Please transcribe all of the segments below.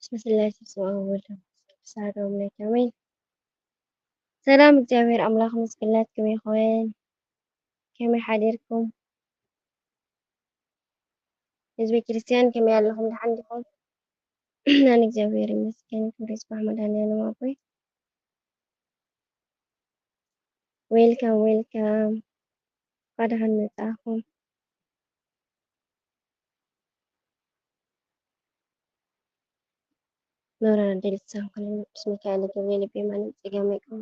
ስላሴ ስብሐ ወወልድ ወመንፈስ ቅዱስ አሐዱ አምላክ አሜን። ሰላም እግዚኣብሔር ኣምላኽ ምስክላት ከመይ ይኾን? ከመይ ሓዲርኩም? ህዝበ ክርስቲያን ከመይ ኣለኹም? ደሓን ዲኹም? ኣነ እግዚኣብሔር ይመስገን፣ ክብሪ ይስባሕ መድኃኒዓለም ኣቦይ። ዌልካም ዌልካም፣ እንኳዕ ደሓን መጻእኹም። መብራን ኣደይ ልሳን ኩለን ቅዱስ ሚካኤል ገብርኤል በየማነ ጸጋማይ ቆሙ።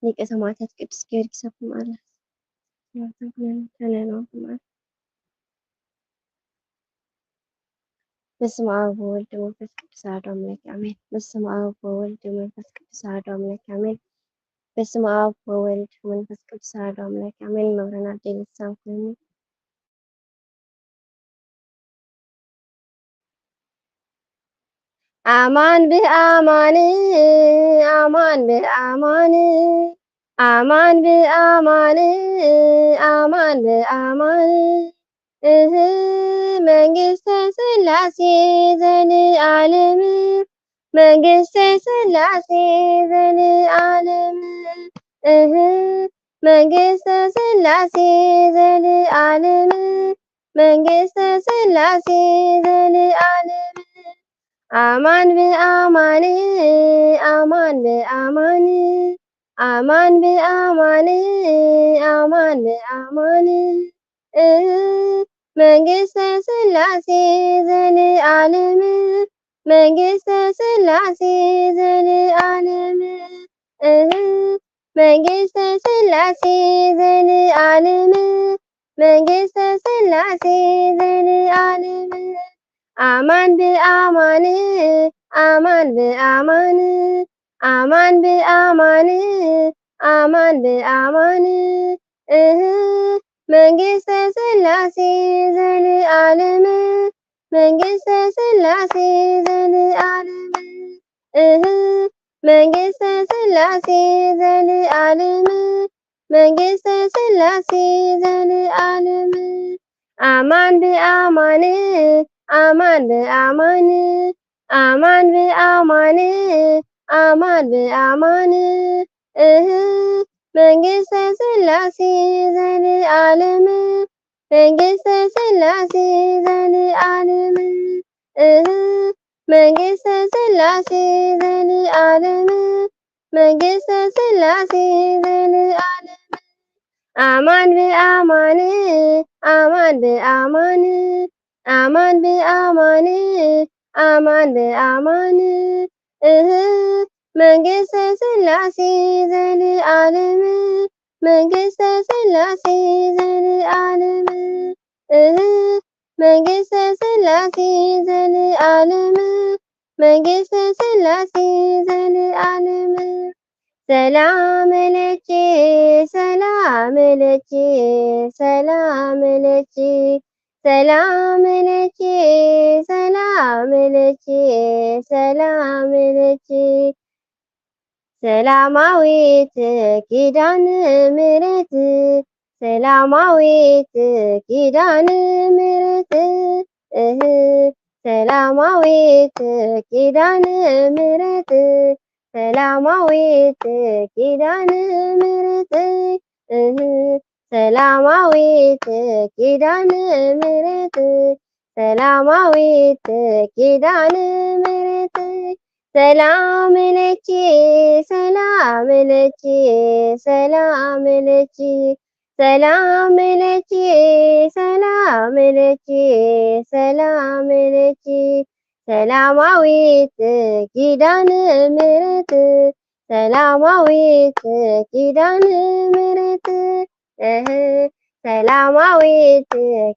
ሊቀ ሰማዕታት ቅዱስ ጊዮርጊስ ኣቦ መዓላ ሰማዕታት ኩለን ከለና ኣቦ መዓላ። በስመ አብ ወወልድ ወመንፈስ ቅዱስ አሐዱ አምላክ አሜን። በስመ አብ ወወልድ ወመንፈስ ቅዱስ አሐዱ አምላክ አሜን። በስመ አብ ወወልድ ወመንፈስ ቅዱስ አሐዱ አምላክ አሜን። መብራን ኣደይ ልሳን ኩለን አማን ብአማን፣ አማን ብአማን፣ አማን ብአማን፣ አማን ብአማን። እህ መንግስተ ስላሴ ዘልዓለም፣ መንግስተ ስላሴ ዘልዓለም። እህ መንግስተ ስላሴ ዘልዓለም፣ መንግስተ ስላሴ ዘልዓለም። አማን ብአማን፣ አማን ብአማን፣ አማን ብአማን፣ አማን ብአማን። እህ መንግስተ ስላሴ ዘልዓለም፣ መንግስተ ስላሴ ዘልዓለም። እህ መንግስተ ስላሴ ዘልዓለም፣ መንግስተ ስላሴ ዘልዓለም። አማን ብአማን፣ አማን ብአማን፣ አማን ብአማን፣ አማን ብአማን። እህ መንግስተ ስላሴ ዘልዓለም፣ መንግስተ ስላሴ ዘልዓለም። እህ መንግስተ ስላሴ ዘልዓለም፣ መንግስተ ስላሴ ዘልዓለም። አማን ብአማን፣ አማን ብአማን፣ አማን ብአማን፣ አማን ብአማን። እህ መንግስተ ስላሴ ዘልዓለም፣ መንግስተ ስላሴ ዘልዓለም። እህ መንግስተ ስላሴ ዘልዓለም፣ መንግስተ ስላሴ ዘልዓለም። አማን ብአማን፣ አማን ብአማን፣ አማን ብአማን፣ አማን ብአማን። እህ መንግስተ ስላሴ ዘልዓለም፣ መንግስተ ስላሴ ዘልዓለም። እህ መንግስተ ስላሴ ዘልዓለም፣ መንግስተ ስላሴ ዘልዓለም። ሰላም ለኪ፣ ሰላም ለኪ፣ ሰላም ለኪ፣ ሰላም ለኪ፣ ሰላም ለኪ፣ ሰላም ለኪ። ሰላማዊት ኪዳነ ምሕረት፣ ሰላማዊት ኪዳነ ምሕረት፣ እህ ሰላማዊት ኪዳነ ምሕረት፣ ሰላማዊት ኪዳነ ምሕረት፣ እህ ሰላማዊት ኪዳነ ምሕረት፣ ሰላማዊት ኪዳነ ምሕረት። ሰላም ለኪ፣ ሰላም ለኪ፣ ሰላም ለኪ፣ ሰላም ለኪ፣ ሰላም ለኪ፣ ሰላም ለኪ። ሰላማዊት ኪዳነ ምሕረት፣ ሰላማዊት ኪዳነ ምሕረት፣ እህ ሰላማዊት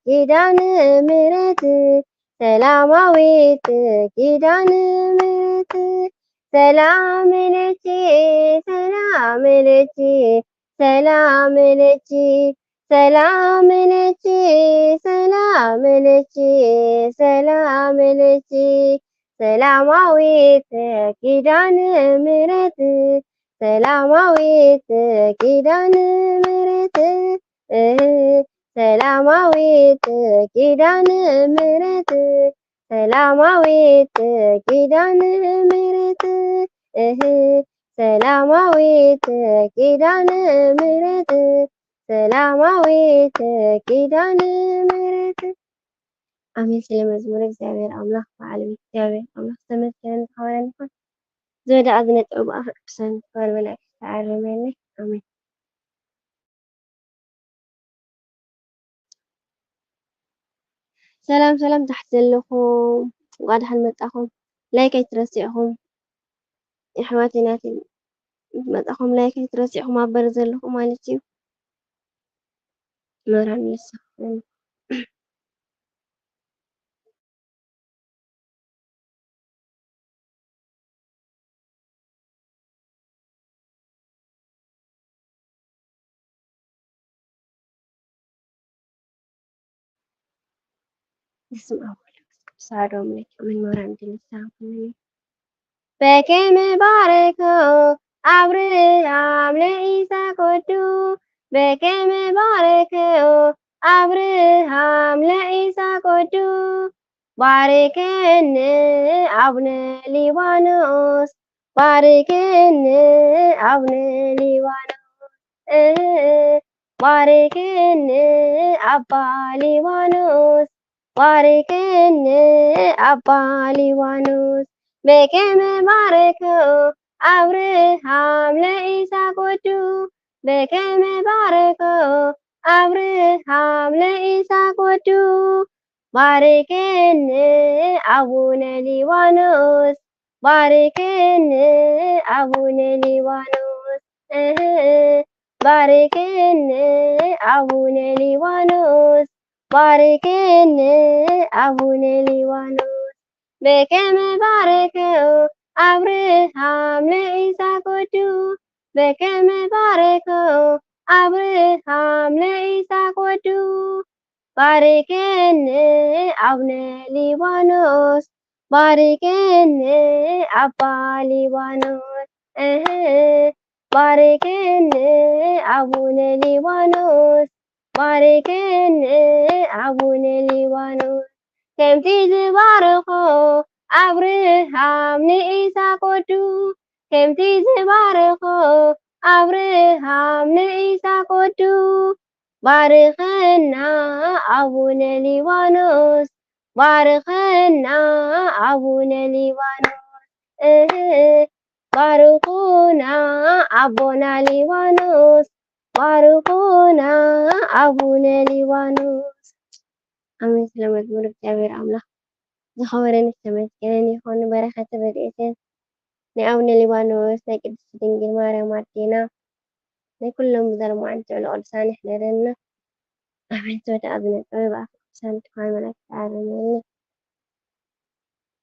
ኪዳነ ምሕረት፣ ሰላማዊት ኪዳነ ምሕረት። ሰላም ለኪ፣ ሰላም ለኪ፣ ሰላም ለኪ፣ ሰላም ለኪ፣ ሰላም ለኪ፣ ሰላም ለኪ። ሰላማዊት ኪዳነ ምሕረት፣ ሰላማዊት ኪዳነ ምሕረት፣ እህ ሰላማዊት ኪዳነ ምሕረት፣ ሰላማዊት ኪዳነ ምሕረት፣ እህ፣ ሰላማዊት ኪዳነ ምሕረት፣ ሰላማዊት ኪዳነ ምሕረት። ኣሜን። ስለ መዝሙር እግዚኣብሔር ኣምላኽ በዓል ቤት እግዚኣብሔር ኣምላኽ ዝተመስገነ ዝኸበረን ይኹን። ዝወደኣ ዝነጥበ ብኣፈ ቅዱሳን ክባል መላእክት ተዓረመኒ። ኣሜን። ሰላም ሰላም፣ ታሕቲ ዘለኹም እንኳዕ ደሓን መጻኹም። ላይክ ኣይትረስዕኹም። ኣሕዋተይ ናተይ መጻኹም ላይክ ኣይትረስዕኹም፣ ኣብ በር ዘለኹም ማለት እዩ። መብርሃን ይወስኸኩም። በስመ አብ ወወልድ ወመንፈስ ቅዱስ አሐዱ አምላክ አሜን። መብርሃን ድንግል ሰላም ኩነኒ። በከመ ባረከ አብርሃም ለይስሐቅ ወዱ፣ በከመ ባረከ አብርሃም ለይስሐቅ ወዱ፣ ባርከነ አቡነ ሊባኖስ፣ ባርከነ አቡነ ሊባኖስ፣ እህ፣ ባርከነ አባ ሊባኖስ፣ ባርከነ አባ ሊባኖስ፣ በከመ ባረከ አብርሃም ለይስሐቅ ወዱ፣ በከመ ባረከ አብርሃም ለይስሐቅ ወዱ፣ ባርከነ አቡነ ሊባኖስ፣ ባርከነ አቡነ ሊባኖስ፣ እህ፣ ባርከነ አቡነ ሊባኖስ፣ ባርከነ አቡነ ሊባኖስ፣ በከመ ባረከ አብርሃም ለይስሐቅ ወዱ፣ በከመ ባረከ አብርሃም ለይስሐቅ ወዱ፣ ባርከነ አቡነ ሊባኖስ፣ ባርከነ አባ ሊባኖስ፣ እህ፣ ባርከነ አቡነ ሊባኖስ፣ ባርከነ አቡነ ሊባኖስ፣ ከምቲ ዝባረኾ አብርሃም ንኢሳቅ ወዱ፣ ከምቲ ዝባረኾ አብርሃም ንኢሳቅ ወዱ፣ ባርከና አቡነ ሊባኖስ፣ ባርከና አቡነ ሊባኖስ፣ እህ፣ ባርኩና አቦና ሊባኖስ፣ ባርኩና አቡነ ሊባኖስ። ኣሜን። ስለ መዝሙር እግዚኣብሔር ኣምላኽ ዝኸበረን ዝተመስገነን ይኹን። በረኸት ረድኤትን ናይ ኣቡነ ሊባኖስ፣ ናይ ቅድስት ድንግል ማርያም ኣዴና፣ ናይ ኩሎም ብዘለሙ ዓንዲ ልዑል ቅዱሳን ይሕደረና። ኣሜን። ተወደ ኣብነ ጥበብ ኣፍ ቅዱሳን ትኳን መላእክት ተኣረመኒ።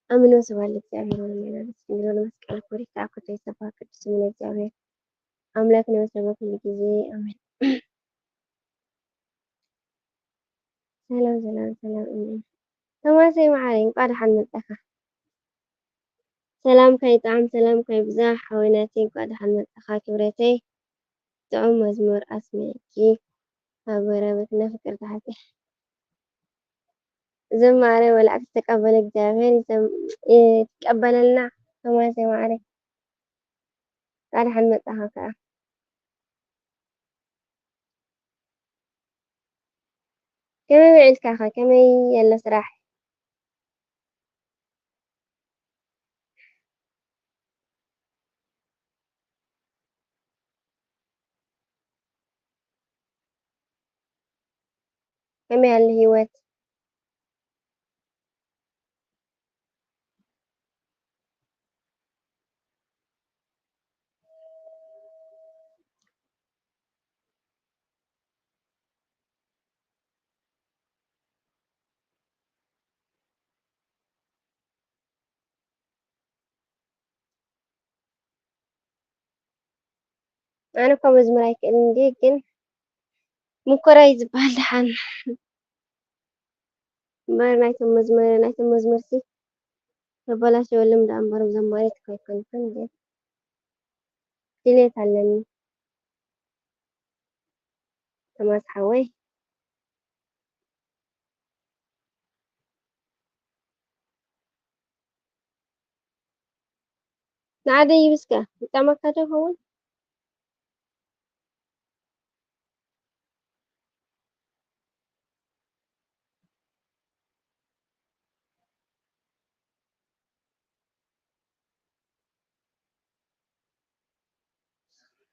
ኣሜን። ወስብሐት ለእግዚኣብሔር ወለወላዲቱ ድንግል ወለመስቀሉ ክቡር። ይትባረክ ወይትባረክ ቅዱስ ስሙ ለእግዚኣብሔር ኣምላክ ንበሰበ ኩሉ ግዜ። ኣሜን። ሰላም፣ ሰላም፣ ሰላም። እኔ ቶማሰይ መዓረይ፣ እንኳዕ ደሓን መጻኻ። ሰላምካ ይጥዓም፣ ሰላምካ ይብዛሕ። ሓወይ ናተይ፣ እንኳዕ ደሓን መጻኻ ክብረተይ። ጥዑም መዝሙር ኣስሚዕኪ፣ ኣብ ጎረቤትና ፍቅርቲ ሓፍተይ። ዝማሬ መላእክት ተቀበለ፣ እግዚኣብሔር ይዘም-፣ ይቀበለልና። ቶማሰይ መዓረይ፣ እንኳዕ ደሓን መጻኻ ከኣ። ከመይ ውዒልካ ኸ? ከመይ ኣሎ ስራሕ? ከመይ ኣሎ ህይወት? ኣነ እኳ መዝሙር ኣይክእልን እንድየ፣ ግን ምኮራ እዩ ዝበሃል ደሓን። እምበር ናይቶም መዝመ-፣ ናይቶም መዝሙርሲ ተበላሸወሎም ደኣ እምበር ዘማሪት እኳ ኣይኮንኩን፣ ግን ድሌት ኣለኒ። ቶማስ ሓወይ። ንዓደይ ይብስካ ይጠመካ ዶ ይኸውን?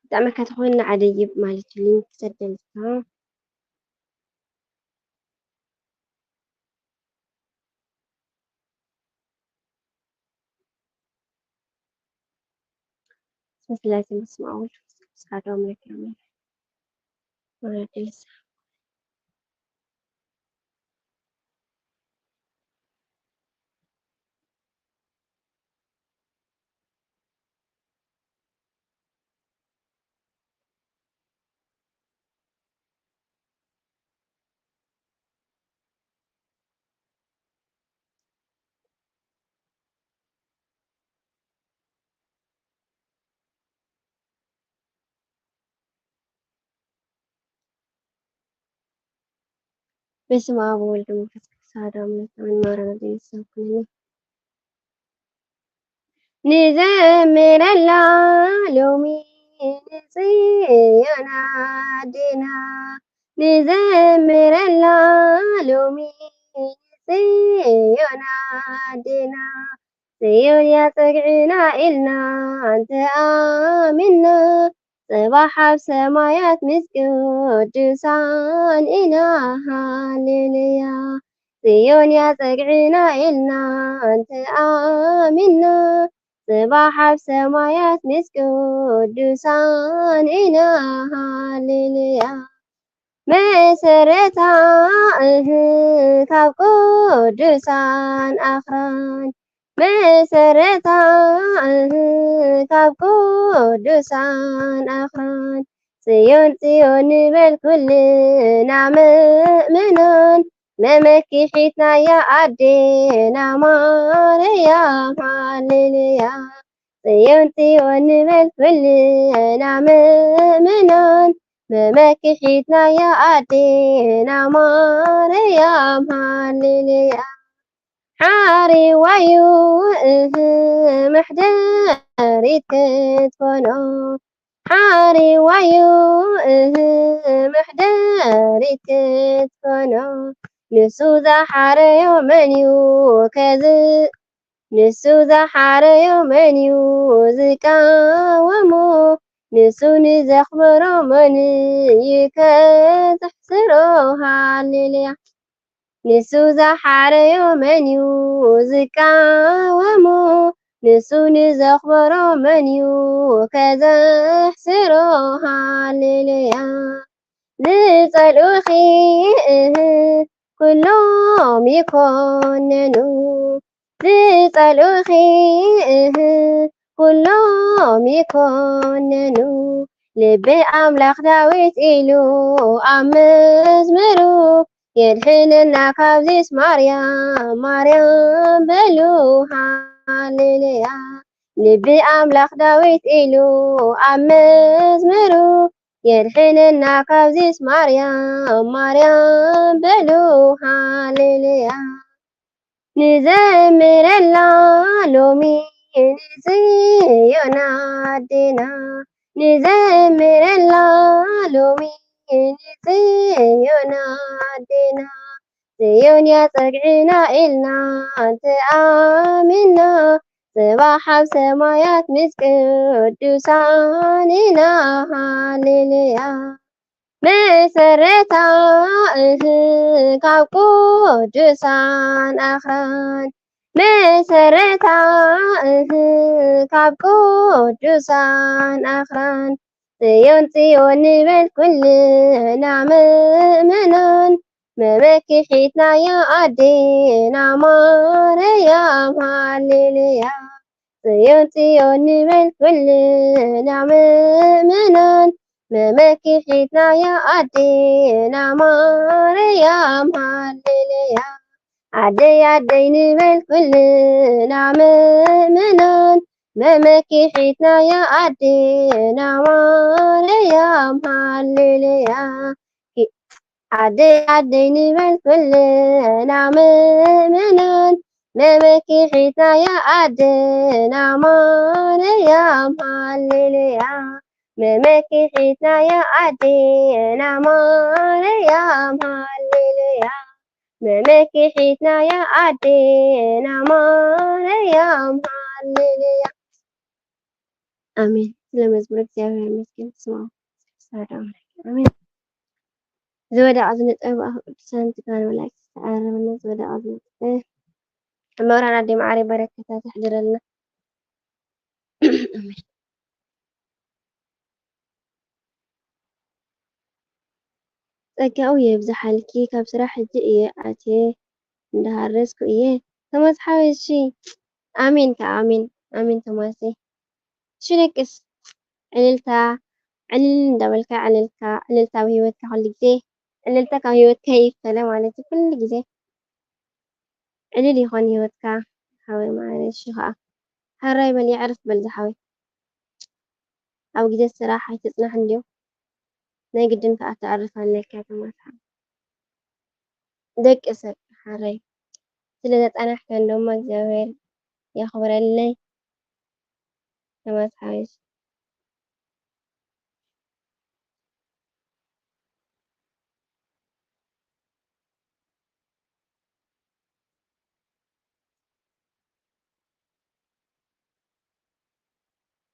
ይጠመካ ተኾይኑ ንዓደይ ይብ ማለት እዩ። ሊንክ ክሰደልካ። ስላሴ በስመ አብ ወወልድ ወመንፈስ ቅዱስ አሐዱ አምላክ አሜን። ወወልድ ወመንፈስ በስመ አብ ወወልድ ወመንፈስ ቅዱስ አሐዱ አምላክ አሜን። ማረነ በየሱስ ኩነኒ። ንዘምረላ ሎሚ ንጽዮን ኣዴና፣ ንዘምረላ ሎሚ ንጽዮን ኣዴና። ጽዮን እያ ጽግዕና ኢልና እንተኣሚንና፣ ጽባሕ ኣብ ሰማያት ምስ ቅዱሳን ኢና። ሃሌሉያ። ጽዮን እያ ጽግዕና ኢልና እንተኣሚንና፣ ጽባሕ ኣብ ሰማያት ምስ ቅዱሳን ኢና። ሃሌሉያ። መሰረታ እህ ካብ ቅዱሳን ኣኽራን፣ መሰረታ እህ ካብ ቅዱሳን ኣኽራን። ጽዮን ጽዮን ንበል ኩልና ምእመናን፣ መመኪሒትናያ ኣዴና ማርያም። ሃሌሉያ። ጽዮን ጽዮን ንበል ኩልና ምእመናን፣ መመኪሒትናያ ኣዴና ማርያም። ሃሌሉያ። ሓሪዋዩ እህ መሕደሪት ክትኮኖ፣ ሓሪዋዩ እህ መሕደሪት ክትኮኖ። ንሱ ዝሓረዮ መን እዩ ከዝ-፣ ንሱ ዝሓረዮ መን እዩ ዝቃወሞ? ንሱ ንዘኽበሮ መን እዩ ከዘሕስሮ? ሃሌሉያ። ንሱ ዝሓረዮ መን እዩ ዝቃወሞ? ንሱ ንዘኽበሮ መን እዩ ከዘሕስሮ? ሃሌሉያ። ዝጸልኡኺ እህ ኩሎም ይኮነኑ፣ ዝጸልኡኺ እህ ኩሎም ይኮነኑ። ልቢ ኣምላኽ ዳዊት ኢሉ ኣብ መዝሙሩ፣ የድሕነና ካብዚስ ማርያም፣ ማርያም በሉ ሃሌሉያ። ልቢ ኣምላኽ ዳዊት ኢሉ ኣብ መዝሙሩ፣ የድሕነና ካብዚስ ማርያም፣ ማርያም በሉ ሃሌሉያ። ንዘምረላ ሎሚ ንጽዮን ኣዴና፣ ንዘምረላ ሎሚ ንጽዮን ኣዴና። ጽዮን እያ ጸግዕና ኢልና እንተኣሚንና፣ ጽባሕ ኣብ ሰማያት ምስ ቅዱሳን ኢና። ሃሌሉያ። መሰረታ እህ ካብ ቅዱሳን ኣኽራን፣ መሰረታ እህ ካብ ቅዱሳን ኣኽራን። ጽዮን ጽዮን ንበል ኩልና ምእመናን፣ መመኪሒትናያ ኣዴና ማርያም። ሃሌሉያ። ጽዮን ጽዮን ንበል ኩልና ምእመናን፣ መመኪሒትናያ ኣዴና ማርያም። ሃሌሉያ። ኣደይ ኣደይ ንበል ኩልና ምእመናን፣ መመኪሒትናያ ኣዴና ማርያም። ሃሌሉያ። ኣደይ ኣደይ ንበል ኩልና ምእመናን፣ መመኪሒትናያ ኣደና ማርያም ሃሌሉያ። መመኪሒትናያ ኣደና ማርያም ሃሌሉያ። መመኪሒትናያ ኣደና ማርያም ሃሌሉያ። ኣሜን። ስለ መዝሙር እግዚኣብሔር ይመስገን። ስማ ኣሜን። ዝወደቐ ዝነጠበ ቅዱሳን ትካል መላእክት ዝተዓረመና ዝወደቐ ዝነጠበ መብራን ኣደ ማዕረ በረከታ ተሕድረልና። ኣሜን። ጸጋኡ የብዝሓልኪ። ካብ ስራሕ ሕጂ እየ ኣትየ እንዳሃረስኩ እየ። ቶማስ ሓወይ፣ እሺ። ኣሜን ከኣ ኣሜን። ኣሜን ቶማሰይ። እሺ ደቅስ፣ ዕልልታ፣ ዕልል እንዳበልካ ዕልልካ፣ ዕልልታ ኣብ ህይወትካ ኩሉ ግዜ፣ ዕልልታ ካብ ህይወትካ ይፈለ ማለት እዩ። ኩሉ ግዜ ዕልል ይኾን ህይወትካ ሓወይ ማዓረይ። እሺ ከኣ፣ ሕራይ በል፣ የዕርፍ በል ዝሓወይ። ኣብ ግዜ ስራሕ ኣይትጽናሕ እንድዩ። ናይ ግድን ከኣ ተዕርፍ ኣለካ ቶማስ ሓወይ። ደቂ ሰብ ሓረይ ስለ ዘጸናሕካን ደሞ እግዚኣብሔር የኽብረለይ። ቶማስ ሓወይ።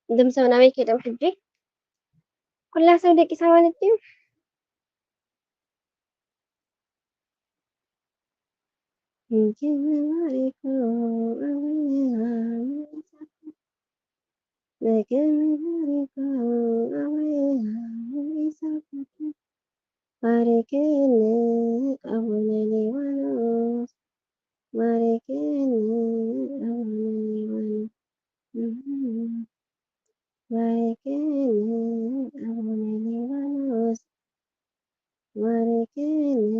እዞም ሰብ ናበይ ከይዶም ሕጂ? ኩላ ሰብ ደቂሳ ማለት ድዩ? ባርክኒ ኣቡነ ሊባኖስ፣ ባርክኒ ኣቡነ ሊባኖስ፣ ባርክኒ ኣቡነ ሊባኖስ፣ ባርክኒ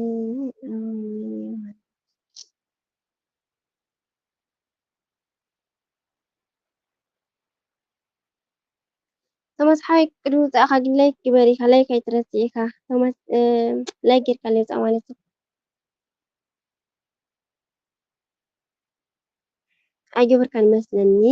ኣቡነ ሊባኖስ። ቶማስ ሓወይ ቅድሚ ውጻእካ ግን ላይክ ግበር ኢካ፣ ላይክ ኣይትረስዕ ኢካ። ቶማስ፣ እ፣ ላይክ ጌርካ ለውጻእ ማለት እዩ። ኣይገበርካን መስለኒ።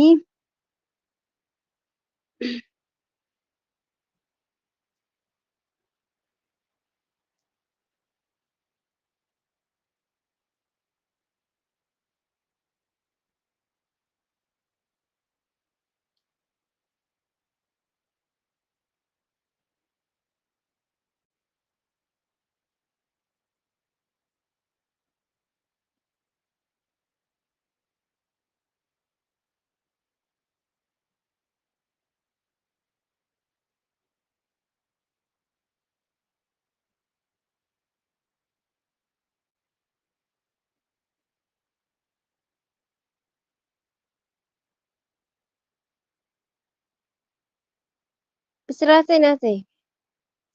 ብስራተይ ናተይ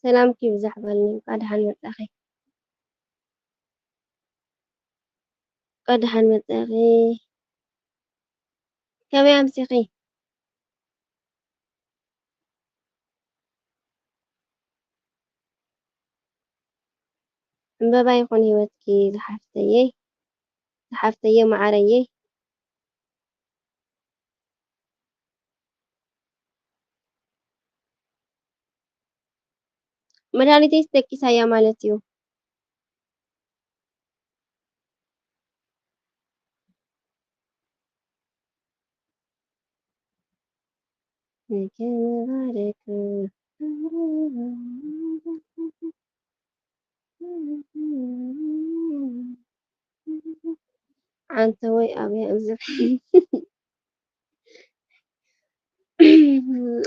ሰላምኪ ይብዛሕ በልኒ። እንኳዕ ደሓን መጻኺ። እንኳዕ ደሓን መጻኺ። ከመይ ኣምሲኺ? ዕምበባ ይኹን ህይወትኪ ዝሓፍተየይ፣ ዝሓፍተየ መዓረየይ። መድሃኒተይስ ደቂሳያ ማለት እዩ። ዓንተ ወይ ኣብያ እዚ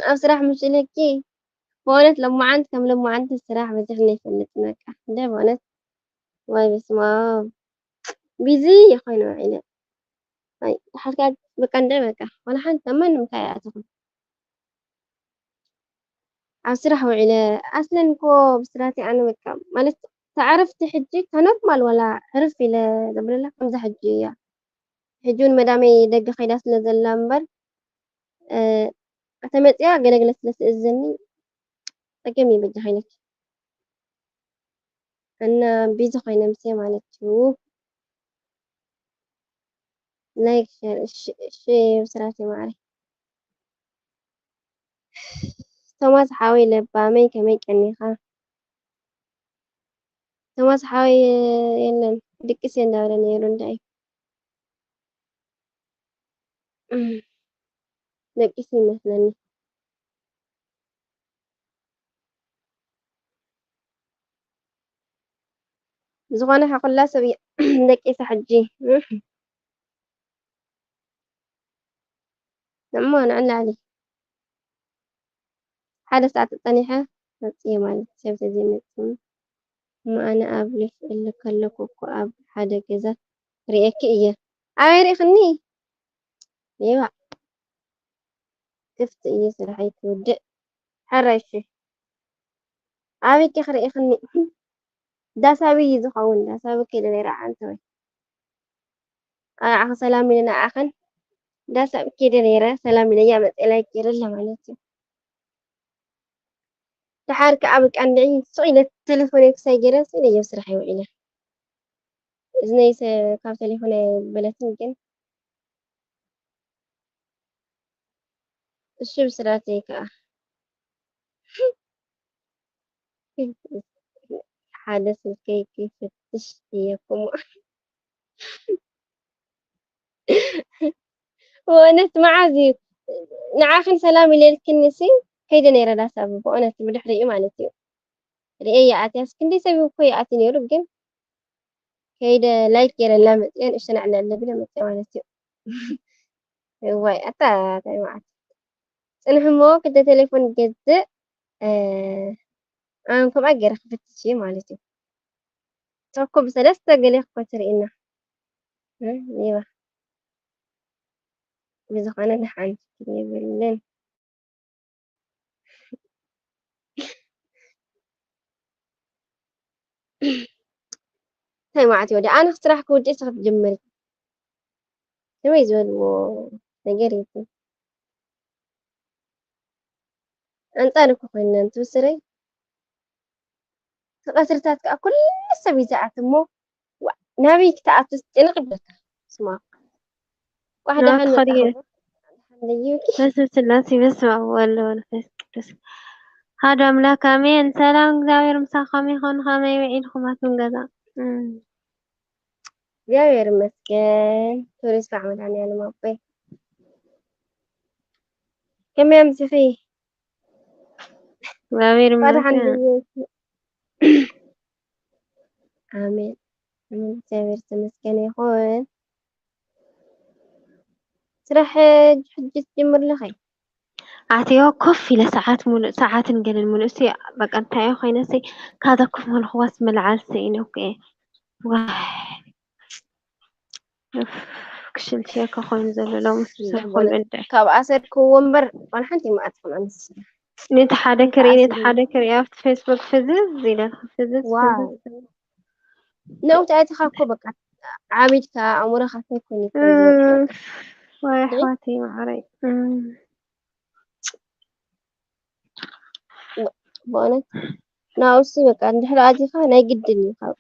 ኣብ ስራሕ ምሽ ኢለኪ። ብእውነት ለማዓንቲ ከም ለማዓንቲ ስራሕ በዚሕና ኣይፈልጥን በቃ። እንደ ብእውነት ወይ በስመ ኣብ። ቢዚ ይኾይኑ ውዒለ። ኣይ፣ ሓልካ በቃ እንደ በቃ። ዋላ ሓንቲ ኣብ ማንም ከኣ ኣይኣተኹን። ኣብ ስራሕ ውዒለ። ኣስለን እኮ ብስራተይ ኣነ በቃ ማለት ተዕርፍቲ ሕጂ እታ ኖርማል ዋላ ዕርፍ ኢለ ዘብለላ ከምዛ ሕጂ እያ። ሕጂ እውን መዳመይ ደገ ከይዳ ስለ ዘላ እምበር፣ እ፣ ተመጽያ ገለግለ ስለ ትእዝዘኒ ጸገም እዩ በጃ ኸይነች። እና ቢዚ ኮይነ ምሴ ማለት እዩ። ላይክ፣ ሸር፣ እሺ፣ እሺ፣ ብስራተይ ማዕረይ። ቶማስ ሓወይ ለባመይ፣ ከመይ ቀኒኻ? ቶማስ ሓወይ የለን፣ ድቅስ እየ እንዳበለ ነይሩ፣ እንታይ እዩ? ደቂሱ ይመስለኒ። ብዝኾነ፣ ሓ፣ ኩላ ሰብ እያ ደቂሳ ሕጂ። እሞ ንዕላሊ ሓደ ሰዓት ጸኒሐ መጽየ ማለት ሰብ ተዘይመጽኒ እሞ ኣነ ኣብ ሊፍ እል ከለኩ እኮ ኣብ ሓደ ገዛ ርእየኪ እየ። ኣበይ ርኢኽኒ? ሌባ። ክፍቲ እየ ስርሐይ ክውድእ። ሕራይ እሺ። ኣበይ ከ ክርእኽኒ? ዳሳቢ እዩ ዝኸውን። ዳሳቢ ከይደ ነይረ ዓንተወይ። ንዓኺ ሰላም ኢለ ንዓኽን ዳሳቢ ከይደ ነይረ ሰላም ኢለያ መፅኤ ላይክ ገይረ ኣለ ማለት እዩ። ደሓር ከዓ በቃ እንድዒ ስቕ ኢለ ቴሌፎነይ ክሳይ ገይረ ስቕ ኢለ እየ ኣብ ስራሕ ውዒለ። እዝነይ ሰ-፣ ካብ ቴሌፎነይ ኣይበለትን ግን እሺ ብስራተይ ከዓ ሓደ ስልከይ ክፍትሽ እየ እኮ እሞ። ብእውነት መዓዝ እዩ ንዓኽን ሰላም ኢለልክኒ ሲ ከይደ ነይረ ዳስ ኣብ ብእውነት ብድሕሪኡ ማለት እዩ ርእየ ይኣትያስ ክንደይ ሰብ እኮ ይኣቲ ነይሩ ግን ከይደ ላይክ ገይረ እናመፅየ ንእሽተን ዕለ ዕለ ቢለ መፅየ ማለት እዩ። እዋይ ኣታ ታይ መዓት ፅንሕሞ ክልተ ቴሌፎን ገዝእ ኣን ከምኣ ገይረ ክፍትሽ እየ ማለት እዩ። ተኮ ብሰለስተ ገለ እኮ ትርእና እ፣ ሌባ ብዝኾነ ደሓን የብልን። እንታይ ማለት እዩ? ኣነ ስራሕ ክውድእ ስራሕ ትጀምሪ ከመይ ዝበልዎ ነገር የብሉን። ኣንጻር እኮ ኮይነን ትብስረይ እቲ ቀትርታት ከዓ ኩሉ ሰብ ይዝዓት እሞ ዋእ ናበይ ክትኣቱ ጨነቕ ይብለካ። ስማ ቋሕ ደሓን መጻኹም። ደሓን ደይብኪ። በስመ ስላሴ በስመ ኣብ ወወልድ ወመንፈስ ቅዱስ ኣሐዱ ኣምላክ ኣሜን። ሰላም እግዚኣብሔር ምሳኹም ይኹን። ከመይ ውዒልኩም ኣቱም ገዛ? እም። እግዚኣብሔር ይመስገን። ክብሪ ይስፋሕ መድኃኒዓለም ኣቦይ። ከመይ ኣምሲኺ? እግዚኣብሔር ይመስገን። ኣሜን። ኣሜን። እግዚኣብሔር ዝተመስገነ ይኹን። ስራሕ ሕጂ ትጅምር ኣለኺ? ኣትዮ ኮፍ ኢለ ሰዓት ሙሉእ፣ ሰዓትን ገለን ሙሉእ ሲ በቃ እንታይ ኮይነ ሲ ካዛ ኮፍ መልኽዋስ ምልዓል ሲ ኢነ እኮ እየ። ዋይ። ኡፍ፣ ክሽልሽየካ ኮይኑ ዘሎ ሎምስ ብሰብ ኮይኑ እንደ ካብ ኣሰርክዎ እምበር ዋላ ሓንቲ ይመኣትኩም ኣንስ ነቲ ሓደ ክርኢ ነቲ ሓደ ክርኢ ኣብቲ ፌስቡክ ፍዝዝ ኢለ ፍዝዝ ዋው። ፍዝዝ። ንኡ ተኣቲኻ እኮ በቃ ዓቢድካ ኣእምሮኻ እንታይ ኮይኑ ይኮን ዝመጽእ? እም፣ ወይ ኣሕዋተይ ማዕረይ። እም። በእውነት ናብኡሲ በቃ እንድሕር ኣቲኻ ናይ ግድን እዩ ካብ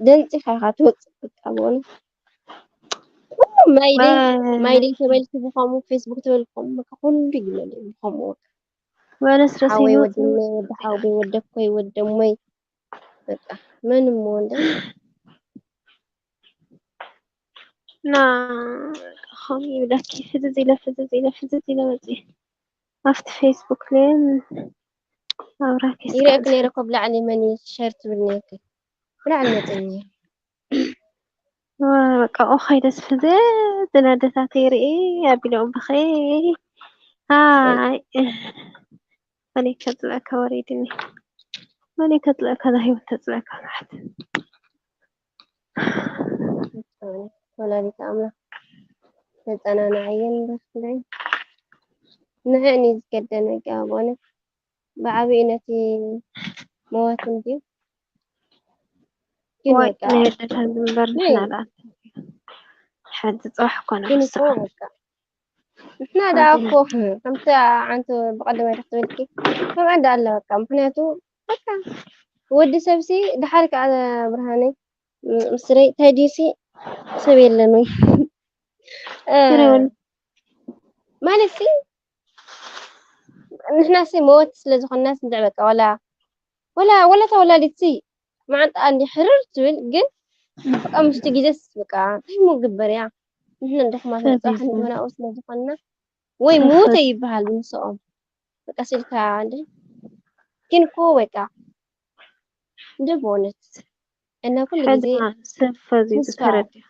ደንጺኻ ኢኻ ትወጽእ በቃ በእውነት ኩሉ ማይ ደይ ማይ ማይ ደይ ተበልኪ ብኸምኡ ፌስቡክ ተበልኪ ከምኡ በቃ ኩሉ ይመልእ ብኸምኡ በቃ ወለስ ሓወይ ረሲኖት ወዲ እመይ ወዲ ሓወይ ወዲ ኣኮይ ወዲ እሞይ በቃ መን እሞ እንደ እና ከምኡ ይብለኪ ፍዝዝ ኢለ ፍዝዝ ኢለ ፍዝዝ ኢለ መፅእ ኣብቲ ፌስቡክ ለን ኣብራኪ ይረእክ ነይረ እኮ ብላዕሊ መን እዩ ሸር ትብል ነይርክ ብላዕሊ መፅእ ነይሩ በቃ ኦኸይ ደስ ፍዝዝ ዝነደታተይ ርኢ ኣቢሎም ብኸይ ኣይ መን ከፅለእካ ወሪድኒ መን ከፅለእካ እዛ ህይወት ተፅለእካ መዓት ወላዲተ ኣምላክ ተፀናንዓየን በስለይ ንዕእን እዩ ዝገደነ ጋ በእውነት ብዓብኡ ነቲ መዋቲ እንድዩ ግን ዋይ በቃ ናይ ኣደታት ዝንበር ናይ ንሕና ደኣ ሓንቲ ፅባሕ እኮ ግን እኮ ንኽስራ በቃ ንሕና ደኣ እኮ ከምቲ ዓንቱ ብቐደም ኣይደኽ ትበልኪ ከምኣ ደኣ ኣለ በቃ ምክንያቱ በቃ ወዲ ሰብሲ ደሓር ከዓ ብርሃነይ ምስረይ እንታይ ድዩሲ ሰብ የለን ወይ እ፣ ስሪ እውን ማለት ሲ ንሕና ሲ መወት ስለ ዝኾንና ስንድዕ በቃ ዋላ ዋላ ዋላ ተወላዲት ሲ መዓንጣ እንዲ ሕርር ትብል ግን በቃ ምስቲ ግዜስ በቃ እንታይ ሞ ግበር እያ ንሕና ድኹማት ሰብ መጻሕ ይኹን ንሆናኡ ስለ ዝኾንና ወይ ሰብ ሙተ ፈት ይበሃል ምስኦም በቃ ስልካ እንደ ግን እኮ በቃ እንደ በእውነት እና ኩሉ ግዜ ሕልና ሰብ ፈዚዙ ተስፋ ተረዲኹ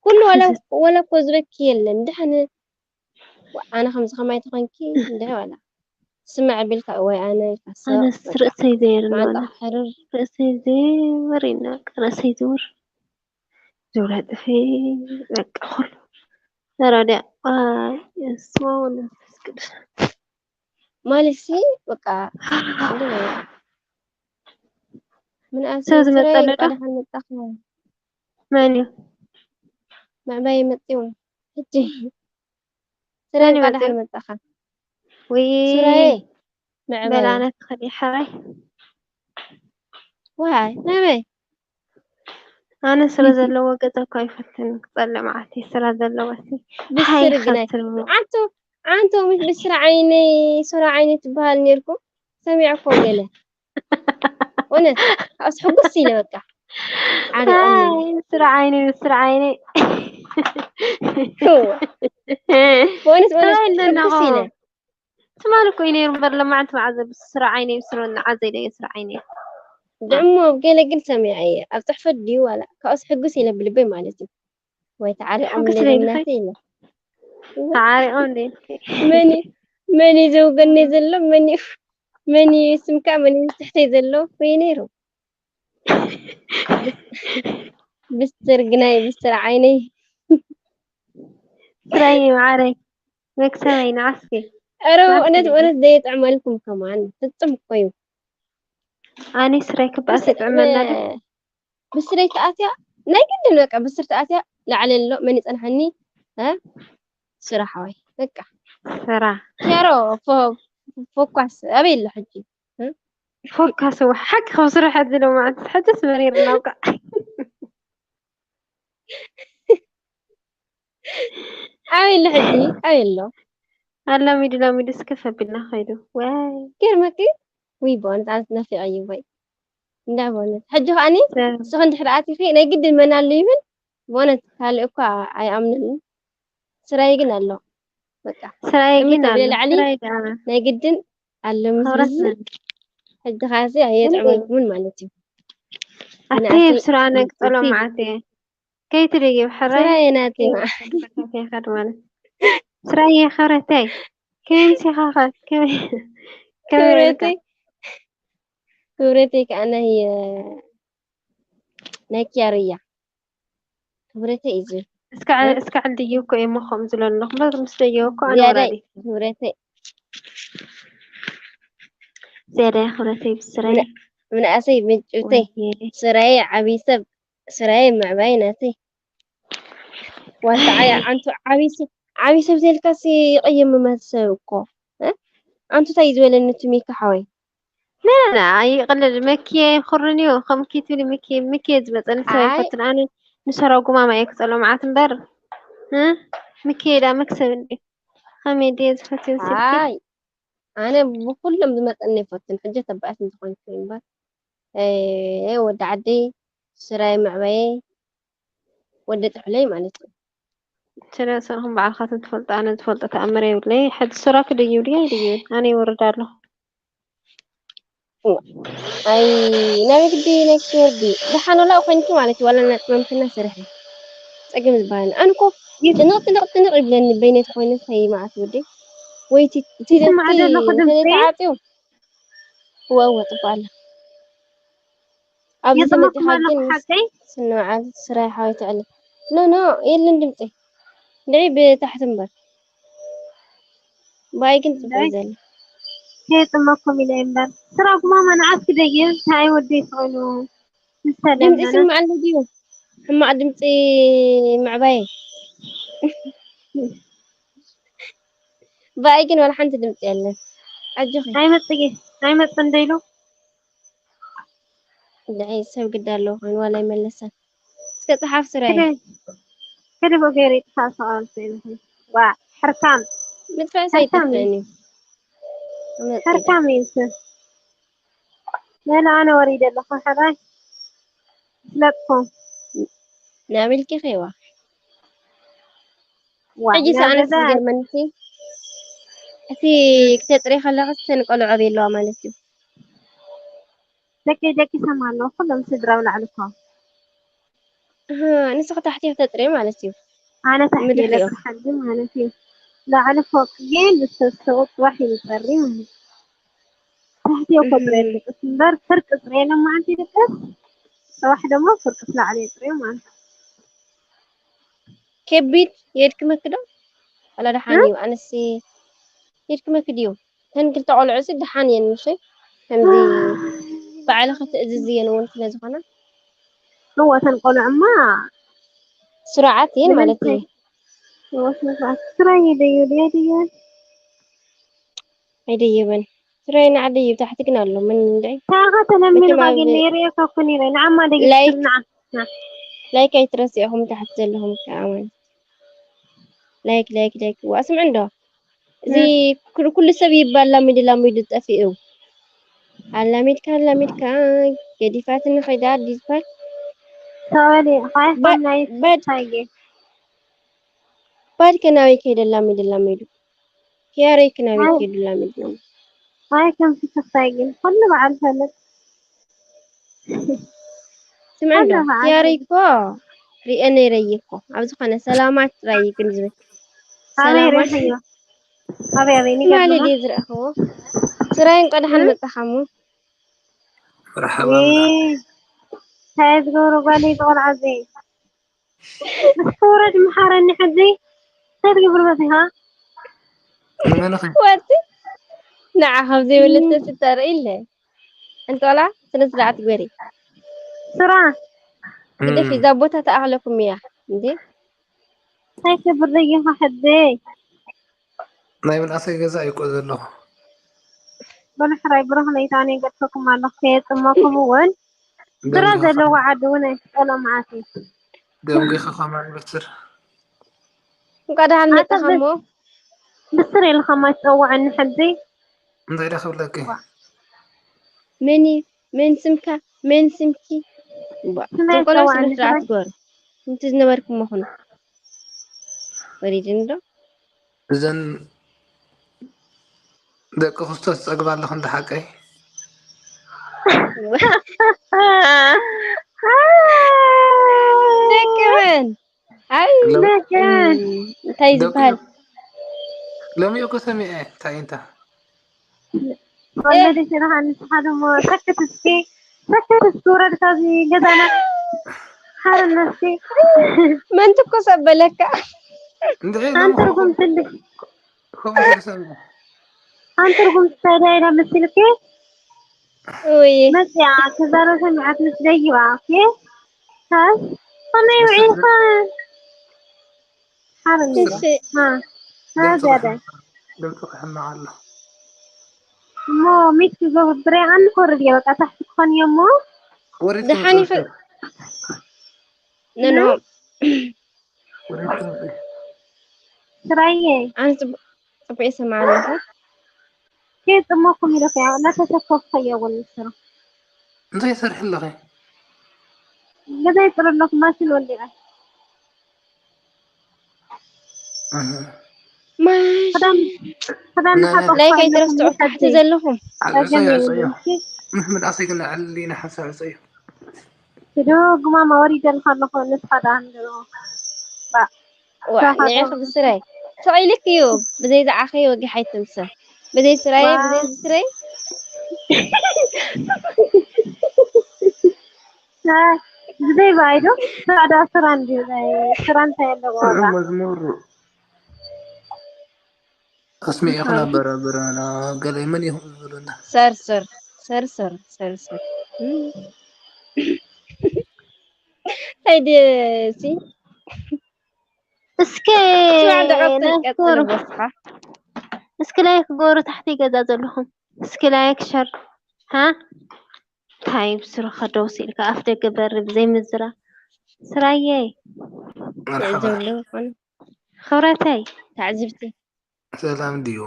ኩሉ ወላ እዚ ወላ እኮ ዝበኪ የለን ድሓን ኣነ ከምዚ ከማይ ተኾንኪ እንደ ዋላ ስምዕ ቢልካ ወይ ኣነ ኢልካ ሰቕ ኣነስ በቃ ርእሰይ ዘይርኒ መዓንጣ ዋላ ሕርር ርእሰይ ዝውር ይናቅ ርእሰይ ዝውር ዝውረ ጥፊ በቃ ኩሉ ተረዲያ ስማ ወመንፈስ ቅዱስ ማለት ሲ በቃ እንደ ምንኣስ ሰብ ስራይ ዝመፀሉ ዶ እንኳ ደሓን መጣኻ መን እዩ ምዕባይ መፅኡ ሕጂ ስራይ መን እዩ እንኳ መፅኡ ደሓን መጣኻ ወይ ስራይ በላ ምዕባይ ነቲ ከሊእ ሓራይ ዋይ ናበይ ኣነ ስረ ዘለዎ ገዛ እኮ ኣይፈትን ክፀልእ መዓት እዩ ስራ ዘለዎ ሲ ሓይ ብስር ግናይ ካብትርቡ ዓንቶ ዓንቶ ምስ ብስር ዓይነይ ሱራ ዓይነይ ትበሃል ነርኩም ሰሚዐ እኮ ገለ እውነት ኣስ ሕጉስ ኢለ በቃ ዓሪቆም ስራ ዓይነይ ስራ ዓይነይ በእውነት በእውነት ተባሂልና ሕጉስ ኢለ ትማል እኮ እዩ ነይሩ እምበር ለማዕንቲ መዓዘ ስራ ዓይነይ ስራ ዓዘይ ደ ስራ ዓይነይ ድዕሞ ገለ ግን ሰሚዐ እየ ኣብ ፅሕፈት ድዩ ዋላ ካብኡስ ሕጉስ ኢለ ብልበይ ማለት እዩ ወይ ተዓሪቆም ሕጉስ እንደ ደይልኸ እናተ ኢለ ተዓሪቆም እንደ መን መን እዩ ዘውገነይ ዘሎ መን እዩ መን እዩ ስምካ መን እዩ ትሕተይ ዘሎ ወይ ነይሩ ብስር ግናይ ብስር ዓይነይ ስራይ ማዓረይ መክሰበይ ንዓስኪ ኧረ ናስኪ እውነት ደይለ እውነት ዘየጥዕመልኩም ከማን ፍጹም እኮ እዩ ኣነ ስራይ ክበኣስ ምስ- ይጥዕመና ዶ ብ- ብስረይ ተኣትያ ናይ ግድን በቃ ብስር ተኣትያ ላዕለ ኣሎ መን ይጸንሓኒ እ? ስራሕ ወይ በቃ ስራ ኬሮ ፎ- ፎኳስ ኣበይ ኣሎ ሕጂ ፎካስ ሓቂ ከም ስራሕ ሕዚ ሎማዓንቲ ሕጅስ መሪርና እኳ ኣበይ ኣሎ ሕጂ ኣበይ ኣሎ ኣላሚዱ ላሚዱ እስከፍ ኣቢልና ከይዱ ወይ ገርመኪ ውይ በእውነት ኣነስ ናፊቐ እዩ ወይ እንዳ በእውነት ሕጂ ከኣኒ ሰብ ንስኺ እንድሕር ኣቲኺ ናይ ግድን መን ኣሎ ይብል በእውነት ካልእ እኳ ኣይኣምንን ስራይ ግን ኣሎ በቃ ስራይ እምቢ ግን ተብለ ኣሎ ላዕሊ ስራይ ደኣ ናይ ግድን ኣሎ ምስ ክብረት ብዚ ነን ሕጂ ካሲ ኣየጥዕመልኩምን ማለት እዩ ኣቲ ምንኣሰይ ብስራ ነቅጸሎ እቲ ማዓት እየ ከይትደጊ ብሕራይ ስራይ ናተይ ማ ከድ ማለት ስራይ ክብረተይ ከመይ ምሲኻኸ ከመይ ከመይ ኢልካ ክብረተይ ክብረተይ ከዓ ናይ ናይ ኪያርያ ክብረተይ እዩ ዝብል እስካ እስካ ዕልድዩ እኮ እየ መኸም ዝለለኹ በር ምስ ደየወ እኮ ኣነ ዝያዳይ ወራዲ ክብረተይ ዝያዳይ ክብረተይ ብስራይ ምንኣሰይ ምንጭውተይ ወየ ስራየ ዓብይ ሰብ ስራየ ምዕባይ ናተይ ዋታዓያ ዓንቱ ዓብይ ሰብ ዓብይ ሰብ ዘልካሲ ይቀየም መሰብ እኮ እ? ዓንቱ ታይ ዝበለኒ እቲ ሚካ ሓወይ ላላ ይቅልል መኪየ ይኽርን እዩ ከም ኪትብል ምኪ ምኪየ ዝመፀኒ ሰብ ኣይ ኣይፈትን ኣነ ንሰራ ጉማማ እየ ክፀሎ መዓት እምበር እ? ምኪየ ዳ መክሰብ እንዲ ከመይ ድየ ዝፈትዮ ስልኪ ኣይ ኣነ ብኩሎም ዝመፀኒ ይፈትን ሕጂ ተባኣስ እንተኮንኩ እምበር እ፣ ወዲ ዓደይ ስራይ መዕበየይ ወዲ ጥሕለይ ማለት እዩ ስለ ንስኹም ባዕልኻትኩም ትፈልጡ ኣነ ዝፈልጦ ተኣምር የብለይ ሕጂ ስራ ክድይብ ድየ ኣይድይብን ኣነ ይወርድ ኣለኹ እዋ፣ ኣይ ናይ ግዲ ናይ ክትወርዲ ደሓን ወላ ኮይንኪ ማለት እዩ ዋላ እናጥመምክና ስርሒ ፀገም ዝበሃል ኣነ እኮ ጭንቕ ጭንቕ ጭንቕ ይብለኒ በይነይ ተኮይነ እንታይ መዓት ወደይ ወይ እቲ እቲ ደቂ ይስማዕ ዘለኹ ድምፂ እንተዘይተዓፅዩ እወ እወ ፅቡቅ ኣለ ኣብዚ የፅመኩም ተመፂኻ ኣለኹ ግን ምስ ሓቀይ ስኒ መዓል ስራይ ሓወይ ትዕሊ ኖ ኖ የለን ድምፂ ንዒ ብታሕቲ እምበር ብኣይ ግን ፅቡቅ እዩ ዘሎ ከየፅመኩም ኢለ እምበር ስራኩም ኣማን ዓስኪ ደይብ እንታይ ወደይ ትኽእሉ ድምፂ ዝተለመነ ስማዕ ኣሎ ድዩ ሕማቅ ድምፂ ምዕባየ ብኣይ ግን ዋላ ሓንቲ ድምፂ የለን ኣጆኺ ኣይመፅጊ ኣይመፅን ደይሉ ድዒ ሰብ ግዳ ኣለዎ ኮይኑ ዋላ ይመለሰን እስከ ፀሓፍ ስራይ ትግርይ ከደቦ ገይረ ይጥፋእ ሰቓል ሰይለኺ። ዋ፣ ሕርካም። ምጥፋእ ሕርካም እዩ። ኣይጠፍእን እዩ። መጽ- ሕርካም እዩ እሱ። መን ኣነ ወሪደ ኣለኹ፣ ሕራይ። ስለጥኩም። ንኣመልኪ ኸይዋ። ዋ፣ ሕጂ ናብ ሰኣነት ገዛ ዝገርመኒ እቲ፣ እቲ ክተጥሪ ከለኺ እተን ቆልዑ ኣበይ ኣለዋ ማለት እዩ? ደቂ ደቂ ሰማ ኣለዉ፣ ኩሎም ስድራ ኣብ ላዕሊ እኮ። ኣህ፣ ንስኺ ታሕቲ ክተጥሪ ማለት እዩ። ኣነ ታሕቲ ምድሪ የለ እዮም። ብሓዲ ማለት እዩ። ላዕሊ ፎቅ ግን ብሰሰው ጽባሕ ይንጸሪ ማለት እዩ። ታሕቲ እኮ እህ። ጥሬ ልቅስ እምበር ፍርቂ ጥሬ ለማዓንቲ ልቅስ። ጽባሕ ደሞ ፍርቅስ ላዕሊ ጥሬ ማለት እዩ። ከቢድ የድክመኪ ዶ? ዋላ ደሓን እዩ። ኣነሲ የድክመኪ ድዩ? እተን ክልተ ቆልዑ ሲ ደሓን እየን ምሽ? ከምዚ ባዕልኺ ትእዝዝየን እውን ስለ ዝኾና። እወ፣ እተን ቆልዑማ ስሩዓት እየን ማለት እዩ። እወ፣ ስነ ስርዓት። ስራይ ይደዩ ድያ ድያ? ኣይደየበን። ስራይ ንዓደይ እዩ፣ ታሕቲ ግን ኣሎ። ምን እንድዒ? ታኻ ተለሚንካ መቸም ኣብ ግን ነይረ እኮ እኮ ነይረ። ንዓማ ደጊ ላይክ ትብል ንዓ። ንዓ። ላይክ ኣይትረስዕኹም፣ ታሕቲ ዘለኹም ከኣ ማለት። ላይክ፣ ላይክ፣ ላይክ። ዋ፣ ስምዒ እንዶ። እዚ ኩሉ፣ ኩሉ ሰብ ይባል ላሚዱ፣ ላሚዱ ጠፊኡ። ኣላሚድካ፣ ኣላሚድካ፣ ገዲፋትኒ ኸይዳ ኣዲስ ባል። ተወሊ፣ ኻይ ባ-፣ ናይ ባድ-፣ ታይጌ። ባድከ ናበይ ከይደ ላሚዱ፣ ላሚዱ? ኪያረይ ከ ናበይ ኣይ። ከይዱ ላሚዱ? ኣይ፣ ከም ፍትኽታይ ግን ኩሉ በዓል ፈልጥ። ስምዒ እንዶ፣ ኩሉ በዓል ኪያረይ ፈልጥ። እኮ ሪኤ ነይረይ እኮ። ኣብ ዝኾነ ሰላማት ጥራይ እዩ ግን ዝብል። ኣበይ ሰላማት ርኢኽዮ? ኣበይ፣ ኣበይ? ትማሊ ንገርና። ድየ ዝረእኽዎ። ስራይ እንቋ ደሓን እ? መጻኻሞ። መርሓባ እ፣ ምናምን። እንታይ ዝገብሩ ጓለይ ዝቖልዓ ዘይ? እስኪ ውረድ፣ ምሓረኒ ሕጂ። እንታይ ትገብሩ በዚኻ? ንመን ኢኺ? ወቲ ንዓ ካብ ዘይወለድተ ስታረ ኢለ። ኣንቲ ቆልዓ ስነ ስርዓት ግበሪ። ስራ። ግደፊ፣ እም። እዛ ቦታ ትኣኽለኩም እያ። እንዴ? እንታይ ክብር ደጊኻ ሕጂ? ናይ ምንኣሰይ ገዛ እዩ እኮ ዘለኹ። በሉ ሕራይ ብሩኽ ለይቲ፣ ኣነ ይገድፈኩም ኣለኹ። ከየጽመኩም እውን ስራ ደንጊኻ ዘለዎ ዓዲ እውን ኣይትጠልኦ መዓት እዩ። ደንጊኻ ከማን ብስር። እንኳ ደሓን ኣታ መጣኻ እሞ። ብስር ኢልኻ ማይ ትጸውዐኒ ሕጂ። እንታይ ዳ ክብለኪ? መን እዩ? መን ስምካ? መን ስምኪ? እባ፣ ስመይ እቶም ቆልዑ ስነ ጸውዐኒ ስርዓት ሕራይ። ግበሩ። ከምቲ ዝነበርኩም መኹኑ። ወሪድኒ ዶ? እዘን ደቂ ክርስቶስ ጸግባ ኣለኹ እንደ ሓቀይ። ደቂ መን? ኣይ፣ ደቂ መን? እም፣ እንታይ ደቂ ዝበሃል? ሎሚ እኮ ሰሚዐ እንታይ እንታ ወለዲ ስራኻ ንስኻ ደሞ ሰክት እስኪ፣ ሰክት እስኪ ውረድ ካብዚ ገዛና። ሓርነት እስኪ። መን ትኮስ ኣበለካ? እንድዒ ኣንተ ርጉም ትልቅ ከምኡ ስለ ሰሚዐ ኣንተ ርጉም ትሳዳ ኢላ መሲልኪ ወይ መጽያ ክዛረብ ሰሚዓት ምስ ደይባ ኦኬ። ሃስ ከመይ ውዒልካ? ሓርነት እሺ ሃ ሃ ድምፅኺ ዘደ ድምፅኺ ሕማቕ ኣሎ። እሞ ሚት ክገብር ብሬ ኣን ኮርድ እየ በቃ ታሕቲ ክኾን እየ እሞ ወሪድኪ ደሓን ምፅእ ይኸ- ኖ ኖ ወሪድኪ ምፅእ ስራዬ ኣነ ጽቡቅ ጽቡቅ ይሰማዕ ኣለኹ። ከየጽመኩም ኢለ ከያ እናተሰከፍኩ ከየውን ስራ እንታይ ይሰርሒ ኣለኺ? ገዛ ይጽር ኣለኩ ማሽን ወሊዐ እህ። ክዳን ማሽ ክዳን ና- ና- ሓጠብኩ ላይክ ኣለኩ ኣይትረስዑ ሓጂ ታሕቲ ዘለኹም። ዓፀዮ ጸገም ዓፀዮ የብሉን ዓፀዮ እሺ ምሕምድ ኣሰይ ክነዕሊ ንሓንሳብ ዓፀዮ ስዶ ግማማ ወሪደ ልካ ኣለኹ ንስኻ ደኣ ንገርዎ ዋ ንዒ ክብስረይ ስቕ ኢልክ እዩ ብዘይ ዝዓኸይ ወጊሕ ኣይትምሰል ብዘይ ስራየ ብዘይ ስረይ ብዘይ ባይዶ ራዳ ስራ እንዲ ስራ እንታይ ኣለዎ መዝሙር ኣስሚዕኹ ነበረ ብረና ገለ መን ኢኹም ዝብሉና ሰርሰር ሰርሰር ሰርሰር ኣይደሲ እስከ ስማዕ ደቐጽል ላይክ ቀጽል ጎሩ ወስኻ እስከ ላይክ ጎሩ ታሕቲ ገዛ ዘለኹም እስከ ላይክ ሸር ሃ እንታይ ብስሩ ከደውስ ኢልካ ኣፍ ደገ በሪ ብዘይ ምዝራ ስራየይ መርሓባ። ዘለዉ ይኾኑ። ክብረተይ ተዓዝብቲ ሰላም ድዩ?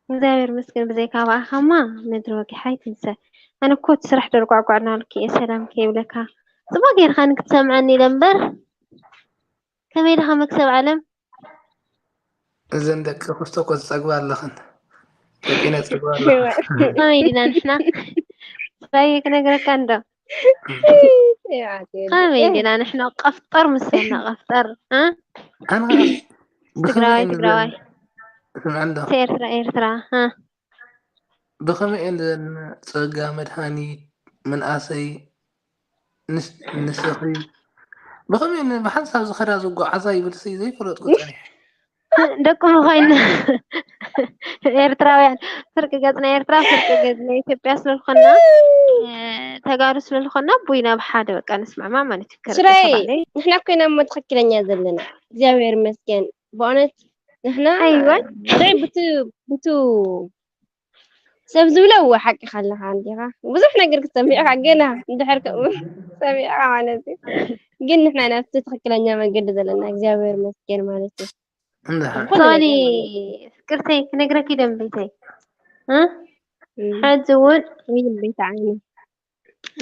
እግዚኣብሔር ይመስገን። ብዘይካ ብኣኻማ ምድሪ ወጊሓ ኣይትንሰ። ኣነ እኮ እቲ ስራሕ ደርጓዕጓዕ እናበልኩ እየ ሰላም ከይብለካ። ጽቡቕ ጌርካ ንክትሰምዐኒ ኢለ እምበር ከመይ ኢልኻ መክሰብ ዓለም? እዘን ደቂ ክስቶ እኮ ዝጸግባ ኣለኽን። ደቂነ ጸግባ ኣለኽን። ከመይ ዲና ንሕና? ባየ ክነግረካ እንዶ። ከመይ ዲና ንሕና ቀፍጠር ምስ በልና ቀፍጠር፣ እ? ኣነ ትግራዋይ ትግራዋይ ስምዐ እንዶ ኤርትራ ኤርትራ፣ እ? ብኸመይ እየን ዘን ጸጋ መድሃኒት ምንኣሰይ ንስ- ንስኺ ብኸመይ እየን ብሓንሳብ ዝኸዳ ዝጓዓዛ ይብል ሲ ዘይፈለጥኩ ጸኒሐ። ደቂ ምዃይና ኤርትራውያን ፍርቂ ገጽ ናይ ኤርትራ ፍርቂ ገጽ ናይ ኢትዮጵያ ስለዝኾና፣ እ፣ ተጋሩ ስለዝኾና፣ ቡይ ናብ ሓደ በቃ ንስማዕማ ማለት እዩ። ከርቀ ስራይ ተባለ። ንሕና ኮይና እሞ ትኽክለኛ ዘለና እግዚኣብሔር ይመስገን። ብእውነት ንሕና ኣይወ። ብዘይ ብቱ ብቱ ሰብ ዝብሎ እወ ሓቂ ካለካ እንዲኻ ብዙሕ ነገር ክትሰምዕ ኢኻ ገና እንድሕር ከምኡ ሰሚዕካ ማለት እዩ። ግን ንሕና ናብቲ ትኽክለኛ መንገዲ ዘለና እግዚኣብሔር ይመስገን ማለት እዩ። እንድሓ ኩሉ ሶሊ ነገር ማለት እዩ። ፍቅርተይ ክነግረኪ ደንበይተይ፣ እ? እም፣ ሕጂ እውን ወይ ቤት ዓይኒ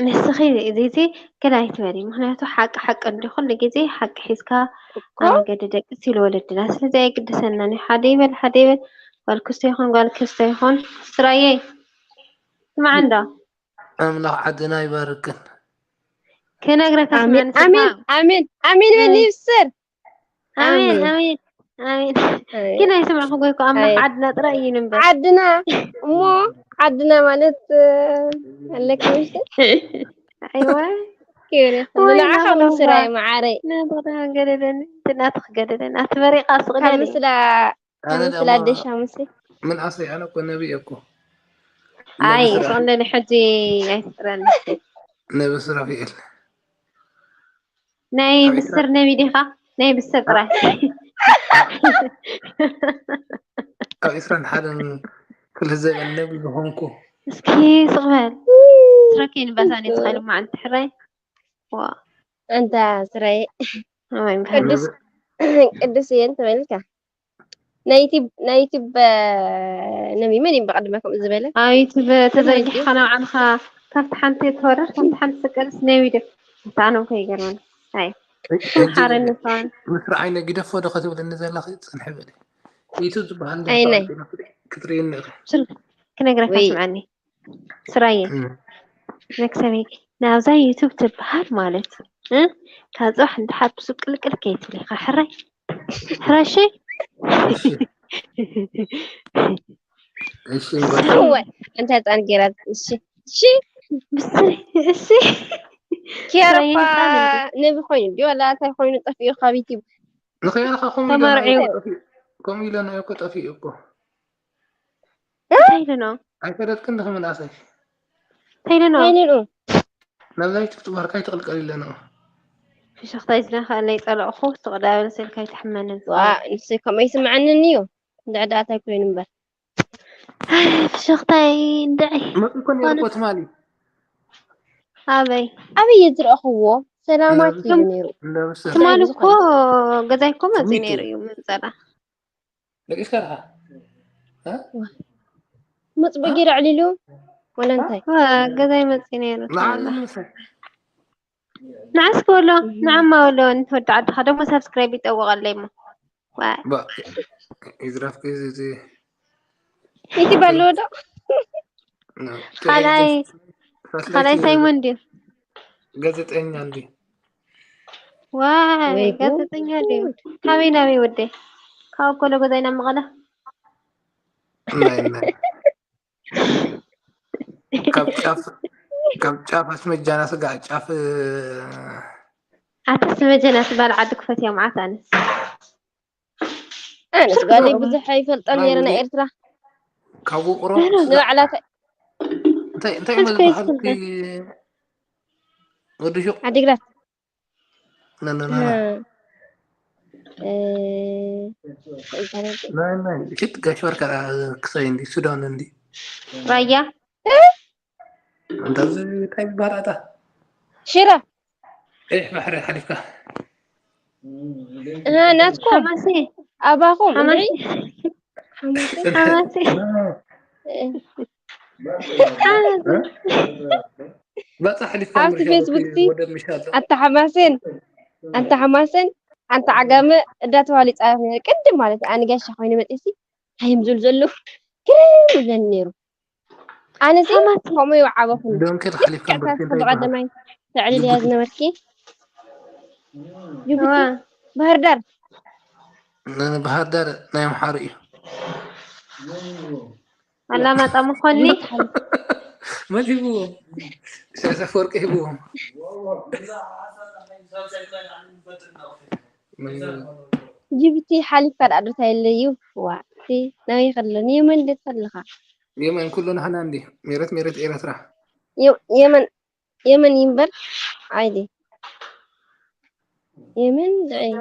ንስኺ እዚ እዚ ገለ ኣይትበሊ፣ ምክንያቱ ሓቂ ሓቂ እንዲ ኩሉ ግዜ ሓቂ ሒዝካ እኮ ኣብ መገዲ ደቂ ሲሉ ወለድና። ስለዚ ኣይግድሰናን እዩ። ሓደ ይበል ሓደ ይበል፣ ጓል ክስቶ ይኹን ጓል ክስቶ ይኹን፣ ስራየይ ስማዕ እንዶ ኣምላኽ ዓድና ይባርክን። ክነግረካ ኣሜን ስማዕ ንስኻ። ኣሜን ኣሜን ኣሜን በል ኣሜን። ይብስር ኣሜን ኣሜን። ኣሜን ኣሜን። ኣሜን። ግን ኣይሰማዕኩ ጎይኮ ኣምላኽ ኣይ። ዓድና ጥራይ እዩ ንንበር። ዓድና እሞ ዓድና ማለት ኣለኪ ምሽ ኣይዋ ክብሪ ወይ ንዓኻ ናብራ ምስራይ እዋ። መዓረይ ናብራ ገደደኒ ናትኽ ገደደኒ ኣትበሪቃ ካብ ስቕደሊ። ምስላ ካብ ኣነ ምስላ ደሞ ደሻ ሙሴ ምን ኣሰይ ኣነ እኮ ነቢ እኮ ኣይ ነቢ ስራሕ። ስቕደሊ ሕጂ ኣይስቅረኒ። ነቢ ስራፊኤል ናይ ኣብ ብስር ነቢ ዲኻ? ናይ ብስር ጥራይ። ኣብ ዕስራን ሓደን ክልተ ዘበን ነቢ ዝኾንኩ እስኪ ስቕ በል። ስረኪ ንበሳኒ ትኸል ማዓንቲ ሕራይ። ዋ ኣንታ ስራይ ወይ ምሕረት። ቅዱስ ቅዱስ እየን ተበልካ ናይ ዩቲብ ናይ ዩቲብ ነቢ መን እዩ ብቐድመ ከምኡ ዝበለ ኣብ ዩቱብ ተዘርጊሑ ተዘርጊሕካ ናብ ዓንኻ ካብቲ ሓንቲ ተወረድ ካብቲ ሓንቲ ስቀልስ ነቢ ዶ? ኣነ እኮ ይገርመኒ። ኣይ ሓረኒ ሰዋን ምስ ረዓይ ነጊደፎ ዶ ክትብልኒ ዘለኺ ጽንሒ በሊ። ዩቱብ ዝበሃል ኣይነ። ክትርእይኒ ኢኺ። ክነግረካ ወይ። ስምዓኒ ስራየ እም። መክሰበይ ናብዛ ዩቱብ ትበሃል ማለት እ? ካብ ፅባሕ ንደሓር ብሱቅ ቅልቅል ከይትብል ኢኻ ሕራይ ሕራይ እሺ እሺ። እሺ፣ እምበር። እወ፣ እንታይ ህፃን ገይራ? እሺ፣ እሺ፣ ብስሪ እሺ ኪያራባ ስራይ ህፃን እንዴ? ነቢ ኮይኑ ድዩ? ዋላ እንታይ ኮይኑ ጠፊኡ ካብ ዩቲብ? ንኸያልካ ከምኡ ኢለ ተመርዕዩ። ናዮ እኮ ጠፊኡ። ከምኡ ኢለ ናዮ እኮ ጠፊኡ እኮ። እንታይ ኢሉ ነው? ኣይፈለጥክን ድኺ ምንኣሰይ? እንታይ ኢሉ ነው? እንታይ ኢሉ? ናብዛ ዩቱብ ጥባርካ ይትቕልቀል ኢለ ነው። ፍሽኽታ ይዝለኻ ለይፀለቕኹ ስቕ ዳበል ስልካ ኣይትሕመንን። ዋ፣ ንሱ ከምኡ ይስምዓንን እዩ። እንድዕዳኣ እንታይ ኮይኑ እምበር። ፍሽኽታይ እንድዒ መፂ እኮ ነይሩ እኮ ትማሊ። ኣበይ ኣበይ እየ ዝረእኽዎ? ሰላማት እዩ እንዳ- ነይሩ። እንዳበሰ- ትማሊ እንታይ እኮ ገዛይ እኮ መፂ ስሚቱ። ነይሩ እዩ ምምፀላ ደቂስካ ዲኻ? እ? መፅበ ገይሩ ኣዕሊሉ ወላ እንታይ? ገዛይ መፂ ነይሩ ንዓሊ ንምሳይ። ንዓስ ክበሎ ንዓማ በሎ ንትወዲ ዓድኻ ደሞ ሳብስክራይብ ይጠወቐለይ እሞ ዋይ ባ- ይዝረፍኪ እዚ- እዚ- ዩቲብ ኣለዎ ዶ? ነ- ካልኣይ ሳትላይት ካልኣይ እዩ ሳይሞን ድዩ ጋዜጠኛ እንዲ ዋይ ወይ ጋዜጠኛ ድዩ ካበይ ናበይ ወደይ ካብ ኮሎ ገዛይ ናብ መቐለ ናይ ናይ ካብ ጫፍ ካብ ጫፍ ኣስመጃና ስጋዕ ጫፍ ኣታ ስመጀና ትባል ዓዲ ክፈት እያ መዓት ኣነስ ኣነስ ጓለይ ብዙሕ ኣይፈልጦ ነይረ ናይ ኤርትራ ካብ ውቅሮ ንባዕላ እንታይ እንታይ ኣስከይ ዝበሃል ወዲ ሹቅ ዓዲግራት ነነና ናይ ናይ ሽት ጋሽ በርካ ክሳይ እንዲ ሱዳን እንዲ ራያ እንታዚ እንታይ ዝበሃል ኣታ ሽረ ቀይሕ ባሕሪ ሓሊፍካ ናትኩም ሓማሴ ኣባኹም ሓማሴ እንድዒ? ሓማሴ ሓማሴ ባጻ ሕሊፍካ ኣብቲ ምርሻ ፌስቡክ በቲ ሲ ወደብ ምሻ ኣሎ። ኣታ ሓማሴን ኣታ ሓማሴን ኣንታ ዓጋመ እዳተባሃሉ ይጻረፍ ነይሩ። ቅድም ማለት ኣነ ጋሻ ኮይነ መጺሲ ኣይም ዝብል ዘለኹ ግርም ይብለኒ ነይሩ። ኣነ ሲ ሓማሴ ከምኡ ይወዓበኹኒ። ዶንኪ ተሕሊፍካ ልክዕ በቲ ሳስቲ እንታይ ይበሃል? ብቐደማይ ተዕልልያ ጅቡቲ። ዝነበርኪ ጅቡቲ እዋ ባህር ዳር ን- ባህር ዳር ናይ ኣምሓሩ እዩ። ኣላማጣ ምኾኒ መን ሂብዎም? ኢሳያስ ኣፈወርቂ ሂብዎም። ጅቡቲ ሓሊፍካ ዳኣ ዶ እንታይ ኣሎ እዩ? ዋ እቲ ናበይ ከሎ ንየመን ዶ ትኸለኻ? የመን ኩሉ ናህና እንዲ ሜረት ሜረት ኤረትራ። የ- የመን የመን ይንበር ዓይዲ የመን ዝዐይ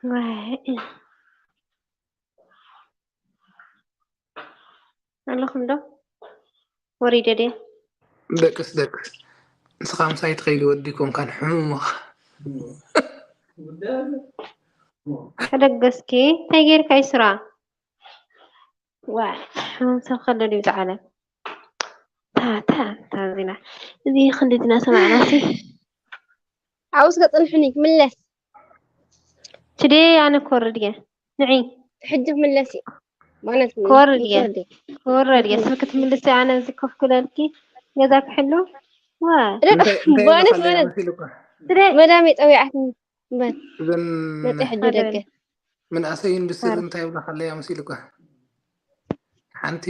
ዋይ። ኣለኹም ዶ ወሪደ ድየ? ደቅስ ደቅስ ንስኻ ምሳይ ትኸይድ ወዲ ኮንካን ሕሙም ኢኻ። ተደገስኪ እንታይ ጌርካ ይስራ? ዋይ ሕሙም ሰብ ከሎ ድዩ ዝዓለም? ታታ ታዚና እዚ ክንዲ ዝና ሰማዕናሲ ኣብኡ ስከ ጽንሕኒ ክምለስ ትዴ ኣነ ክወርድ እየ ንዒ ሕጂ ክምለስ እዩ ማለት ክወርድ እየ ክወረድ እየ ስልኪ ትምልስ ኣነ እዚ ኮፍ ክለልኪ ገዛ ክሕሉ ዋ እንታይ እንታይ ባነት ኢልካ ኣለያ ባነት መሲልካ? ትዴ መዳም የጸዊዓትኒ እምበር እዘን መጽ ሕጂ ደገ ምንኣሰይን ብስር እንታይ ይብላ ከለያ መሲልካ? ሓንቲ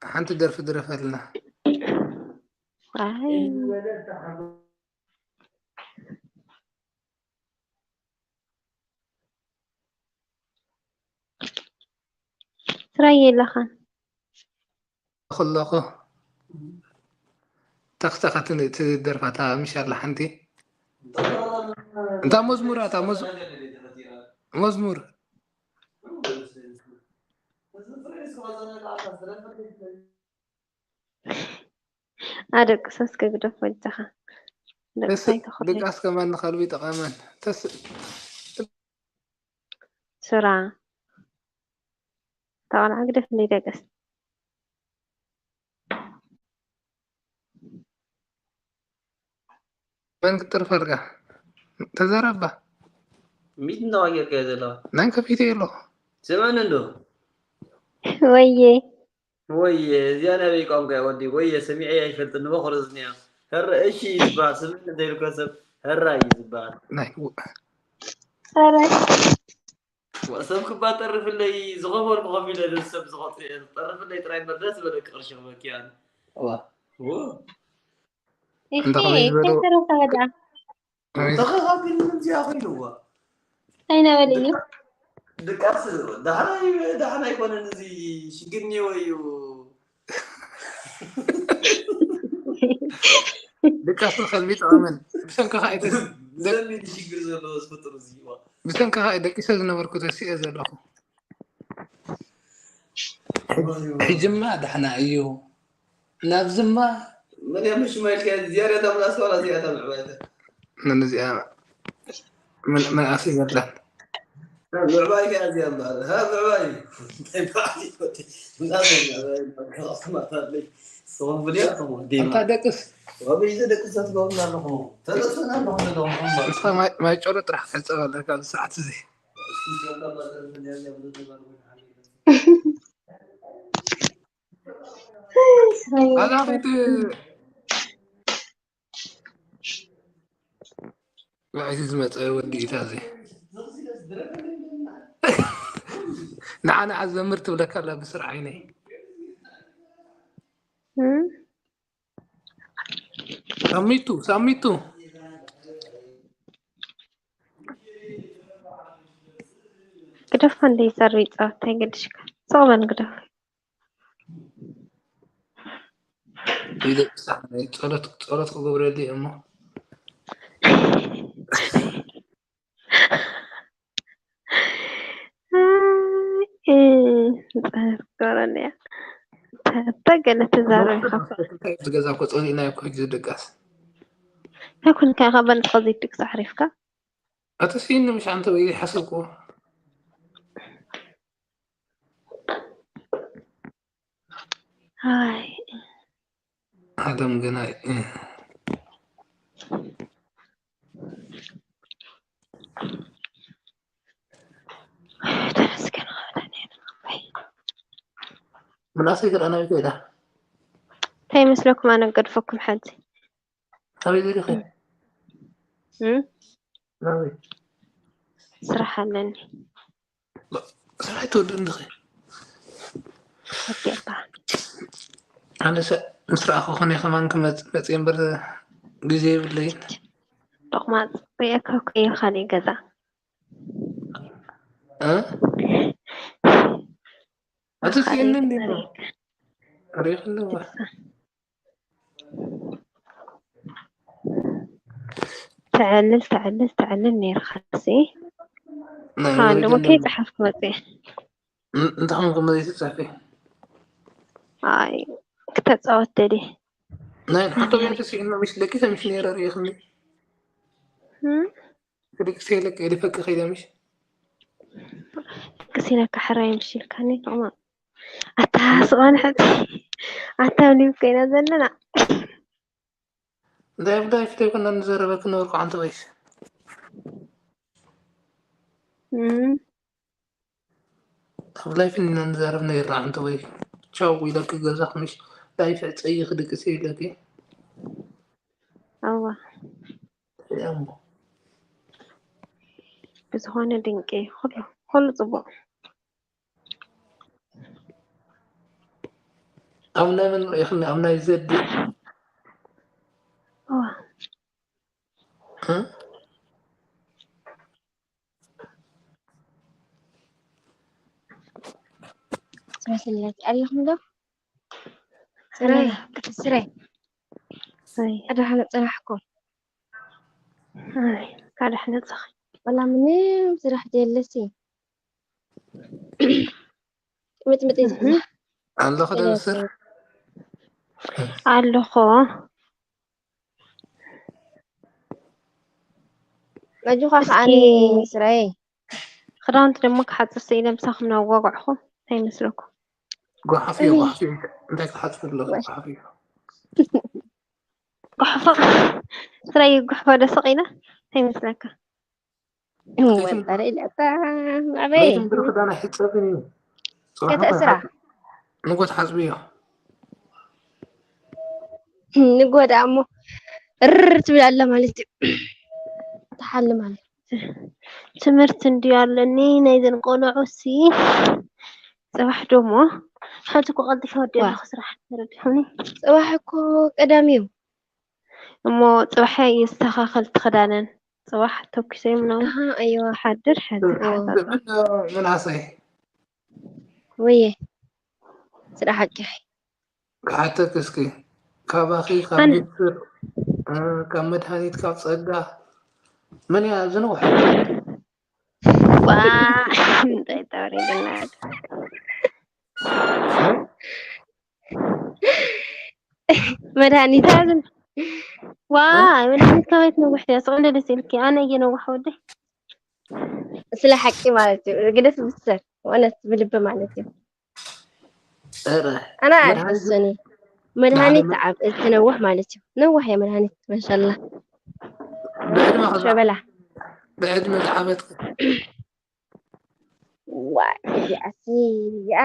ሓንቲ ደርፊ ድረፈልና። ኣይ ስራይ የለኻን ከለኹ ተኽተኸትን እቲ ደርፋታ ምሻላ ሓንቲ እንታ መዝሙር ኣታ መዝ- መዝሙር ኣደቅሰስ ክግደፍ ወጃኻ ደስ ደቅሳይ ተኸለ ድቃስ ከማን ንኸልቢ ጠቐመን ተስ ስራ ተቐልዓ ግደፍለይ ደቅስ መን ክጥርፈልካ ተዘረባ ሚት እንዳዋየርከ ዘለዋ ናን ከፊተ የለኹ ስምዕኒ እንዶ ወየ ወየ እዚኣ ናበይ ቋንቋ እያ ወዲ ወየ ሰሚዐ ኣይፈልጥን ንበኽሮ ዝኒያ ህረ እሺ እዩ ዝበሃል ስምዕኒ እንተይልኮ ሰብ ህራ እዩ ዝበሃል ናይ ኧረ ዋ፣ ሰብ ክባ ጠርፍለይ ዝኸፈልኩ ከፊለ ነዚ ሰብ ዝኸጡ እየ ጠርፍለይ ጥራይ እምበር ደስ ዝበለኪ ቅርሺ ክበኪ ኣነ ዋ ዎ እሺ እንተ ከመይ ዝበሉ ከይተረፈ ወዳ ከመይ ተኸኻፊል ምንዚያ ኮይኑዋ እንታይ ነበል እዩ ድቃስ ዳሕና እዩ ዳሕና ኣይኮነን እዚ ሽግኒ ወይ እዩ ድቃስ ከልቢ ጠቐመን ብሰንክኻ ኣይተ- ብዘሚድ ሽግር ዘለዎ ዝፍጥሩ እዚ ዋ ብሰንክኻ ደቂሰ ዝነበርኩ ተሲኤ ዘለኹ ሕጅማ ዳሕና እዩ ናብዝማ መን እያ መሽማ ኢልካ ዝያዳ እታ ምላስ ዋላ እዚኣ እታ ምዕባይተ ነዚኣ መናእሰይ የለን ምዕባይ ከ እዚኣ እምበኣር ሃ ምዕባይ እንታይ በዓል ይፈትሕ ምላስ ምዕባይ ከቕስማታለይ ስኹም ፍልያ ስኹም እንታ ደቅስ ወበይ ዘደቅስ ትገብሩና ኣለኹ ተለሶና ኣለኹ ዘለኹም እምበር ንስኻ ማይ- ማይ ጨሎ ጥራሕ ክሕፀብ ኣለካ ኣብዚ ሰዓት እዚ ኣዛ ኸይት ላዕዚ ዝመፀ ወዲ ኢታ እዚ ንዓ ንዓ ዘምር ትብለካ ኣላ ብስር ዓይነይ እም? ሳሚቱ ሳሚቱ ግደፎ እንደ ይሰርብ ይፃወት ኣይገድሽካ ስቕ በል ግደፎ ይደቅሳ ጸሎት ጸሎት ክገብረሉ እየ እሞ ኣይ፣ እ፣ ጸሎት ክገብረሉ እያ። እታ እታ ገለ ትዛረብ ኢኻ እኮ። እንታይ እቲ ገዛ እኮ ጸሊእናዮ እኮ ሕጂ ዝድቃስ። ኣይኮንካ ኢኻ በል፣ ተኸዚ ድቅስ ኣሕሪፍካ። ኣቲ ሲኒ ምሽ ኣንተ ወይ ሓሰብኩ። ኣይ፣ ዓለም ገና እ፣ ተመስገን ኸኣለኒ ኣባይ። ምናሰይ ገለ ኣናበይ ከይዳ? እንታይ ይመስለኩም? ኣነ ገድፈኩም ሓዚ። ኣበይ ዘሪኺ? እም? ናበይ? ስራሕ ኣለኒ። ስራሕ ትወዱ እንድኺ? ወዲእካ። ኣነ ሰ-፣ ምስ ረኣኹ ኾነ ከማን ክመጽእ መጽእ እምበር ግዜ የብለይን። ሎቕማጽ ሪኤካ እኮ እየ ካልእ ገዛ። እ? ኣቲ ሲኒ እንዲ ነው። ሪኢኺ ኣለዋ። ተዕልል፣ ተዕልል፣ ተዕልል ነይርካ ሲ። ናይ ከማን ወለዲ ደሞ ኣለዋ። ከይጸሓፍኩ መጽእ። ን-፣ እንታይ ኾንኩም ዘይትጽሕፊ? ኣይ፣ ክተጻወት ደልየ። ናይ ንሓቶ ቤት ስዒድ ነው ምሽ ለኪ ሰምሽ ነይረ ሪኢኽኒ። እም? ክልክ ሰይለክ ኤሊፈክ ከይደ ምሽ? ክሲለካ ሕራይ ምሽ ኢልካኒ፣ ሎቕማጽ። ኣታ ስቕ በል ሕጂ። ኣታ ኣብ ሊቭ ኮይና ዘለና። እንታይ ኣብ ላይፍ ደይ ኮና ንዘረበ ክነበርኩ ዓንተ ወይስ? እም፣ ኣብ ላይፍ ኢና ንዛረብ ነይርና ዓንተ ወይ? ቻው ኢለክ ገዛኽ ምሽ? ላይፍ ዕፀይ ክድቅስ ኢለክ። እዋ፣ ያሞ። ብዝኾነ ድንቂ፣ ኩሉ፣ ኩሉ ጽቡቕ። ኣብ ናይ መን ርኢኽኒ? ኣብ ናይ ዘዲ? እዋ፣ እ? ስመስለት ኣለኹም ዶ? ስራይ፣ ስራይ። ኣይ፣ ኣድሓነ ጽናሕኩም። ኣይ፣ ካድሕ ነጽኺ። ወላ ምንም ስራሕ የለሲ። ምጥምጥ እህ። ኣለኹ ደብስር? ኣለኹ። ኣጆኻ ከዓኒ ስራይ። ክዳውንቲ ደሞ ክሓጽብ ስኢለ ምሳኹም እናዋጓዕኹ እንታይ ይመስለኩም? ጓሓፍ እዩ፣ ጓሓፍ እዩ። እንታይ ክሓጽብ ኣለኹ? ጓሓፍ እዩ። ጓሕፎ፣ ስራይ ጓሕፎ ዶ ስቕ ኢለ? እንታይ ይመስለካ? ወንበረ ኢለካ ኣበይ? ለይትን ብርክ ዳና ሕጸብን እዩ። ጽባሕ ከተእስራ። ንጎት ሓጽብዮ። ንጎዳ እሞ ርር ትብል ኣላ ማለት እዩ። ትሓልም ኣላ። ትምህርቲ እንድዩ ኣለኒ ናይዘን ቆልዑ ሲ። ጽባሕ ደሞ ሓንቲ እኮ ቀልጢፈ ወዲ ዋ። ኣለኹ ስራሕ ተረዲኹኒ። ጽባሕ እኮ ቀዳም እዩ። እሞ ጽባሕ ይስተኻኸል ትኽዳነን። ጽባሕ ተኩሰ ምናምን ኣሃ፣ ኣይዋ። ሓድር ሓድር እዎ። ሓሳብ። ምናሰይ ወየ። ስራሕ ሓቂኺ። ክሓተክ እስኪ፣ ካባኺ፣ ካብ ኣን- ዶክተር፣ እ፣ ካብ መድሃኒት፣ ካብ ጸጋ፣ መን እያ ዝነውሐ? ዋ፣ እንታይ ተወሪድና? መድሃኒት። ዋ፣ መድሃኒት ካበይ ትነውሕ እያ? ስቕ እንደ ደስ ኢልኪ፣ ኣነ እየ ነውሕ ወደይ። ስለ ሓቂ ማለት እዩ። ግደፍ ብሰር፣ እውነት ብልቢ ማለት እዩ። ኧረ፣ ኣና መድሃኒት ኣይትሕሰኒ። መድሃኒት መድሃኒት ዓብ ትነውሕ ማለት እዩ። ነዋሕ እያ መድሃኒት፣ ማሻላ። ብዕድመ ከዛ፣ ሸበላ። ብዕድመ ዝዓበትክ። ዋይ፣ እዚኣሲ፣ እዚኣ።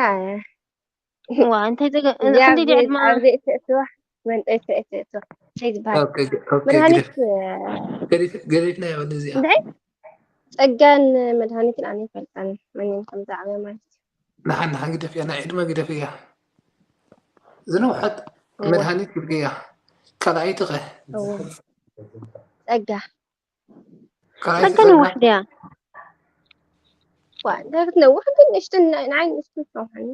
ዋ፣ እንታይ ዘገ-፣ እዚኣ ክንደይ ድያ ኣብ ዕድማ? ኣብ ዘይትእትዋ፣ መንጠይ ትእትዋ። እንታይ ዝበሃል? ኦኬ፣ ኦኬ፣ መድሃኒት፣ ግደፍ። ገዲፍ-፣ ገዲፍና ይበል እዚኣ። እንታይ? ጸጋን መድሃኒትን ኣነ ይፈልጣን። መንን ከም ዝዓበ ማለት እዩ። ንሓን፣ ንሓን ግደፍ እያ፣ ናይ ዕድመ ግደፍ እያ። ዝነውሐት እወ። መድሃኒት ግድግያ። ካልኣይቲ ኸ? እወ። ጸጋ። ካልኣይቲ ጸጋ ነዋሕ ድያ? ዋ፣ እንታይ ክትነውሕ ግን ንእሽትን ንዓይ ንእሽትን ትነውሓኒ።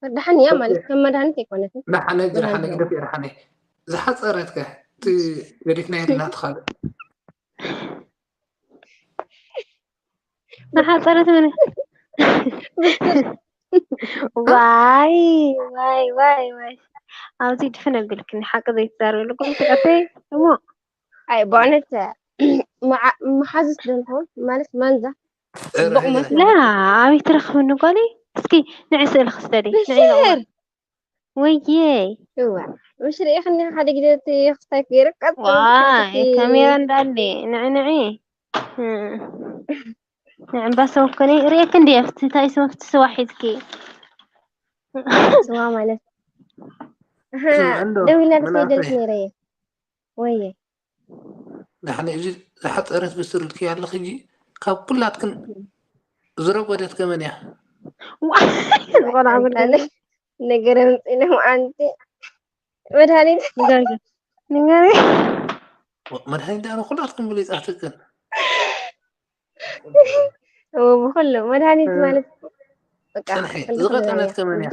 ደሓን እያ ማለት ከም መድሃኒት ኣይኮነትን። ደሓነ፣ ደሓነ መድሃኒት ግደፍ እያ፣ ደሓነ። ዝሓጸረት ከ? እቲ ገዲፍና የድና ትኻልእ። ዝሓጸረት ምን? ዋይ ዋይ ዋይ ዋይ፣ ኣብዚ ድፍን ኣቢልክኒ ሓቂ ዘይትዛረብሉ። ጎምቲ ቀተይ እሞ ኣይ ብእውነት መሓዙት ዶ ንኸውን ማለት ማንዛ ጽቡቕ መስሎ። ላ ኣበይ ትረኽብኒ ጓለይ? እስኪ ንዒ ስእሊ ክስደዲ ንዒ ነዋ። ብስር ወይዬ እዋ ምሽ ርኢኽኒ ሓደ ግዜ እቲ ክስታይ ገይረ ቀጥ ዋይ ካሜራ እንዳለ ንዒ ንዒ እም። ንዕምባሰ ወኮነ ርእየክ እንዲ ኣብቲ እንታይ ስም ኣብቲ ስዋ ሒዝኪ ስዋ ማለት ኣሃ፣ ስምዐ እንዶ ደው ኢላ ልከይደልክ መናእሰይ ነይረ እየ ወየ ንሕና እዚ ዝሓፀረት ብስር ኢልኪ ኣለኺ ሕጂ ካብ ኩላትክን ዝረጎደት ከመን እያ? ዝቆልዓ ጉዳይ ኣንታለ ነገር ምፅነ መዓንቲ መድሃኒት ንገሪ ንገሪ መድሃኒት ዳ ኩላትክን ብሊፃትክን እዎ ብኩሉ መድሃኒት ማለት በቃ ፅንሒ ክንዲ ዝቐጠነት ክብለያ ከመን እያ?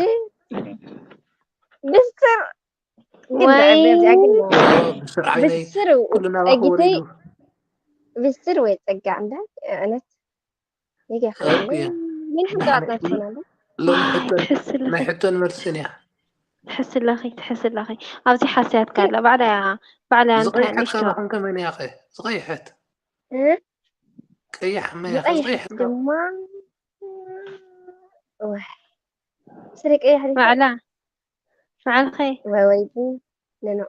እንዲ ብስር ግን ወይ ብዓበ እዚኣ ግን ብስር ዓይነይ ብስር ኩሉ ናባ ጸጊተይ ከወሪዱ ብስር ወይ ጸጋ እንዳ እነት ይገ እኩ እያ ምን ሕምጣጣ ትኾናለ ሎሚ ሕቶን ናይ ትሕስለኺ ሕቶን መልስን እያ። ትሕስለኺ ትሕስለኺ ኣብዚ ሓስያትካ ኣላ ባዕላ ባዕላ እንታይ ዝቐይሐት ንእሽቶ ካባኽን ከመን እያ ኸ? ዝቐይሐት ቀያሕ መያ ኸ? ዝቐይሐት ዝቐይሐት ድማ ወይ ስሪ ቀያሕ ባዕላ ባዕልኸ ወይ ወይ ግን ነኖ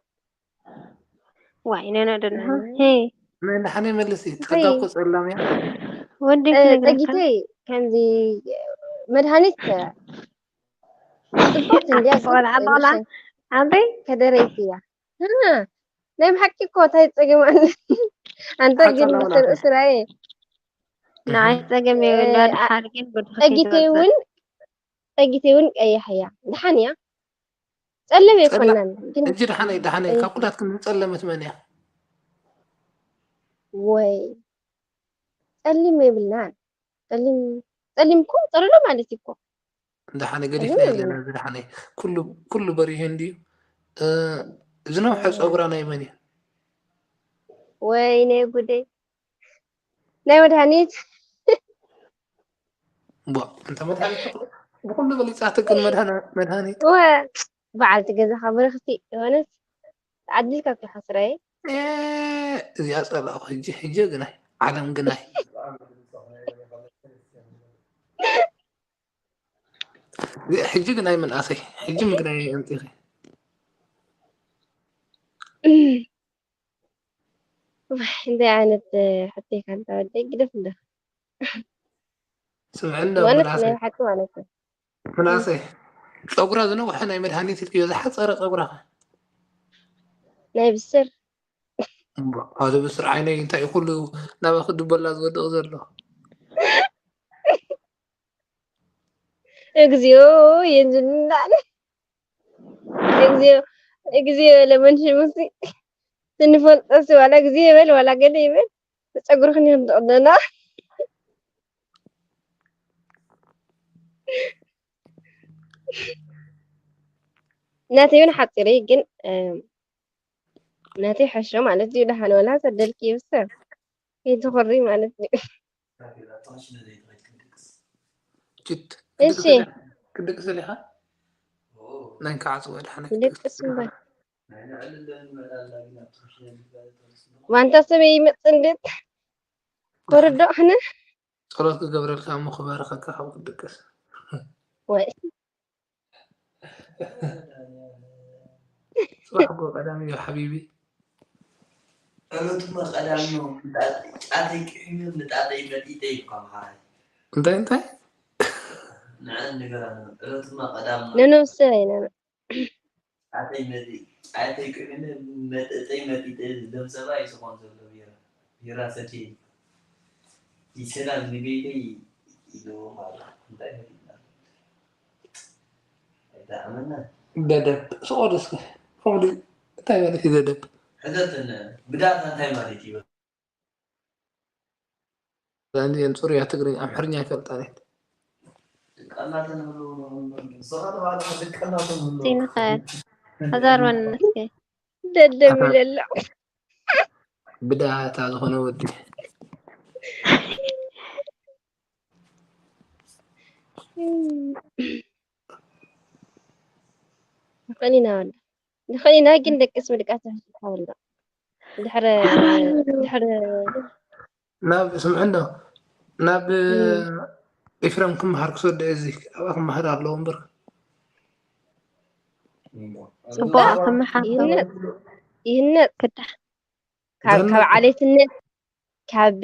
ዋይ ነኖ ደንሃ እህ። ሄ ናይ ደሓነይ መልሲ እንታይ ጸጋ እኮ ጸላም እያ። ወደይ እ፣ ክነግረካ ጸጊተይ ከምዚ መድሃኒት ጽቡቅቲ እንድያ ግን ቆልዓ ቆልዓ ንእሽተይ ኣበይ ከደረይቲ እያ። እ፣ ናይ ብሓቂ እኮ እንታይ ጸገም ኣለ? ኣንተ ሓቂ ግን ኣለውና ብስር ኸ? እስራኤ ንዓይ ጸገም የብላ እ፣ ድሓር ግን ጉድኺ ጸጊተይ እውን ጸጊተይ እውን ቀያሕ እያ። ደሓን እያ። ጸለም ጸላ- ኣይኮናን ግን እጂ ደሓነይ ደሓነይ ቀይሕ ካብ ኩላትክን ዝጸለመት መን እያ? ወይ ጸሊም የብልናን። ጸሊም ጸሊም እኮ ጸለሎ ማለት እዩ እኮ። ደሓነይ ጸሊም ገዲፍና የለና የብልናን። እዚ ደሓነይ ኩሉ ኩሉ በሪሁ እንድዩ። እ፣ ዝነውሐ ጸጉራ ናይ መን እዩ? ወይኔ ጉደይ ናይ መድሃኒት ቧ እንተ መድሃኒት ብኩሉ በሊጻትክን መድሃና- መድሃኒት ወ በዓልቲ ገዛኻ ብርኽቲ የሆነስ ተዓዲልካ እኮ ሓስረየ እ፣ እዚኣ ጸላእኹ ሕጂ ሕጂ ግናይ ዓለም ግናይ እዚኣ ሕጂ ግናይ ምንኣሰይ ሕጂ ምግናይ ኣምጺኺ ዋይ እንታይ ዓይነት ሕቶይ ካንታ ወደይ ግደፍ እንደ ስምዕና ማለት ናይ ምንኣሰይ ሓቂ ማለት ነው። ምንኣሰይ ጸጉራ ዝነውሐ ናይ መድሃኒት ኢልክዮ ዝሓጸረ ጸጉራ ኸ ናይ ብስር እምባ፣ ኣብዚ ብስር ዓይነይ እንታይ እዩ ኩሉ ናባኺ ድበላ ዝወድቕ ዘሎ? እግዚኦ የንዝንዳለ እግዚኦ እግዚኦ ለመንሽ ሙሲ ትንፈልጠሲ ዋላ ግዜ ይበል ዋላ ገለ ይበል ጸጉርኽን እዮም ዝቕደና ናተይ እውን ሓፂረይ ግን ናተይ ሓሾ ማለት እዩ ደሓን ወላ ሰደልኪ ይብሰር ይትኹሪ ማለት እዩ ጅት እሺ ክድቅስ ኢኻ ናይ ከዓጽወ ድሓነ ክድቅስ እምበር ዋንታ ሰበይ ይመጽእ እንዴት ተረዶ ኣነ ጸሎት ክገብረልካ እሞ ክባርኸካ ካብ ክትድቅስ ወይ ጽባሕ እኮ ቀዳም እዩ ሓቢቢ ጸሎትማ ቀዳሚ ነው። ጫተይ ቅሒመ ምጣጠይ መጢጠ ይብካ መሓራይ እንታይ እንታይ ንዐ ንገራ ጸሎትማ ቀዳሚ ነው። ነነብሰ ኢና ጫተይ መጢ ጫተይ ቅሒመ መጠጠይ መጢጠ ዝደም ሰባ ይስኾን ዘሎ ቢራ ቢራ ሰትየ ይሰላም ንቤተይ ኢሉ ማለት እንታይ ፈሊጥና ኣይጠዓመና ደደብ ስቆል እስኪ ከምኡ እንታይ ማለት እዩ ደደብ ሕዘተን ብዳታ እንታይ ማለት እዩ ዛንዚአን ጽሩያ ትግርኛ ኣምሕርኛ ይፈልጣ ነት ድቃላተን ህልው ንኽንበር ንስኻ ተባዕልኻ ድቃላተን ህልው ዜናኸ ተዛርበኒ እስኪ ደደብ ኢለሎ ብዳታ ዝኾነ ወዲ ንኽእል ኢና ወላ ንኽእል ኢና፣ ግን ደቅስ ምድቃስ ይሓወልና። ድሕሪ ድሕሪ ናብ ስምዕ እንዶ ናብ ኤፍረም ክመሃር ክሰዶ እዚ ኣብኣ ክመሃር ኣለዎ እምበር ጽቡቅ ክመሓር ይህነጥ ይህነጥ ክዳሕ ካብ ካብ ዓሌትነት ካብ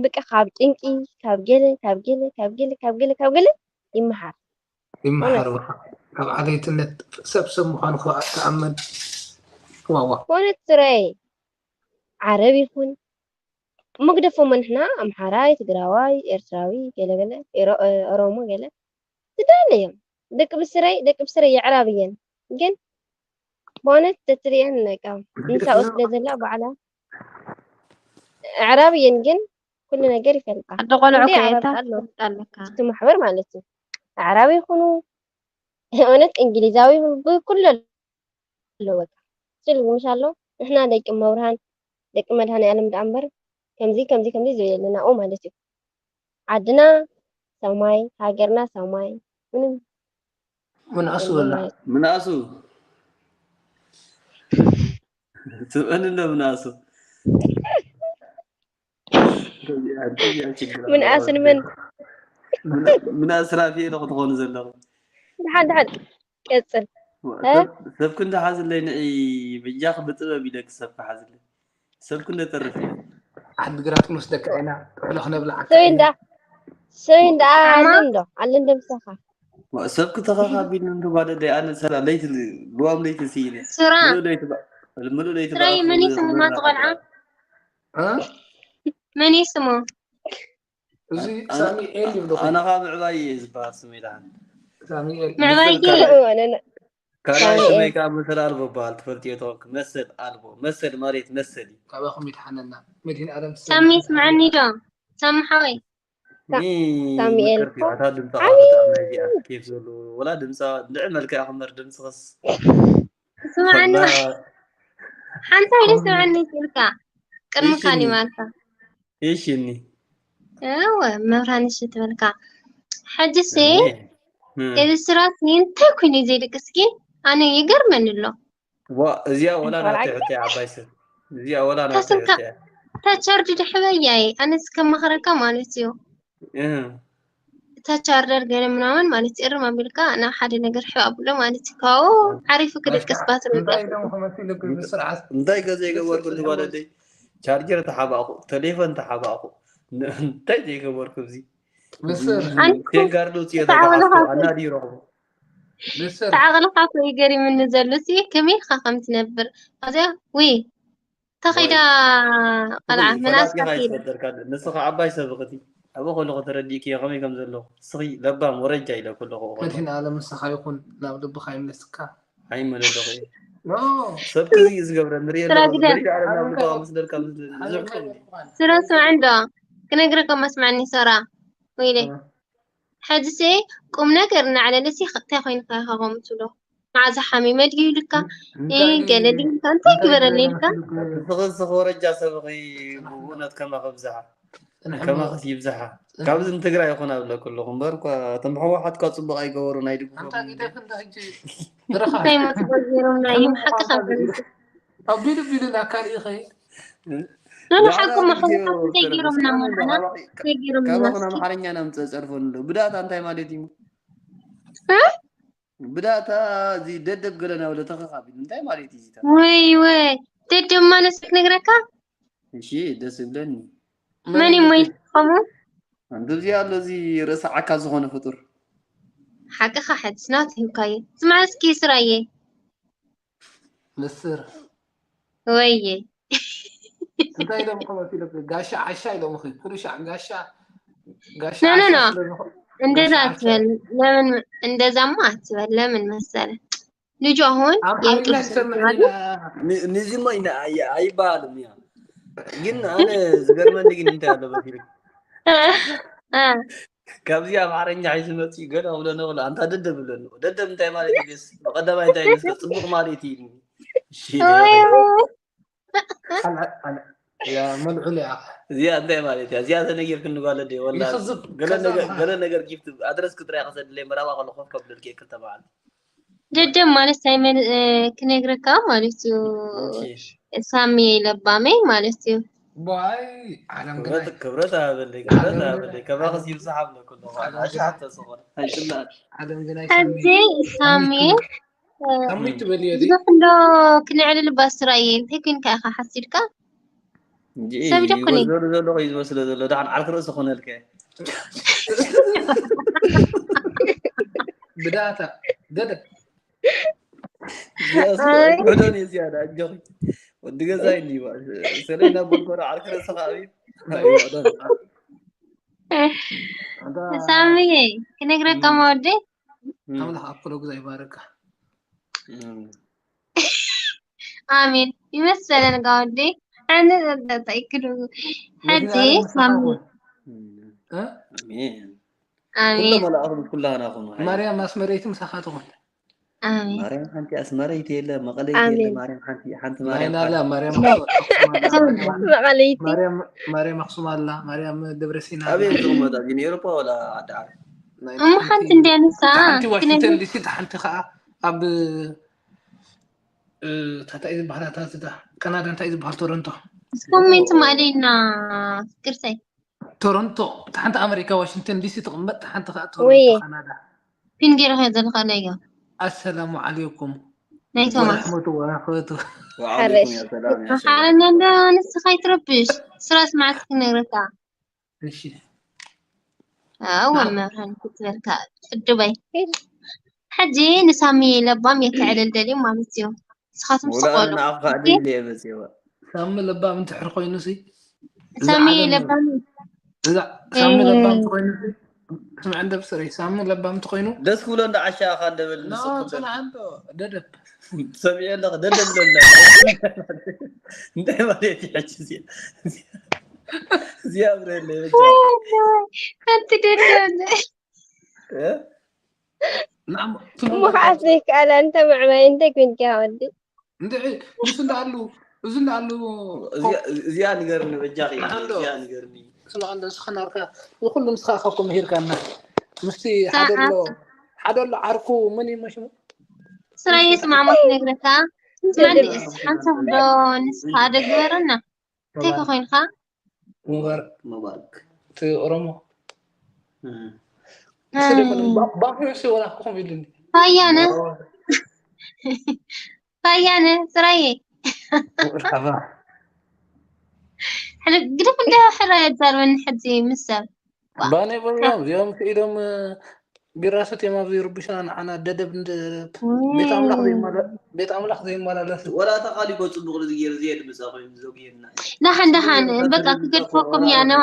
ብቃ ካብ ጭንቂ ካብ ገለ ካብ ገለ ካብ ገለ ካብ ገለ ካብ ገለ ይመሃር። ይመሃር። ካብ ዓሌትነት ሰብ ሰብ ምዃኑ ክኣ ተኣመን። ዋዋ ኮነት ስረይ ዓረብ ይኹን እሞ ግደፎሞ ንሕና ኣምሓራይ ትግራዋይ ኤርትራዊ ገለገለ ኦሮሞ ገለ ትዳለ እዮም። ደቂ ብስረይ ደቂ ብስረይ የዕራብ እየን ግን በእውነት ተትሪአን በቃ ምሳኡ ስለ ዘላ ባዕላ ኣዕራብ እየን ግን ኩሉ ነገር ይፈልጣ ኣደ ቆልዑ እንዴ ከየታ ዓረብ ኣሎ ትፈልጥ ኣለካ እቲ ማሕበር ማለት እዩ ኣዕራብ ይኹኑ እውነት እንግሊዛዊ ይኹኑ ብኩሉ ኣለዎ በቃ ስል ምሽ ኣሎ ንሕና ደቂ መብርሃን ደቂ መድሃኒ ዓለም ደኣ እምበር ከምዚ ከምዚ ከምዚ ዝብል የለና ኡ ማለት እዩ ዓድና ሰማይ ሃገርና ሰማይ ምንም ምንኣሱ በላ ምንኣሱ ትብአን እንዶ ምንኣሱ ምንኣስ ንመን ምንኣስ ራፊ ኢለ ክትኾኑ ዘለኹ ድሓን ድሓን ቀፅል ሰብ ክንዲ ሓዝለይ ንዒ በጃኺ ብጥበብ ኢለኪ ሰብ ክሓዝለይ ሰብ ክንዲ ተርፍ ኢለ ዓዲ ግራት ክንወስደካ ኢና ጥዕሎ ክነብላ ሰበይ እንዳ ሰበይ እንዳ ኣለን ዶ ኣለን ዶ ምሳኻ ሰብ ክተኸኻቢል እንዶ ጓደደይ ኣነ ሰላ ለይቲ ልዋም ለይቲ ስኢነ ሱራ ምሉእ ለይቲ ባ- ምሉእ ለይቲ ስራይ ባእኹ መን እዩ ስሙ ዝወርድ ናቱ ቆልዓ ነበረ። እ? መን እዩ ስሙ እዚ ሳሚኤል ይብሎ ኣነ ካብ ምዕባይ እየ ዝበሃል ስመይ ደሓን ሳሚኤል ምዕባይ መሰል ጌ ካልኣይ- ወነነ ካልኣይ ሳሚኤል። ስመይ ከዓ መሰል ኣልቦ በሃል ትፈልጥዮ ተኾንክ መሰል ኣልቦ መሰል ማለት መሰል እዩ ካባኹም ይድሓነና መድህን ኣለም ሳሚ ስምዓኒ ዶ ሳሚ ሓወይ ታ- ኒ ሳሙኤል ምክርቲ እኮ ኣታ ድምፃ ዓብዪ ከጥዕም ናይዚኣ ኬፍ ዘለዎ ወላ ድምፃ እንድዒ መልክዕ ክመር ድምፅኽስ ስምዓኒ ወላ ሓንቲ ኢለ ስምዓኒ ትብልካ ቅድሚ እሺ ካሊ ኒ ማልካ እሺ ኒ እወ መብርሃን እሺ ትበልካ ሕጅሲ እኔ፣ እም። እዚ ስራሲ እንታይ ኮይኑ እዩ ዘይደቅስኪ ኣነ ይገርመኒ ኣሎ ዋ እዚኣ ወላ ቆልዓ ናተይ ግዜ ሕቶ እያ ዓባይ ሰብ እዚኣ ወላ ናተይ ተስልካ ሕቶ እያ እታ ቻርጅ ድሕበያ እየ ኣነስ ከማኽረካ ማለት እዩ እህ። እታ ቻርደር ገለ ምናምን ማለት እዩ እርም ኣቢልካ ናብ ሓደ ነገር ሕብ ኣብሎ ማለት እዩ ካብኡ ዓሪፉ ክደቅስ ባትሪ እንታይ ኢሎም ክመስል ብስርዓት እንታይ ከ ዘይገበርኩ ዝባለደይ ቻርጀር ተሓባእኩ ቴሌፎን ተሓባእኩ ን- እንታይ ዘይገበርኩ እዚ ምስር ኣንተ ቴንጋርዶ ውፅኦ ተዓወትካ ተባሓስኩ እኮ ኣናዲሮኹ ምስር ተዓቕልኻ እኮ እዩ ገሪምኒ ዘሎ ሲ ከመይ ኢልካ ከም ትነብር ኣብዚኣ ውይ ተኸይዳ ቆልዓ ወይ ፈላጢኻ መናእስካ እዩ ከይዳ ዝፈጠርካ ንስኻ ዓባይ ሰብ እኽቲ ኣብ ከለኹ ተረዲእክዮ ከመይ ከም ዘለኹ እስኺ ለባም ወረጃ ኢለኩ ኣለኹ ቆልዓ መድህን ኣለም ንስኻ ይኹን ናብ ልብኻ ይምለስካ ኣይመለለኹ እየ ኖ ሰብ ክዚ እዩ ዝገብረ ንሪኦ ስራ ኣለኹ ግደ ንሪኦ ኣለና ኣብ ልባዋ ምስ ደልካ ዝሕልኩም ስራ ስምዐ እንዶ ክነግረካ መስማዕኒ ሰራ ወይለ ሕጅሲ ቁም ነገር እናዕለለሲ እንታይ ኮይንካ ኢኻ ከምኡ ትብሎ መዓዛ ሓሚመ ድዩ ኢልካ ገለ ድዩ ኢልካ እንታይ ግበረለይ ኢልካ ንስኺ ንስኺ ወረጃ ሰብ ኺ ብእውነት ከማኺ ብዝሓ ከማኺስ ይብዝሓ ካብዚ ንትግራይ ይኹን ኣብለኩ ኣለኹ እምበር እኳ እቶም ሕወሓት እኳ ፅቡቕ ኣይገበሩ ናይ ድግፎም እንታይ መፅቆ ገይሮምና እዮም ሓቂ ካብ ኣቢሉ ቢሉ ናብ ካልእ ይኸይድ ኖኖ ሓቂ መሕወሓት እንታይ ገይሮምና መዓና እንታይ ገይሮምና ካባኹን ኣምሓርኛ ኢና ምፀፀርፎ ንሎ ብዳታ እንታይ ማለት እዩ ብዳታ እዚ ደደብ ገለ ናብለ ተኸኻቢሉ እንታይ ማለት እዩ ዚታ ወይ ወይ ደደብ ማለት ክነግረካ እሺ ደስ ይብለኒ መን እዩ ሞይ ከምኡ እንደዚ ኣሎ እዚ ርእሲ ዓካ ዝኾነ ፍጡር ሓቅኻ ሕድስ ናት ሂብካዮ ስማዕ እስኪ ስራየ ምስር ወየ እንታይ ኢሎም ከመት ኢሎም ጋሻ ዓሻ ኢሎም ኺ ኩሉ ሻዕ ጋሻ ጋሻ ኖ ኖ ዓሻ ኖ ስለ ዝኾ- እንደዛ ጋሻ ዓሻ ኣትበል ለምን እንደዛማ ኣትበል ለምን መሰለ ልጁ አሁን ኣምሓርኛ የእንቅልፍ ይሰምዕ ስልክ ኢና ንዚሞ ኣይበሃልም እያ ግን ኣነ ዝገርመኒ ግን እንታይ ኣሎ መሲሉ ካብዚ ኣምሓርኛ ሒዙ መፅኡ ገለ ክብሎ ንኽእሎ ኣንታ ደደብ ብለኒ ደደብ እንታይ ማለት እዩ ደስ ብቀዳማይ እንታይ ደስ ጽቡቕ ማለት እዩ ኢልኒ እሺ ወይ ካልኣይ- ካልኣይ- እዚኣ መልዑል እያ። እዚኣ እንታይ ማለት እያ? እዚኣ ተነጊርክኒ ጓል ኣደይ፣ ወላ ይኽዝብ፣ ገለ ከዛ ነገር በኋላ። ገለ ነገር ጊፍት ኣድረስ ክጥራይ ከሰድለይ መራባ ከሎ ኮፍ ከብለልኪ ክልተ በዓል። ደደብ ማለት እንታይ መን እ፣ ክነግረካ ማለት እዩ። ኦኬ። ሳሚ ለባመይ ማለት እዩ። ዋይ ዓለም ክብረት ግናይ ክብረት ኣበለይ ክብረት ዓለም ኣበለይ ግናይ ከማኸስ ዓለም ይብዝሓ ብለኩ ኣለኹ። ኣሻሓት ተስኾነ ኣይትላል። ዓለም ግናይ ሕጂ ሳሚ ሳሚ ሳሚ ትበልዮ ዲ ብዙሕ እንዶ ክነዕልል ባስራየ እንታይ ኮንካ ኢኻ ሓሲድካ? እንጂ ሰብ ደኮነ ይጎዘሉ ዘለኹ እዩ ዝመስሎ ዘሎ። ደሓን ዓርኪ ርእሲ ኮነልከ። ብዳታ ደደ ዝያስ ኣይውዕዶን እዩ ዝያዳ ኣጆኺ። ወዲ ገዛ እዩ እንዲዋ። ሰለይ ናብ ጎልጎሎ ዓርኪ ርእሲ ከዓብዩ። ኣይውዕዶን። ኣንታ ሳሚየ ክነግረካ መወደይ ኣምላኽ ኣክሎ ግዛ ይባረካ። እም። ኣሜን ይመስለን ጋወደይ ኣነ ዘጠጠይክሉ ሕጂ ወዲ ዓለም ሳሚ ምሳኻ እም። እ? ኣሜን። ኩሎ ኣሜን መላእኽት ምስ ኩላህና ኩኑ። ማርያም ኣስመረይቲ ምሳኻ ትኹን። ኣሜን ማርያም ሓንቲ ኣስመረይቲ የለ መቐለይቲ የለ ኣሜን። ማርያም ሓንቲ ሓንቲ ናይ ማርያም ናላ ሓንቲ። ማርያም ኣኽሱም ኣላ፣ ማርያም መቐለይቲ ማርያም ማርያም ኣኽሱም ኣላ፣ ማርያም ደብረ ሲና ኣበይ ኣላ። ዝቕመጣ ግን ኤውሮፓ ወላ ዓዲ ዓረብ? ናይ እሞ ሓንቲ እንድያ ንሳ ሓንቲ ዋሽንግተን ክነግር ዲሲ፣ ሓንቲ ከዓ ኣብ እ፣ ታታ እዩ ዝበሃል፣ እታ ዝዳ ካናዳ እንታይ እዩ ዝበሃል፣ ቶሮንቶ። ኮሜንት ማለና ፍቅርተይ ቶሮንቶ፣ እታ ሓንቲ ኣመሪካ ዋሽንግተን ዲሲ ትቕመጥ፣ እታ ሓንቲ ከዓ ወይ ቶሮንቶ ካናዳ። ፒን ገይረ ከ ዘለካ ነዮ ኣሰላሙ ዓለይኩም ናይ ቶማስ ወረሕመቱ ወበረካቱ። ወዓለይኩም ያ ሰላም ያ ሰላም። ሓረኛ እንዳ ንስኻ ይትረብሽ ስራ ስማዕት ክነግረካ እሺ ኣወ መብርሃን ክትበልካ ዕዱበይ ሕጂ ንሳሚ ለባም የተዕልል ደልዩ ማለት እዩ ንስኻትኩም ሙሉኣን ስቆሉ ንኣፍካ ኦኬ ድል እየ መፅዋ። ሳሚ ለባም እንድሕር ኮይኑ ሲ፣ እዛ ሳሚ ዓለም ለባም እዛ ሳሚ ለባም እንተኮይኑ ሲ፣ ስምዐ እንደ ብስረይ ሳሚ ለባም እንተኮይኑ ደስ ክብሎ እንደ ዓሻ ኣኻ እንደበል ኖ ንስኹም በል። ፅንዓ እንዶ ደደብ ሰሚዐ ኣለኹ ደደ ብለና። እንታይ ማለት እዩ ሕጂ እዚኣ? እዚኣ ብረለይ በጃ። ሓንቲ ደደብ እ? ናም እሞ ከዓ ዘይከኣለ እንተ ምዕባይ እንታይ ኮንካ ወዲ እንድዒ ምስ እንዳኣሉ እዚ እንዳኣሉ እዚኣ እዚኣ ንገርኒ በጃኺ ንሓንዶ እዚኣ ንገርኒ። ስማዕ እንዶ ንስኻ ናርካ ይኩሉ ንስኻ ካብኩም ምሂርካና ምስቲ ሓደ ኣሎ ሓደ ኣሎ ዓርኩ መን እዩ ሽሙ ስራየ ስማዕማ ክነግረካ ስማዕኒ ሓንሳብ ዶ ንስኻ ኣደ ግበረና እንታይ ከ ኮይንካ ሙባረክ ሙባረክ እቲ ኦሮሞ እህ። ስለ ይኮነ ባ- ባንክ ሲ ወላ ክኹም ኢሉኒ ፋያነ ፋያነ ስራየ መርሓባ ሕነ ግደፍ እንደ ሕረ የዛርበኒ ሕጂ ምስ ሰብ ባነ ይበልዎም እዚኦም ክኢዶም ቢራ ሰትዮም ኣብዚ ይርብሽና ንዓና ደደብ እንደ ቤት ኣምላኽ ዘይመላ- ቤት ኣምላኽ ዘይመላለስ ወላ ተቓሊቦ ጽቡቕ ዝገይር ዝየድ ምጻ ኮይኑ ዘጉየና እዩ። ደሓን ደሓን በቃ ክገድፈኩም እያ ነዋ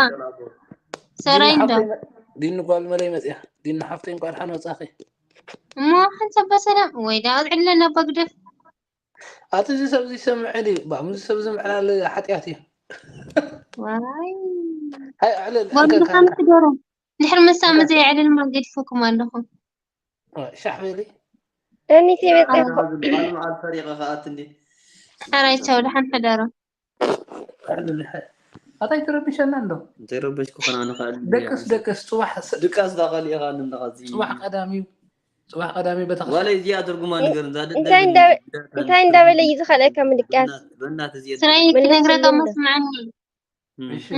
ሰራይ እንዶ ዲን ጓል መለይ መፅያ ዲን ሓፍተይ እንኳን ሓን ወፃኺ እሞ ሓንሳብ በሰላም ወይ ዳ ኣውዕለና ኣባ ግደፍ ኣቲ እዚ ሰብ እዚ ሰምዐ ድዩ ባ ምዚ ሰብ ዝምዕላል ሓጢኣት እዩ ዋይ ሃይ ኣዕለል ወርዲ እንከ ሓንቲ ዶሮ ድሕሪ መሳሚ ዘየዕልል ማ ገድፈኩም ኣለኹ ሻሕ በሊ ደኒት የመፀ በዓል መዓል ፈሪቐ ከኣት እንዲ ሕራይ ቻው ደሓን ሕደሩ ኣታይ ትረብሸና እንዶ እንተይ ረበሽኩ ከና ንኽእል ደቅስ ደቅስ ፅባሕ ስ- ድቃስ ዳኸል ኢኻ ንንዳኻዚ ፅባሕ ቀዳሚ እዩ ፅባሕ ቀዳሚ ቤተክርስትያን ዋላ እዚኣ ትርጉማ ነገር እንዛ እንታይ እንዳ- እንታይ እንዳበለ እዩ ዝኸልአካ ምድቃስ በእናት እዚኣ ስራይ ክነግረካ መስማዓኒ እሺ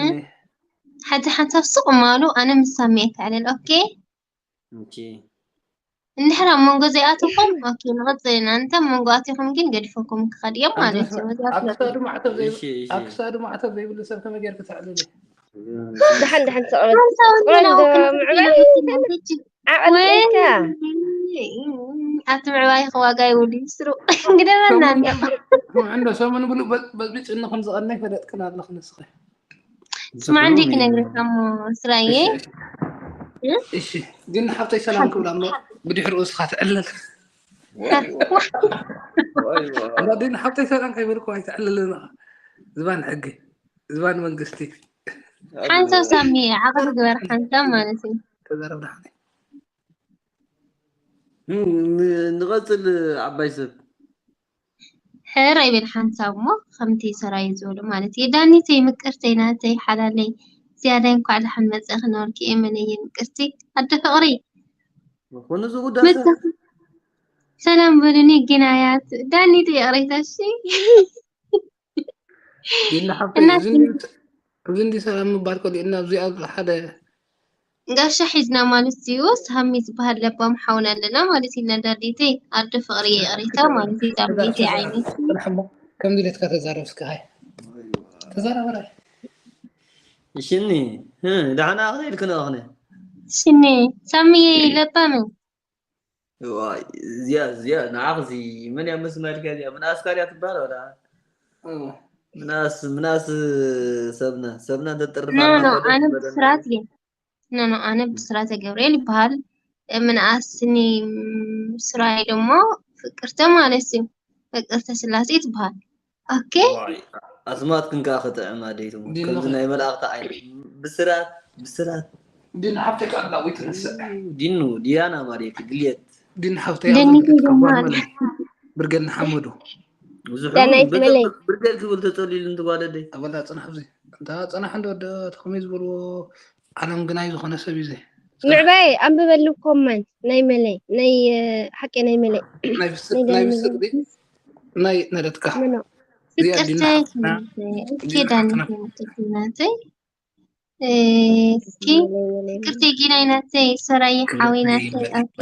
ሓንቲ ሓንሳብ ስቕ ማሉ ኣነ ምስ ሳሚ ኣይተዕልል ኦኬ ኦኬ እንድሕር ኣብ መንጎ ዘይኣተኹም ኦኬ ንቐፅል ኢና እንተ ኣብ መንጎ ኣቲኹም ግን ገዲፈኩም ክኸድ እዮም ማለት እዩ በዚኣ ኣብ ፍለጡ ክሳዱ ማዕተብ ዘይብ- እሺ እሺ ኣብ ክሳዱ ማዕተብ ዘይብሉ ሰብ ከመይ ጌርክ ተዕልል ደሓን ደሓን ስቕረን ስቕረን ዶ ምዕባይ ዓቐልካ ኣብቲ ምዕባይ ከዋጋ ይውሉ ይስሩ ግደበና እንዲኹም እንዶ ሰሙን ብሉ በዝቢፅ እንኹም ዝቐና ይፈለጥክን ኣለኹ ንስኸ ስማዕ እንዲ ክነግረካ እሞ ስራየ እሺ ግን ሓብተይ ሰላም ክብላ እሞ ብድሕሪኡ እስኻ ትዕለል ዋይ ዋይ እሞ ግን ሓብተይ ሰላም ከይበልኩ ኣይትዕለልን ዝባን ሕጊ ዝባን መንግስቲ ሓንሳብ ሳሚ ዓቕሊ ግበር ሓንሳብ ማለት እዩ ተዛረብ ደሓን ን- ንቐፅል ዓባይ ሰብ ሕራይ በል ሓንሳብ እሞ ከምቲ ሰራየ ዝበሎ ማለት እዩ። ዳኒተይ ምቅርተይ ናተይ ሓላለይ ዝያዳይ እንኳዕ ደሓን መጸኺ ነበርኪ ኤመነየ ምቅርቲ ኣደ ፍቕሪ። ኩሉ ዝጉዳሰ መጸኺ ሰላም በሉኒ ግናያት ዳኒተይ ይቕሬታ እሺ። ዲና ሓብተይ እና እዚ እንዲ- እዚ እንዲ ሰላም ምባል ከሊእና ኣብዚ ኣብ ሓደ ጋሻ ሒዝና ማለት እዩ። ሳሚ ዝበሃል ለባም ሓውና ኣለና ማለት እዩ። ነዳዲተይ ኣደ ፍቕሪ ይቕሬታ ማለት እዩ። ዳሚተይ ዓይነት ጽናሕ እሞ ከምዚ ኢለትካ ተዛረብ እስከ ሃይ ተዛረብ ራይ ሽኒ ዳሕና ኣኽነ ኢልክን ኣኽነ ሽኒ ሳሚየ ለባም እዩ። ዋይ እዚኣ እዚኣ ንዓኽ እዚ መን እያ መስማልካ እዚኣ ምንኣስካ ድያ ትበሃል ወላ ምናስ ምናስ ሰብና ሰብና እንተጥርፍ ኖ ኣና ኖ ከደት ኣነ ዝበለና ብስራትየ ኖ ኖ ኣነ ብስራተ ገብርኤል ይበሃል። ምንኣስኒ ስራይ ደሞ ፍቅርተ ማለት እዩ። ፍቅርተ ስላሴ ትበሃል። ኦኬ ዋይ ኣስማትክን ከዓ ክጥዕም ኣደይትሞ ዲኑ ከምዚ ናይ መላእኽቲ ዓይነት ብስራት ብስራት ዲን ሓብተይ ከዓ ዳዊት ትነስዕ ዲኑ ዲያና ማለት ድልየት ዲን ሓብተይ ደኒቱ ኣዘንትካ ጓል ይበሃል። መለይ ብርገድ ንሓመዱ ብዙሕ ዳናይት መለይ ብርገድ ክብል ተጸሊሉ እንት ጓል ኣደይ ኣበላ ጽናሕ እዚ እንታ ጸናሕ እንዶ ወደ ተኸሚ ዝበልዎ ዓለም ግናይ ዝኾነ ሰብ እዩ ዘይ ምዕባይ ኣንብበሉ ኮመንት ናይ መለይ ናይ ሓቂ ናይ መለይ ናይ ፍስቅ ናይ ፍስቅ ዲ ናይ ነደትካ ምኖ እዚኣ ዲና ፍቅርተይ ሓፍትና ኬዳኒተይ ናተይ እስኪ ፍቅርተይ ጊናይ ናተይ ሰራይ ሓወይ ናተይ ኣቶ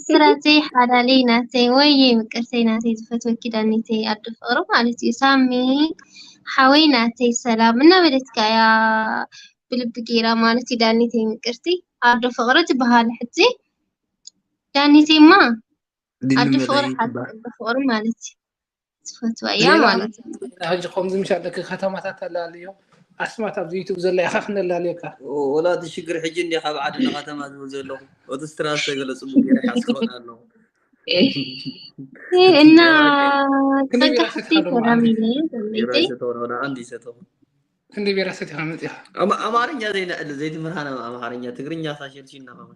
ስራተይ ሓላለይ ናተይ ወይ ምቅርተይ ናተይ ዝፈትወኪ ዳኒተይ ኣዶ ፍቅሪ ማለት እዩ። ሳሚ ሓወይ ናተይ ሰላም እናበለትካ እያ ብልቢ ገይራ ማለት እዩ። ዳኒተይ ምቅርቲ ኣዶ ፍቅሪ ትበሃል ሕጂ ዳኒተይማ ኣዶ ፍቅሪ ሓቂ ኣዶ ፍቅሪ ማለት እዩ። ዝፈትዋ እያ ማለት እዩ። ሕጂ ከምዚ ምሽ ኣለኪ ከተማታት ኣላልዮ ኣስማት ኣብዚ ዩቱብ ዘላ ኢኻ ክነላልየካ ወላ እቲ ሽግር ሕጂ እንዲ ካብ ዓዲ ንከተማ ዝብል ዘለኹ እቲ ስትራስ ተገለ ፅቡቅ ገይረ ሓስኮን ኣለኹ እና ክንደይ ጸጋ ቢራ ሓፍቲ ሰቲኻ ዶ ሰላም መዓልቲ? ኢለ ቢራ ዘለይቲ ይሰተወ ወላ ኣንድ ይሰተኹ ክንደይ ቢራ ሰቲኻ መፂኻ ኣማርኛ ዘይንዕል ዘይትምህርሃና ኣምሓርኛ ትግርኛ ሳሸልሽና ከመ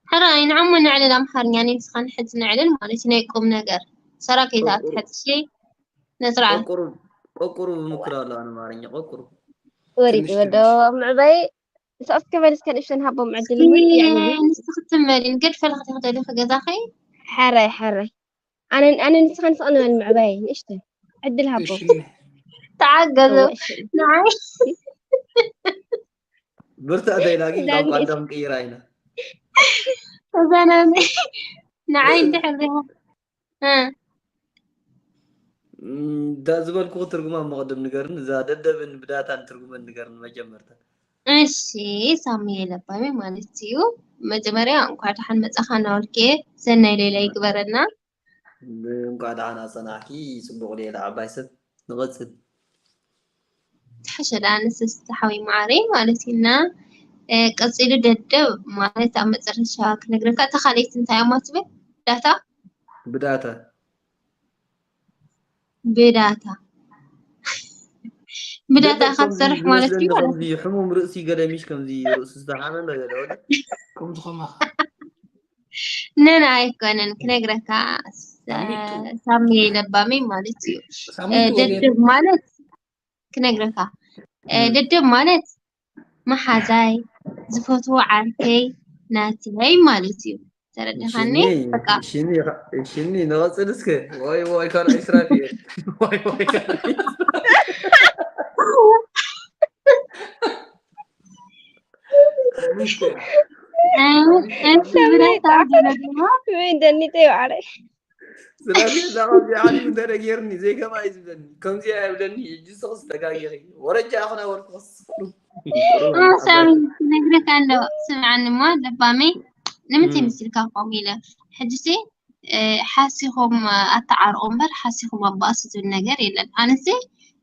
ሕራይ ንዓሞ ነዕልል ኣምሓርኛ ንስኻን ሕጂ ነዕልል ማለት እዩ። ናይ ቁም ነገር ሰራ ከይታ ትሕጥሽ ነስርዓት ቆቁሩ ቆቁሩ ብምክር ኣሎ ኣነ ኣማርኛ ቆቁሩ ወሪድ ትንሽ ወዶ ምዕባይ ንስኻትኪ በል እስከ ንእሽተን ሃቦም ዕድል እውን ያዕኒ ንስኺ ትመሊን ገድፈ ልኽቲ ክደሊ ክገዛኸይ ሓራይ ሓራይ ኣነ ኣነ ንስኻን ስቕ ንበል ምዕባይ ንእሽተን ዕድል ሃቦም እሺ ተዓገዙ እሺ ንዓይ ብርትዕ ተይላጊ ዳኒ- ቋንቋ እንዳም ቅይራ ኢና ተዛናኒ ንዓይ እንድሕር ሪኻ እ እም፣ እዛ ዝበልኩ ትርጉማ መቕድም ንገርን እዛ ደደብን ብዳታን ትርጉመን ንገርን መጀመርታ እሺ ሳሚየ ለባሚ ማለት እዩ። መጀመርያ እንኳዕ ደሓን መጻኻ ናወልኬ ሰናይ ሌላ ይግበረና። እንኳዕ ደሓን ኣጸናሕኪ። ጽቡቕ ሌላ ዓባይ ሰብ ንቐጽል። ትሕሸ ደኣ ንስስ ሓወይ መዓረይ ማለት እዩ። እና እ፣ ቀጺሉ ደደብ ማለት ኣብ መጨረሻ ክነግረካ እታ ካልኣይቲ እንታይ እያ ማለት ትብል ዳታ ብዳታ ብዳታ ብዳታ ደደብ ኢኻ ከምዚ ትሰርሕ ማለት እዩ ዝመስለኒ ማለት ከምዚ ሕሙም ርእሲ ገለ ሚሽ ከምዚ ርእሱ ዝተሓመመ ገለ ወለ ከምዚ ከማኻ ነን ኣይኮነን ክነግረካ ሳ- ሳሚ ለባመይ ማለት እዩ። እ፣ ሳሙንቱ ወደ ደደብ ማለት ክነግረካ እ፣ እም። ደደብ ማለት መሓዛይ ዝፈትዎ ዓርከይ ናትለይ ማለት እዩ። ተረድኻኒ? ሽኒ በቃ ሽኒ ሽኒ ንቐጽል እስከ ወይ ወይ ካልኣይ ስራፊኤል ወይ ወይ ካልኣይ እ፣ እሺ ብረታ ገለ ድማ ወይ ደኒተ ይባዕረ ስለዚ እዛ ከምዚ ዓሊም እንተነጊርኒ ዘይከማ እዩ ዝብለኒ ከምዚ ኣይብለኒ ሕጂ ስኽስ ተጋጊኺ ወረጃ ኣኽና ወርትኽስ ሳሚ ክነግረካ ኣሎ ስምዓኒ እሞ ለባመይ ንምንታይ እም። ምስልካ ከምኡ ኢለ ሕጂሲ እ፣ ሓሲኹም ኣተዓርቑ እምበር ሓሲኹም ኣባእሱ ዝብል ነገር የለን ኣነሲ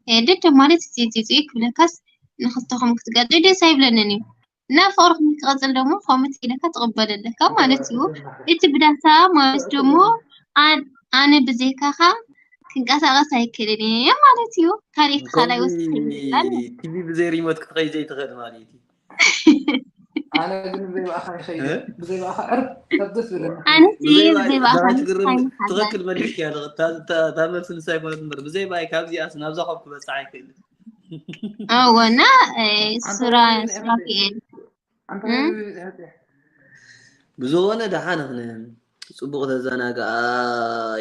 እ፣ ደደ ማለት እዚ እዚ እዚ ክብለካስ ንኽልተኹም ክትጋጨ ደስ ኣይብለንን እዩ እና ፍቕርኹም ክቐፅል ደሞ ከምኡ ኢለካ ትቕበል ኣለካ ማለት እዩ እቲ ብዳታ ማለት ደሞ ኣን- ኣነ ብዘይካኻ ክንቀሳቐስ ኣይክእልን እየ ማለት እዩ ካልእ ካልኣይ ወስድ ይብላል ቲቪ ብዘይ ሪሞት ክትኸይ ዘይትኽእል ማለት እዩ ኣነ ግን ብዘይ ብኣኻ ይኸይድ። ብዘይ ብኣኻ ዕርፍ ሰብ ደስ ዝብለኒ። ኣነስ ብዘይ ብኣይ ብዘይ ብኣኻ እንታይ ትግርም እንታይ ይሓዛ? ትኽክል መሊስኪ ያለ እታ እታ እታ መልሲ ንሳ ኣይኮነት እምበር ብዘይ ብኣይ ካብዚኣስ ናብዛ ኮብ ክበፅሕ ኣይክእልን። እወ እና እ፣ ኣንተ ሱራ ወይኒ ሱራፊኤል ኣንተ እ? ወይኒ እህቴ። ብዝኾነ ደሓን ኽነ ፅቡቕ ተዘናግኣ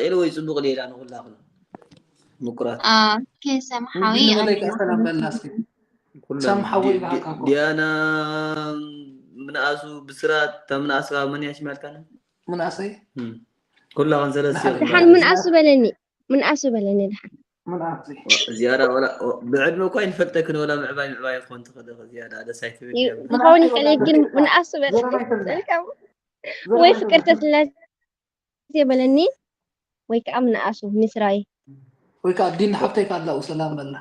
ኤለ ወይ ፅቡቕ ሌላ ንኹላኽን ምቁራት ኦኬ ሰምሓዊ እንግዲህ ንበለይ ከኣ ሰላም በልና እስኪ። ኩለን ሰም ሓወይ ዲ- ዲ- ይበሃልካ እኮ። ዲያና ምንኣሱ ብስራት እታ ምንኣስካ መን እያ ሽማ ኢልካኒ? ምንኣሰይ እም። ኩላኽን ሰለስተ ደሓን ኢኹም ደሓን ማለት ምንኣሱ በለኒ ምንኣሱ በለኒ ደሓን ምንኣሰይ እዚኣ ዳ ወላ ብዕድመ እኳ ይንፈልጠክን ወላ ምዕባይ ምዕባይ ይኾን ትኽእል እዚኣ ዳ ደስ ኣይትብል ዩ- እያ። ዝኸውን ይኽእል እዩ ግን ምንኣሱ በለኒ ዘረባይ ተብላ። ስልካ ወይ ፍቅርተ ስላሴ በለኒ ወይ ከዓ ምንኣሱ ሚስራይ ወይ ከዓ ዲን ሓብተይ ካላኡ ሰላም በልና።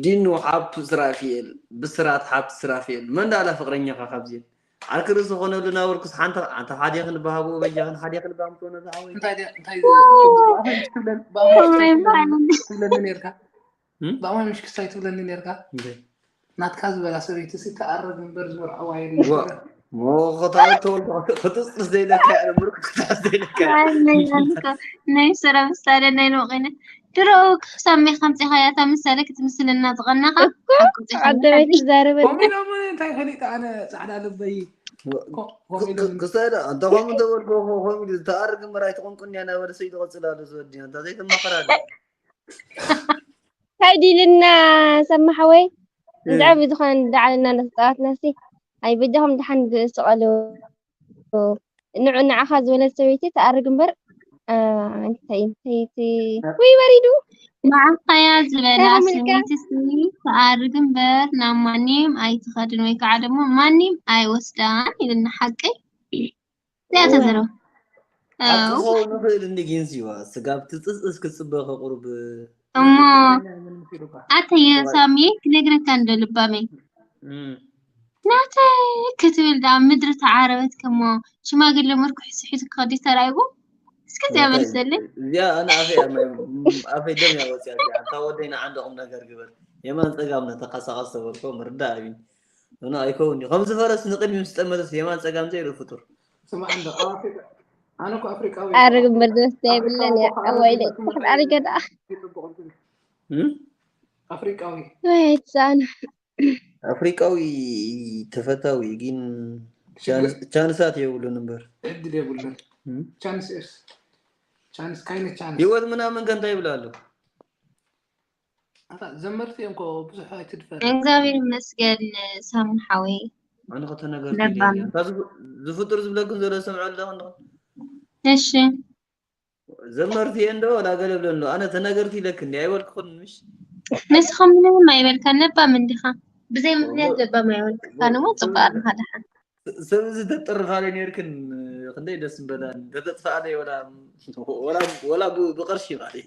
ዲኑ ሓብቱ ስራፊኤል ብስራት ሓብቲ ስራፊኤል መን ዳላ ፍቅረኛኻ ካብዚን ዓርኪ ርእሲ ዝኾነሉ ናበርኩስ ሓንቲ ኣንተ ሓደ ክንባሃቦ በጃኽን ሓደ ክንባሃም ትኾነ ዝሓወይ እንታይ ድያ- እንታይ ዝብል? ብኣማይ ምሽ ትብለን- ብኣማይ ምሽ ከመይ ትብለን- ይባላል? ትብለኒ ነርካ። እም? ብኣማይ ምሽ ክስታይ ትብለኒ ነርካ። እንታይ? ናትካ ዝበላ ሰበይቲ ሲ ተኣረግ እምበር ዝመርዓዋ ዋ የለን። ሞኸታወል ተወልዶ ክትጥስጥስ ዘይለካ እያ ምርኩ ክትጥስጥስ ዘይለካ እያ። ናይ ስራ ምሳሌ ናይ ንወቂነ ድሮ ክሳሜ ከምፂኻያ እታ ምሳሌ ክትምስልና ዝቐናኻ እኮ ዓደበይ ትዛረበ ኮሚዶም እንታይ ፈሊጠ ኣነ ፃዕዳ ልበይ ኮ- ኮሚዶም ክሳዳ እንተ ከምኡ እንተበልኩ ከምኡ ኢሉ ተኣርግ እምበር ኣይትቆንቁን እያ እናበለ ሰይዱ ቀፅል ኣሎ ዝወዲ እንታ ዘይተማኸራሉ እንታይ ዲልና ሰማሓወይ እንድዓ ብዝኾነ እንዳዓለና እንዳተፃወትና ሲ ኣይ በጃኹም ደሓን ስቐሉ ንዑ ንዓኻ ዝበለት ሰበይቲ ተኣርግ እምበር አ፣ እንታይ እንታይ እቲ ወይ በሪዱ ንዓኻያ ዝበላ ሰላም ኢልካ? ሰበይቲ ሲ ተኣርግ እምበር ናብ ማንም ኣይትኸድን ወይ ከዓ ደግሞ ማንም ኣይወስዳን ኢልና ሓቀይ እዚኣ ተዘረባ ኣክኸው ንኽእል እንዲ ጊንስ ይዋ ስጋብ ትፅፅስ ክፅበ ከቁርብ እሞ ምንም ሲሉካ ኣተየ ሳሚ ክነግረካ እንደ ልባመይ እም። ናተ ክትብል ዳ ምድሪ ተዓረበት ከሞ ሽማግለ ምርኩሕ ስሒቱ ክኸዲ ተራይቡ እስከ እዚኣ እንታይ? መልሰለይ እዚኣ ኣነ ኣፈይ ኣማይ ኣፈይ ደም ያወፅያ እዚኣ እታ ወደይ ንዓንደ ቁም ነገር ግበር የማን ፀጋም ነተንቀሳቀስ ተበልኮ ምርዳእ እዩ ኖ ኣይከውን እዩ ከምዚ ፈረስ ንቅድሚ ምስ ጠመተስ የማን ፀጋም ዘይርኢ ፍጡር ስማዕ እንዶ ኣብ ኣፍሪቃ ኣነ እኮ ኣፍሪቃዊ ኣርግ እምበር ዝወስደ የብለን እያ ኣዋይለ ትሕት ኣሪገ ደኣ ይጥብቁ እንትን እም? ኣፍሪቃዊ ወይ ትዛነ ኣፍሪቃዊ ተፈታዊ ግን ቻንስ- ቻንሳት የብሉን እምበር ዕድል የብሉን እም? ቻንስ ስ ቻንስ ካይነ ቻንስ ህይወት ምናምን ከ እንታይ ይብላ ኣሎ ኣታ ዘመርቲ እዮም ኮ ብዙሕ ኣይትድፈር እግዚኣብሔር ይመስገን ሳሚ ሓወይ ኣነ ከተነገርቲ ለባም። ዝፍጡር ዝብለክን ዘሎ ዝሰምዖ ኣለኹ እሺ ዘመርቲ እየ እንዶ ወላ ገለ ብለ እንዶ ኣነ ተነገርቲ ኢለክኒ ኣይበልክኹን ምሽ ንስኻ ምንም ኣይበልካ ነባም እንዲኻ ብዘይ ምክንያት ለባም ኣይበልካ እሞ ፅቡቅ ኣለኻ ደሓን ሰብ እዚ ተጥርፋለይ ነርክን ክንደይ ደስ ምበላኒ ተተጥፋለይ ወላ ወላ ወላ ብ- ብቅርሺ ማለት እዩ።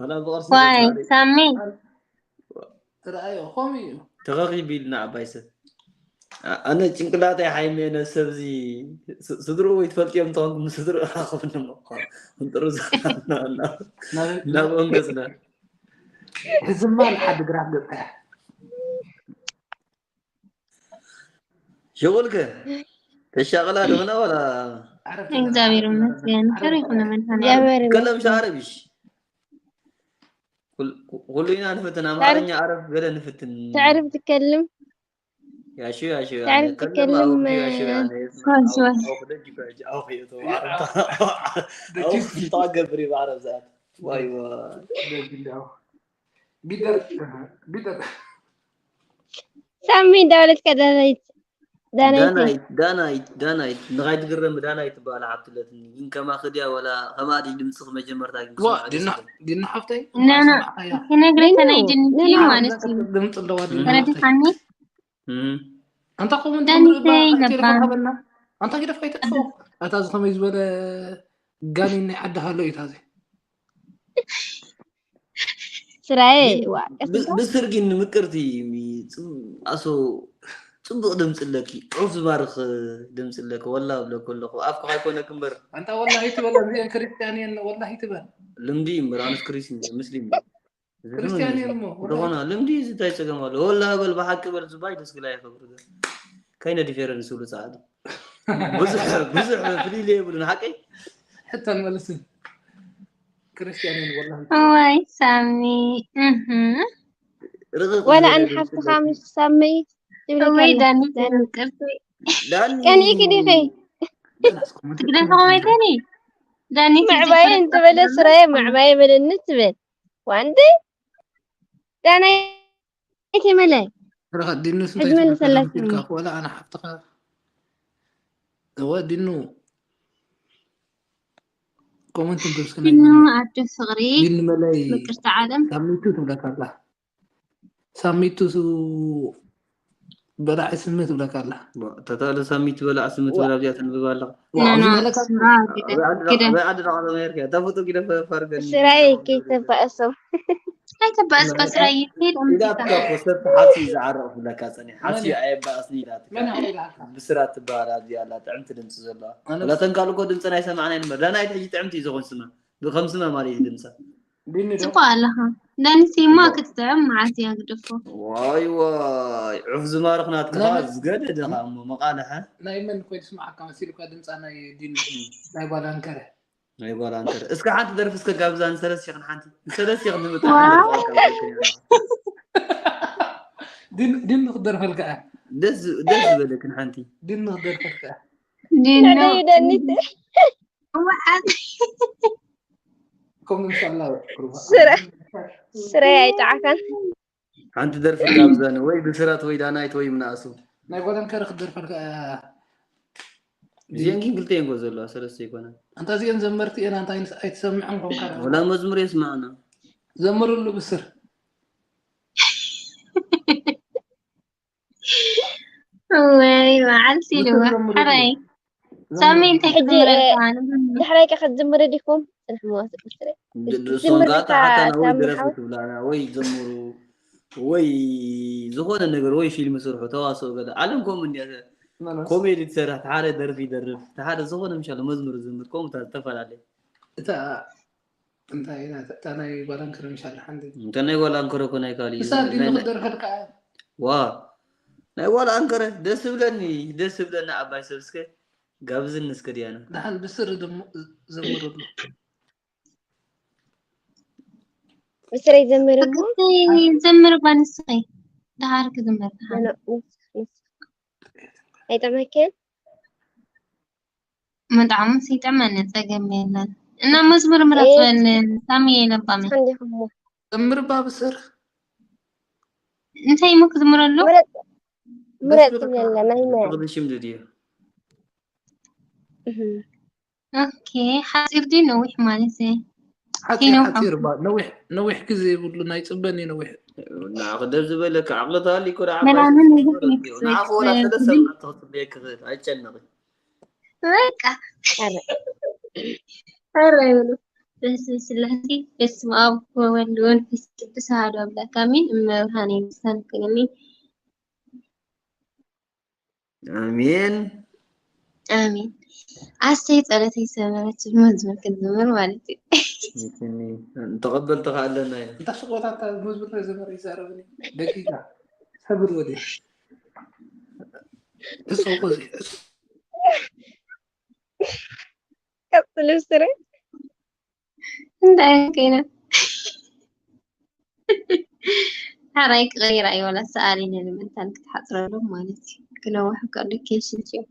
ወላ ብቅርሺ ዋይ ተጥፋለይ። ሳሚ ርኣዮ ከምኡ እዩ ተኸኺብ ኢልና ዓባይ ሰብ ኣ- ኣነ ጭንቅላተይ ሓይመነ ሰብዚ ስ- ስድርኡ ወይ ትፈልጥዮም እንተኾንኩም ስድርኡ ራኸብኒ እሞ እንጥሩ ዘናና ናብ- ናብኦም ገፅና ህዝማ ንሓድግራት ገፅያ ሽቁልከ ተሻቅላ ድኽና ወላ ዓረብ እግዚኣብሔር ይመስገን ክብሪ ይኹን መድኃኒዓለም እግዚኣብሔር ከለም ይመስገን ዓረብ ይሽ ኩል- ኩሉ ኢና ንፍትን ኣምሓርኛ ዓረብ ገለ ንፍትን ተዕርፍ ትከልም ያሹ ያሹ ተዕርፍ ትከልም ኳስ ኳስ ገብሪ ብዓረብ ዘኣት ዋይ ዋይ ቢደር ቢደር ሳሚ እንዳበለትካ ዳናይት ዳናይት ዳናይት ዳናይት ዳናይት ንኻይ ትግረም ዳናይት ትበሃል ሓብቲ ኣለትኒ ግን ከማ ክድያ ወላ ከማ ድምፅኽ መጀመርታ ግን ዋ ክሰምዖ ደስ ድና ይብል። ድና ሓፍተይ ና፣ ና። ሰማዕካያ ክነግረካ ናይ ኖ፣ ድንሽ ኖ፣ ኖ። ማለት እዩ ድምፅ ኣለዋ ድና ሓፍተይ ተረዲኻኒ እም። ኣንታ ከምኡ ዳኒተይ እንተምርእ ነባ ቴሌፎን ሃበና ኣንታ ግደፍ ከይተጥፍኦ ኣታ እዚ ከመይ ዝበለ ጋኒን ናይ ዓዲ ሃሎ እዩ ታዚ ስራዬ ዋ ብ- ብስርጊን ንምቅርቲ ሚ- ጽ- ኣሶ ጽቡቅ ድምፂ ኣለኪ ዑፍ ዝባርክ ድምፂ ኣለኪ ወላ ብለኩ ኣለኩ ኣፍካ ኣይኮነክ እምበር ኣንታ ወላሂ ትበል እዚአን ክርስትያን እየን ወላሂ ትበል ልምዲ እምበር ኣነስ ክርስቲን እየ፣ ሙስሊም እየ። እዚ ክርስቲያን ልምዲ እየን እሞ ዝኾነ ልምዲ እዚ እንታይ ፀገም ኣሎ ወላ በል ብሓቂ በል ዝባይ ደስ ግላ ይኸብር ካይነ ዲፌረንስ ይብሉ ጻዕዱ። ብዙሕ ብዙሕ ፍልይ የብሉን ሓቀይ። ሕቶ መልስን ክርስቲያን ወላ እዋይ ሳሚ እህ ርቕቕ ወላ ዝበለ ኣን ድምፂ ሓፍትኻ ኣለኪ። ምስ ሳሚ ትብለካ እወይ ኣላ። ዳኒ ዳኒ ቅርሲ ዳኒ ቀኒእኪ ዲኺ? ትግደን ተኸማይተኒ ዳኒ ምዕባየ እንትበለ ስራየ ምዕባየ በለኒ ትብል ዋንዲ ዳናይ ኣይተመለ ረኸ ዲኑ ስንታይ ሕዝመልሰላት ትብለካ ወላ ኣነ ሓፍትኻ እወ ዲኑ ኮመንት እንተስከ ናይ ዲኑ ዲኑ ኣደ ፍቕሪ ዲኑ መለይ ምቅርቲ ዓለም ሳሚቱ ትብለካ ኣላ ሳሚቱ ሱ በላዒ ስምህ ትብለካ ኣላ ተታለ ሳሚት በላዕ ስምት በላ ኣብዚኣ ተንብብ ኣለኻ። ዋ፣ ናና ዝመለካ ስራ ግደ ኣበይ ዓዲ ደኣ- ግደ ኣበይ ዓዲ ደኣ ከተመየርካ? እታ ፎቶ ጊደ ፈፋርገኒ። ስራይ ከይተባእሶም ኣይተባእስካ ስራይ ከይድ ኣምጥካ ኢላትካ እኮ ሰብ ሓሲ ዝዓረቕ ብለካ ጸኒሕ። ሓሲ መን? ኣየባእስኒ ኢላትካ። መን ኢላካ ብስራት ትበሃል ኣብዚ ኣላ ጥዕምቲ ድምፂ ዘለዋ። ኣነ ወላ ተንካል እኮ ድምፂ ናይ ሰማዕና ይንበር። ዳናይት ሕጂ ጥዕምቲ እዩ ዝኾን ስማ። ብከም ስማ ማለት እዩ ድምፃ። ዲኒ ዶ ጽቡቅ ኣለኻ ዳኒት እማ ክትጥዕም መዓልቲ እያ ግደፎ ዋይ ዋይ ዑፍ ዝማርኽ ናትካ ናይ መን? ዝገደደ ኸዓ እሞ መቓልሐ። ናይ መን ኮይኑ ስማዓካ መሲልካ ድምፃ ናይ ዲኒ ናይ ጓል ኣንከረ ናይ ጓል ኣንከረ እስከ ሓንቲ ደርፊ እስከ ጋብዛ ንሰለስቲኽን ሓንቲ ንሰለስቲኽን ንምጣ ዋው። ዲኒ ዲኒ ክደርፈልካ እያ ደስ ዝ- ደስ ዝበለክን ሓንቲ ዲኒ ክደርፈልካ እያ ዲኖ ንዕደዩ ደኒት ወዓል ከምኡ ምሻላ ቁርባ ስረ ስራይ ኣይጠዓካን ሓንቲ ደርፊ ጋብዘን ወይ ብስራት ወይ ዳናይት ወይ ምናእሱ ናይ ጓል ኣንከረ ክደርፈልካ እያ እዚአን ግን ክልተ እየን ዘለዋ ሰለስተ ይኮና ኣንታ እዚአን ዘመርቲ እየን ኣንታ ኣይንስ- ኣይትሰምዕን ኮንካ ወላ መዝሙር የስማዕና ዘምርሉ ብስር ወይ መዓልቲ ኢልዋ ብስር ዘምርሉ ሕራይ ሳሚ እንታይ ሕጂ ክትምረልካ ኣነ ድሕራይ ከ ክትዝምሪ ዲኩም ጽንሕሞ ስረ ሶንጋ ተሓታና ወይ ድረፊ ትብላና ወይ ዘምሩ ወይ ዝኾነ ነገር ወይ ፊልም ስርሑ ተዋስኦ ገለ ዓለም ከምኡ እንዲያ ኮሜዲ ትሰርሕ ተሓደ ደርፊ ይደርፍ ተሓደ ዝኾነ ምሻለ መዝሙር ዝምር ከምኡ ዝተፈላለየ እታ እንታይ ኢና እታ ናይ ጓል ኣንከረ ምሻለ ሓንቲ እንተ ናይ ጓል ኣንከረ እኮ ናይ ካሊእ እሳ ዲኒ ክደርፈልካ እያ ዋ ናይ ጓል ኣንከረ ደስ ዝብለኒ ደስ ዝብለኒ ዓባይ ሰብ እስከ ጋብዝኒ እስከ ዲያና ደሓን ብስር ደሞ ዘምርሉ ብስረይ ዘምር እሞ ዘምር ባ ንስኺ ደሃር ክዝምር ደሃር ኣይጠመክን መጣዕሙ ሲጠመኒ ጸገም የለን እና መዝሙር ምረጥ በል ሳሚ የለባሚ እንዲኹሞ ዘምር ባ ብስር እንታይ ሞ ክዝምረሉ ምረጥ ምረጥ ትብለለ ናይ መ ሽም ድድዩ እህ። ኦኬ ሓፂር ድዩ ነዊሕ ማለት እዩ ሓፂር ኪኖ ሓፂር ባ ነዊሕ ነዊሕ ግዜ የብሉ ናይ ፅበኒ ነዊሕ ንዓኽ ደብ ዝበለካ ዓቕሊ ተሃሊኩ ደኣ መላምን ዓባይ ነዊሕ ሰብ ንዓኽ ወላ ይክስል። ሰለስተ ሰዓት ተኽትብለየ ክኽእል ኣይጨነቕ በቃ ኣረ ኧረ ይበሉ በስመ ስላሴ በስመ ኣብ ወወልድ ወመንፈስ ቅዱስ ኣሐዱ ኣምላክ ኣሜን። እመብርሃን የምሳን ክልኒ ኣሜን ኣሜን። ኣሰይ ጸሎተይ ሰመረች መዝሙር ክንዝምር ማለት እዩ። ተቐበልቲ ከኣ ኣለና ኢና እንታ ስቆታ እታ መዝሙር ናይ ዘመር ይዛረብኒ ደቂቃ ሰብር ወዲ እፀውቆ እዚ ቀጽሉ ስረ እንታይ ከይነ ሓራይ ክቕይራ እዩ ወላ ሰኣሊነ ንምንታን ክትሓፅረሎም ማለት እዩ። ክነውሕ ከሉ ኬሽን እዩ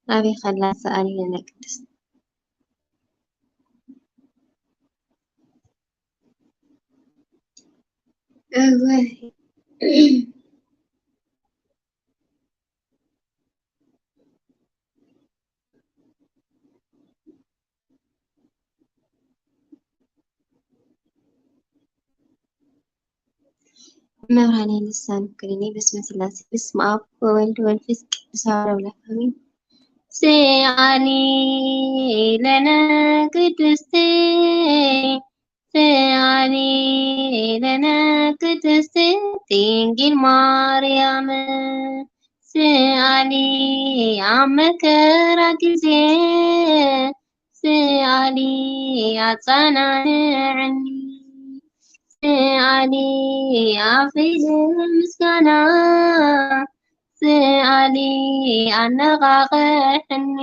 ኣበይ ከላ ሰኣሊነ ናይ ቅድስት እወይ መብርሃኔ ልሳን ክልኒ በስመ ስላሴ በስመ ኣብ ወወልድ ወመንፈስ ቅዱስ አሐዱ አምላክ አሜን። ስአሊ ለነ ቅድስት ስአሊ ለነ ቅድስት ድንግል ማርያም ስአሊ ኣብ መከራ ጊዜ ስአሊ ኣጸናንዕኒ ስአሊ ኣኺለ ምስጋና ስኣሊ ኣነቓቕሕኒ።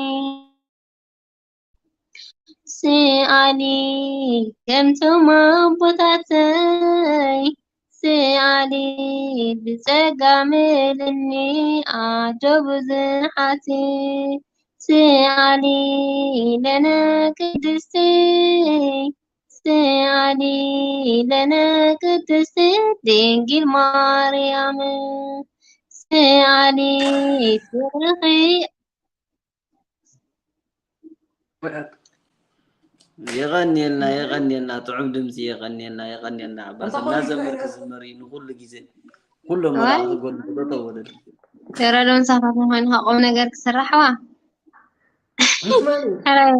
ስኣሊ ከምቶም ኣቦታተይ፣ ስኣሊ ብጸጋ ምልኒ ኣጆ ብዙሓት። ስኣሊ ለነ ቅድስቲ፣ ስኣሊ ለነ ቅድስቲ ድንግል ማርያም። ስኣሊ ስርኺ የቐንየልና፣ የቐንየልና፣ ጥዑም ድምፂ፣ የቐንየልና፣ የቐንየልና። ኣባስ እናዘመርክ ዝመር እዩ ንኩሉ ግዜ። ኩሎም መላእኽቲ ጎድኒ ክጠጠው በለሉ። ተረዶ እንሳታት ምዃን ቁም ነገር ክስራሕዋ። ሕራይ።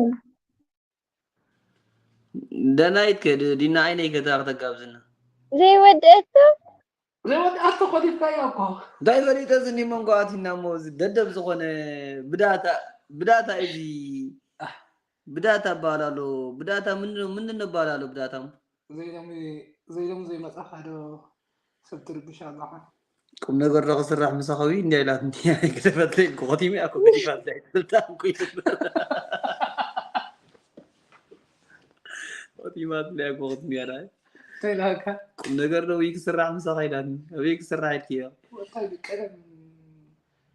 ደናይት ከ ድ- ዲና ዓይነይ ከታ ክተጋብዝና። ዘይወደአቶ ዘይወደኣቶ ኮዲፍካዮ እኮ። እንታይ ፈሊጠ ዝኒ መንጎ ኣቲና እሞ እዚ ደደብ ዝኾነ ብዳታ ብዳታ እዚ ብዳታ እባላሎ። ብዳታ ምን ምን እባላሎ ብዳታ እሞ? ዘይሎም ዘይሎም ዘይመጻኻ ዶ ሰብ ትርብሽ ኣለኻ? ቁም ነገር ዶ ክስራሕ ምሳኸዊ እንዲያ ኢላትኒ። ግደፈትለይ እኮ ኮቲሚ ኣኮ ገዲፋትለይ ትብልታ እኮ እዩ። ኮቲማትለይ እኮ ኮቲሚ ያዳ። እንታይ ኢላካ? ቁም ነገር ዶ ወይ ክስራሕ ምሳኸ ኢላትኒ። ወይ ክስራሕ ኢልክዮ። ወታይ ብቀደም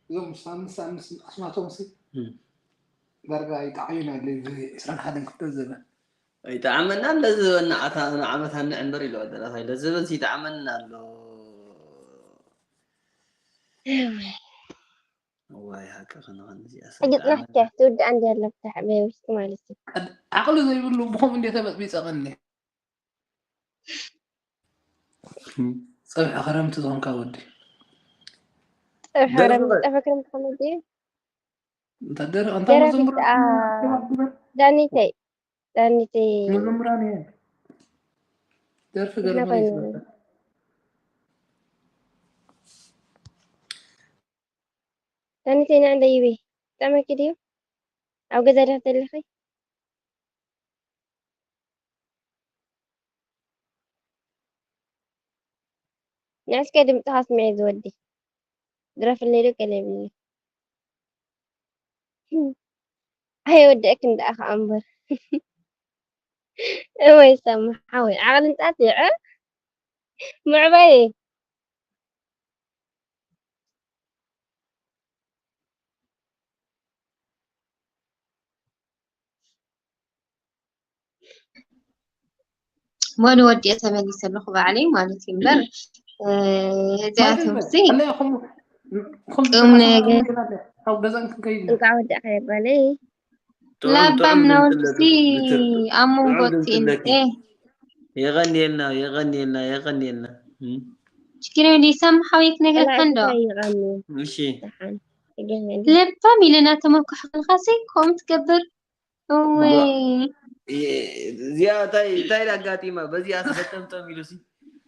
እዞም ሳምስ ሳምስ ኣስማቶም ሲ እም። ዳርጋ ይጣዓዩና ኣለዩ። ብ ዕስራን ሓደን ክፍለ ዘበን ኣይጠዓመና ለዚ ዝበና ዓመት ኣንዕ እምበር ኢሉ ወደላታይ ለዚ ዝበን ይጠዓመና ኣሎ። ዋይ ሃቀ ከነኸን እዚኣ ሕጂ ጽናሕኪ ትውድኣ እንዲ ኣለብታ ሕበብቲ ማለት እዩ። ዓቕሊ ዘይብሉ ብኸምኡ እንዴ ተበጥቢጸ ቀኒ ጸብሒ ክረምቲ ዝኾንካ ወዲ ጸብሒ ክረምቲ ጸብሒ ክረምቲ ከመይ ድዩ? እንታ ደረቕ እንታ ደራፊ መዘምራ ዳኒተይ ዳኒተይ መዘምራን እየ ደርፊ ገለ ናባይ ማለት ይበቃ። ዳኒተይ ንዕንደ ይበይ ጠመኪ ድዩ? ኣብ ገዛ ዲኺ ዘለኺ? ንዕስከ ድምፅኻ ስምዒ ዝወዲ ድረፍለይ ዶ ገለ ይብለኒ። ኣይወደእክን ደኣ ከዓ እምበር። እወይ ሳሚ ሓወይ ዓቕሊ እንጣጢዐ ምዕባይ ወዲ ወዲኤ ተመሊሰ ኣለኹ ባዕለይ ማለት እዩ እምበር እዚኣቶም ሲ ቁም ነገር እንቃዕ ወዳእካ የባለይ ላባም ናወልሲ ኣብ መንጎ ቲኤንኤ የቐንየልና የቐንየልና የቐንየልና። ሽግር የብሉ ይሰማዕ ሓወይ ክነግረካ እንዶ ይቐኒ እሺ ለባም ኢለና ተመኩሕ ከልካ ሲ ከምኡ ትገብር እወይ እዚኣ እንታይ እንታይ ኣጋጢማ በዚኣ ተጠምጠም ኢሉ ሲ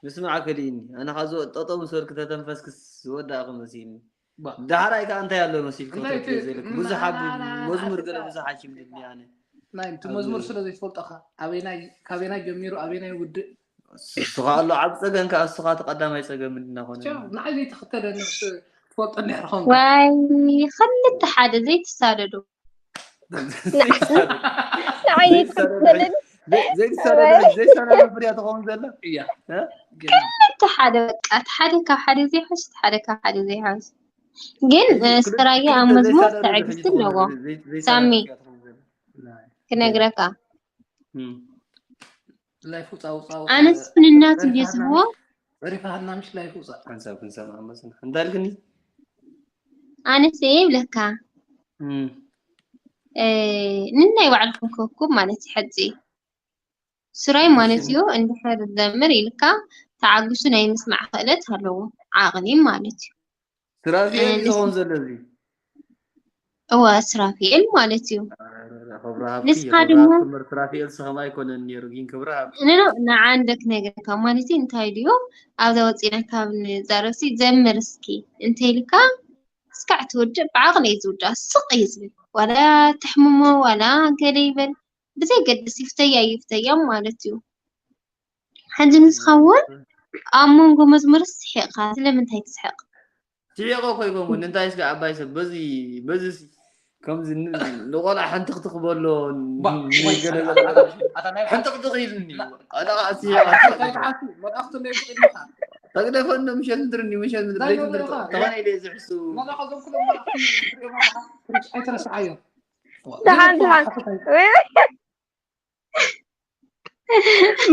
ምስማዕ ከሊእኒ ኣነ ካብ ዝወ- ጠጠው ምስ በልክ ተተንፈስክስ ዝወዳእኹ መሲልኒ። ዳሕራይ ከዓ እንታይ ኣሎ መሲልካ እንታይ እቲ ዘይልክ ብዙሕ ኣብ መሓላላ መዝሙር ኣፍሪቃ ገለ ብዙሕ ሓኪም ድልኒ ኣነ ናይ እቲ መዝሙር ስለ ዘይትፈልጦ ካ ኣበይናይ ካበይናይ ጀሚሩ ኣበይናይ ውድእ እሱ ከዓ ኣሎ ዓብ ፀገም ከዓ እሱ ከዓ ተቀዳማይ ፀገም እንድናኮነ ቻው ንዓይ ዘይተኸተለ ነብሲ ትፈልጦ እንድሕር ኾንካ ዋይ ክልተ ሓደ ዘይትሳደዱ ንዓይ ዘይትኸተልን ዘይተሳደዱ ዘይሰላም ፍርያ ትኸውን ዘላ እያ እ? ግን ክልተ ሓደ በቃ እቲ ሓደ ካብ ሓደ ዘይሓሽ እቲ ሓደ ካብ ሓደ ዘይሓሽ ግን እ፣ ስራየ ኣብ መዝሙር ትዕግስቲ ኣለዎ ሳሚ ክነግረካ እም። ላይፍ ውፃ ውፃ ውፃ ኣነስ ፍንናት እንድዮ ዝህቦ ፀሪፋሃና ምሽ ላይፍ ውፃ ሓንሳብ ክንሰምዓ መፅና እንታይ ኢልክኒ ኣነስ እየ ይብለካ እም። እ፣ ንናይ ባዕልኩም ከኩብ ማለት እዩ ሕጂ ስራይ ማለት እዩ እንድሕር ዘምር ኢልካ ተዓግሱ ናይ ምስማዕ ክእለት ኣለዎ ዓቕሊ ማለት እዩ ስራፊኤል እ፣ ዝኸውን ዘሎ እዚ እወ ስራፊኤል ማለት እዩ ክብሪ ሃብኪ ንስኻ ክብሪ ድማ ሃብኪ እምበር ስራፊኤል ስኸም ኣይኮነን ነይሩ ግን ክብሪ ሃብኪ ንኖ ንዓ እንደ ክነግረካ ማለት እዩ እንታይ ድዩ ኣብዛ ወፂና ካብ ንዛረብሲ ዘምር እስኪ እንተ ኢልካ እስካዕ ትውድእ ብዓቕሊ እዩ ዝውዳእ ስቕ እዩ ዝብል ዋላ ተሕምሞ ዋላ ገለ ይበል ብዘይገድስ ይፍተያ ይፍተያ ማለት እዩ ሕጂ ንስኻ እውን ኣብ መንጎ መዝሙርስ ስሒቕካ ስለምንታይ ትስሕቕ ስሒቐ እኮ ኣይኮንኩን። እንታይ እስከ ዓባይ ሰብ በዚ በዚ ሲ- ከምዚ ን- ንቆልዓ ሕንትኽትኽ በሎ ባ- ን- ወይ፣ ገለ ኣታ- ገለ ኣታ- ኣታ ናይ ሓንቲ ክትኽኢልኒ ኣታ ኣታ ናይ ብሓቂ መልኣኽቲ እንደ ይብሉ ኢኻ። ተግደፈ እንዶ ምሸት ምድርኒ ምሸት ምድሪ እንታይ ለይቲ ይብሉ ምድሪ ኢኻ? ተኾነ ኢለ ዝሕሱ መልኣኸ ዞም ኩሎም መልኣኽቲ ትሪኦም ኣለኻ? ኣይትረስዓዮም። ደሓን፣ ደሓን። ሓፈት ኣይ-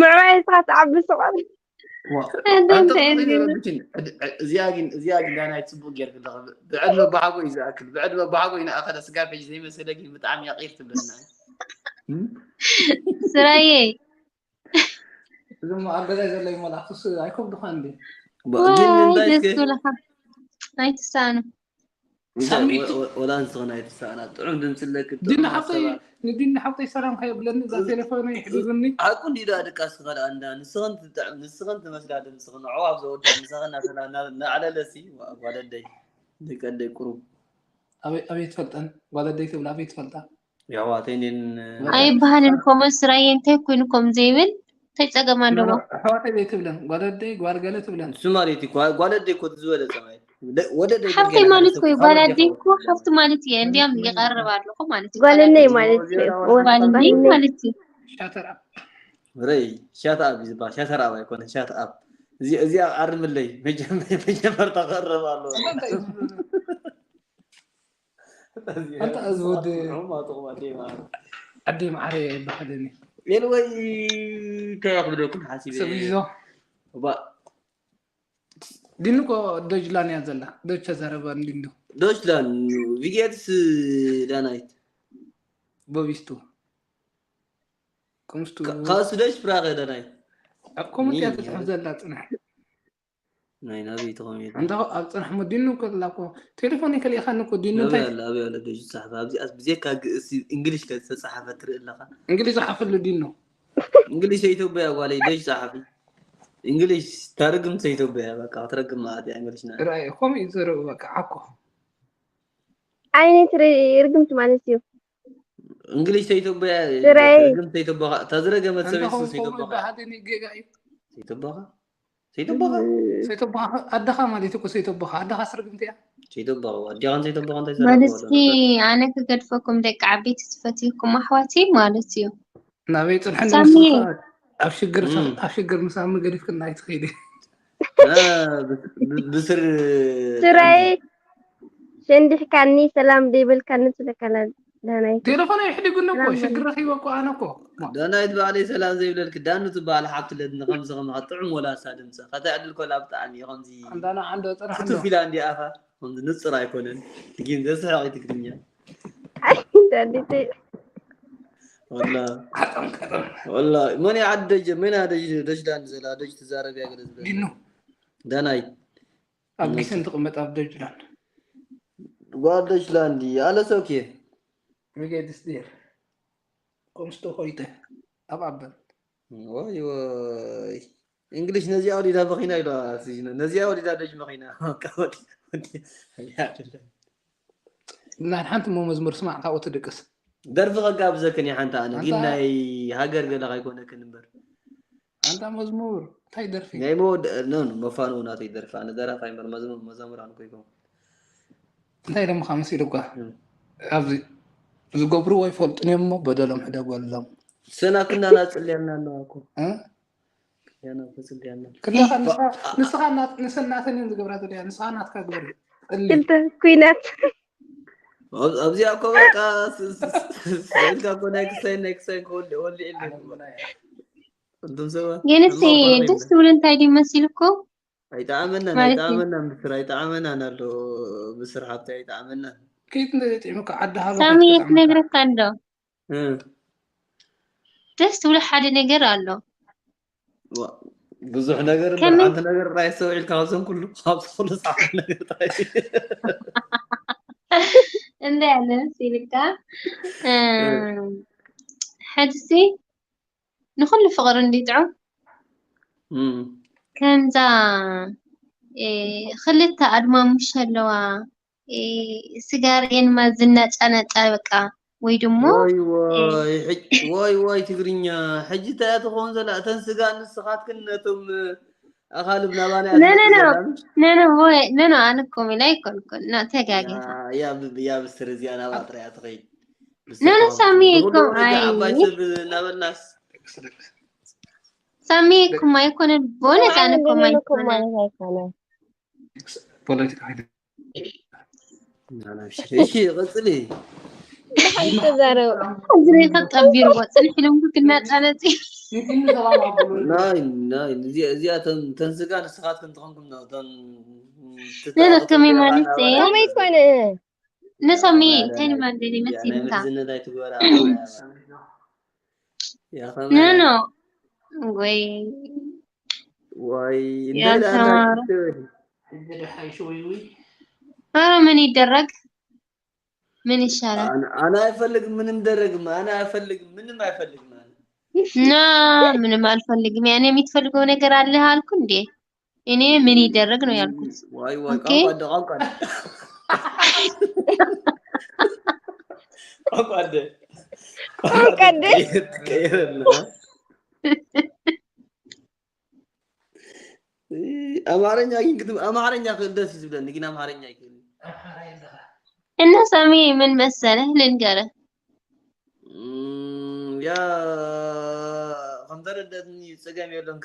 ምዕባይ እስኻ ትዓቢ ስቆር። ዋ፣ ኣደ ኣንተ እንታይ ክትኽእል እዩ? የረብሽን። እድ- እዚኣ ግን እዚኣ ግን ዳናይ ጽቡቅ ጌርክ ኣለኻ። ብዕድመ ባሓጎ እዩ ዝኣክል። ብዕድመ ባሓጎ እዩ ንኣኸለ ስጋ ፔጅ ዘይመሰለ ግን ብጣዕሚ ያቂር ትብለና። እም? ስራዬ። እዞም ኣብ ገዛይ ዘለዉ መላእኽትስ ኣይከብዱኻን ድዩ? ባ- ግን ዋይ እንታይ ደስ እስከ ዝብለኻ። ኣይትሳኑ። እንታይ ሳሚት ወ- ወ- ወላ ንስኽን ኣይትሳእና። ጥዑም ድምፂ ኣለኪ፣ ጥዑም ዲና ሓብተይ፣ ሓሳባት። ንዲና ሓብተይ ሰላም ከየብለኒ እዛ እዚ- ቴሌፎነይ ይሕድጉኒ። ሓቁ እንዲዳ ድቃስ ትኸዳ እንዳ ንስኽን ትጥዕም ንስኽን ትመስላ ድምፅኽን ንዕኡ ኣብ ዘወድእ ምሳኽን እናተላ- እና- እናዕለለሲ ዋ- ጓል ኣደይ ደቂ ኣደይ ቁሩብ ኣበይ ኣበይ ትፈልጠን? ጓል ኣደይ ትብላ ኣበይ ትፈልጣ? የሕዋተይን ኣይበሃልን። ኮመ ስራዬ እንታይ ኮይኑ ከም ዘይብል እንታይ ጸገም ኣለዎ? ኣሕዋተይ ዘይትብለን ጓል ኣደይ ጓል ገለ ትብለን። እሱ ማለት እዩ ጓ- ጓል ኣደይ እኮ እቲ ዝበለጸ ማለት እዩ። ደ- ወደ ደይ ሓፍተይ ገለ ማለት ማለት እኮ እዩ። ጓል ኣደይ እኮ ሓፍቲ ማለት እየ። እንዲያም ይቐርብ ኣለኹ ማለት እዩ። ጓል ኣደይ ማለት እዩ። ጓል ኣደይ ማለት እዩ። ሻተር ኣፕ። ረይ ሻት ኣፕ እዩ ዝበሃል። ሻተር ኣፕ ኣይኮነን ሻት ኣፕ። እዚ እዚኣ ኣርምለይ መጀመ- መጀመርታ ክእረም ኣለዎ። ኣንታ እዚ ወዲ ዓዲ መዓረ ይበሃለኒ። ኤልወይ እንታይ ክብለኩም ሓሲበ ሰብ ይዞ እባ ዲኑ እኮ ዶጅላን እያ ዘላ። ዶች ተዛረባ እንዲንዶ ዶችላን ቪጌትስ ዳናይት ቦቢስቱ ከምስቱ ካሱ ዶች ፍራኸ ዳናይት ኣብ ኮመንት እያ ትጽሕፍ ዘላ ጽንሕ ናይ ናበይ ተኾሚት? እንተ ኣብ ጽንሕ ሞ ዲኑ ከላ እኮ ቴሌፎን ይከልኢኻኒ እኮ ዲኑ እንታይ ኣበይ ኣሎ ኣበይ ኣሎ ደጅ ጸሓፊ ኣብዚ ኣስ ብዜካ ግእስ እንግሊሽ ከ ዝተጻሓፈ ትርኢ ኣለኻ? እንግሊዝ ጸሓፈሉ ዲኑ። እንግሊሽ ኢትዮጵያ ጓለይ ደጅ ጸሓፊ እንግሊሽ ተርግም ኢትዮጵያ በቃ ክትረግም ማለት እያ እንግሊሽ ና ራይ ኮም ይዘረቡ በቃ ዓኮ ዓይነት ርግምቲ ማለት እዩ። እንግሊሽ ኢትዮጵያ ስራይ። ተርግም ኢትዮጵያ ተዝረገመት ሰበይቱ ኢትዮጵያ ባህልን ይገጋ እዩ። ኢትዮጵያ ሰይተቦኻ ሰይተቦኻ ኣደኻ ማለት እኮ ሰይተቦኻ ኣደኻ ስርግምቲ እያ። ሰይተቦኻ ኣዲኻን ሰይተቦኻ እንታይ በል ሰራሕዋ እስኪ ኣነ ክገድፈኩም ደቂ ዓበይቲ ትፈትይኩም ኣሕዋተይ ማለት እዩ። ናበይ ጽንሐኒ ሳሚ። ንስኻ ኣብ ሽግር እም። ኣብ ሽግር ምሳሚ ገዲፍክና ኣይትኸይዲ። ብስር ስራይ ሸንዲሕካኒ ሰላም ደይበልካኒ ስለካላ ዳናይ ቴሌፎን ይሕድጉኒ እኮ ሽግር ረኺበ እኮ ኣነ እኮ ዳናይት ባዕለይ ሰላም ዘይብለልክ ዳኑ ትበሃል ሓብቲ ለትኒ ከምዚ ከማኻ ጥዑም ወላሳ ድምፂ ከተዕድል ኮላ ብጣዕሚ እዩ ከምዚ ኣንዳና ዓንዶ ጽራሕ ክትፍ ኢላ እንዲ ኣፋ ከምዚ ንፅር ኣይኮነን ግን ዘስሕቕ እዩ ትግርኛ ዳዲተይ ወላ ወላ መን ይዓዲ ደጀ መን ደጅ ደጅ ዳን ዘላ ደጅ ትዛረብ ያገለ ዝብለ ዲኑ ዳናይ ኣብ ጊሰን ትቕመጥ ኣብ ደጅላንድ ጓል ደጅላንድ ኣለሰ ኦኬ ሚጌ ድስዲር ከምስቶ ኮይተ ኣብ ኣበል ወይ ወይ እንግሊሽ ነዚኣ ወዲዳ መኺና ኢሉ ነዚኣ ወዲዳ ደጅ መኺና ናይ ሓንቲ እሞ መዝሙር ስማዕ ካብኡ ትድቅስ ደርፊ ከጋብዘክን እየ ሓንቲ ኣነ ግን ናይ ሃገር ገለ ከይኮነክን እምበር ኣንታ መዝሙር እንታይ ደርፊ ናይ መወድ ኖ መፋንኡ ናተይ ደርፊ ኣነ ደራፋይ እምበር መዝሙር መዘምራን እኮ ይኮን እንታይ ኢሎምኻ መሲሉኳ ኣብዚ ዝገብርዎ ይፈልጡን እዮም እሞ በደሎም ሕደጎሎም ሰና ክናና ጽልያና ኣለዋ እኮ እ? ያና ተጽልያና ክልኻ ንስኻ- ንስኻ ናት- ንሰን ናተን እዮም ዝገብራ ዘለያ ንስኻ ናትካ ግበሪ ጽሊ ክልተ ኩናት ኣብዚኣ እኮ በቃ ስኢልካ እኮ ናይ ክሳይን ናይ ክሳይን ክወልዕ ወልዕ የለ እንቶም ሰባት ግን እሲ ደስ ትብል እንታይ ድዩ መሲልኩ ኣይጠዓመናን ማለት እዩ። ኣይጠዓመናን ብስር ኣይጠዓመናን ኣሎ ብስር ሓብቲ ኣይጠዓመናን ከይት እንተዘይጥዕምካ ዓዲ ሃሎ ሳሚ ከይትጠዕመካ። ክነግረካ እንዶ እ፣ ደስ ትብሎ ሓደ ነገር ኣሎ ዋ፣ ብዙሕ ነገር እምበር ከመይ? ሓንቲ ነገር ጥራይ ኣስተውዒልካ ካብዞም ኩሉ ካብዚ ኩሉ ፃዕዳ ነገር ጥራይ እንታይ ኣለ መሲልካ እ፣ ሕድሲ ንኩሉ ፍቕሪ እንዲጥዑም እም። ከምዛ እ፣ ክልተ ኣድማሙሽ ኣለዋ እ፣ ስጋ ርእየን ማዝናጫ ናጫ በቃ ወይ ድሞ ወይ ወይ ሕጅ- ወይ ወይ ትግርኛ ሕጂ እንታይ እያ ትኸውን ዘላ እተን ስጋ ንስኻትክን ነቶም ኣኻልብ ናባና No, no, no. No, no, ወይ፣ no, no፣ ኣነ ኮሜላ ኣይኮንኩን። ና ተጋጊኻ። ያ ብስትር እዚኣ ናባ ጥራያ ትኸይድ። No, no፣ ሳሚ እኮ ኣይ ዓባይ ሰብ እናበልናስ ሳሚ እኮ ኣይኮነን። ቦነስ ኣነ እኮ ኣይኮነን። ፖለቲካ እሺ፣ ቀጽሊ። ተዛረብ እግሪ ከጠቢርዎ ጽንሕ ኢሎም ክናጣነጽ ናይ ናይ እዚኣ እዚኣ ተን- ተንስጋ ንስኻትክን ትኾንኩም ነው ተን ነነ ከመይ ማለት እዩ? ከመይ ኮነ ንሳሚ እንታይ ንማንደሊ መሲልካ? ምዝነት ኣይትግበራ። No, no። ወይ ወይ ያልተማረ። ደሓይሽ ወይ ወይ ኧረ ምን ይደረግ? ምን ይሻላል? أنا أنا أفلق من مدرق ما أنا أفلق من ما أفلق ما ና ምንም አልፈልግም። ያኔ የምትፈልገው ነገር አለህ አልኩ እንዴ? እኔ ምን ይደረግ ነው ያልኩት። واي واي أوكي. قاعد قاعد قاعد قاعد قاعد. تكيرنا. أمارين يا كنت أمارين يا كنت دس يزبدن نجينا أمارين يا كنت. እና ሳሚ ምን መሰለህ ልንገርህ፣ ያ ከምተረደትኒ ፀገም የለን።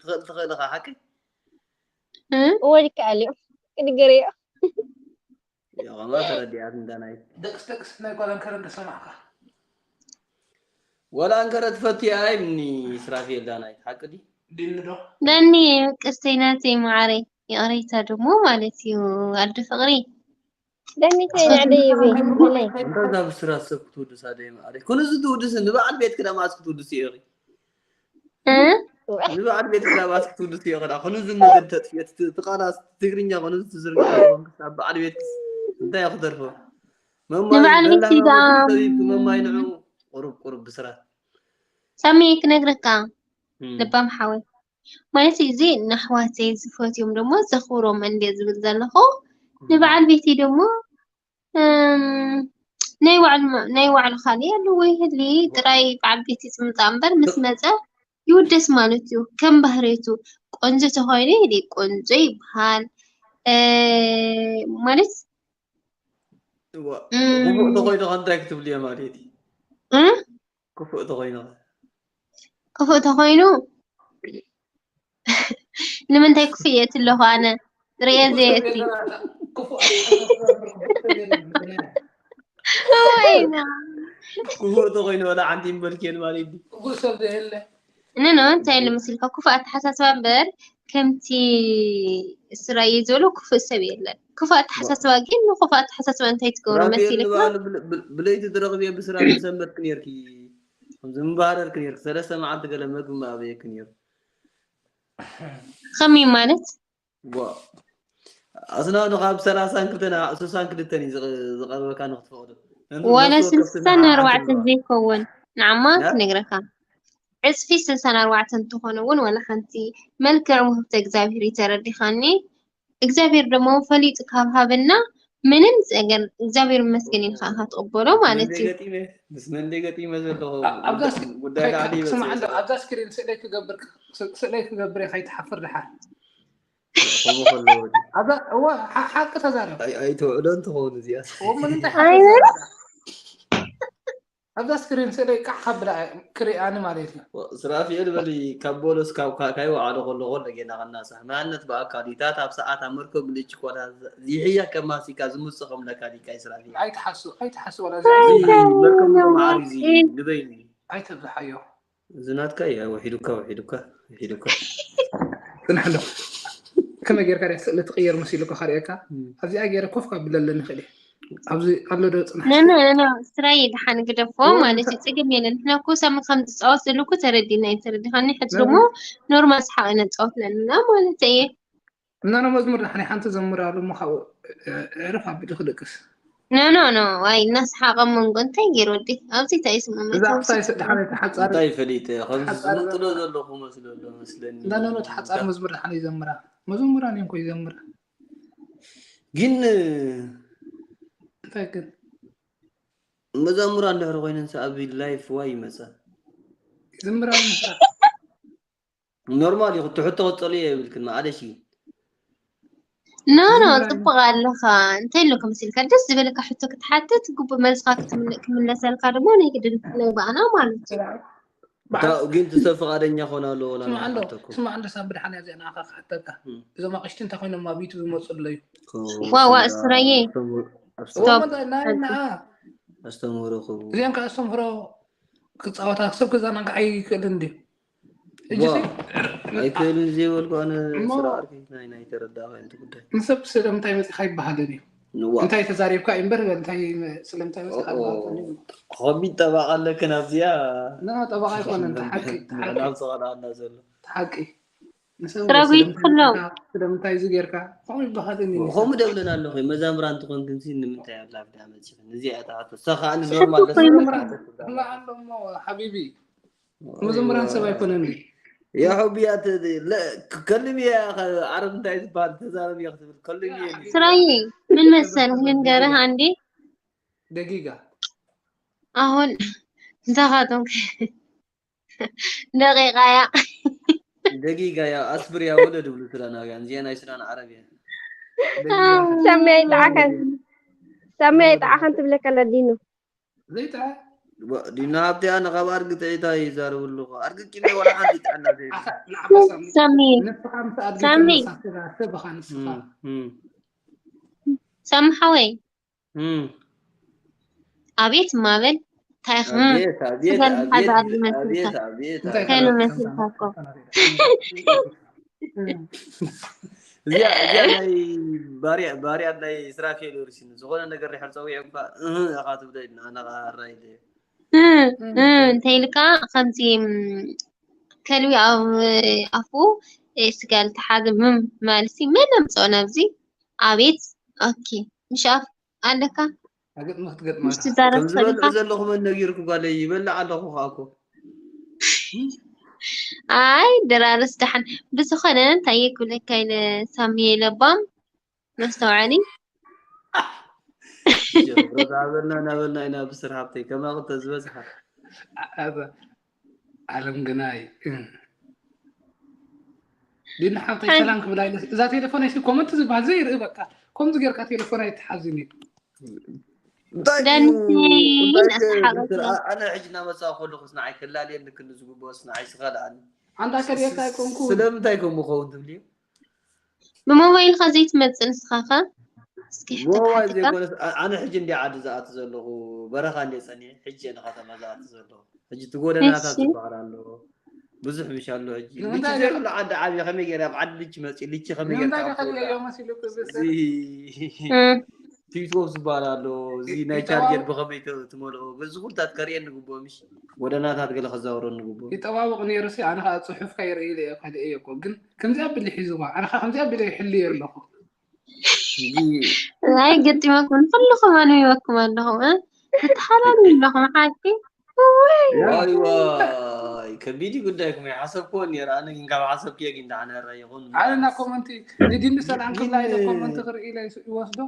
ትኽእል ትኽእል ኢኻ ሓቂ እ? ወልካ ኣልዮ ክንገርዮ ያኸማ ተረዲኣት እንዳናይ ደቅስ ደቅስ ናይ ጓል ኣንከረ እንደሰማዕካ ወላ ኣንከረ ትፈትያ ኣይምኒ ስራፊ የልዳናይ ሓቂ ዲ ድኒ ዶ ዳኒ ቅስተይ ናተይ ማዓረይ ይቕሬታ ድሞ ማለት እዩ ኣዱ ፍቕሪ ደኒተይ ናዕደ ይበይ ብለይ እንተዛ ብስራት ሰብ ክትውድሳ ደ ማዕረይ ኩሉ እዚ ትውድስ ንበዓል ቤት ክዳ ማስ ክትውድስ እዩ እ? ንበዓል ቤት ክዳ ማስ ክትውድስ እዩ ክዳ ኩሉ እዚ መገድ ተጥፍየት ትቃላስ ትግርኛ ኩሉ እዚ ትዝርግታ ኣብ በዓል ቤት እንታይ ክተርፎ ንበዓል ቤት ክዳ መማይ ንዑ ቁሩብ ቁሩብ ብስራት ሳሚ ክነግረካ ልባም ሓወይ ማለት እዚ ንኣሕዋተይ ዝፈትዮም ደሞ ዘኽብሮም እንደ ዝብል ዘለኹ ንበዓል ቤተይ ደሞ እም፣ ናይ ባዕሉ ናይ ባዕሉ ካልእ ኣለዎ ይህሊ ጥራይ በዓል ቤት ይፅምፃ እምበር ምስ መፀ ይውደስ ማለት እዩ ከም ባህሬቱ ቆንጆ ተኮይኑ ይህሊ ቆንጆ ይበሃል እ፣ ማለት ክፉእ ተኮይኑ ከ እንታይ ክትብልዮ ማለት እዩ እ? ክፉእ ተኮይኑ ክፉእ ተኮይኑ ንምንታይ ክፉእ እየ ትለኹ ኣነ ርእየ ዘየእቲ ወይና ክፉእ ተኮይኑ ወላ ሓንቲ ይምበልክየን ማለት እዩ ክፉእ ሰብ ዘየለ ንኖ እንታይ ኢሉ ምስልካ ክፉእ ኣተሓሳስባ እምበር ከምቲ ስራየ ዝበሎ ክፉእ ሰብ የለን ክፉእ ኣተሓሳስባ ግን ንክፉእ ኣተሓሳስባ እንታይ ትገብሮ ራቢኤል መሲልካ ንባዕሉ ብል- ብል- ብለይቲ ትረኽብዮ ብስራ ምሰንበትክ ነርኪ ከምዚ ምባረርክ ነርክ ሰለስተ መዓልቲ ገለ መግቢ ምኣበየክ ነሩ ከመይ ማለት ዋ ኣስናኑ ካብ ሰላሳን ክልተን ስሳን ክልተን እዩ ዝቐ- ዝቐርበካ ንክትፈቕዶ ዋላ ስልሳን ኣርባዕተን ዘይከውን ንዓማ ክነግረካ ዕፅፊ ስልሳን ኣርባዕተን እንተኾነ እውን ዋላ ሓንቲ መልክዕ ውህብተ እግዚኣብሔር ይተረዲኻኒ እግዚኣብሔር ደሞ ፈሊጡ ካብ ሃበና ምንም ፀገም እግዚኣብሔር ይመስገን ኢልካ ኢኻ ትቕበሎ ማለት እዩ ምስ መን ገጢመ ዘለኹ ኣብዛ ጉዳይ ላዕሊ ስማዕ ይበፅእ እንዶ ኣብዛ ስክሪን ስእለይ ክገብር ስእለይ ክገብር ኢኻ ይትሓፍር ድሓር ከምኡ ከለዎ ኣብዛ እዋ ሓ- ሓቂ ተዛረብ ኣይ- ኣይተውዕሎ እንትኸውን እዚኣ እሞ ንምንታይ ኣይበል። ሓፈር ኣብዛ ስክሪን ስእለይ ቃዕ ካብላ ክሪኣኒ ማለት እዩ ስራፊኤል በሊ ካብ ቦሎስ ካብ ካ- ካይወዓሎ ከሎ ኮለ ጌና ከናሳ ንኣብነት ብኣካል እዩ ታት ኣብ ሰዓት ኣብ መርከብ ብልጭ ኮላ ዚሕያ ከማሲካ ዝምፅእ ከም ለካሊካ እዩ ስራፊኤል ኣይትሓሱ ኣይትሓሱ ወላ እዚ መርከብ ማዕሪ እዚ ንበይኑ እዩ ኣይተብዝሓዮ እዚ ናትካ እዩ ውሒዱካ ውሒዱካ ውሒዱካ ጽናሕ ኣሎ ከመይ ጌርካ ደ ስእሊ ትቕየር መሲሉካ ከርእየካ ኣብዚኣ ገይረ ኮፍ ካብለለ ንኽእል እየ ኣብዚ ኣሎ ዶ ጽናሕ ነነ ነነ ስራይ ድሓን ግደፎ ማለት እዩ ፅግም የለን ንሕና እኮ ሳሚ ከም ዝፃወት ዘሎ እኮ ተረዲና እዩ ተረዲኻኒ ሕዚ ደግሞ ኖርማል ሰሓቅ ኢና ንፃወት ዘለና ማለት እየ እና ነ መዝሙር ድሓን ሓንቲ ዘምር ኣሎ እሞ ካብኡ ዕርፍ ኣቢሉ ክድቅስ ኖ ኖ ኖ ዋይ እናሰሓቀ መንጎ እንታይ ገይሩ ወዲ ኣብዚ እንታይ ስሙ እዛ ክሳይ ስእ ድሓን ተሓጻሪ እንታይ ፈሊጠ ከምዚ ዝምጥሎ ዘለኹ መስሎ ኣሎ መስለኒ እንዳ ኖኖ ተሓጻሪ መዝሙር ድሓን ይዘምራ መዘሙራን እዮም ኮ ይዘምራ ግን እንታይ ግን መዛሙራ እንድሕር ኮይነን ኣብ ላይፍ ዋይ ይመፃ ይዘምራ ኖርማል እዩ። ትሕቶ ክትጸልዮ የብልክን። ማዕለሽ እዩ። ኖ ኖ፣ ጽቡቕ ኣለኻ። እንታይ ኢሉ ክምስልካ ደስ ዝበለካ ሕቶ ክትሓትት፣ ግቡእ መልስኻ ክትምለ- ክምለሰልካ ድማ ናይ ግድን ክትነግባእና ማለት እዩ። እታ ግን ትሰብ ፍቓደኛ ኾን ኣሎ ወላ ስማዕ ኣሎ ንሓተኩ። ስማዕ ኣሎ ሳብ ብድሓን እዚኣ ንዓኻ ክሓተካ እም። እዞም ኣቕሽቲ እንታይ ኮይኖም ኣብ ዩቱብ ይመፁ ኣለዩ ዋዋ እስራዬ ኣስተምህሮ- እዋ ኣስተምህሮ- መታ ናይ ንዓ ኣስተምህሮ ክቡ እዚኦም ከዓ ኣስተምህሮ ክፃወታ ክሰብ ክዛናግዓ ይክእል እንድዩ ሕጂ ዋ፣ ኣይክእልን ዘይበልኩ ኣነ እሞ- ስራ ኣርኪ ናይ ናይ ተረዳእካ እንት ጉዳይ ንሰብ ስለምንታይ መፂኻ ይበሃልን እዩ ንዋ እንታይ ተዛሪብካ እዩ እምበር እንታይ ስለምንታይ መፂኻ ኦ- ይበሃልን እዩ ከቢድ ጠባቕ ኣለክን ኣብዚኣ ና ጠበቃ ኣይኮነን ተሓቂ ተሓቂ ምዕላም ዝቐልኣና ዘሎ ተሓቂ ንሰብ ስራዊት ስለምንታይ ክለው። መፂኻ ስለምንታይ እዚ ጌርካ ከምኡ ይበሃልን እዩ ከምኡ ደብለን ኣለኹ መዛምራን ትኾንክን ሲ ንምንታይ ኣብ ላፍ ዳ መፂኽን እዚኣ እያ ተሓቶ እሳ ከዓ ስሕት ኖርማል እኮ ይመስል። እማ ኣሎ እሞ ሓቢቢ መዘምራን ሰብ ኣይኮነን ያ ሑብያ ከልም እያ ዓረብ እንታይ ዝበሃል ተዛረብ እያ ክትብል ከልም እየ ስራዬ ምን መሰልህ ልንገርህ አንዴ ደጊጋ አሁን እንተኻቶም ደቂቃ እያ ደጊጋ ያ ኣስብር ያ ወለድ ብሉ ስለናውያን እዚኣ ናይ ሱዳን ዓረብ እያ ሳሚ ኣይጠዓኸን ሳሚ ኣይጠዓኸን ትብለካ ኣላ ዲኑ ዘይጠዓ ዲና ሃብቲ ኣነ ካብ ኣድጊ ጥዒታ ይዛረቡ ኣለኹ ኣድጊ ቂመ ዋላ ሓንቲ ይጥዕና ዘይብሉ ንዓኻ ሳሚ ሳሚ ንስኻ ምስ ኣድጊ ሳሚ። ተመሳሰላ ስብኻ ንስኻ እም፣ እም፣ ሳሚ ሓወይ እም። ኣቤት ማበል እንታይ ኢኻ ኣቤት ኣቤት ስጋ ዝሓዘ ኣቤት ኣድጊ መስልካ ኣቤት ኣቤት እንታይ ኣቤት ከይኑ ተረድካ? መስልካ እኮ እዚኣ እዚኣ ናይ ባርያ ባርያ ናይ ስራፌል ወርሲን ዝኾነ ነገር ድሕር ፀዊዑ እኳ እህ ኢኻ ትብሎ ኢልና ኣነ ኸዓ ኣራይ ኢለ እ፣ እ፣ እንታይ ኢልካ ከምዚ ም፣ ከልቢ ኣብ ኣፉ እ፣ ስጋ ልተሓዘ ምም ማለት ሲ መን ኣምፅኦ ናብዚ ኣቤት ኦኬ ምሽ ኣፍ ኣለካ ኣገጥሚ ክትገጥማ ምሽ ትዛረብ ከም ዝበልዑ ሰሊካ ዘለኹ መን ነጊርኩ ጓለይ ይበልዕ ኣለኹ ከዓ እኮ ኣይ ድራርስ ደሓን ብዝኾነ እንታይ ክብለካ ኢለ ሳሚየ ለባም መስተውዓሊ ሮዛ በልና እናበልና ኢና ብስር ሃብተይ ከማኺ ተዝበዝሓ ኣበ ዓለም ግናይ ዲና ሓብተይ ሰላም ክብላ ኢለ እዛ ቴሌፎን ኣይሲ ኮመንት ዝበሃል ዘይርኢ በቃ ከምዚ ጌርካ ቴሌፎን ኣይትሓዝን እዩ እንታይ ዳኒ እዩ? እንታይ ከ- ኣስሓቐትኒ። ኣነ ሕጂ እናመፃ ከለኹስ ንዓይ ከላልየኒ ክሉ ዝግብኦስ ንዓይ ስኸልኣኒ ኣንዳ ከድየካ ኣይኮንኩ ስለምንታይ ከምኡ ኸውን ትብልዩ ብሞባይልካ ዘይትመፅእ ንስኻኸ እስኪ ሞባይል ሕተትሓትካ ዘይኮነስ ኣ- ኣነ ሕጂ እንዲ ዓዲ ዝኣቱ ዘለኹ በረኻ እንዲ ፀኒሐ ሕጂ እየ ንከተማ ዝኣቱ ዘለኹ ሕጂ እቲ ጎደናታት እሺ። ዝበሃል ኣሎ ብዙሕ ምሽ ኣሎ ሕጂ ልቺ ንምንታይ ዘይብሉ ዓዲ ዓብየ ከመይ ገይረ ኣብ ዓዲ ልቺ መፂ ልቺ ከመይ ጌርካ ንምንታይ ኣምፅኡ ደኸልዮ ገና? መሲሉ ክብስ እዚ እ፣ ቲክቶክ ዝበሃል ኣሎ እዚ ናይ ይተዋወቅ- ቻርጀር ብኸመይ ተ- ትመልኦ እዚ ኩልታት ከርእየኒ ግብኦ ምሽ ጎደናታት ገለ ከዛውረኒ ግብኦ ይጠባበቕ ነይሩ ሲ ኣነ ከዓ ፅሑፍካ ይርኢ ኢለ እየ ካልእ እየ እኮ ግን ከምዚኣ ብሊ ሒዝዋ ኣነ ከዓ ከምዚኣ ብሊ ይሕልየ ኣለኹ እዚ ኣይ ገጢመኩም ኩልኹም ኣንቢበኩም ኣለኹም እ? ትተሓላሉ ኣለኹም ሓቂ ዋይ ዋይ ከቢድ እዩ ጉዳይኩም ኣይሓሰብክዎ ነይረ ኣነ ግን ካብ ሓሰብክዮ ግን ዳዕነረ ይኹን ኣነ እና ኮመንቲ ንዲኒ ሰላም ክብላ ኢለ ኮመንቲ ክርኢ ኢለ ይወስዶ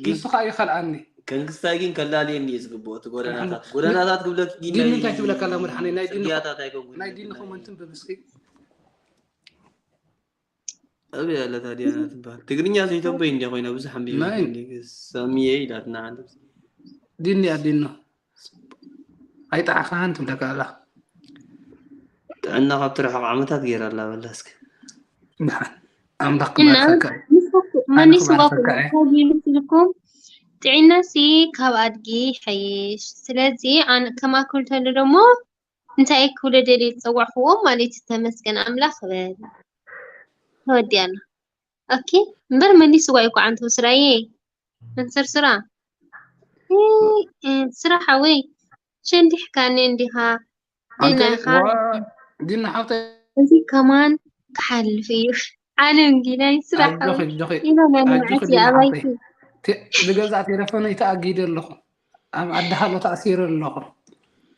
ንሱ ከዓ ይኸልኣኒ ከንክስታይ ግን ከላልየኒ እዩ ዝግብኦ እቲ ጎደናታት ጎደናታት ክብለክ ግን ዲኒ ናይ እንታይ ትብለካ ኣላ መድሓኒ ናይ ዲኒ ፅርግያታት ኣይኮንኩን ናይ ዲኒ ኮመንትን ብብስኪ ኣበይ ኣለ ታዲያ ትበሃል ትግርኛ ዘይተንበይ እንዲያ ኮይና ብዙሕ ኣንቢበ ናይ- ሳሚየ ኢላትና ሓንቲ ዲኒ ኣዲኖ ኣይጠዓኻን ትብለካ ኣላ ጥዕና ካብ ትርሕቕ ዓመታት ገይራ ኣላ በላ እስኪ ድሓን ኣምላኽ እና ክባርኸካ መኒስዋ ክባርኸካ እየ። ይመስልኩም ጥዕናሲ ካብ ኣድጊ ይሐይሽ ስለዚ ኣነ- ከማክል ተሎ ደሞ እንታይ ክብሎ ደልየ ዝፀዋዕክዎም ማለት እዩ ተመስገን ኣምላኽ በል ተወዲኣና ኦኬ እምበር መኒስዋ እዩ ኳዓንቱ ስራዬ መንሰር ስራ እ፣ እ፣ ስራ ሓወይ ሸንዲሕካኒ እንዲኻ ዲና ኣንተ ኢኻ ዋ፣ ዲና ሓብተ እዚ ከማን ክሓልፍ እዩ ዓለም ጊናይ ስራሕ ኣጆኺ ኣጆኺ ኢሎ ናይ ኣጆኺ ንብዓት ዲና ኣባይቲ ሓብተይ። ቴ- ዝገዛእ ቴሌፎነይ ተኣጊደ ኣለኹ ኣብ ዓዲ ሃሎ ተኣሲረ ኣለኹ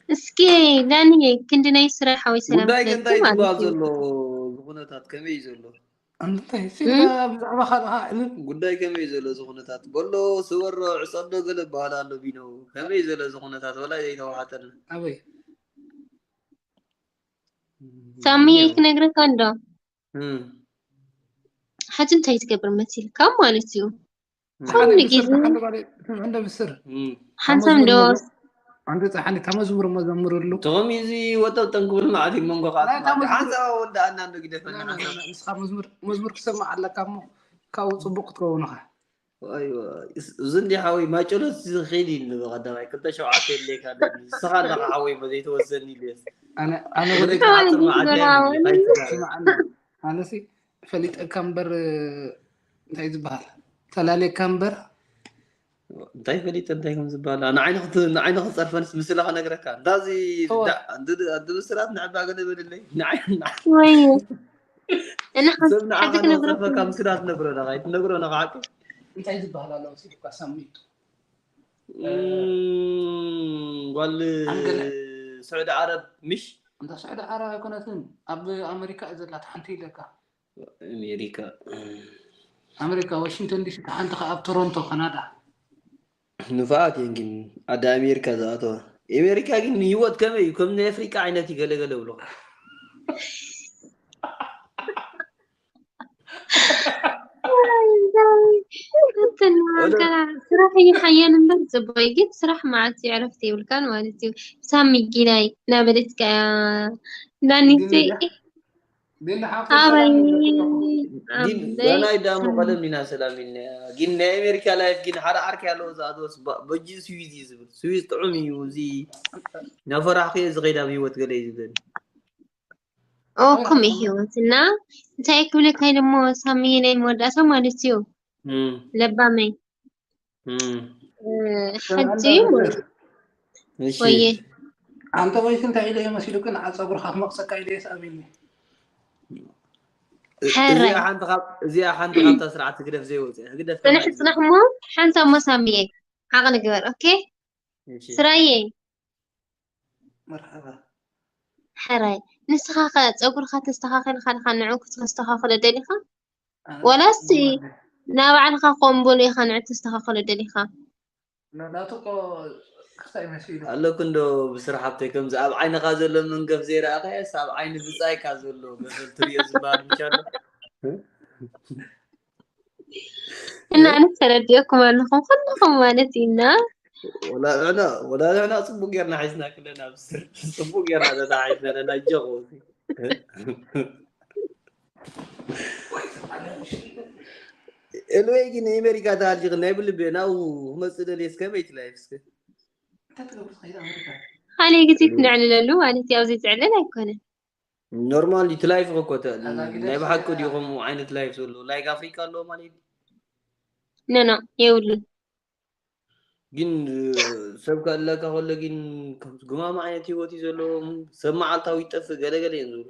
እስኪ ዳንየ ክንዲ ናይ ስራሕ ሓወይ ሰላም ጉዳይ ክለኪ ከንታይ ማለት ዝበሃል እዩ ዘሎ እዚ ኩነታት ከመይ እዩ ዘሎ እንታይ ሲ እም? ብዛዕባ ካልኻ ዕልል ጉዳይ ከመይ እዩ ዘሎ እዚ ኩነታት በሎ ስበሮ ዕፀዶ ገለ በሃል ኣሎ ቢኖ ከመይ እዩ ዘሎ እዚ ኩነታት ወላ ዘይተዋሓጠልና ኣበይ ሳሚየ ክነግረካ እንዶ ሕጂ እንታይ ትገብር መሲልካ ማለት እዩ? ኩሉ ግዜ ሓንሳም ዶ ሓንሳም ዶ ኣንተ ፀሓኒ ተመዝሙር መዘምርሉ ተኸሚዚ ወጠብ ጠንክብል ማለት እዩ መንጎ ከዓ ናይ ተመዝሙር- ሓንሳብ ወዳእና እንዶ ግደፈና ሓንሳብ ንስኻ መዝሙር መዝሙር ክሰማዕ ኣለካ እሞ ካብኡ ፅቡቅ ክትከውን ኢኻ እዚ እንዲ ሓወይ ማጨሎት ዝኽእል እዩ በቀዳማይ ክልተ ሸውዓተ የድልየካ ኣለኒ ንስኻ ኣለኻ ሓወይ መዘይተወሰኒ ኢሉ ኣነ ኣነ ወደ ወደ ተዓፅር መዓት ገራወኒ። ያኒ ስማዕኒ ኣነሲ ፈሊጠካ እምበር እንታይ ዝበሃል ተላለየካ እምበር እንታይ ፈሊጠ እንታይ ከም ዝበሃል ንዓይኒ ክፀርፈንስ ምስላ ክነግረካ እንዳዚ እወ። ብስራት ንዕባ ገለ በልለይ ንዓይ ወይ እና ሓንቲ ሰብ ንዓኻ ሓንቲ ክነግረካ ንክፀርፈካ ምስላ ትነግሮ ዳ ትነግሮ ና ዓቂ እንታይ ዝበሃል ኣሎ መሲልካ ሳሚቱ ጓል ኣንገለ። ስዑዲ ዓረብ ምሽ እንታ ስዑዲ ዓረብ ኣይኮነትን ኣብ ኣሜሪካ እዩ ዘላ ሓንቲ ኢለካ ኣሜሪካ ኣሜሪካ ዋሽንግተን ዲሲ ሓንቲ ከ ኣብ ቶሮንቶ ካናዳ ንፋዓት እየን ግን ኣደ ኣሜሪካ ዝኣተዋ ኣሜሪካ ግን ህይወት ከመይ እዩ ከም ናይ ኣፍሪቃ ዓይነት እዩ ገለገለ ብሎ ስራሕ እዩ ሓያል እምበር ፅቡቅ እዩ ግን ስራሕ መዓት እዩ ዕረፍቲ የብልካን ማለት እዩ ሳሚ ጊላይ እናበለትካ ዳኒት ኣበይ ዛናይ ዳሞ ቀደም ኢና ሰላም ኢልና ግን ናይ ኣሜሪካ ላይፍ ግን ሓደ ዓርኪ ኣለዎ ዝኣተወስ በጂ ስዊዝ እዩ ዝብል ስዊዝ ጥዑም እዩ እዚ ናፈራሕኩ እየ ዝኸይድ ኣብ ህይወት ገለ እዩ ዝብል ኦ ከምኡ ህይወት እና እንታይ ክብለካ ኢለ እሞ ሳሚየ ናይ መወዳእታ ማለት እዩ ለባመይ ሕጂ ወየ ኣንተ ወይስ እንታይ ኢለ መሲሉ ግን ኣብ ፀጉርካ ክመቕሰካ ኢለ የስኣቢኒ ሕራይ እዚኣ ሓንቲ ካብታ ስርዓት ህግደፍ ዘይወፅእ ህግደፍ ፅንሕ ፅንሕ እሞ ሓንሳ እሞ ሳሚየ ሓቕ ንግበር ኦኬ ስራየ መርሓባ ሕራይ ንስኻ ከ ፀጉርካ ተስተኻኸልካ ድኻ ንዑ ክተስተኻኽሎ ደሊኻ ወላስ ናባዕልኻ ከምኡ በሉ ኢኻ ንዑ ተስተኻኽሎ ደሊኻ ናቱ እኮ ክስታይ መሲሉ ኣለኩ እንዶ ብስራሕ ሃብተይ ከምዚ ኣብ ዓይንኻ ዘሎ መንገፍ ዘይረኣኻየስ ኣብ ዓይኒ ብፃይካ ዘሎ ገፈል ትሪኦ ዝበሃል ምሻሎ እና ኣነ ተረዲኦኩም ኣለኹም ኩልኹም ማለት እዩ እና ወላ ንሕና ወላ ንሕና ፅቡቅ ጌርና ሒዝና ክለና ብስር ፅቡቅ ጌርና ተታሒዝና ነና ጀኹ ኤልወይ ግን ኣሜሪካ ተሃልኪ ናይ ብልቤ ናብኡ ክመፅእ ደልየ እስከ በይቲ ላይፍ እስከ ካልእ ግዜ ትንዕልለሉ ማለት እዩ ኣብዚ ዝዕለል ኣይኮነን ኖርማል እቲ ላይፍ እኮ ናይ ብሓቂ ድዩ ከምኡ ዓይነት ላይፍ ዘለዎ ላይክ ኣፍሪካ ኣለዎ ማለት እዩ ኖ ኖ የብሉን ግን ሰብ ከለካ ከሎ ግን ከምዚ ግማማ ዓይነት ህይወት እዩ ዘለዎም ሰብ መዓልታዊ ይጠፍእ ገለገለ እዮም ዝብሎ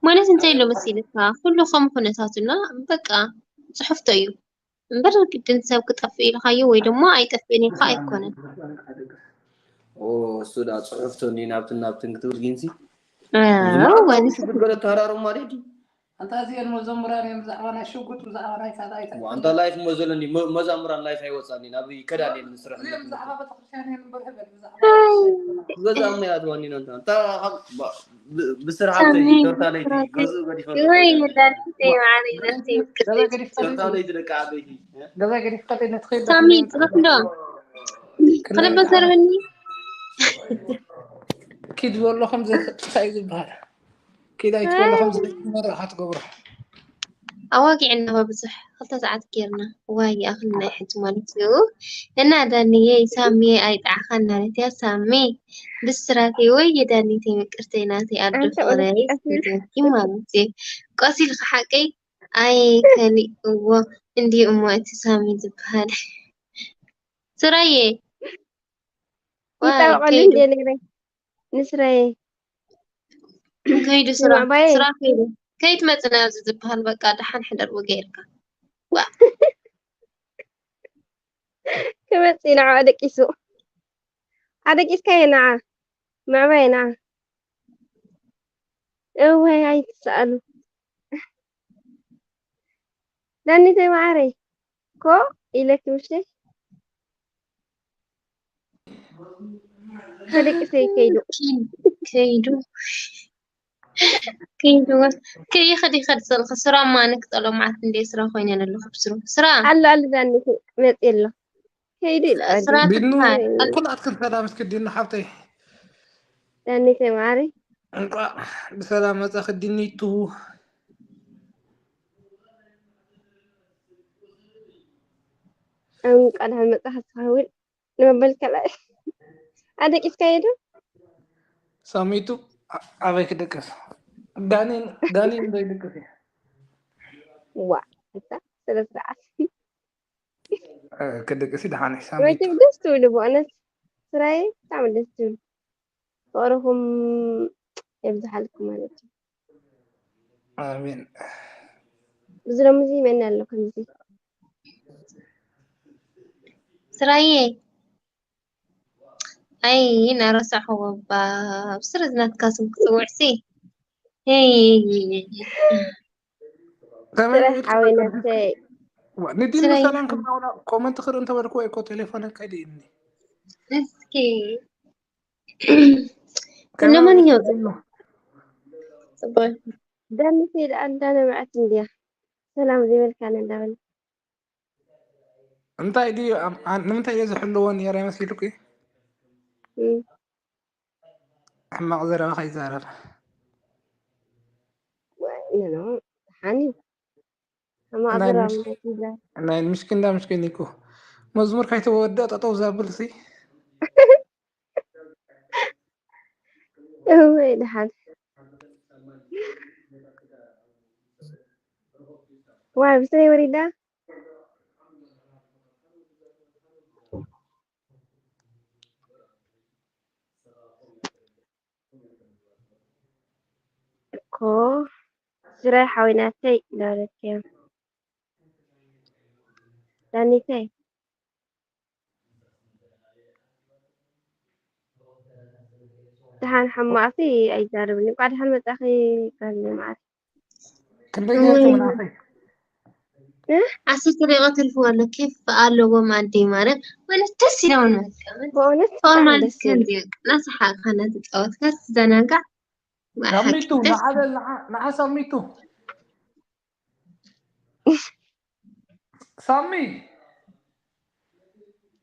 ማለት እንታይ ኢሎ መሲልካ ኩሉ ከም ኩነታቱና በቃ ፅሑፍቶ እዩ እምበር ግድን ሰብ ክጠፍእ ኢልካዮ ወይ ድማ ኣይጠፍእን ኢልካ ኣይኮነን እሱ ዳ ፅሑፍቶ እኒ ናብትን ናብትን ክትብል ግንሲ ወንስ ሽጉጥ ገለ ተሃራሩ ማለት እዩ ኣንታ እዚአን መዘምራን እዮም ብዛዕባ ናይ ሽጉጥ ብዛዕባ ናይ ካልኣይ ኣንታ ላይፍ እሞ ዘለኒ መዛምራን ላይፍ ኣይወፃኒ ናብ ከዳን እየ ንስራሕ እዚኦም ብዛዕባ ቤተክርስትያን እዮም እምበር ህበል ብዛዕባ ገዛ እሞ ይኣትዋኒ ነንታ እንታ ብስራሕ ተርታ ለይቲ ገዝኡ ገዲፈ ወይ ዳርኪ ዘይማዕረ ይመስል ተርታ ለይቲ ደቂ ዓበይቲ ገዛ ገዲፍካ ዘይነትኸይድ ሳሚ ፅሩፍ ዶ ክልበ ዘርበኒ ኪድ ዝበሎ ከምዚ እንታይ እዩ ዝበሃል ኪድ ኣይትበሎ ከምዚ መረኻ ትገብሮ ኣዋጊዕና ብዙሕ ክልተ ሰዓት ጌርና ዋይ ኣኽል ናይ ሕጂ ማለት እዩ እና ዳንየይ ሳሚየ ኣይጣዕኻን ማለት እያ ሳሚ ብስራተይ ወይ የዳኒተይ ምቅርተይ ናተይ ኣዶ ፍቕረይ ማለት እዩ ቆሲልካ ሓቀይ ኣይ ከሊእዎ እንድዩ እሞ እቲ ሳሚ ዝበሃል ስራየ ይጣበቐሉ እንደ ነይረ ንስራየ ከይዱ ስራ ስራ ከይዱ ከይትመፅና ኣብዚ ዝበሃል በቃ ደሓን ሕደር ወገ ኢልካ ክመፅእ ንዓ ኣደቂሱ ኣደቂስካዮ ንዓ ምዕባየ ንዓ እወይ ኣይትሰኣሉ ዳኒተይ ማዓረይ ኮ ኢለኪ ምሽ ተደቂሰ ከይዱ ከይዱ ከይድወ ከይኸድ ይኸድ ዘልኸ ስራ ማንክ ጸሎማዓት እንደ ስራ ኮይነ ኣለኹ ብስሩ ስራ ኣሎ ኣሎ ዳኒ መጽእ ኣሎ ከይዱ ይልዓል ስራ ቢኑ ትበሃል። ኩላትክን ሰላም እስኪ ዲኑ ሓብተይ ዳኒ ከማሪ እንኳዕ ብሰላም መጻኺ ዲኒቱ። እንቋዕ ደሓን መጻኻ ትኸውን ንመበል ካልኣይ ኣደቂስካዮ ዶ ሳሚቱ ኣ- ኣበይ ክደቅስ? ዳኒ ዳኒ እንዶ ይደቅስ እዩ። ዋ እታ ስለ ስርዓት እ፣ ክደቅስ እዩ ደሓን እዩ ሳሚቱ። ወይትም ደስ ትብሉ ብእውነት ስራይ ብጣዕሚ ደስ ትብሉ ፍቅርኹም የብዝሓልኩም ማለት እዩ ኣሜን። ብዝሎምዚ መን ኣሎ ከምዚ ስራዬ ኣይ እናረሳዕኹዎ ባ ብስረ ዝናትካ ስም ክፅውዕሲ ሄይ ከመይ ስራሕ ኢልካ ሓወይ ቀድም- ነብሰይ ዋ፣ ንዲኑ ስራይ ሰላም ክብላውና ኮመንት ክርኢ እንተበልኩ ወይ እኮ ቴሌፎን ከይድእኒ እስኪ እነማንኛው ጽቡቅ ዳኒ ከይድ ኣዳነብዐት እንድያ ሰላም ዘይበልካና እንዳበል እንታይ ድዩ ኣም- ኣን- ንምንታይ እየ ዝሕልዎ ነረ መሲሉኪ? እም፣ ሕማቕ ዘረባ ከይዛረብ ወይ፣ ኖ፣ ኖ፣ ሓኒ። ሕማቕ ናይ ዘረባ ምሽ- ምንታይ ትብላ? ናይ ምሽኪን ዳ ምሽኪን እኮ መዝሙር ከይተወደ ጠጠው ዘብል ሲ እወይ፣ ደሓን። ዋይ፣ ብስረይ ወሪዳ። እኮ ስራይ ሓወይ ናተይ እንዳበለትዮም ዳኒተይ ደሓን ሕማቕሲ ኣይዛረብን እንኳዕ ደሓን መጻኺ ጋል ማዓት ክንደይ ገርኪ ምናሰይ ዓሰርተ ደቂቃ ተሪፍዋ ኣሎ ኬፍ ኣለዎም ኣደይ ማርያም ማለት ደስ ኢላውን መቀመጥ በእውነት ፍቅር ብጣዕሚ ማለት ደስ ይብል ከምዚ በቃ እናሰሓቅካ እናተፃወትካ ትዘናጋዕ ሳሚቱ ደስ ንዓበል ንዓ- ንዓ ሳሚቱ ሳሚ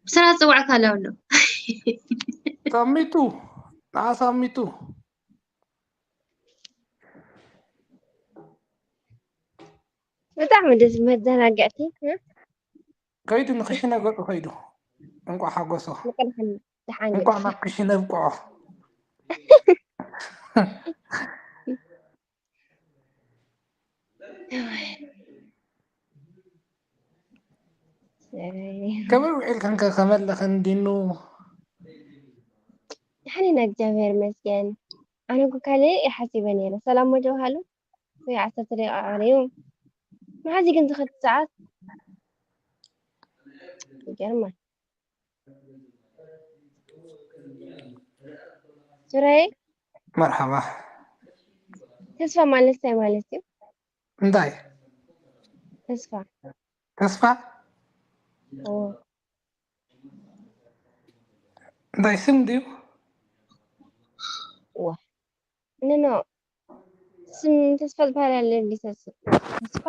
ብስራ ዝፅዋዕካ ኣሎ ኣሎ ሳሚቱ ንዓ ሳሚቱ ብጣዕሚ ደስ መዘናግዕቲ እ? ከይዱ ንክሽነ ገፁ ከይዱ እንቋዕ ሓጎሶ ንቅድሕን ደሓን እንቋዕ ናብ ክሽነ ብቅዖ ከመይ ውዒልክን ከ ከመለኽን ዲኑ ደሓን ኢና እግዚኣብሔር ይመስገን ኣነ እኮ ካልእ ይሓሲበ ነይረ ሰላም ሞ ጀብሃሉ ወይ ዓሰርተ ደቂቃ ቀሪቡ መሓዚ ግን ዝኸት ሰዓት ይገርማል ሱራይ መርሓባ ተስፋ ማለት እንታይ ማለት እዩ እንታይ ተስፋ ተስፋ ኦ እንታይ ስም ድዩ ዋ ኖ ኖ ስም ተስፋ ዝበሃል ኣለ እንዲ ተስ- ተስፋ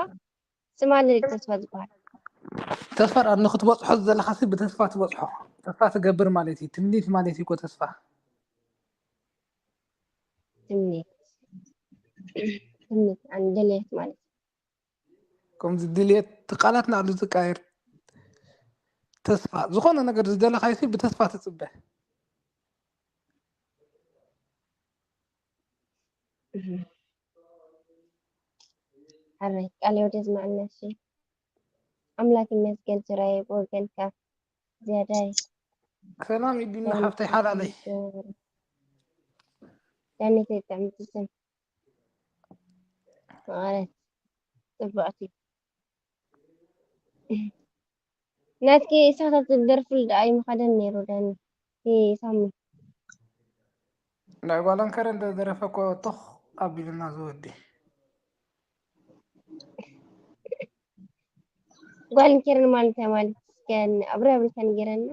ስም ኣለ እንዲ ተስፋ ዝበሃል ተስፋ ዳ ንክትበፅሖ ዝደለካ ሲ ብተስፋ ትበፅሖ ተስፋ ትገብር ማለት እዩ ትምኒት ማለት እዩ እኮ ተስፋ ትምኒት ትምኒት ኣን ድሌት ማለት እዩ ከምዚ ድልየት ቃላት ናዕሉ ዝቃየር ተስፋ ዝኾነ ነገር ዝደለካዮ ሲ ብተስፋ ትፅበ ሓራይ ቃለ ወደ ዝመዐልና እሺ ኣምላክ ይመስገን ሱራየ ብወገንካ ዝያዳይ ሰላም ይዲና ሓፍተይ ሓላለይ ዳኒተይ ጥዕምቲ ስም ማለት ፅቡቅቲ ናትኪ እሳታት ዝደርፍሉ ደኣ ይምኸደን ነይሩ ዳኒ ሳሚ ናይ ጓል ኣንከረ እንተ ደረፈ እኮ ቶኽ ኣቢሉና ዝወዲ ጓል ከረን ማለት እንታይ ማለት እስከ ኣብረ ኣብሪካ ንገረና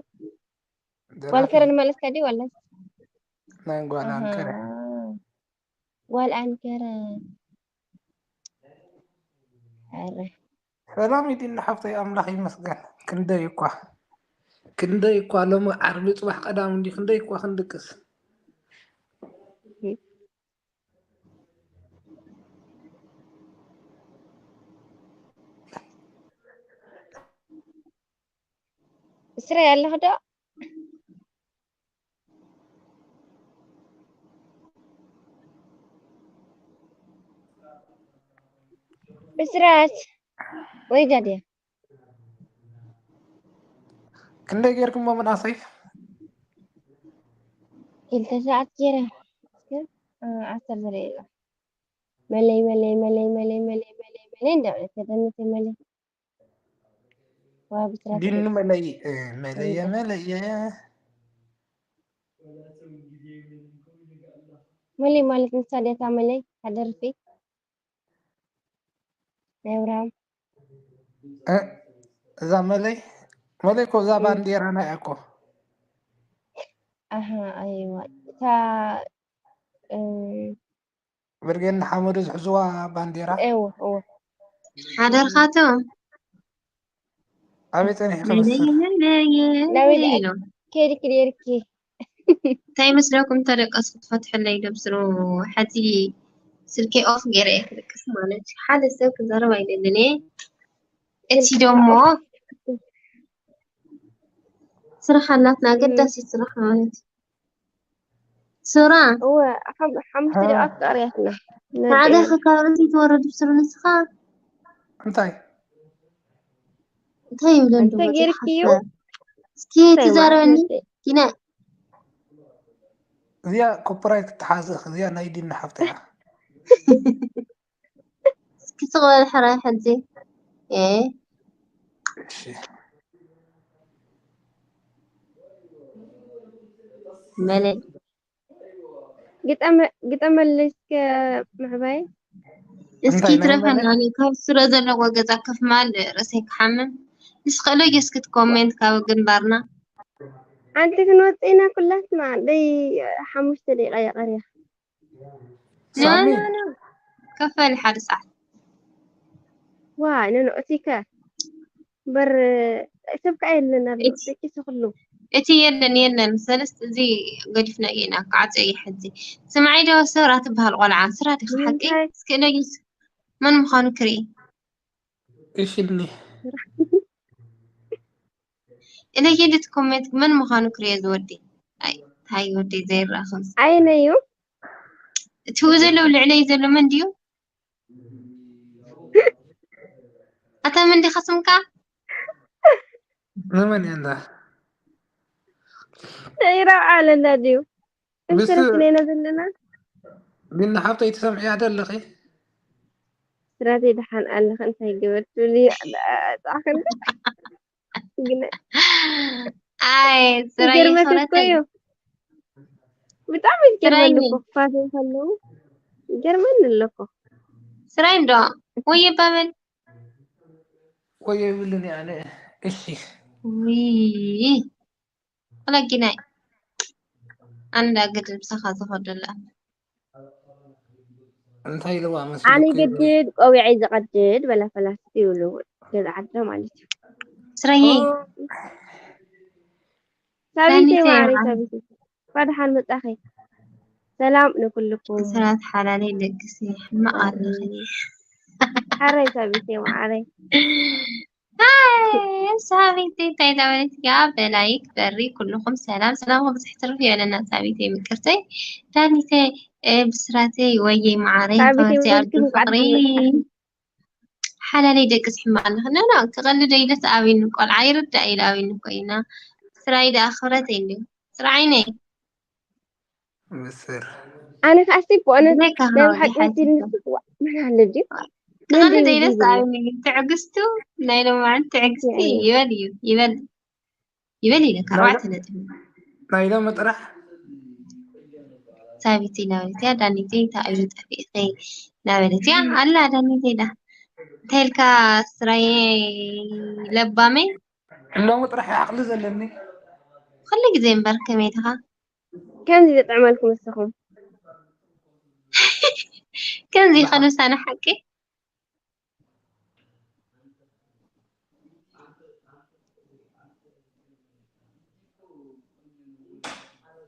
ጓል ከረን ማለት ከዲ ዋላ ናይ ጓል ኣንከረ ጓል ኣንከረ። ኣረ ሰላም ኢድና ሓፍተይ፣ ኣምላኽ ይመስገን። ክንደይ እኳ ክንደይ እኳ ሎሚ ዓርቢ ጽባሕ ቀዳም እንዲ ክንደይ እኳ ክንድቅስ። እስራይ ኣለኽ ዶ? ብስራት ወይ ጋድያ ክንደይ ጌርኩሞ መናሰይ? ክልተ ሰዓት ጌረ። እስከ ዓሰርተ ዘርኢ መለይ መለይ መለይ መለይ መለይ መለይ መለይ እንዳበለ ተደምተ መለይ ዋ ብስራት ዲኑ መለይ መለየ መለየ መለይ ማለት ንሳ ድያ እታ መለይ ሓደርፊ ናይ ኣብርሃም እዛ መለይ መለይ እኮ እዛ ባንዴራ ናይ እኮ ኣሃ ኣይዋ እታ ብርጌድ ንሓመዱ ዝሕዝዋ ባንዴራ እዎ እዎ ሓደርካቶም ኣበይ ጸኒሑ መለየ ክብስር መለየ ናበይ ኢሎም ከይድኪ ነይርኪ እንታይ ይመስለኩም? ተደቀስኩ ትፈትሐለይ ደብስሩ ሓዚ ስልኬ ኦፍ ገይረ እየ ክድቅስ ማለት እዩ። ሓደ ሰብ ክዛረብ ኣይደልን እየ። እቲ ደሞ ስራሕ ኣላትና ኣገዳሲት ስራሕ ማለት እዩ። ሱራ እወ ሓም- ሓሙሽተ ደቂቃ ተቐርያትና ሓደ ካብ ርእሲ ትወርድ ብስሩ ንስኻ እንታይ እንታይ ይብለ እንታይ ገይርክዩ? እስኪ ትዛረበኒ ዲና እዚኣ ኮፒራይት ክትሓዝእ እዚኣ ናይ ዲና ሓፍታ እያ እስኪ ትቕበል ሕራይ ሕጂ እ እሺ መለ ግጠመ- ግጠመለይ እስከ ምዕባይ እስኪ እንታይ ናይ ትረፈና መለ ካብ ስረ ዘለዎ ገዛ ከፍ ማል ርእሰይ ክሓምም ንስኽእሎ ጌስክት ኮሜንት ካብ ግንባርና ሓንቲ ክንወፅእ ኢና ኩላትና ደይ ሓሙሽተ ደቂቃ እያ ቀርያ ኖ ሳሚ ኖ ኖ ከፈል ሓደ ሰዓት ዋይ ነንዑቲከ በር ሰብ ከዓ የለን ኣሎ ደቂሱ ኩሉ እቲ የለን የለን ሰለስተ እዚ ገዲፍና ኢና ክዓፀ እዩ ሕዚ ስምዓይ ዶ ስራ ትበሃል ቆልዓ ስራ ዲኻ ሓቂ ንምንታይ? እስኪ እለጊስ መን ምዃኑ ክርኢ እሺ እኒ እለጊ ድት ኮሜንት መን ምዃኑ ክርእዮ ዝወዲ ኣይ ታይ ወዲ ዘይረኸብ ዓይነዩ እቲ ዘለዉ ልዕለይ ዘሎ መን ድዩ ኣታ መን ዲኻ ስምካ ዘመን እያ እንዳ ይረብዓ ኣለና ድዩ ብስ- እንተረክነና ዘለና ዲና ሓብተይ ትሰምዕያ ዶ ኣለኺ ስራተይ ደሓን ኣለኸ እንታይ ገበር ትብሊ ፃዕክን ግን ኣይ ስራይ ይገርመክ እኮ ክብረተይ እዩ ብጣዕሚ ስራይ ዝገርመኒ ነይ እኮ ክፋተይ ከለዉ ይገርመኒ ኣለኮ ስራይ እንዶ ወይ የባበል ወይ የብልን ኣነ እሺ ውይ ወለጊናይ ኣንዳ ግድል ምሳኻ ዝኸደላ እንታይ ኢልዋ ኣነ መስልኩ ገድድ ቆቢዐይ ዝቐድድ በላ ፈላስቲ ይብሉ ገዛ ዓድና ማለት እዩ ስራዬ ሳቢተይ ዳኒተይ ማዕረይ መዓረይ። ሳቢተይ እንኳ ደሓን መጻኺ ሰላም ንኩልኩም ስራት ሓላለይ ደግሲ ሕማቕ ኣለኺ ሓረይ ሳቢተይ ማዕረይ ኣይ፣ ሳቢተይ እንታይ ዳበለት ያ በላይክ በሪ ኩልኹም ሰላም ሰላም ክብዝሕ ትርፍ የለና ሳቢተይ ምቅርተይ ዳኒተይ እ፣ ብስራተይ ወየይ መዓረይ ሳቢተይ ከበርተይ ኣዱ ውድድር ፍቅሪ ሓላለይ ደቂ ዝሕማቕ ኣለኽና ና ክቐልደ ኢለ ተኣቢኒ ቆልዓ ይርዳእ ኢለ ኣቢኒ ኮይና ስራይ ደኣ ክብረተይ እንዲ ስራዓይነይ ምስር ኣነ ከዓ ሲ ብእውነት ብዘይካ ናይ ሃወ ሓቂ ይሓይሽ ፊልምስ ዋእ መን ኣሎ ድዩ ክቐልደ ነዚ ኢለ ጊዜ ተኣቢኒ ትዕግስቱ ናይ ሎማዓንቲ ትዕግስቲ ይበል እዩ ይበል ይበል ኢለ ኣርባዕተ ነጥቢ ናይ ሎሚ ጥራሕ ሳቢቲ ናበለትያ ዳኒተይ እንታይ እዩ ጠፊእኺ ናበለትያ ኣላ ዳኒተይ ዳ እንታይ ኢልካ ስራየ ለባመይ ሎሚ ጥራሕ ዓቕሊ ዘለኒ ኩሉ ግዜ እምበር ከመይ ኢኻ ከምዚ ዝጥዕመልኩም ንስኹም ከምዚ ከ ልሳነ ሓቂ።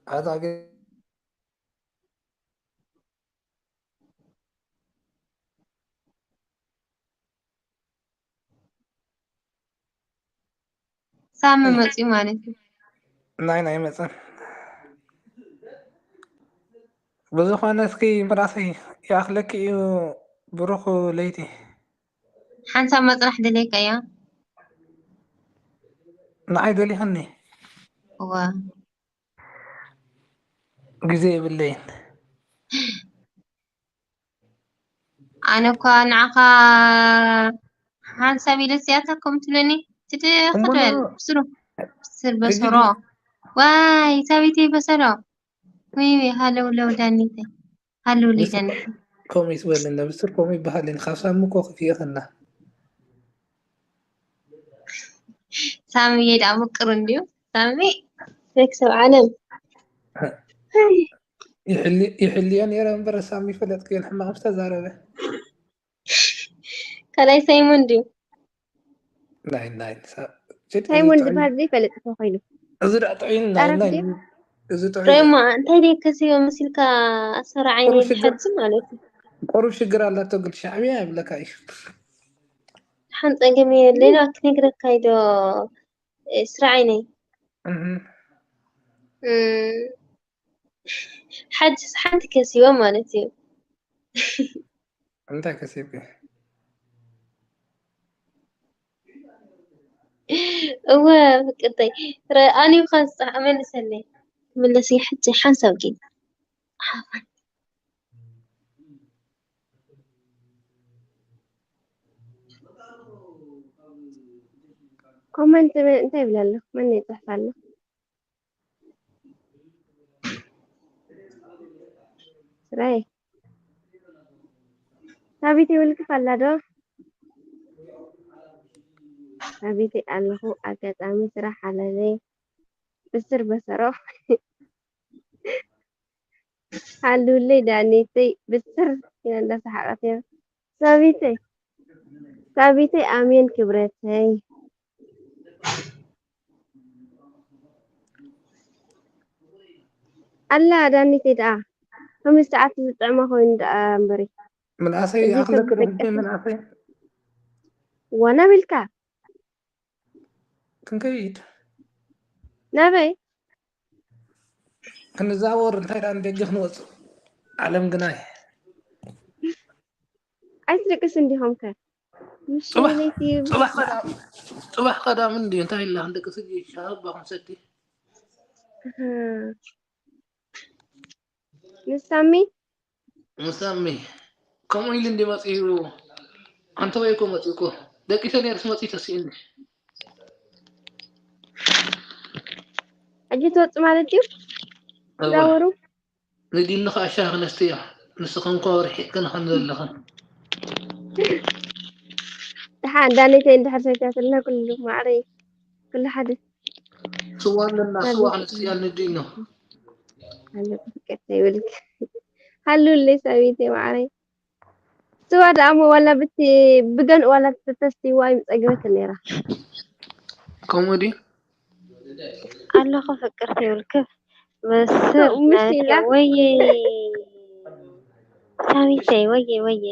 ኣታ ግን ሳሚ መፅዩ ማለት እዩ። ናይ ናይ መፅን ብዝኾነ እስኪ ምራሰይ ይኣኽለኪ እዩ። ብሩኽ ለይቲ። ሓንሳብ መፅናሕ ደልየካ እያ። ንዓይ ደሊኽኒ። እዋ ግዜ የብለይን። ኣነ እኳ ንዓኻ ሓንሳብ ኢለ ስያታ ከም ትብለኒ ትድኽድ እሞ በል ብስሩ ብስር በሰሮ። ዋይ ሳቢተይ በሰሎ። ወይ ወይ ሃለው ለው ዳኒተይ ሃለው ለይ ዳኒተይ። ከምኡ ይስበልና ብስር ከምኡ ይበሃል። ካብ ሳሚ እኮ ክፍየኸና። ሳሚዬ ደኣ ምቅር እንድዩ። ሳሚ ፌክ ሰብ ዓለም። ይሕልዮ ነይረ እምበር ሳሚ ፈለጥክዮን ሕማቕ ምስ ተዛረበ። ካልኣይ ሳይሞን ድዩ? ናይ ናይ ሳይሞን ዝበሃል ዘይፈልጥ እኮ ኮይኑ። እዚ ደኣ ጥዑይ ናይ ናይ እዚ ጥዑይ። ሬማ እንታይ ደይ ከስዮ መሲልካ ኣሰራዓይ ናይ ብሓጂ ማለት እዩ። ቁሩብ ሽግር ኣላቶ ግን ሻዕብያ ይብለካ እዩ። ሓን ጸገም የለና ክነግረካ ኢዶ ስራዓይ ናይ ሓጅስ ሓንቲ ከሲቦ ማለት እዩ። እንታይ ከሲብኪ? እወ ፍቅርተይ ኣንዩ ኻን ዝፀሓ መልሰለይ። ክምለስ እየ ሕጂ ሓንሳብ ግን ኮመንት እንታይ ይብል ኣሎ? መን ይፅሕፍ ኣሎ? ስራይ ሳቢት ይውልቅፍ ኣላ ዶ? ሳቢት ኣለኹ ኣጋጣሚ ስራሕ ሓላለይ ብስር በሰሮ ሃሉለይ ዳኔተይ ብስር ኢላ እንዳሰሓቀት እያ። ሳቢተይ ሳቢተይ ኣሜን ክብረተይ ኣላ ዳኒተይ ደኣ ከመይ ሰዓት ዝጥዕማ ኮይኑ ደኣ እምበሪ ምንኣሰይ እዚ ይኣኽለኪ ዶ ተዝደቀሰ ምንኣሰይ ዋና ቢልካ ክንከይድ ናበይ ክንዛወር እንታይ ደኣ ንደገ ክንወፅእ ዓለም ግናይ ኣይትደቅስ እንዲኹም ከ ምሽ ጽባሕ- ለይቲ ጽባሕ ቀዳም ጽባሕ ቀዳም እንዲ እንታይ ኢላ ክንደቅስ ሻባ ክንሰቲ እህ፣ ንሳሚ ምሳሚ ከምኡ ኢሉ እንዲ መፂኡ ኣንተ ወይ እኮ መፂኡ እኮ ደቂሰ ነርስ መፂኡ ተስኢኒ ሕጂ ትወፅእ ማለት እዩ ዛወሩ ንዲኒ ከዓ ሻሂ ክነስትዮ ንስኽን እኮ ርሒቅክን ከም ዘለኽን ደሓን ዳኔተይ እንድሕር ሰይታትልና ኩሉ ማዕረይ ኩሉ ሓደ ስዋ ኣለና ስዋ ክነስትያል ንዲኖ ኣለኩ ፍቅርተይ ይብልክ ሃሉለይ ሳቢተይ ማዕረይ ስዋ ደኣ እሞ ዋላ ብቲ ብገንኡ ዋላ ተተስትይዋ ኣይምፀገበትን ነይራ ከምኡ ድዩ ኣለኹ ፍቅርተይ ይብልክ ብስር ምሽ ኢላ ወየ ሳቢተይ ወየ ወየ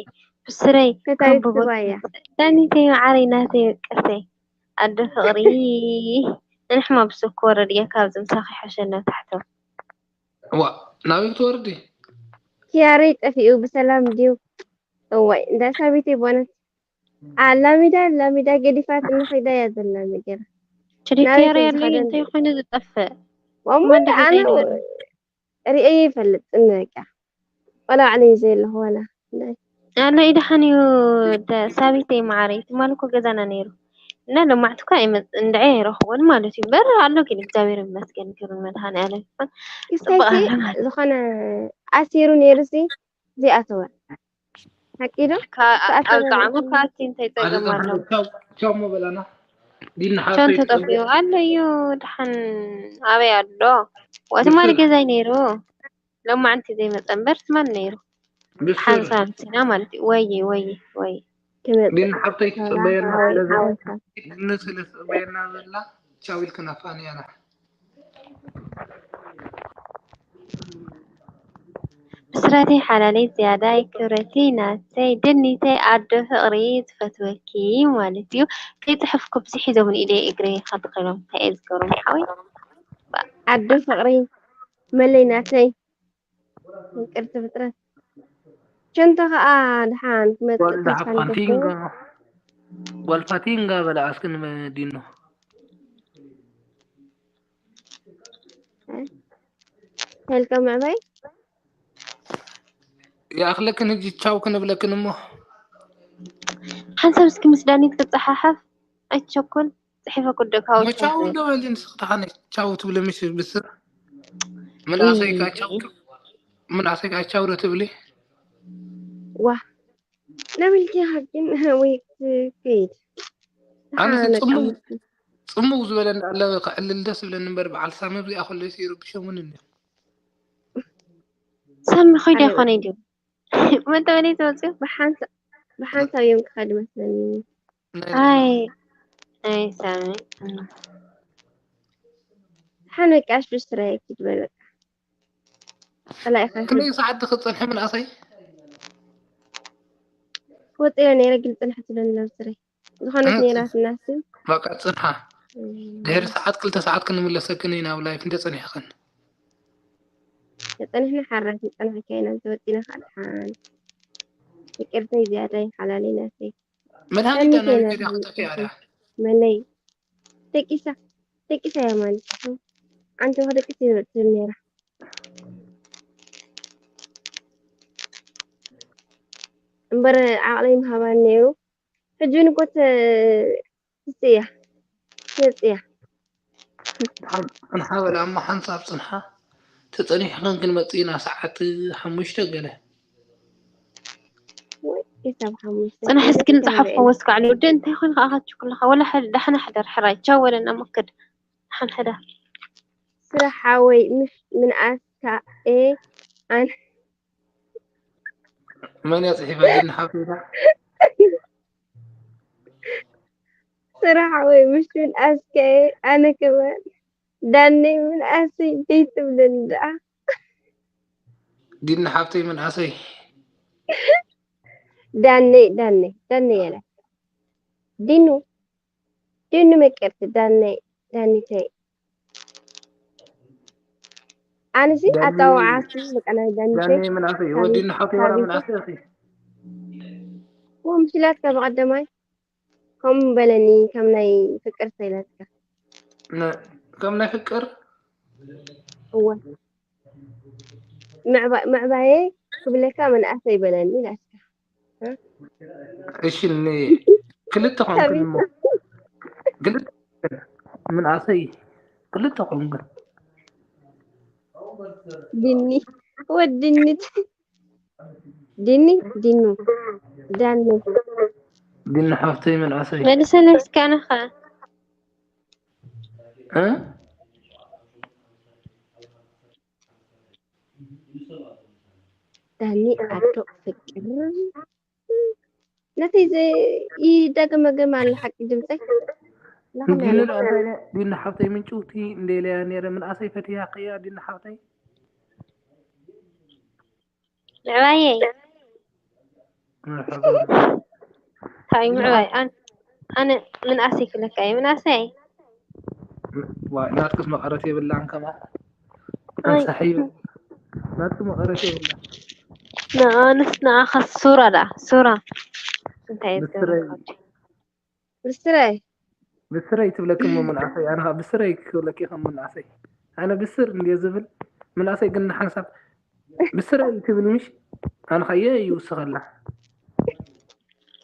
ብስረይ ከታዊት ከምብቦ ስዋ እያ ዳኒተይ ማዓረይ ናተይ ፍቅርተይ ኣደ ፍቅሪ ንሕማ ብስኩ ወረድ እየ ካብዚ ምሳኺ ሕሸና ታሕቶም ዋ ናበይ ክትወርዲ ኪያረይ ጠፊኡ ብሰላም ድዩ እዋይ እንዳ ሳቢተይ ቦነት ኣላሚዳ ላሚዳ ገዲፋት እንኸይዳ እያ ዘላ ነገር ትሪኪያር ናበይ ያለይ ተዝኸደ እንታይ ኮይኑ ዝጠፍእ ወሞ ማን ደቂቃ ኣነ ይነበረ ርእየ ይፈልጥ እነቃ ቆላ ባዕለ እዩ ዘለኹ ዋላ ኣሎ ኢድሓን እዩ ሳቢተይ ማዓረይ ትማል እኮ ገዛና ነይሩ እና ለማዕቲ እኳ ኣይመፅእ እንድዐ ኣይረኽቦን ማለት እዩ በር ኣሎ ግን እግዚኣብሔር ይመስገን ክብሪ መድሃኒ ኣለም ይኹን ክሳይሲ ዝኾነ ኣሲሩ ነይሩ ሲ ዘይኣተወ ሓቂ ዶ ኣብ ጣዕሙ ካብቲ እንታይ ፀገም ኣሎ ቻሞ በላና ዲና ቻው እንተጠፊኡ ኣሎ እዩ ድሓን ኣበይ ኣሎ ትማሊ ገዛይ ነይሩ ሎማዓንቲ ዘይመፀ እምበር ትማሊ ነይሩ ሓንሳብ ሲና ማለት እዩ። ወየ ወየ ወየ። ዲን ሓብተይ ትጽበየና ስለ ዘላ፣ ዲን ስለ ትጽበየና ዘላ፣ ቻው ኢልክና ፋንያና። ብስራተይ ሓላለይ ዝያዳይ ክብረተይ ናተይ ድኒተይ ኣዶ ፍቕሪ ዝፈትወኪ ማለት እዩ። ከይፅሕፍኩ ብዙሕ ሒዞምን ኢደይ እግረይ ከድኸሎም እንታይ እየ ዝገብሮም ሓወይ? ኣዶ ፍቕሪ መለይ ናተይ ፍቅርቲ ፍጥረት ቸንቶ ከዓ ድሓን ክመፅእ ጓል ተስፋ ፋቲንጋ ንገብር። ጓል ፋቲንጋ በላ እስኪ ንመዲኖ ከልከ ምዕባይ ይኣኽለክን ሕጂ ቻው ክንብለክን እሞ ሓንሳብ እስኪ ምስ ዳኒት ክፀሓሓፍ ኣይትቸኩል። ፅሒፈ ኩዶ ካብኡ ቻው ዶ በሊ ንስኺ ተኻነ ቻው ትብሊ ምሽ ብስር ምናሰይ ካቻው ምናሰይ ካቻው ዶ ትብሊ ዋ ነብልኪ ሃብኪን ወይ ትከይድ ኣነስ ሓነ ጽምው ቀምቲ ጽምው ዝበለ እንዳለ ክዕልል ደስ ዝብለኒ እምበር በዓል ሳሚ ኣብዚኣ ከሎ ይርብሸሙን እንዲ ሳሚ ኮይዳ ይኾነ ድዩ? መጠበለይ ተወፅኡ ብሓንሳ- ብሓንሳብ እዮም ክኸዱ መስለኒ። ኣይ ኣይ ሳሚ ሓነ ቃሽ ብስራይ ኪድ በል በቃ። ጸላኢኻ ክንደይ ሰዓት ክጸንሐ ምንኣሰይ ወፂኦ ነይረ ግን ጽንሐት ዝለኒ ናብ ስረይ ዝኾነት እ፣ ነይራ ትናስብ በቃ ጽንሓ ድሕሪ ሰዓት ክልተ ሰዓት ክንምለሰክን ኢና ናብ ላይፍ እንተ ጸኒሕክን ተጸንሕና ሓራይ ክንጸንሐካ ኢና እንተወፂና ከዓ ድሓን ይቅርተይ ዝያዳይ ሓላለይ ናተይ መድሃኒት ሰኒት ዳና ኢና ሪዳ ክጠፊ ኣዳ መለይ ደቂሳ ደቂሳ እያ ማለት እዩ። ኣንቲ ከ ደቂስ ትብል ነይራ እምበር ዓቕለይ ምሃባን ነይሩ። ሕጂ እውን እኮ ትፅያ ትፅያ ጽንሓ በላ እሞ ሓንሳብ ጽንሓ ተጸኒሕክን ክንመጽእ ኢና ሰዓት ሓሙሽተ ገለ ወይ ክሳብ ሓሙሽተ ጽንሕ እስኪ ሰዓት ንጽሓፍ ከበደ። ከወስካዕሉ ወዲ እንታይ ኮይኑ ከኣኻችሁ ኩልኻ ወላ ሓደ ዳሕና ሕደር ሕራይ ቻው ወለና መክድ ሓን ሕደር ስራሕ ሓወይ ምሽ ምንኣስካ ኤ ኣነ መን እያ ጽሒፈልኒ ሓፍተይ ኢላ ስራሕ ሓወይ ምሽ ምንኣስካ ኤ ኣነ ከማን ዳነይ ምንኣሰይ ደይትብለኒ ደኣ ዲና ሓፍተይ ምንኣሰይ ዳነይ ዳነይ ዳነይ የለ ዲኑ ዲኑ መቀርቲ ዳነይ ዳኒተይ ኣነሲ ዳኒ- ኣጣዋዓሲ በቃ ናይ ዳኒተይ ዳኒ ምንኣሰይ ወዲና ሓፍተይ ወላ ምንኣሰይ ኣኺ ወምሽላትካ ብቐደማይ ከምኡ በለኒ ከም ናይ ፍቅር ሰይላትካ ነ- ከም ናይ ፍቅር እወ ምዕባ- ምዕባየ ክብለካ መንእሰይ በለኒ ናትካ እሺ ን ክልተ ኮንክን እሞ ክልተ ምንኣሰይ ክልተ ኮንክን ድኒ ወድኒት ድኒ ዲኑ ዳኒ ግን ሓፍተይ ምንኣሰይ መልሰለይ እስኪ ኣነኸ እ? ዳኒ ኣዶ ፍቅር ነተይ ይደገመገም ኣሎ ሓቂ ድምፀይ ዲኑ ዲኑ ሓፍተይ ምንጭውቲ እንደለያ ነረ ምንኣሰይ ፈትያ ከያ ዲኑ ሓፍተይ ምዕባየይ እንታይ ምዕባይ ኣነ ምንኣሰይ ክብለካ እየ ምንኣሰይ ናትክስ መቐረት የብላን ከማ ኣንሳሒ ናትክ መቐረት የብላ ንኣንስ ንኣኻ ሱራ ዳ ሱራ እንታይ ብስረይ ብስረይ ብስረይ ትብለኪ እሞ ምንኣሰይ ኣነ ብስረይ ክብለኪ ከም ምንኣሰይ ኣነ ብስር እንድየ ዝብል ምንኣሰይ ግን ንሓንሳብ ብስረይ ትብል ምሽ ኣነ ከየ ይውስኸላ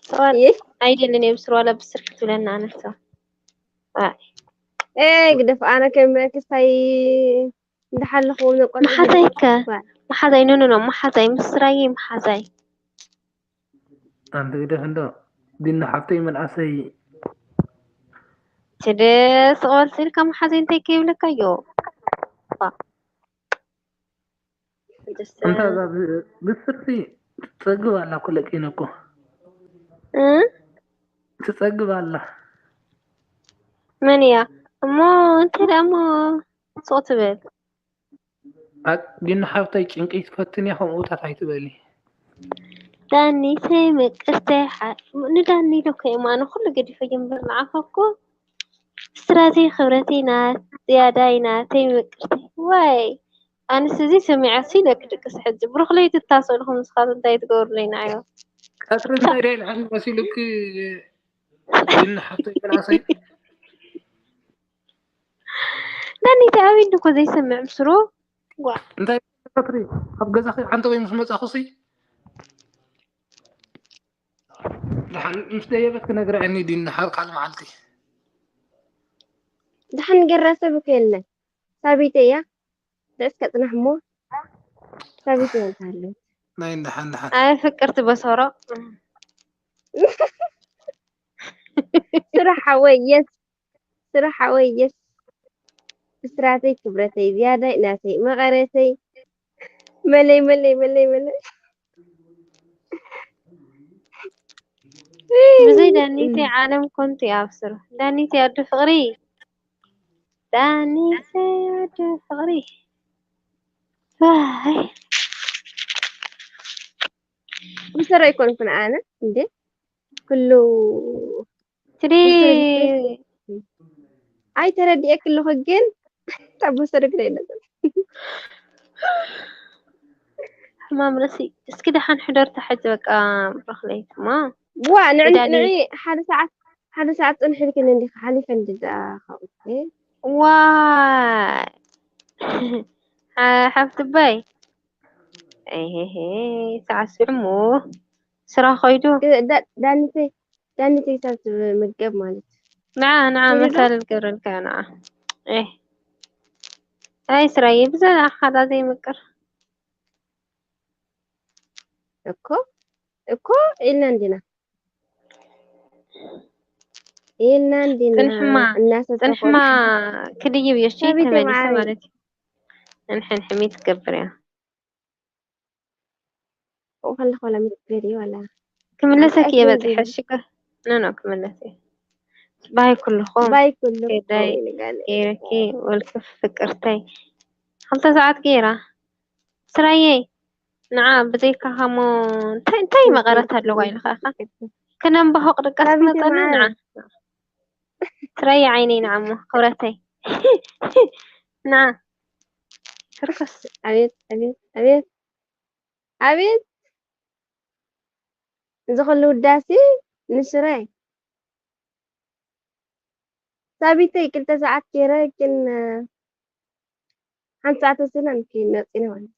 ሰዋል ኣይደልን እየ ብስር ዋላ ብስር ክትብለና ኣነሰ ኤ ግደፍ ኣነ ከም ክስታይ እንዳሓለኹ ነቆል መሓዛይከ መሓዛይ ኖኖኖ መሓዛይ ምስራይ መሓዛይ ኣንቲ ግደፍ እንዶ ዲና ሓፍተይ መንኣሰይ ትደስ ቆልሲ ኢልካ መሓዘይ እንታይ ከይብለካዮ እንታ እዛ ብ- ብስርቲ ትጸግብ ኣላ እኮ ለቂነ እኮ። እ? ትጸግብ ኣላ። መን እያ? እሞ እንታይ ደኣ እሞ ሱቕ ትበል። ኣ-፣ ግን ሓብተይ ጭንቂ ትፈትን እያ፣ ከምኡታት ኣይትበሊ። ዳኒተይ ምቅርተይ ሓ-፣ ንዳኒ ኢለ እኮ እየ፣ ኣነ ኩሉ ገዲፈ እየ እምበር ንዓኻ እኮ ብስራተይ ክብረተይ ናት ዝያዳይ ናተይ ምቅርተይ። ዋይ ኣነስ እዚ ሰሚዐ ሲ ነክድቅስ ሕጂ። ብሩኽ ለይቲ እታሰልኹም ንስኻት እንታይ ትገብሩለይ ንዓዮ? ቀትሪ እንታይ ደይ ልዓል መሲሉኪ? ግን ሓብተይ ምናሰይ ዳኒተይ ኣበይ እንድኮ ዘይሰምዕ ምስሩ? ጓ እንታይ ቀትሪ ኣብ ገዛኺ ዓንተ ወይ ምስ መጻኹሲ? ደሓን ምስ ደየበት ክነግረዐኒ ዲን ሓር ካልእ መዓልቲ። ደሓን ገራ ሰብ እኮ የለን። ሳቢተይ እያ። ደስ ከጽናሕ እሞ ሳቢተይ እያ እንተሃለወት። ናይ ደሓን ደሓን። ኣይ ፍቅርቲ በሰሮ። ስራሕ ሓወይ የስ፣ ስራሕ ሓወይ የስ። ብስራተይ ክብረተይ ዝያዳይ ናተይ መቐረተይ መለይ መለይ መለይ መለይ። ብዘይ ዳኒተይ ዓለም ኮንቱ እያ ኣብስሩ። ዳኒተይ ኣዱ ፍቕሪ፣ ዳኒተይ ኣዱ ፍቕሪ። ዋይ ብስራ ኣይኮንኩን ኣነ እንዴ ኩሉ ትሪ ኣይተረዲኤክ ኣለኹ ግን ታቦሰ ርግረ የለን። ሕማም ርእሲ። እስኪ ደሓን ሕደር ተሓጂ በቃ ብሩኽ ለይቲ እሞ። ዋ ንዕ ዳኒ። ንዕ ሓደ ሰዓት ሓደ ሰዓት ጽንሕልክን እንዲኻ ሓሊፈ እንዲ ዝኣኸብኩ። ዋይ ሓ-፣ ሓፍትባይ። ኤሄሄ ሰዓት ስዑ እሞ ስራ ኸይዱ። ዳኒተይ ዳኒተይ ሰብ ትምገብ ማለት ንዓ ንዓ ትሪዶ? መሳልል ገብረልካ ንዓ። ኤህ ኣይ ስራዬ ብዛ ኣኻዳ ዘይምቅር። እኮ እኮ ኢልና እንዲና ኢልና እንዲና ጽንሕማ እናሰተኾ ጽንሕማ ክድይብ እዮ እሺ ሰበይቲ ተመሊሰ መዓረይ። ማለት እዩ። እንሕንሕሚ ትገብር እያ። ከለኾ ለምትገሪ ወላ ክምለሰክ እየ ኣይ በጽሐ ትንግሪ። እሺ ከ ኖ ኖ ክምለስ እየ። ባይ ኩልኹም ባይ ኩሉ ከዳይ ንጋለ ገይረኪ ወልክፍ ፍቅርተይ። ክልተ ሰዓት ገይራ ስራየይ ንዓ ብዘይካኻ እሞ እንታይ እንታይ መቐረት ኣለዋ ኢልካ ኢኻ ክነንባሆ ቅድቃስ ሳቢተይ ክመፀና ንዓ መዓረይ። ስራየ ዓይነይ ንዓ እሞ ክብረተይ ንዓ ትርክስ ኣቤት ኣቤት ኣቤት ኣቤት እዚ ኩሉ ውዳሴ ንስራይ ሳቢተይ ክልተ ሰዓት ገይረ ግን ሓንቲ ሰዓት ወሲና ንኪድ መፂና ማለት እዩ።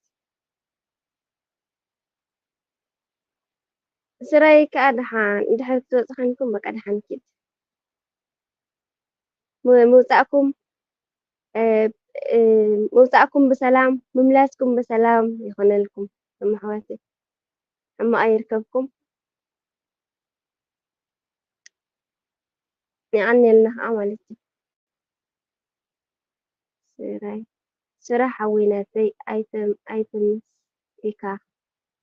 ስራይ ከዓ ደሓን እንድሕር ክትወፂ ኮይንኩም በቃ ደሓን ኪድ ም- ምውፃእኩም እ፣ እ፣ ምውፃእኩም ብሰላም ምምላስኩም ብሰላም ይኾነልኩም። እሞ ኣሕዋተይ ሕማቕ ኣይርከብኩም። የቐንየልና ከዓ ማለት እዩ። ስራይ ስራሕ ሓወይ ናተይ ኣይተም ኣይተምስ ኢካ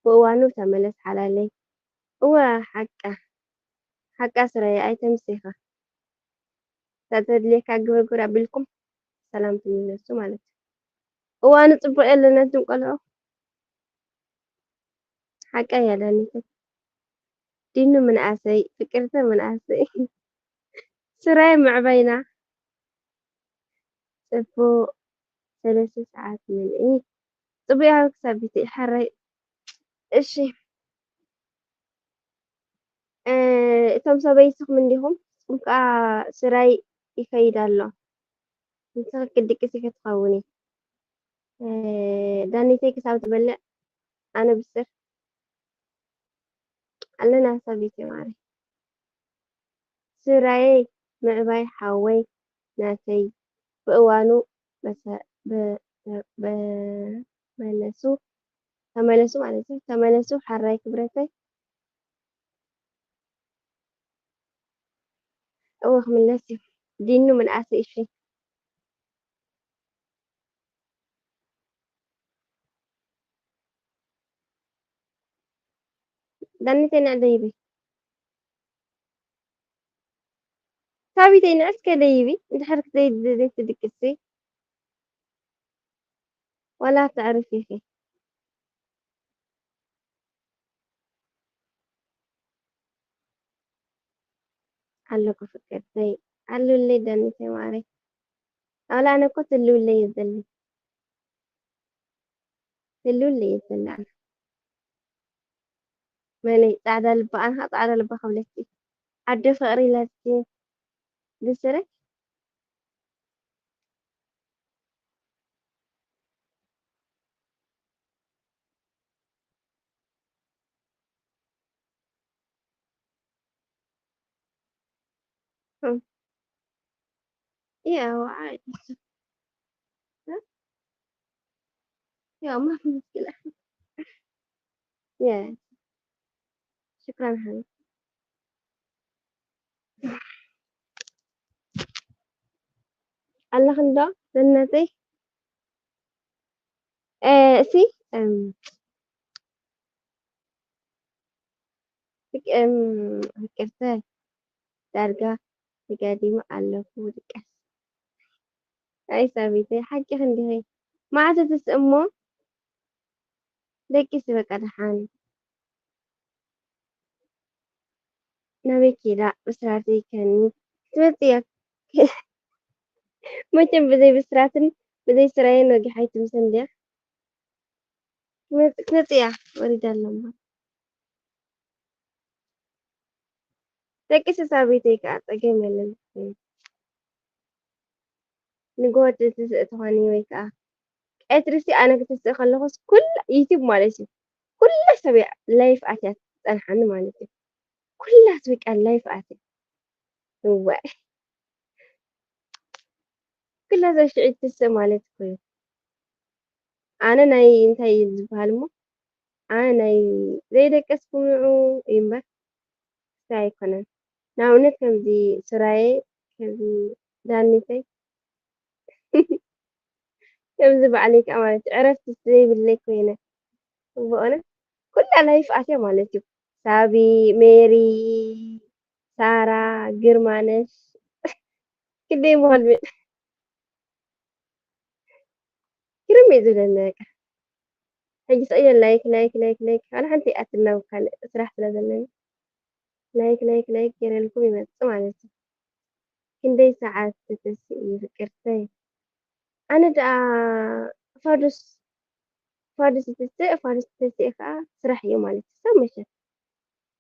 ብእዋኑ ተመለስ ሓላለይ። እወ ሓቃ ሓቃ ስራየ ኣይተምስ ኢካ። ተድልየካ ግብር ግብር ኣቢልኩም ሰላም ትምለሱ ማለት እዩ። እዋኑ ጽቡቕ የለን ነቱም ቆልዑ። ሓቀይ እያ ዳኒተይ። ዲኑ ምንኣሰይ፣ ፍቅርተ ምንኣሰይ። ስራይ ምዕባይና። ጽቡቕ ሰለስተ ሰዓት ምልኢ። ጽቡቕ ያው ክሳብ ቤተይ ሕራይ። እሺ። እ፣ እቶም ሰበይትኹም እንዲኹም ንስኹም ከኣ ስራይ ይኸይድ ኣሎ። ንስኺ ክትድቅሲ ክትኸውን እየ። እ፣ ዳኒተይ ክሳብ ትበልዕ ኣነ ብስር ኣለና ሰበይተይ ማረይ። ስራየይ ምዕባይ ሓወይ ናተይ ብእዋኑ መሰ-፣ በ-፣ በ-፣ በ-፣ መለሱ፣ ተመለሱ ማለት እዩ። ተመለሱ ሓራይ ክብረተይ። እወ ክምለስ እዩ። ዲኑ ምንኣሰይ እሺ። ዳኒተይ ንዕ ደይቢ። ሳቢተይ ንዕ እስከ ደይቢ። እንድሕር ዘይትድቅሲ ዋላ ተዕርፊ ኢኺ። ኣለኩ ፍቅርተይ። ኣለለይ ዳኒተይ ማረይ። ዋላ ኣነ እኮ ትልውለይ እየ ዘለ። ትልውለይ እየ ዘለ ኣነ። መለይ ጻዕዳ ልባ ኣንኻ ጻዕዳ ልባ ከብለኪ። ኣደ ፍቕሪ ኢላትኪ ብስረ يا وعاء. يا ما في مشكلة. يا شكرا حبيبي. ኣለኽንዶ በናተይ እሲ ፍቅርተ ዳርጋ ተጋዲመ ኣለኹ ድቀስ። ኣይ ሳቢተይ ሓቂ ክንዲኸይ መዓት ትስእሞ ደቂሲ በቃ ደሓን ናበይ ኪዳ ብስራተይ ከኒ ክትመጽእ እያ። መቸም ብዘይ ብስራትን ብዘይ ስራየን ወጊሓ ኣይትምሰን ድያ? ክትመጽእ እያ ወሪዳ ኣላ እምበር። ደቂ ስድራ ቤተይ ከኣ ጸገም የለን። ንግሆ ትስእ ትኾኒ ወይ ከኣ ቀትሪ ሲ ኣነ ክትስእ ከለኹስ ኩላ ዩቲብ ማለት እዩ። ኩላ ሰብ እያ ላይፍ ኣትያ ትጸንሓኒ ማለት እዩ። ኩላ ሰብ እያ ላይፍ ኣትያ። እወ። ኩላ ሰብ ሽዒት ትስእ ማለት እኮ እዩ። ኣነ ናይ እንታይ እዩ ዝበሃል እሞ ኣነ ናይ ዘይደቀስኩ ምዑ እዩ እምበር እንታይ ኣይኮነን። ንኣብነት ከምዚ ስራየ ከምዚ ዳኒተይ ከምዚ ባዕለይ ከዓ ማለት እዩ ዕረፍቲ ዘይብለይ ኮይነ በእውነት ኩላ ላይፍ ኣትያ ማለት እዩ። ሳቢ፣ ሜሪ፣ ሳራ፣ ግርማነሽ ክንደይ ምኾን ግርም እዩ ዝብለኒ በቃ። ሕጂ ስቕ ኢለ ላይክ ላይክ ላይክ ላይክ ዋላ ሓንቲ ኣይኣትናን ካልእ ስራሕ ስለ ዘለኒ ላይክ ላይክ ላይክ ገይረልኩም ይመጽእ ማለት እዩ። ክንደይ ሰዓት ትተስኢ ፍቅርተይ? ኣነ ደኣ ፋዱስ ፋዱስ ትስእ ፋዱስ ተሲእ ከኣ ስራሕ እዩ ማለት እዩ። ሰብ መሸት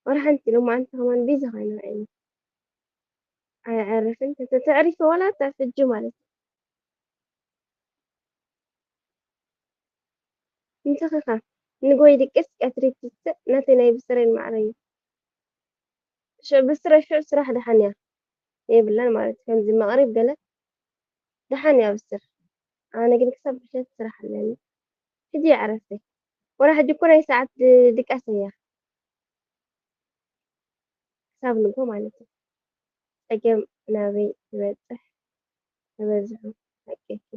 ዋላ ሓንቲ ሎማዓንቲ ከማን ቢዚ ኮይነ ውዒለ። ኣየዕርፍን ተተዕሪፈ ዋላ እታ ሕጂ ማለት እዩ። ንስኺ ከ ንግሆ ይድቅስ ቀትሪ ትስእ ናተይ ናይ ብስረይ ማዕረ እዩ። ሽዑ ብስረ ሽዑ ስራሕ ደሓን እያ የብላን ማለት እዩ። ከምዚ መቕሪብ ገለ ደሓን እያ ብስር ኣነ ግን ክሳብ ምሸት ስራሕ ኣለኒ። ሕጂ እያ ዕረፍተይ። ወላ ሕጂ እኮ ናይ ሰዓት ድቃስ እያ። ክሳብ ንግሆ ማለት እዩ። ጸገም ናበይ ይበጽሕ ተበዝሑ ሓቂኪ።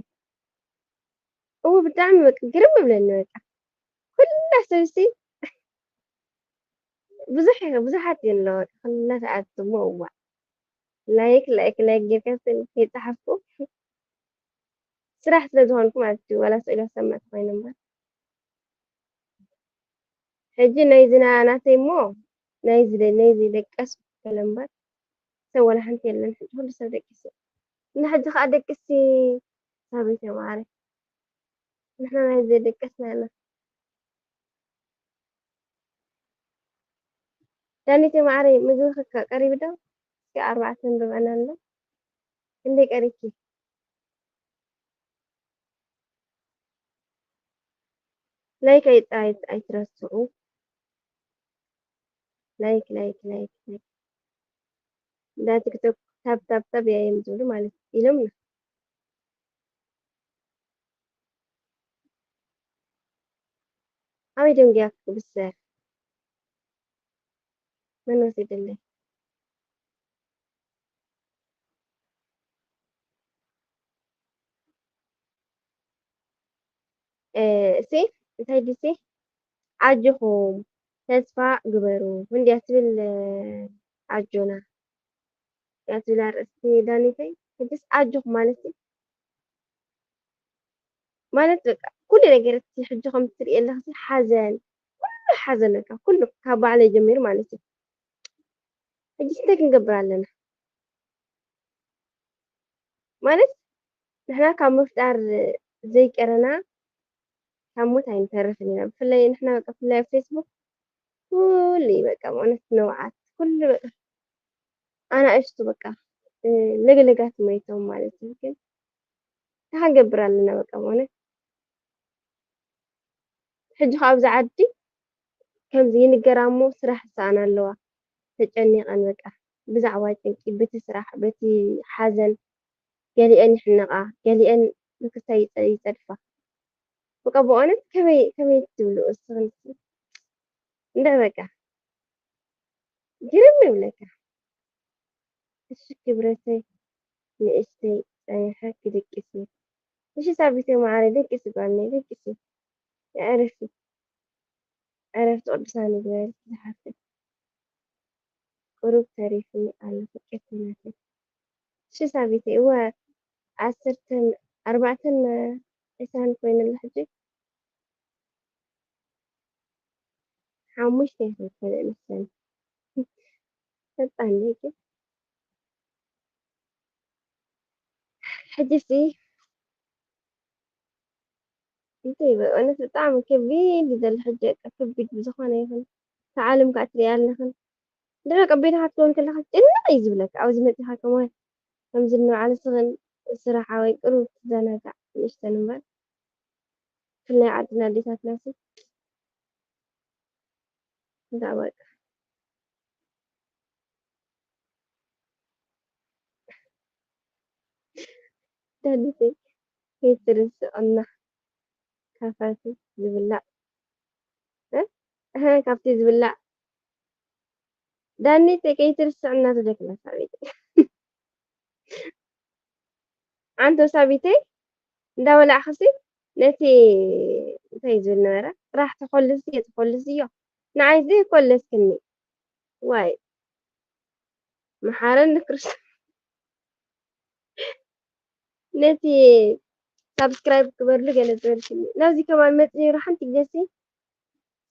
እወ ብጣዕሚ በቃ ግርም ይብለኒ በቃ ኩላ ሰብሲ ብዙሕ ብዙሓት እየን ኣለዋ በቃ ኩላ ተኣትሞ እዋእ ላይክ ላይክ ላይክ ጌርካ ከይጸሓፍኩ ስራሕ ስለ ዝኾንኩ ማለት እዩ ዋላ ስእሊ ኣሰምዕ ተኾይነ እምበር ሕጂ ናይዚ ናተይ እሞ ናይዚ ናይዚ ደቀስ ገለ እምበር ሰብ ዋላ ሓንቲ የለን ሕጂ ኩሉ ሰብ ደቂሱ እና ሕጂ ከዓ ደቅሲ ሳቢተይ ማዓረይ ንሕና ናይ ዘይደቀስና ኢና። ዳኒተይ ማዓረይ ምግብኺ ከ ቀሪቡ ዶ? እስኪ ኣርባዕተ ንርበኣና ኣሎ። ክንደይ ቀሪብኪ? ላይክ ኣይ- ኣይ- ኣይትረስዑ። ላይክ ላይክ ላይክ ላይክ እንዳ ቲክቶክ ታብ ታብ ታብ እያ እዮም ዝብሉ ማለት ኢሎም ኣበይ ደንጉያ ክትብሰር መን ወሲድለይ እሲ እንታይ ድሲ ኣጆኹም ተስፋ ግበሩ እንድያ ትብል ኣጆና እያ ትብል ኣርእስቲ ዳኒተይ። ሕጅስ ኣጆኹ ማለት እዩ። ማለት በቃ ኩሉ ነገር እቲ ሕጂ ከም ትርእየ ኣለኽሲ ሓዘን፣ ኩሉ ሓዘን በቃ ኩሉ ካብ ባዕለይ ጀሚሩ ማለት እዩ። ሕጂ እንታይ ክንገብር ኣለና? ማለት ንሕና ካብ ምፍጣር ዘይቀረና ካብ ሞት ኣይንተርፍን ኢና። ብፍላይ ንሕና በቃ ብፍላይ ኣብ ፌስቡክ ኩሉ እዩ በቃ ማለት ነውዓት ኩሉ በቃ ኣናእሽቱ በቃ ለገለጋት ሞይቶም ማለት እዩ። ግን እንታይ ክንገብር ኣለና በቃ ማለት ሕጂ ካብ ኣብዚ ዓዲ ከምዚ ይንገራ እሞ ስራሕ ይሰኣና ኣለዋ። ተጨኒቐን በቃ ብዛዕባ ጭንቂ በቲ ስራሕ በቲ ሓዘን ገሊአን ይሕነቓ ገሊአን ብክስታይ ይጸድፋ። በቃ ብእውነት ከመይ ከመይ ትብሉ እስኽን እንዳ በቃ ግርም ይብለካ። እሺ ክብረተይ ንእሽተይ ጸኒሐ ክድቅስ እየ። እሺ ሳቢተይ ማዓረይ ደቅሲ ጓልነይ ደቅሲ። የዕርፊ ዕረፍቲ ቅዱሳን ይግበረልኪ ዝሓፍተይ። ቁሩብ ተሪፉኒ ኣሎ ፍቅርቲ ናተይ። እሺ ሳቢተይ እወ ዓሰርተን ኣርባዕተን ዒስራን ኮይነላ ሕጂ። ሓሙሽተ ይኾን ንሰን ፈጣን ነይ ግን ሕጂሲ እንታይ በእውነት ብጣዕሚ ከቢድ እዩ ዘሎ ሕጂ በቃ ከቢድ ብዝኾነ ይኹን እታ ዓለም ከዓ ትሪኣ ኣለኽን ድሮ ቀቢድኻ ክትከውን ከለኻ ጭንቕ እዩ ዝብለካ ኣብዚ መፂኻ ከማን ከምዚ ንባዕሊ ስኽን ስራሕ ወይ ቅሩብ ትዘናጋዕ ንእሽተን እምበር ብፍላይ ዓድና ኣዴታትና ሲ እንዳ በቃ ዳኒተይ ከይትርስዕና ካብቲ ዝብላዕ እ እህ ካብቲ ዝብላዕ ዳኒተይ ከይትርስዕና ትደክመካ ቤት ኣንቶ ሳቢተይ እንዳበላዕኽሲ ነቲ እንታይ ዝብል ነበረ ጥራሕ ተኾልስዮ ተኾልስዮ ንዓይ ዘይኮለስክኒ ዋይ መሓረኒ ክርስቶስ ነቲ ሳብስክራይብ ክበርሉ ገለ ዝበልክኒ ናብዚ ከማን መፅ ነይሩ ሓንቲ ግዜሲ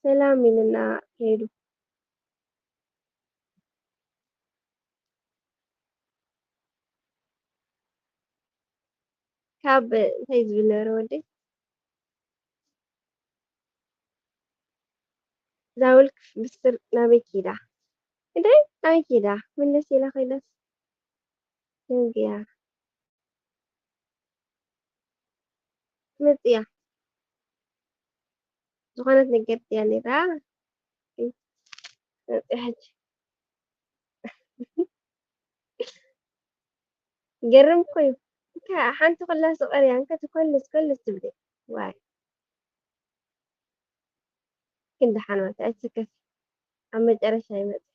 ሰላም ኢልና ከይዱ ካብ እንታይ ዝብል ነበረ ወደይ ዛውልክ ብስር ናበይ ኪዳ እንደ ናበይ ኪዳ ምለስ ኢላ ከይዳስ ደንግያ መፅያ ዝኾነት ነገር እያ ነይራ መፅያ ሕጂ ገርም እኮ እዩ ሓንቲ ክላ ስቀር እያ እንከ ትኮልስ ኮልስ ትብል ዋይ ግን ደሓን ማለት ኣይትከፍ ኣብ መጨረሻ ይመፅእ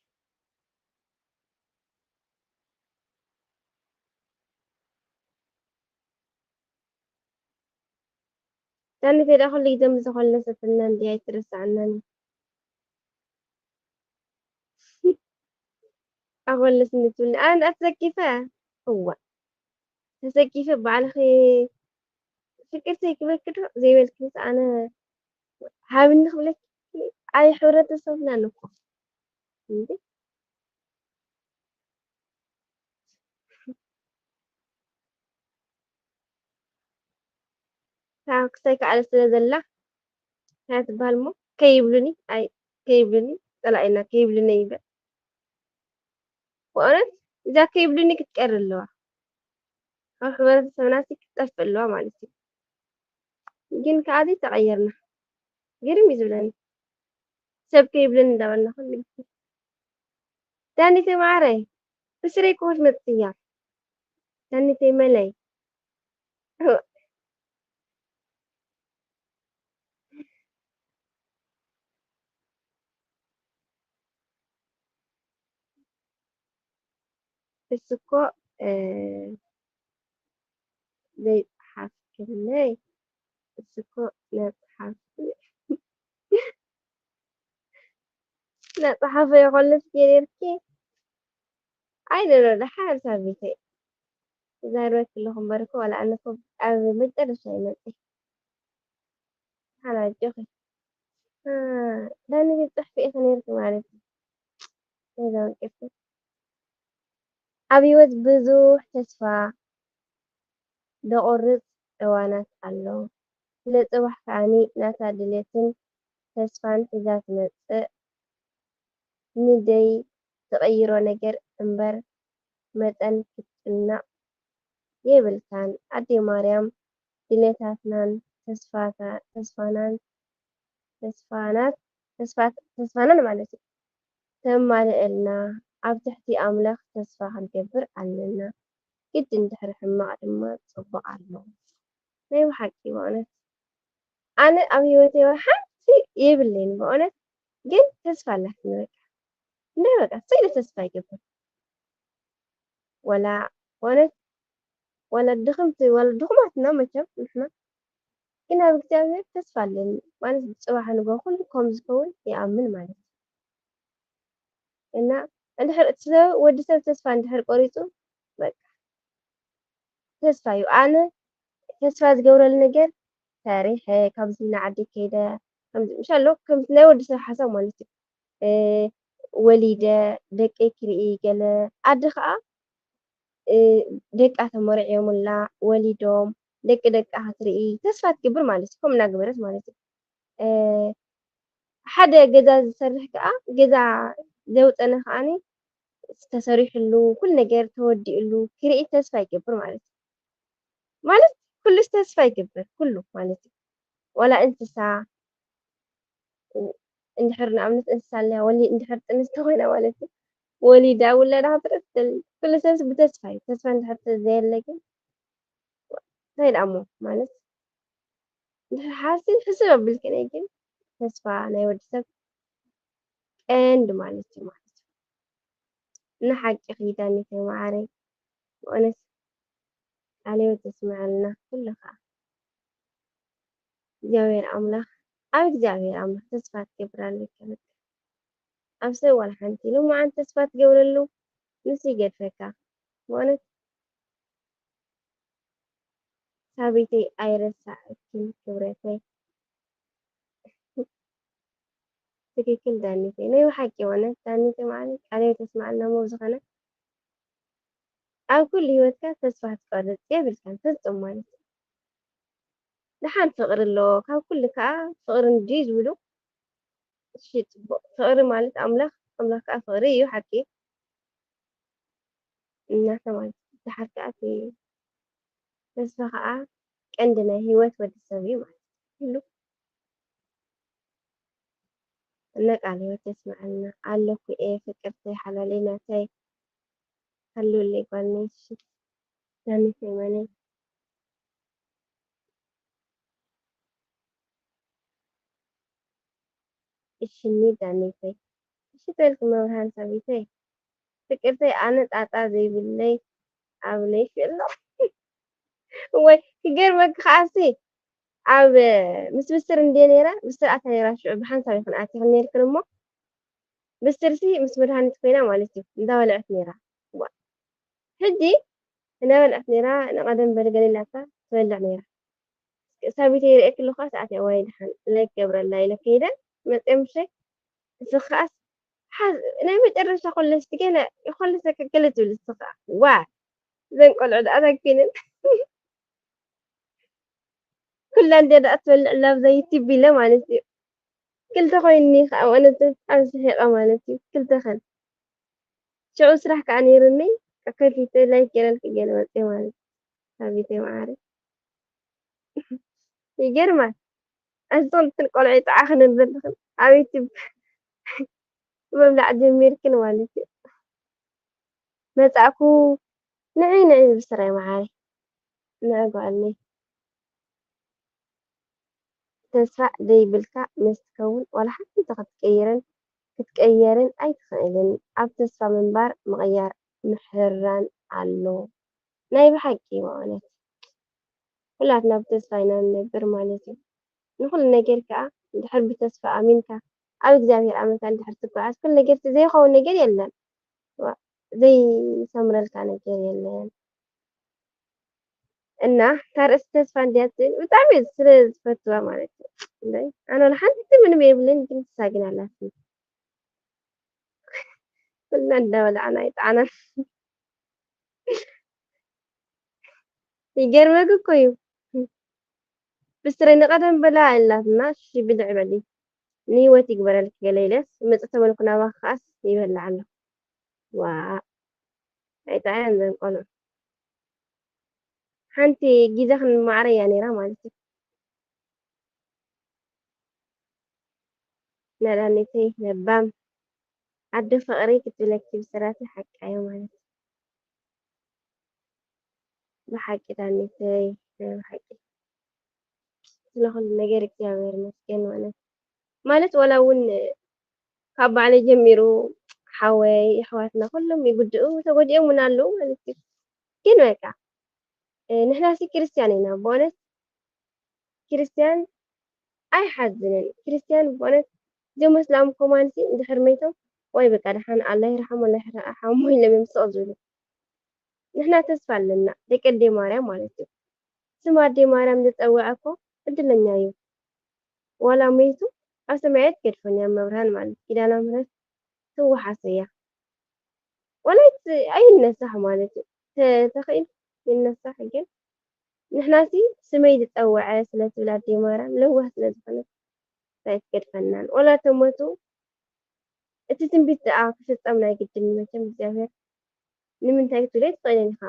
ዳኒተይ ደኣ ኩሉ ግዜ ምስ ዝኾለሰትና እንድያ ኣይትረስዓናን እዩ ኣኾለስኒ ትብልኒ ኣነ ኣትዘኪፈ እዋ ተዘኪፈ ባዕልኺ ፍቅርተይ ክበኪ ዶ ዘይበልክስ ኣነ ሃብኒ ክብለኪ ኣይ ሕብረተሰብና ንኮ እንዴ ክሳይ ከኣለ ስለ ዘላ እንታይ ትበሃል እሞ ከይብሉኒ ኣይ ከይብሉኒ ፀላኢና ከይብሉኒ ይበል ብእውነት እዛ ከይብሉኒ ክትቀሪ ኣለዋ ካብ ሕብረተሰብና ክትጠፍእ ኣለዋ ማለት እዩ ግን ከዓ ተቀየርና ግርም እዩ ዝብለኒ ሰብ ከይብለኒ እንዳበልና ኩሉ ግዜ ዳኒተይ ማዓረይ ብስረይ ክወት መፅያ ዳኒተይ መለይ እስኮ ዘይፀሓፍክለይ እስኮ መፅሓፍቲ እናጸሓፈ ይኾልፍ ገይርኪ። ኣይ፣ ኖ፣ ኖ፣ ደሓር ሳቢተይ። ዛረበኪ ኣለኹ እምበር እኮ ዋላ ኣነ እኮ ኣብ መጨረሻ ይመጽእ። ደሓን ኣጆኺ። እ፣ ዳኒ ግን ጽሕፊ ኢኺ ነይርኪ ማለት እዩ። ነዛ ወቂፍኪ። ኣብ ህይወት ብዙሕ ተስፋ ዘቑርጽ እዋናት ኣሎ። ስለ ጽባሕ ከኣ ናታ ድሌትን ተስፋን ሒዛ ትመጽእ። ንደይ ትቕይሮ ነገር እምበር መጠን ክትጭነቕ የብልካን። ኣደይ ማርያም ድሌታትናን ተስፋታ-፣ ተስፋናን፣ ተስፋናት፣ ተስፋ-፣ ተስፋናን ማለት እዩ። ተማልእልና፣ ኣብ ትሕቲ ኣምላኽ ተስፋ ክንገብር ኣለና። ግድን ድሕሪ ሕማቕ ድማ ጽቡቕ ኣሎ። ናይ ብሓቂ ብእውነት ኣነ ኣብ ህይወተይ ወላ ሓንቲ የብለይን ብእውነት፣ ግን ተስፋ ኣላትኒ በቃ። እንታይ በቃ፣ ስኢነ ተስፋ ይገብር። ወላ ብእውነት፣ ወላ ድኽምቲ፣ ወላ ድኹማት ኢና መቸም ንሕና። ግን ኣብ እግዚኣብሔር ተስፋ ኣለኒ። ማለት ጽባሕ ንግሆ ኩሉ ከም ዝኸውን ይኣምን ማለት እዩ። እና እንድሕር እቲ ሰብ፣ ወዲ ሰብ ተስፋ እንድሕር ቆሪጹ፣ በቃ ተስፋ እዩ። ኣነ ተስፋ ዝገብረሉ ነገር ሰሪሐ፣ ካብዚ ንዓዲ ከይደ፣ ከምዚ ምሻሎ፣ ከምዚ ናይ ወዲ ሰብ ሓሳብ ማለት እዩ። እ፣ ወሊደ፣ ደቀይ ክርኢ፣ ገለ ኣደ ኸኣ፣ እ፣ ደቃ ተመርዕዮምላ፣ ወሊዶም፣ ደቂ ደቃ ክትርኢ ተስፋ ትገብር ማለት እዩ። ከምኡ እናገበረት ማለት እዩ። እ፣ ሓደ ገዛ ዝሰርሕ ከኣ፣ ገዛ ዘውጸነ ከኣኒ ተሰሪሕሉ፣ ኩሉ ነገር ተወዲእሉ ክርኢ ተስፋ ይገብር ማለት እዩ። ማለት ኩሉስ ተስፋ ይገብር፣ ኩሉ ማለት እዩ። ዋላ እንስሳ፣ እንድሕር ንኣብነት እንስሳ ኣለያ፣ ወሊ-፣ እንድሕር ጥንስቲ ኮይና ማለት እዩ። ወሊዳ፣ ውላዳ ክትርኢ ትደሊ። ኩሉ ሰብስ ብተስፋ እዩ። ተስፋ እንድሕር ተዘየለ ግን፣ እንታይ ደኣ እሞ ማለት፣ እንድሕር ሓሲብ ሕስብ ኣቢልክንዮ ግን፣ ተስፋ ናይ ወዲ ሰብ ቀንዲ ማለት እዩ ማለት እዩ። ንሓቂ ኪዳነተይ መዓረይ፣ ብእውነት ቃለ ህይወት የስምዐልና ኩሉ ከዓ። እግዚኣብሔር ኣምላኽ፣ ኣብ እግዚኣብሔር ኣምላኽ ተስፋ ትገብር ኣለካ በቃ። ኣብ ሰብ ዋላ ሓንቲ ሎማዓንቲ ተስፋ ትገብረሉ ንሱ ይገድፈካ። ብእውነት ሳቢተይ ኣይረሳዕክን ክብረተይ። ትክክል ዳኒተይ፣ ናይ ብሓቂ እውነት ዳኒተይ ማለት ቃለ ህይወት የስምዐልና እሞ ብዝኾነ ኣብ ኩሉ ህይወትካ ተስፋ ክትቆርጽ የብልካን ፍጹም ማለት እዩ። ደሓን ፍቕሪ ኣሎ፣ ካብ ኩሉ ከኣ ፍቕሪ እንድዩ ዝብሉ። እሺ ጽቡቕ። ፍቕሪ ማለት ኣምላኽ፣ ኣምላኽ ከኣ ፍቕሪ እዩ፣ ሓቂ። እናተ ማለት እዩ። ደሓር ከኣ እቲ ተስፋ ከኣ ቀንዲ ናይ ህይወት ወዲ ሰብ እዩ ማለት እዩ። ኩሉ እነ ቃለ ህይወት የስምዐልና። ኣለኩ እየ ፍቅርተይ ሓላለይ ናተይ። ሃልውለይ ጓል ነይ ሽት ዳኒተይ መነይ። እሽኒ ዳኒተይ። እሺ ተልክ መብርሃን ሳቢተይ። ፍቅርተይ ኣነ ጣጣ ዘይብለይ ኣብ ነይሽ ኣሎ። ወይ ክገርመክ ከዓሲ ኣብ ምስ ብስር እንድየ ነይራ፣ ብስር ኣታ ነይራ ሽዑ ብሓንሳብ ይኹን ኣቲኽን ነይርክን እሞ ብስርሲ ምስ መድሃኒት ኮይና ማለት እዩ እንዳበልዐት ነይራ። ዋ። ሕጂ እናበልዐት ነይራ፣ ንቐደም በል ገለ ኢላታ ትበልዕ ነይራ። ሳቢተይ ይርእየኪ ኣለኹ፣ ሰዓት እያ፣ ዋይ ደሓን፣ ላይክ ገብረላ ኢለ ከይደ፣ መፅየ ምሸት፣ እስኽኣስ፣ ሓዝ-፣ ናይ መጨረሻ ኮለስቲ ገለ፣ ይኾለሰ ገለ ትብል እስኻ። ዋ፣ እዘን ቆልዑ ደኣ እንታይ ኮይነን? ኩላ እንድያ ደኣ ትበልዕ ላብዛ ዩቲብ ኢለ ማለት እዩ። ክልተ ኮይኒ ከዓ ማለት እዩ፣ ኣብ ስሒቐ ማለት እዩ፣ ክልተ ኸን። ሽዑ ስራሕ ከዓ ነይሩኒ፣ ከፊተ ላይክ ገይረልኪ ገለ መፅየ ማለት እዩ። ሳቢተይ መዓረይ። ይገርማል። ኣንቺ ክልተን ቆልዑ ይጥዓኺ ነበር ኣለኽን። ኣቤት ይብ-፣ ምብላዕ ጀሚርክን ማለት እዩ። መጻእኩ ንዒ ንዒ ዝብል ስራይ መዓረይ። ንዒ ጓልነይ። ተስፋ ደይብልካ ምስ ትከውን ዋላ ሓንቲ ክትቀይርን ክትቀየርን ኣይትኽእልን። ኣብ ተስፋ ምንባር ምቕያር ምሕራን ኣሎ። ናይ ብሓቂ ብእውነት። ኩላትና ብተስፋ ኢና ንነብር ማለት እዩ። ንኹሉ ነገር ከኣ እንድሕር ብተስፋ ኣሚንካ ኣብ እግዚኣብሔር ኣመንካ እንድሕር ትጓዓዝ፣ ኩሉ ነገር እቲ ዘይኸውን ነገር የለን። ዋ፣ ዘይሰምረልካ ነገር የለን። እና እታ ርእሲ ተስፋ እንድያ ትብል፣ ብጣዕሚ እየ ስለ ዝፈትዋ ማለት እዩ። እምበይ፣ ኣነ ወላ ሓንቲ ምንም የብልን፣ ግን ንሳ ግን ኣላትኒ። ኩልና እንዳበላዕና ኣይጠዓናን። ይገርመክ እኮ እዩ። ብስረይ ንቐደም በላ ኣላትና፣ እሺ ብልዕ በሊ። ንህይወት ይግበረልኪ ገለ ኢለስ፣ መጽእ ተበልኩ ናባኺ ከኣስ ይበልዕ ኣሎ። ዋእ፣ ኣይጠዓያን ዘን ቆልዑ። ሓንቲ ግዜ ክንመዓረ እያ ነይራ ማለት እዩ። ናዳነተይ ለባም ዓዲ ፍቕሪ ክትብለኪ ብስራተይ ሓቃ እያ ማለት እዩ። ብሓቂ ዳኒተይ ናይ ብሓቂ ስለ ኩሉ ነገር እግዚኣብሔር ይመስገን ማለት ማለት ዋላ እውን ካብ ባዕለይ ጀሚሩ ሓወይ ኣሕዋትና ኩሎም ይጉድኡ ተጎዲኦም እውን ኣለዉ ማለት እዩ። ግን በቃ ንሕናሲ ክርስትያን ኢና ብእውነት ክርስትያን ኣይሓዝንን። ክርስትያን ብእውነት እዞም ኣስላም ኮማንሲ እንድሕር መይቶም ወይ በቃ ደሓን ኣላ ይርሓሞ ኣላ ይርሓሞ ኢሎም እዮም ስቕ ዝብሉ። ንሕና ተስፋ ኣለና ደቂ ኣደይ ማርያም ማለት እዩ። ስም ኣደይ ማርያም ዝጸውዐ እኮ ዕድለኛ እዩ። ዋላ መይቱ ኣብ ሰማይ ኣይትገድፎን እያ መብርሃን ማለት ኪዳነ ምህረት ትወሓሶ እያ። ወላ ኣይት- ኣይነሳሕ ማለት እዩ። ተ- ተኽኢል ይነሳሕ ግን ንሕናሲ ስመይ ዝጸውዐ ስለ ትብል ኣደይ ማርያም ለዋህ ስለ ዝኾነት ኣይትገድፈናን። ወላ ተሞቱ እቲ ትንቢት ደኣ ክፍጸም ናይ ግድን እዩ። መቸም እግዚኣብሔር ንምንታይ ክትብሎ ኣይትኽእልን ኢኻ።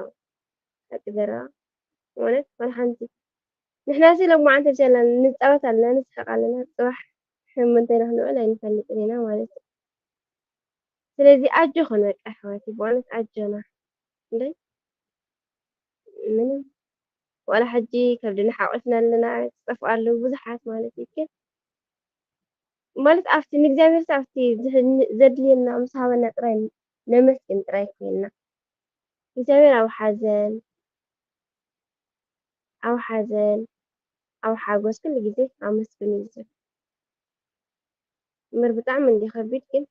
ሓቂ ዘረባ ማለት ዋላ ሓንቲ ንሕናሲ ሎማዓንቲ ብቻ ንጻወት ኣለና፣ ንስሕቕ ኣለና፣ ጽባሕ ሕም እንተኢልና ክንውዕል ኣይንፈልጥን ኢና ማለት እዩ። ስለዚ ኣጆኹን በቃ ኣሕዋተይ ብእውነት ኣጆና እንዴ ምንም ዋላ ሕጂ ከብድና ሓቒፍና ኣለና ክጠፍኡ ኣለዉ ብዙሓት ማለት እዩ ግን ማለት ኣብቲ ንእግዚኣብሔር ኣብቲ ዘድልየና ምስ ሃበና ጥራይ ነመስግን ጥራይ ኮይንና እግዚኣብሔር ኣብ ሓዘን ኣብ ሓዘን ኣብ ሓጎስ ኩሉ ግዜ ኣመስግኑ እዩ ዝብል እምበር ብጣዕሚ እንዲ ከቢድ ግን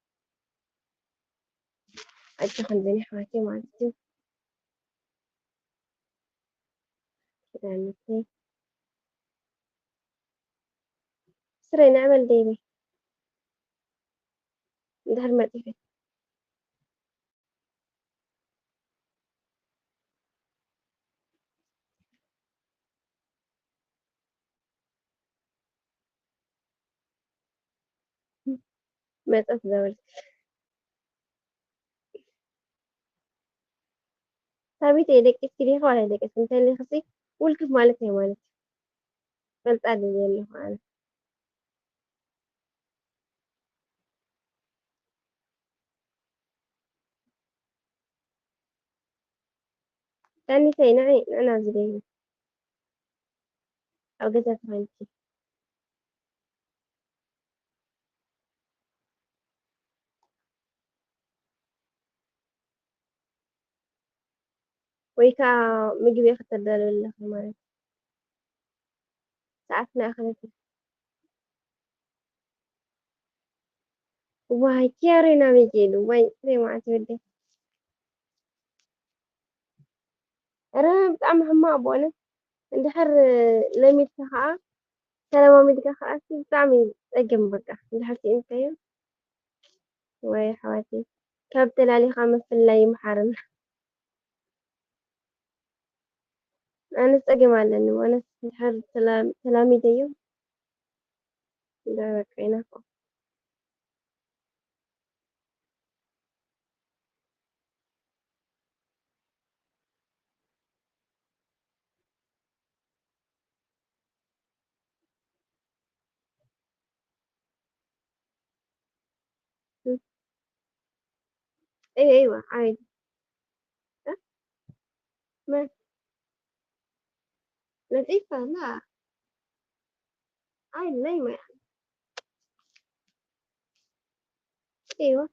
ኣጆኽን ዘን ኣሕዋተይ ማለት እዩ። ክዳንተይ ስረይ ንዕበል ደይበይ እንድሕር መፂኺ መፀት ዘበልክ ሳቢተይ ደቂስኪ ዲኺ ዋላ ኣይደቀስክን እንተሊኽሲ ውልክፍ ማለት እዩ ማለት እዩ። ፈልጣ ድየ ኣለኹ ኣነ። ዳኒተይ ንዒ ንዕና ኣብዚ ደይቡ ኣብ ገዛ ተኾይንኪ ወይ ከዓ ምግቢ ከተዳልዊ ኣለኺ ማለት ሰዓትና ኣኸለቲ ዋይ ኪያሬ ናበይ ከይዱ ዋይ ፍሬ መዓት ይወደይ ረ ብጣዕሚ ሕማቕ ብእውነት እንድሕር ለሚድካ ከዓ ተለማሚድካ ከዓ ብጣዕሚ ፀገም በቃ እንድሕር ስኢንካዮ ወይ ኣሕዋተይ ካብ ተላሊኻ ምፍላይ ይምሓረና። ኣነስ ጸገም ኣለኒ ማለት እንድሕር ተላሚደዮ እንዳ በቃ ይናፍቆ። ايوه ايوه عادي. ها؟ ما نزيف لا عادي نايمة يعني. ايوه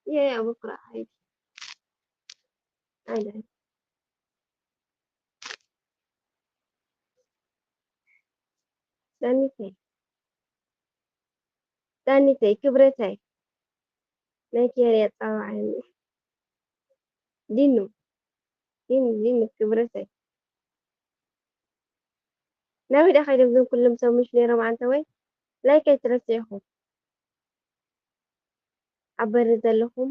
يا يا بكرة عادي عادي عادي. استني تاني. ዳኒተይ ክብረተይ ናይ ኬርያ ጻዋዓኒ ዲኑ ዲኑ ዲኑ ክብረተይ ናበይ ደኣ ከይዶም እዞም ኩሎም ሰብ ምሽ ነይሮም ኣንተ ወይ ላይክ ኣይትረስዑ ኢኹም ኣብ በሪ ዘለኹም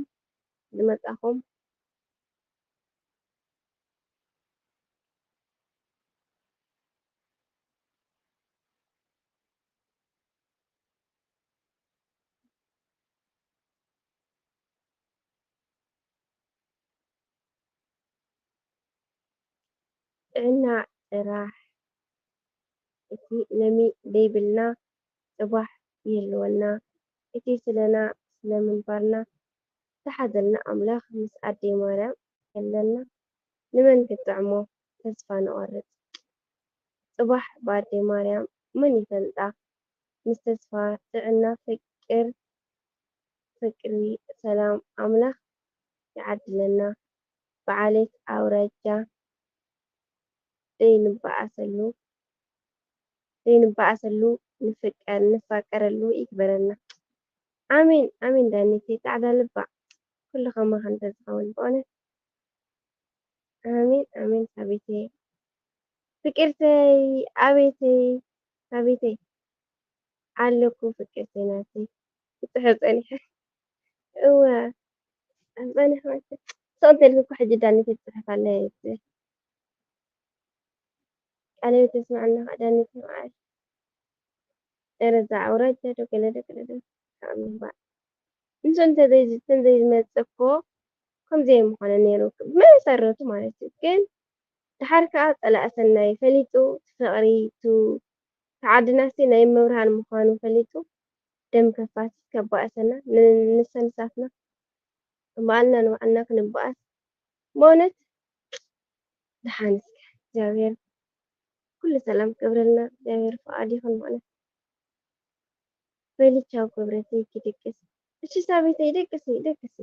ዝመጻኹም ጥዕና ጥራሕ እቲ ለሚ ደይብልና ጽባሕ ይህልወና እቲ ስለና ስለምንባርና ዝሓዘልና ኣምላኽ ምስ ኣደይ ማርያም ይከለልና ንመን ክጥዕሞ ተስፋ ንቆርጽ ጽባሕ ብኣደይ ማርያም መን ይፈልጣ ምስ ተስፋ ጥዕና ፍቅር ፍቅሪ ሰላም ኣምላኽ ይዓድለና ብዓሌት ኣውራጃ ዘይንበኣሰሉ ዘይንበኣሰሉ ንፍቀር ንፋቀረሉ ይግበረና። ኣሜን ኣሜን ዳኒተይ ጻዕዳ ልባ ኩሉ ከማኺ እንተዝኸውን ብእውነት ኣሜን ኣሜን ሳቢተይ ፍቅርተይ ኣቤተይ ሳቢተይ ኣለኩ ፍቅርተይ ናተይ ክጽሕፍ ጸኒሐ እወ ጸኒሐ ስቕ እንተልኪ እኮ ሕጂ ዳኒተይ ትጽሕፍ ኣለ ትብል ቃለ ህይወት የስምዐና ከኣ ዳኒተይ መዓረይ ኧረ እዛ ኣውራጃ ዶ ገለ ዶ ገለ ዶ ከኣ ምንባር ንሱ እንተዘይ እንተዘይመጸ እኮ ከምዚ ኣይምኾነ ነይሩ ብመሰረቱ ማለት እዩ ግን ድሓር ከኣ ጸላኢ ሰናይ ፈሊጡ እቲ ፍቕሪ እቲ ዓድናሲ ናይ እመብርሃን ምዃኑ ፈሊጡ ደም ከፋስስ ከባእሰና ንሰንሳትና ንባዕልና ንባዕልና ክንባኣስ በእውነት ደሓን እስከ እግዚኣብሔር ኩሉ ሰላም ክገብረልና እግዚኣብሔር ፍቓድ ይኹን በእውነት በሊ ቻው ክብረተይ ክድቅስ እሺ ሳቢተይ ደቅሲ ደቅሲ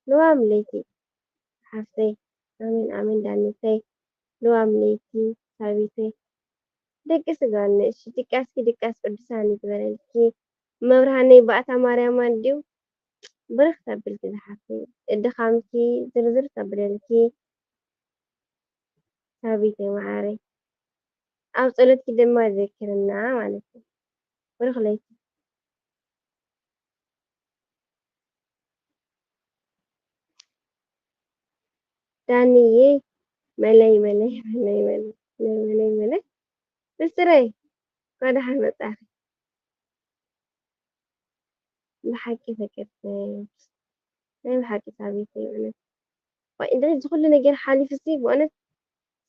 ልዋም ለይቲ ሓፍተይ ኣሜን ኣሜን ዳኒተይ ልዋም ለይቲ ሳቢተይ ደቅሲ ጓል ንእሺ ድቃስኪ ድቃስ ቅዱሳን ይግበረልኪ መብርሃነይ ባእታ ማርያም ኣድዩ ብርኽ ተብልኪ ዝሓፍተይ ድኻምኪ ዝርዝር ተብለልኪ ሳቢተይ መዓረይ ኣብ ጸሎትኪ ድማ ዘክርና ማለት እዩ። ብሩኽ ለይቲ። ዳኒየ መለይ መለይ መለይ መለይ መለይ መለይ መለይ ብስረይ እንኳ ደሓን መጻኺ። ብሓቂ ፍቅርተይ ናይ ብሓቂ ሳቢተይ እውነት ዋይ እንድዒ እዚ ኩሉ ነገር ሓሊፉሲ ብእውነት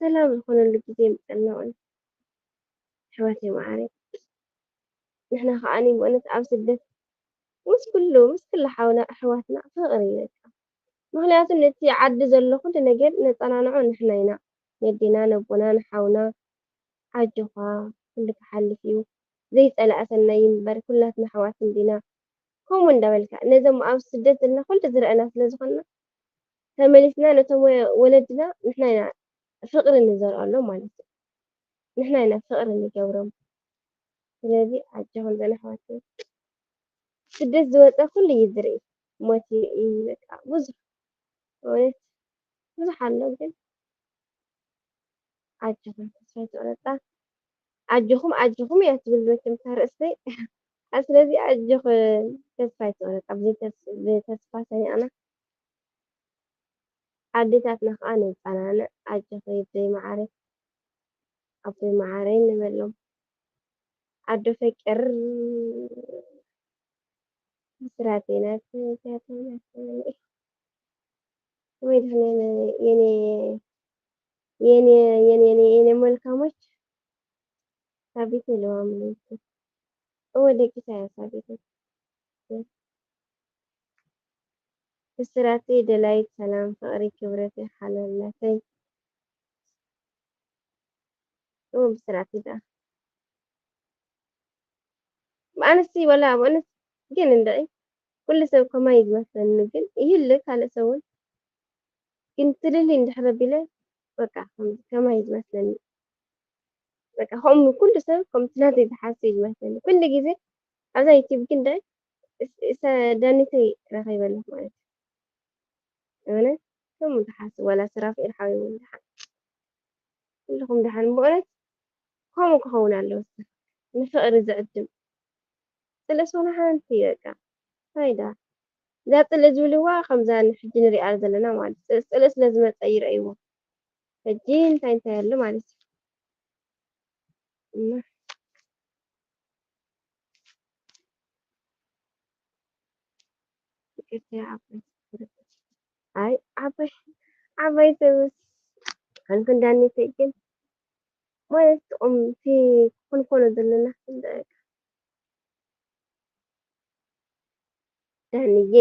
ሰላም ዝኾነሉ ግዜ የምፀልና እውነት ኣሕዋተይ መዓረይ ንሕና ከዓኒ ብእውነት ኣብ ስደት ምስ ኩሉ ምስ ኩሉ ሓውና ኣሕዋትና ፍቅሪ እዩ በቃ ምክንያቱ ነቲ ዓዲ ዘሎ ኩሉ ነገር ነፀናንዖ ንሕና ኢና ነዴና ነቦና ንሓውና ኣጆኻ ኩሉ ክሓልፍ እዩ ዘይፀላእተና ይንበር ኩላትና ኣሕዋት እንዲና ከምኡ እንዳበልካ ነዞም ኣብ ስደት ዘለና ኩሉ ዝረአና ስለ ዝኾንና ተመሊስና ነቶም ወለድና ንሕና ኢና ፍቅሪ ንዘርኣሎም ማለት እዩ ንሕና ኢና ፍቅሪ ንገብሮም ስለዚ ኣጆኹም ዘን ኣሕዋት ስደት ዝወፀ ኩሉ እዩ ዝርኢ ሞት ይርኢ በቃ ብዙሕ እውነት ብዙሕ ኣሎ ግን ኣጆኹም ተስፋ ኣይትቑረፃ ኣጆኹም ኣጆኹም እያ ትብል መቸም እታ ርእሰይ ስለዚ ኣጆኽን ተስፋ ኣይትቑረፃ ብተስፋ ሰኒቕና ኣዴታትና ከዓ ነፃናንዕ ኣጆኺ ኣደይ መዓረይ ኣቦይ መዓረይ ንበሎም ኣዶ ፈቅር ብስራተይ ናተይ ወይ ድሕነ የኔ የኔ የኔ የኔ የኔ መልካሞች ሳቢት የለዋም እወ ደቂሳ እያ ሳቢት ብስራተይ ደላይት ሰላም ፍቅሪ ክብረተይ ሓላል ናተይ እወ ብስራተይ ደኣ ብኣነሲ ወላ ብእውነት ግን እንድዒ ኩሉ ሰብ ከማይ ዝመስለኒ ግን ይህሉ ካልእ ሰብ እውን ግን ትልሊ እንድሕር ኣቢለ በቃ ከማይ ዝመስለኒ በቃ ከምኡ ኩሉ ሰብ ከምቲ ናተይ ዝሓስብ እዩ ዝመስለኒ ኩሉ ግዜ ኣብዛ ዩቲብ ግን እንድዒ እስ- እሰ ዳኒተይ ረኺበ ኣለኹ ማለት እዩ። እውነት ከምኡ ትሓስብ ዋላ ስራፊኤል ሓወይ እውን ደሓን ኩልኹም ደሓን ብእውነት ከምኡ ክኸውን ኣለዎ። ንፍቕሪ ዝዕድም ጽልእስ ዋላ ሓንቲ በቃ ፋይዳ እዛ ጽልእ ዝብልዋ ከምዛ ንሕጂ ንሪኣ ዘለና ማለት እዩ። ጽልእ ስለ ዝመጸ ይረእይዎ ሕጂ እንታይ እንታይ ኣሎ ማለት እዩ። እና ይቅርታ ዓባይ ኣይ ዓባይ ዓባይ ሰብስ ሓንክን ዳኒተይ ግን ማለት ጥቕምቲ ክንኮኖ ዘለና ክንደእካ ዳንዬ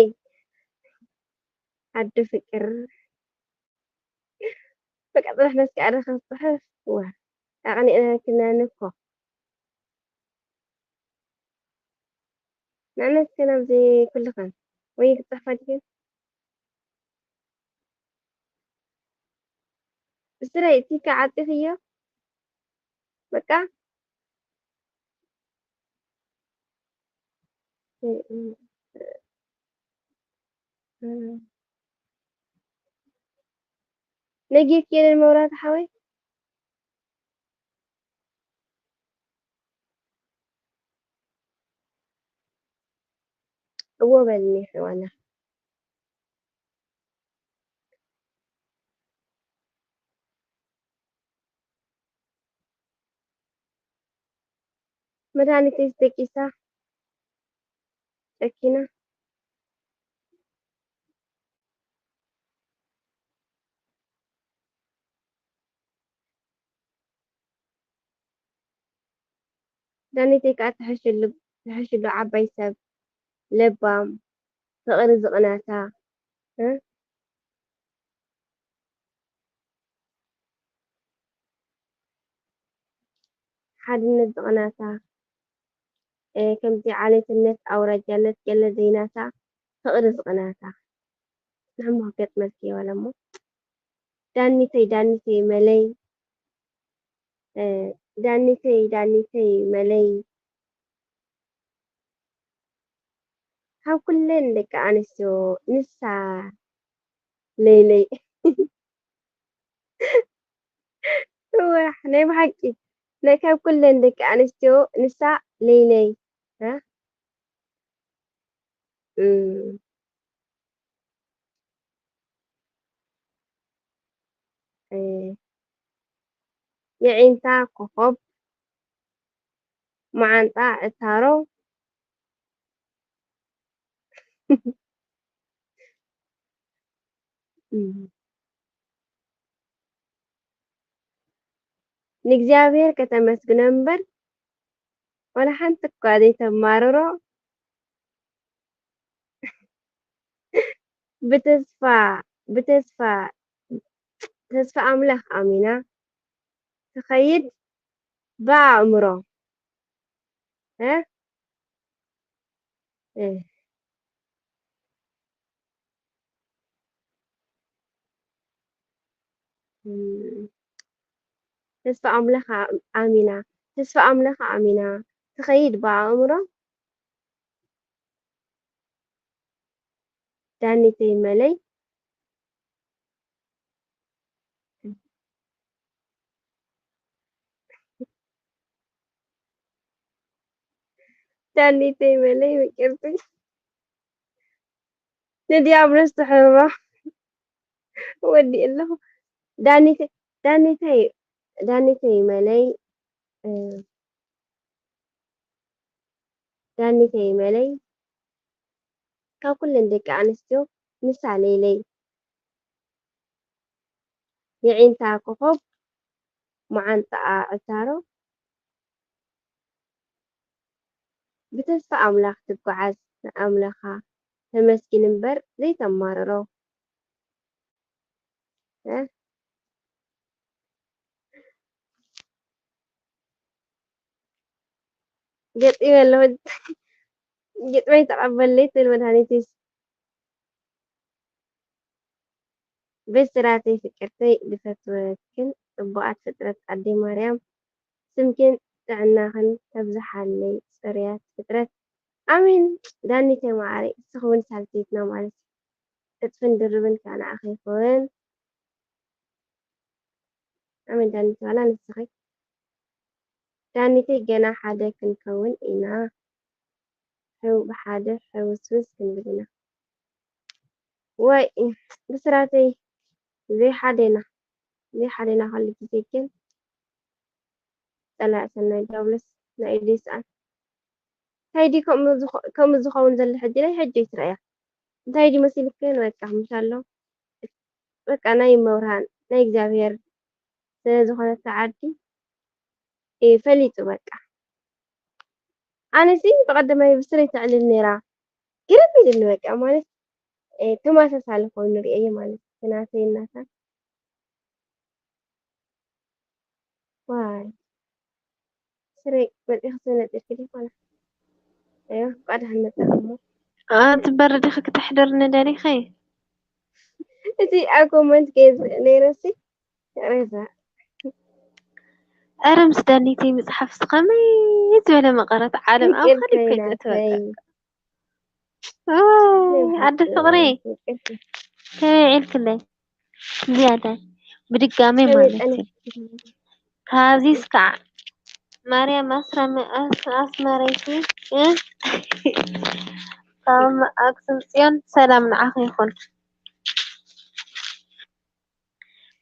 ዓዲ ፍቅር በቃ ጽራሕ ነስኪ ኣረኸ ጽሕፍ ዋ ኣቕኒእናክናን እኮ ንዕነስከ ናብዚ ኩልኸን ወይ ክጽሕፋ ድክን ብስረይ እቲ ከዓጢኽዮ በቃ ነጊርክ የለን መብራት ሓወይ እዎ በልኒ ሕዋና መድሃኒተይስ ደቂሳ ጨኪና ዳኒተይ ከዓ ትሕሽሉ ትሕሽሉ ዓባይ ሰብ ለባም ፍቕሪ ዝቕናታ እ ሓድነት ዝቕናታ እ፣ ከምዚ ዓሌትነት ኣውራጃነት ገለ ዘይናታ ፍቕሪ ዝቕናታ ንሕሞ ክገጥመልኪ ይበለ እሞ ዳኒተይ ዳኒተይ መለይ እ፣ ዳኒተይ ዳኒተይ መለይ ካብ ኩለን ደቂ ኣንስትዮ ንሳ ለይለይ እወ ናይ ብሓቂ ናይ ካብ ኩለን ደቂ ኣንስትዮ ንሳ ለይለይ እ፣ እም፣ እ፣ የዒንታ ኮኾብ መዓንጣ ዕታሮ ንእግዚኣብሔር ከተመስግኖ እምበር ዋላ ሓንቲ እኳ ዘይተማርሮ ብተስፋ ብተስፋ ተስፋ ኣምላኽ ኣሚና ትኸይድ ብኣእምሮ እ እ ተስፋ ኣምላኽ ኣሚና ተስፋ ኣምላኽ ኣሚና ትኸይድ ብኣእምሮ ዳኒተይ መለይ ዳኒተይ መለይ ምቅርቲ ንዲያብሎስ ትሕርሮ ወዲ ኣለኹ ዳኒተይ ዳኒተይ ዳኒተይ መለይ ዳኒተይ መለይ ካብ ኩለን ደቂ ኣንስትዮ ንሳ ለይለይ የዒንታ ኮኾብ መዓንጣኣ ዕታሮ ብተስፋ ኣምላኽ ትጓዓዝ ንኣምላኻ ተመስጊን እምበር ዘይተማርሮ። ገጢመ ኣለኹ ግጥመይ ተቐበለይ ትብል መድሃኒትስ ብስራተይ ፍቅርተይ ዝፈትወክን ጽቡቓት ፍጥረት ኣደይ ማርያም ስምክን ጥዕናኽን ተብዝሓለይ ጽሩያት ፍጥረት ኣሜን። ዳኒተይ መዓረይ፣ እስኺ እውን ሳልሰይትና ማለት እዩ። እጥፍን ድርብን ከዓ ንዓኺ ይኹን። ኣሜን ዳኒተይ፣ ዋላ ንስኺ። ዳኒተይ፣ ገና ሓደ ክንከውን ኢና። ሕው ብሓደ ሕውስውስ ክንብል ኢና። ወይ ብስራተይ፣ ዘይሓደና፣ ዘይሓደና ኩሉ ግዜ ግን ጸላኢ ሰናይ ዲያብሎስ ናይ ኢዱ ይስኣን። እንታይ ድዩ ከምኡ ዝኸ-፣ ከምኡ ዝኸውን ዘሎ ሕጂ ናይ ሕጂ ይትረኣያ። እንታይ ድዩ መሲልክን? በቃ ምሽ ኣሎ። በቃ ናይ መብርሃን ናይ እግዚኣብሔር ስለ ዝኾነት ዓዲ እዩ ፈሊጡ በቃ። ኣነሲ ብቐደማይ ብስረይ ተዕልል ነይራ። ግርም ኢሉኒ በቃ ማለት፣ እ፣ ተመሳሳሊ ኮይኑ ርእየ ማለት እቲ ናተይ እናታ። ዋይ። ስረይ መፂኺ ስለ ነጢርክለይ ኮነ። ኣዮ፣ እንኳዕ ደሓን መፃኺ እሞ። ኣቲ በረድኺ ክተሕደርኒ ደሊኺ? እቲ ኣብ ኮመንት ገይረ ነይረሲ፣ ይቕሬታ። ኣረ ምስ ዳኒተይ ምፅሓፍሲ ከመይ ዝበለ መቐረት ዓለም ኣብ ይቅርታ ካልእ ኮይና ከይትእትወካ። ተይ። ኦይ፣ ኣደ ፍቕሪ፣ ይቅርታ። ከመይ ዒልክለይ? ዝያዳ ብድጋሚ ከመይ ማለት እዩ። ጸኒሕኪ? ካብዚ እስካዕ ማርያም ኣስራመ-፣ ኣስ-፣ ኣስመረይቲ፣ እ? ካብ ኣክሱም ጽዮን ሰላም ንዓኺ ይኹን።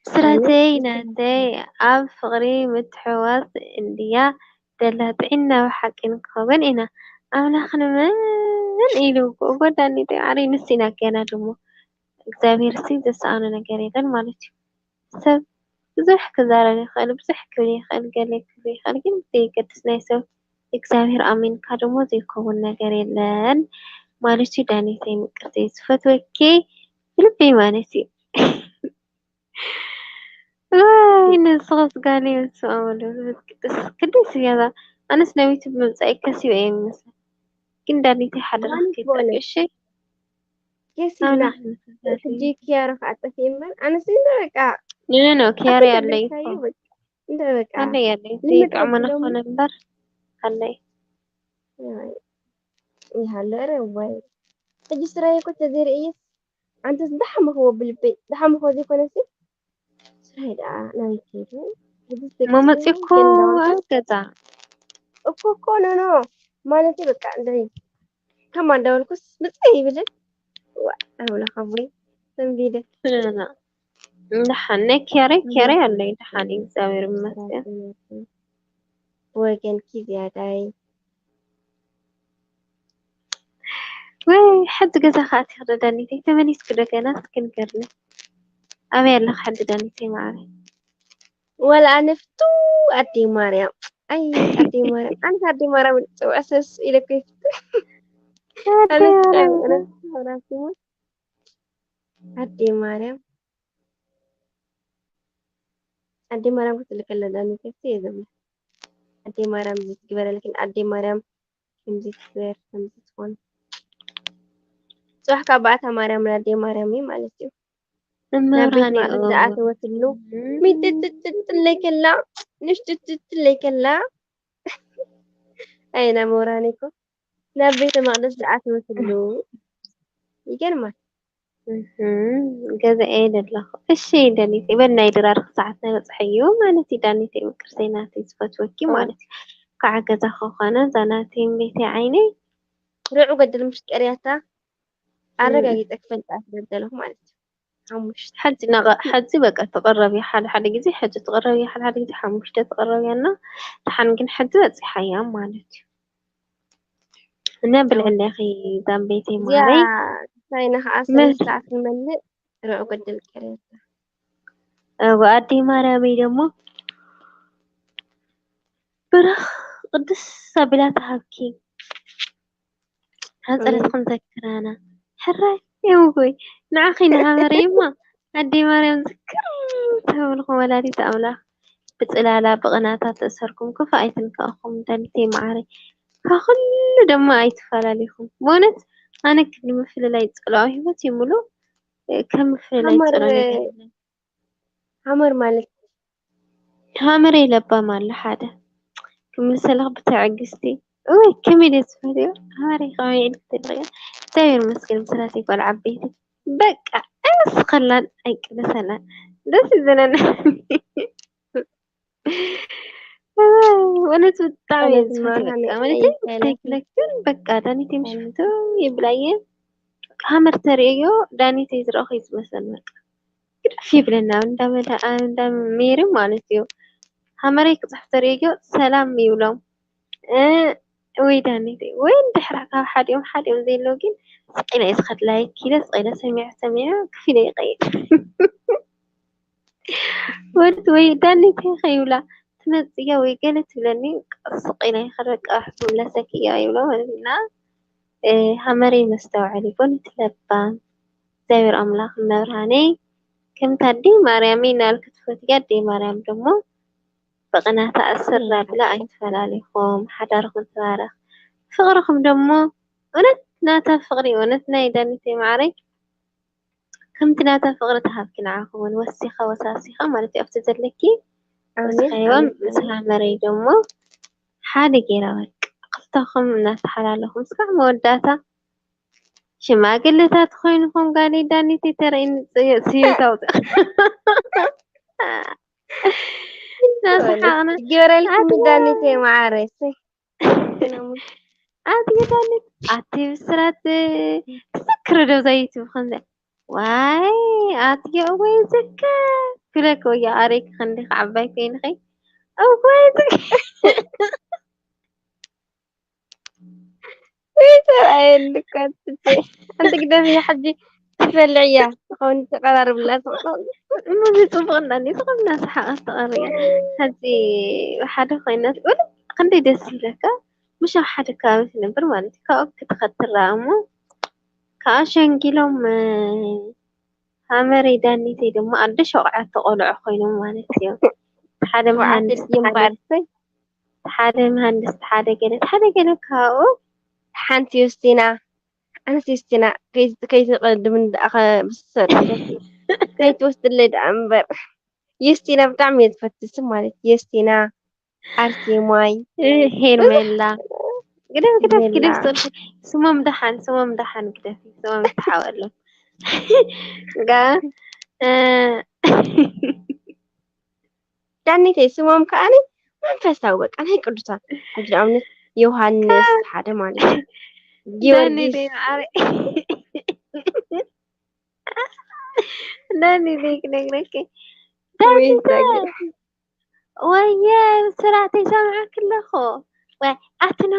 ብስራተይ ኣሜን። ናተይ ኣብ ፍቕሪ ምትሕውዋስ እንድያ ደላ፣ ጥዒና ብሓቂ ንክኸውን ኢና። ኣምላኽ ንመን ኢሉ ብኡ ጎዳኒ ዶ ይዓሪ ንሲና ገና ድሞ። እግዚኣብሔር ሲ ዘሰኣኖ ነገር የለን ማለት እዩ። ሰብ ብዙሕ ክዛረብ ይኽእል፣ ብዙሕ ክብል ይኽእል፣ ገለ ክብል ይኽእል፣ ግን ብዘየገድስ ናይ ሰብ እግዚኣብሔር ኣሚንካ ድሞ ዘይከውን ነገር የለን ማለት እዩ። ዳኒተይ ምቅርተይ ዝፈትወኪ ብልቢ ማለት እዩ። ዋይ፣ ንስኽስ ጋለይ በስመ ኣብ ወወልድ ወመንፈስ ቅዱስ። ክንደይ ስያዛ። ኣነስ ናብ ዩቱብ ምምጻእ ከሲበ እየ ይመስል። ግን ዳኒተይ ሓደራ ማን ክትጠቂ ይበለ? እሺ? ከሲብና። ኣምላኽ ይመስገን። ሕጂ ኪያሮ ከዓ ጠፊእ እምበር፣ ኣነስ እንደ በቃ ኖ፣ ኖ፣ ኖ፣ ኪያሮ ኣቶ ኣለይ እኮ። ተመልሳዩ በቃ፣ እንደ በቃ ኣለይ፣ ኣለይ። ልምድ ጥዕሙና ቀብሎም። ኾነ እምበር ኣለይ። ይሃሎ፣ ኧረ ዋይ። ሕጂ ስራይ እኮ ተዘይርእየስ፣ ኣንተስ ደሓመኽዎ ብልበይ፣ ደሓመኽዎ ዘይኮነሲ፣ ስራይ ደኣ ናበይ ከይዱ? ሕጂ እሞ መጺእኩ ግን ዳውን ኣብ ገዛ። እኮ፣ እኮ፣ ኖ፣ ኖ። ማለተይ በቃ፣ እንደይ፣ ከማ እንዳበልኩስ፣ ምጽእ ይብልን። ዋ፣ ኣምላኽ ኣቦይ፣ ሰንቢደ። ኖ፣ ኖ፣ ኖ። ደሓን፣ ናይ ኪያረይ፣ ኪያረይ ኣለይ፣ ደሓን እዩ፣ እግዚኣብሔር ይመስገን። ወገንኪ ዝያዳይ። ወይ፣ ሕጂ ገዛኻ ኣቲኺ ዶ ዳኒተይ? ተመሊስኪ ዶ ገና? እስኪ ንገርኒ። ኣበይ ኣለኺ ሕጂ ዳኒተይ መዓረይ? ወላ ኣነ ፍቱ ኣደይ ማርያም። ኣይ፣ ኣደይ ማርያም። ኣነስ ኣደይ ማርያም ጽውዕ ሰስ ኢለ እኮ ይፍቱ። ኣደይ ኣነስ ማርያም። ብጣዕሚ እውነት ማርያም ስሙ። ኣደይ ማርያም። ኣደይ ማርያም ክትልከለ ዳኒተይ እየ ዘምለ። ኣደይ ማርያም ዝትግበረልክን፣ ኣደይ ማርያም ከምዚ ትግበር፣ ከምዚ ትኾን። ጽባሕ ካብ በዓታ ማርያም ናደይ ማርያም እዩ ማለት እዩ። ናብ ቤት እመብርሃን ማዕበል ይእወ። ዝኣተወትሉ እም። ሚጥጥጥጥለይ ከላ፣ ንሽጥጥጥለይ ከላ። ኣይ፣ ናብ መብርሃን እኮ። ናብ ቤተ መቕደስ ዝኣተወትሉ። ይገርማል። እህም፣ ገዛ እየ ዘለኹ። እሺ፣ ደሊት፣ ይበል ናይ ድራር ሰዓት ናይ በጽሐ እዩ ማለት እዩ። ዳኒተይ ምቅርተይ ናተይ ዝፈትወኪ ኦ። ማለት እዩ። ከዓ ገዛ ከኾነ፣ እዛ ናተይ እምቤተይ ዓይነይ። ርዑ ገድል ምሽ ቀርያታ ም። ኣረጋጊጸ ክፈልጣ ስለ ዝደለኹ ማለት እዩ። ሓሙሽተ። ሓንቲ ናቐ-፣ ሓንቲ በቃ ትቕረብ እያ። ሓደ ሓደ ግዜ ሓንቲ ትቕረብ እያ፣ ሓደ ሓደ ግዜ ሓሙሽተ ትቕረብ እያ እና ደሓን ግን ሓንቲ በጺሓ እያ ማለት እዩ። እና ብልዕለኺ ዛምበይተይ እዚኣ ማረይ። ቻይና ከዓ መ-፣ ሰለስተ ሰዓት ክንመልእ ርዑ ገድል ቀርያታ። እወ ኣደይ ማርያመይ ደሞ ብራኽ ቅድስ ኣቢላ ትሃብኪ። ኣጸለትኩም ዘክራና። ሕራይ እዮም ጎይ። ንዓኺ ንሃመረይማ ኣደይ ማርያም ዝክር ተብልኹ ወላዲት ኣምላኽ ብጽላላ ብቕናታ ተእሰርኩም ክፉእ ኣይትንካእኹም ዳኒተይ መዓረይ። ካብ ኩሉ ድማ ኣይትፈላለይኹም። ብእውነት ኣነ ክንዲ ምፍልላይ ጸልኦ ህይወት ይምሉ ከም ምፍልላይ ሃመር፣ ጸልኦ ነገር የለን። ሃመር ማለት ሃመረይ ለባም ኣሎ ሓደ ክምልሰልኽ ብትዕግስቲ እወይ፣ ከመይ ደስ ዝብል እዩ። ኣማረይ ከመይ ኢልክ ትልቕዮ? እግዚኣብሔር ይመስገን፣ ምስራተይ ጓል ዓበይቲ። በቃ፣ ኣይወስኸላን፣ ኣይቅደሰላን። ደስ ይብለና። እወይ፣ እውነት ብጣዕሚ እየ እውነት ዝፈትዎ። መሃመይ በቃ፣ ማለት እዩ፣ ቀይሰለ። እንታይ ክለክን፣ በቃ፣ ዳኒት ምሽ ፍቶ ይብላየ። ሃመር ተርእዮ፣ ዳኒት ዝረእኹ እዩ ዝመስለን፣ በቃ። ግድፍ ይብለና፣ እንዳመለ-፣ እንዳሜሪ ማለት እዩ። ሃመረይ ክጽሕፍ ተርእዮ፣ ሰላም ይብሎም። እ፣ ወይ ዳኒት፣ ወይ እንድሕራ ካብ ሓዲኦም፣ ሓዲኦም ዘይሎ ግን፣ ስቕ ኢለ እየ ዝኸድ፣ ላይክ ኢለ፣ ስቕ ኢለ ሰሚዐ፣ ሰሚዐ፣ ክፍ ኢለ ይቐይር። ወድ ወይ ዳኒት ከይብላ፣ ትመጽእ እያ ወይ ገለ ትብለኒ፣ ስቕ ኢለ ይኸድ፣ በቃ፣ ክምለሰኪ እያ ይብሎ ማለት እና፣ እ፣ ሃመረይ መስተውዐሊ፣ ጎኒ ትለባም፣ እግዚኣብሔር ኣምላኽ መብርሃነይ፣ ከምታ ኣደይ ማርያመይ እናበልኪ ትፈትያ ኣደይ ማርያም ደሞ፣ ብቕናታ ኣስር ኣቢላ ኣይትፈላሊኹም፣ ሓዳርኹም ትባረኽ። ፍቕርኹም ደሞ፣ እውነት ናታ ፍቕሪ፣ እውነት ናይ ዳኒተይ ማዓረይ፣ ከምቲ ናታ ፍቕሪ ትሃብኪ ንዓኺ እውን፣ ወሲኻ ወሳሲኻ ማለት እዩ፣ ኣብቲ ዘለኪ ኣሜን፣ ወሲኻዮ፣ ኣሜን፣ ምስ ኣሜን። ሃመረይ ደሞ ሓደ ጌራ በቃ፣ ክልተኹም እናተሓላለኹም እስካዕ መወዳእታ ሽማግለታት ኮይንኹም ጋል ዳኒት ተረኢን ስዮ ታውፅእ። እናሰሓቕና። ግበረልኩም ኣቲ ዳኒት ማዓረይ፣ እሰይ። ኣቲ ዳኒት፣ ኣቲ ብስራት ትዝክሪ ዶ ዘይትብ ከምዚ? ዋይ፣ ኣቲ ወይ ዝከ ክለክ ወይ ኣሬክ ክንዲ ዓባይ ኮይንኺ። እወይ ዝከ። ይተርኣየኒ እኮ ኣትቼ። ሓንቲ ግደፊ ሕጂ ትፈልዕ እያ። ትኸውን ተቐራርብላ ትቕልቕ። እሞ ብጽቡቕ እንዳኒ ትቕልና ሰሓቐት ተቐርያ። ሕጂ ሓደ ኮይና ትብል ክንደይ ደስ ይብለካ። ምሽ ኣብ ሓደ ከባቢ ትነብር ማለት እዩ። ካብኡ ክትኸድ ትረኣ እሞ፣ ከኣ ሸንጊሎም፣ እ፣ ሃመረይ ዳኒተይ ድማ ኣደ ሸውዓተ ቆልዑ ኮይኖም ማለት እዮም። ሓደ ሸውዓተ መሃንድስ፣ ድዮም ሓደ፣ በዓልተይ? ሓደ መሃንድስ፣ ሓደ ገለ፣ ሓደ ገለ ካብኡ። ሓንቲ ዩስቲና፣ ሓንቲ ዩስቲና፣ ከይ-፣ ከይትቐድም ደኣ ከ-፣ ብሰር-፣ ከይትወስድለይ ደኣ እምበር። ዩስቲና ብጣዕሚ እየ ዝፈትስ ማለት እዩ። ዩስቲና፣ ኣርሴማይ፣ እ፣ ሄርሜላ። ግደፍ፣ ግደፍ፣ ሄርሜላ። ግደፍ፣ ስሞም ደሓን፣ ስሞም ደሓን ግደፍ፣ ስሞም ይተሓወሎም። ጋ፣ እ፣ ዳኒተይ ስሞም ከኣኒ መንፈሳዊ በቃ ናይ ቅዱሳን። ሕጂ ንኣብነት ዮሃንስ ሓደ ማለት እዩ። ጊዮርጊስ። ዳኒተይ ማዓረይ። ዳኒተይ ክነግረኪ። ወይ ዳኒተይ። ዳኒ። ወየ፣ ስራተይ ሰምዐኪ ኣለኹ። ወይ፣ ኣትና፣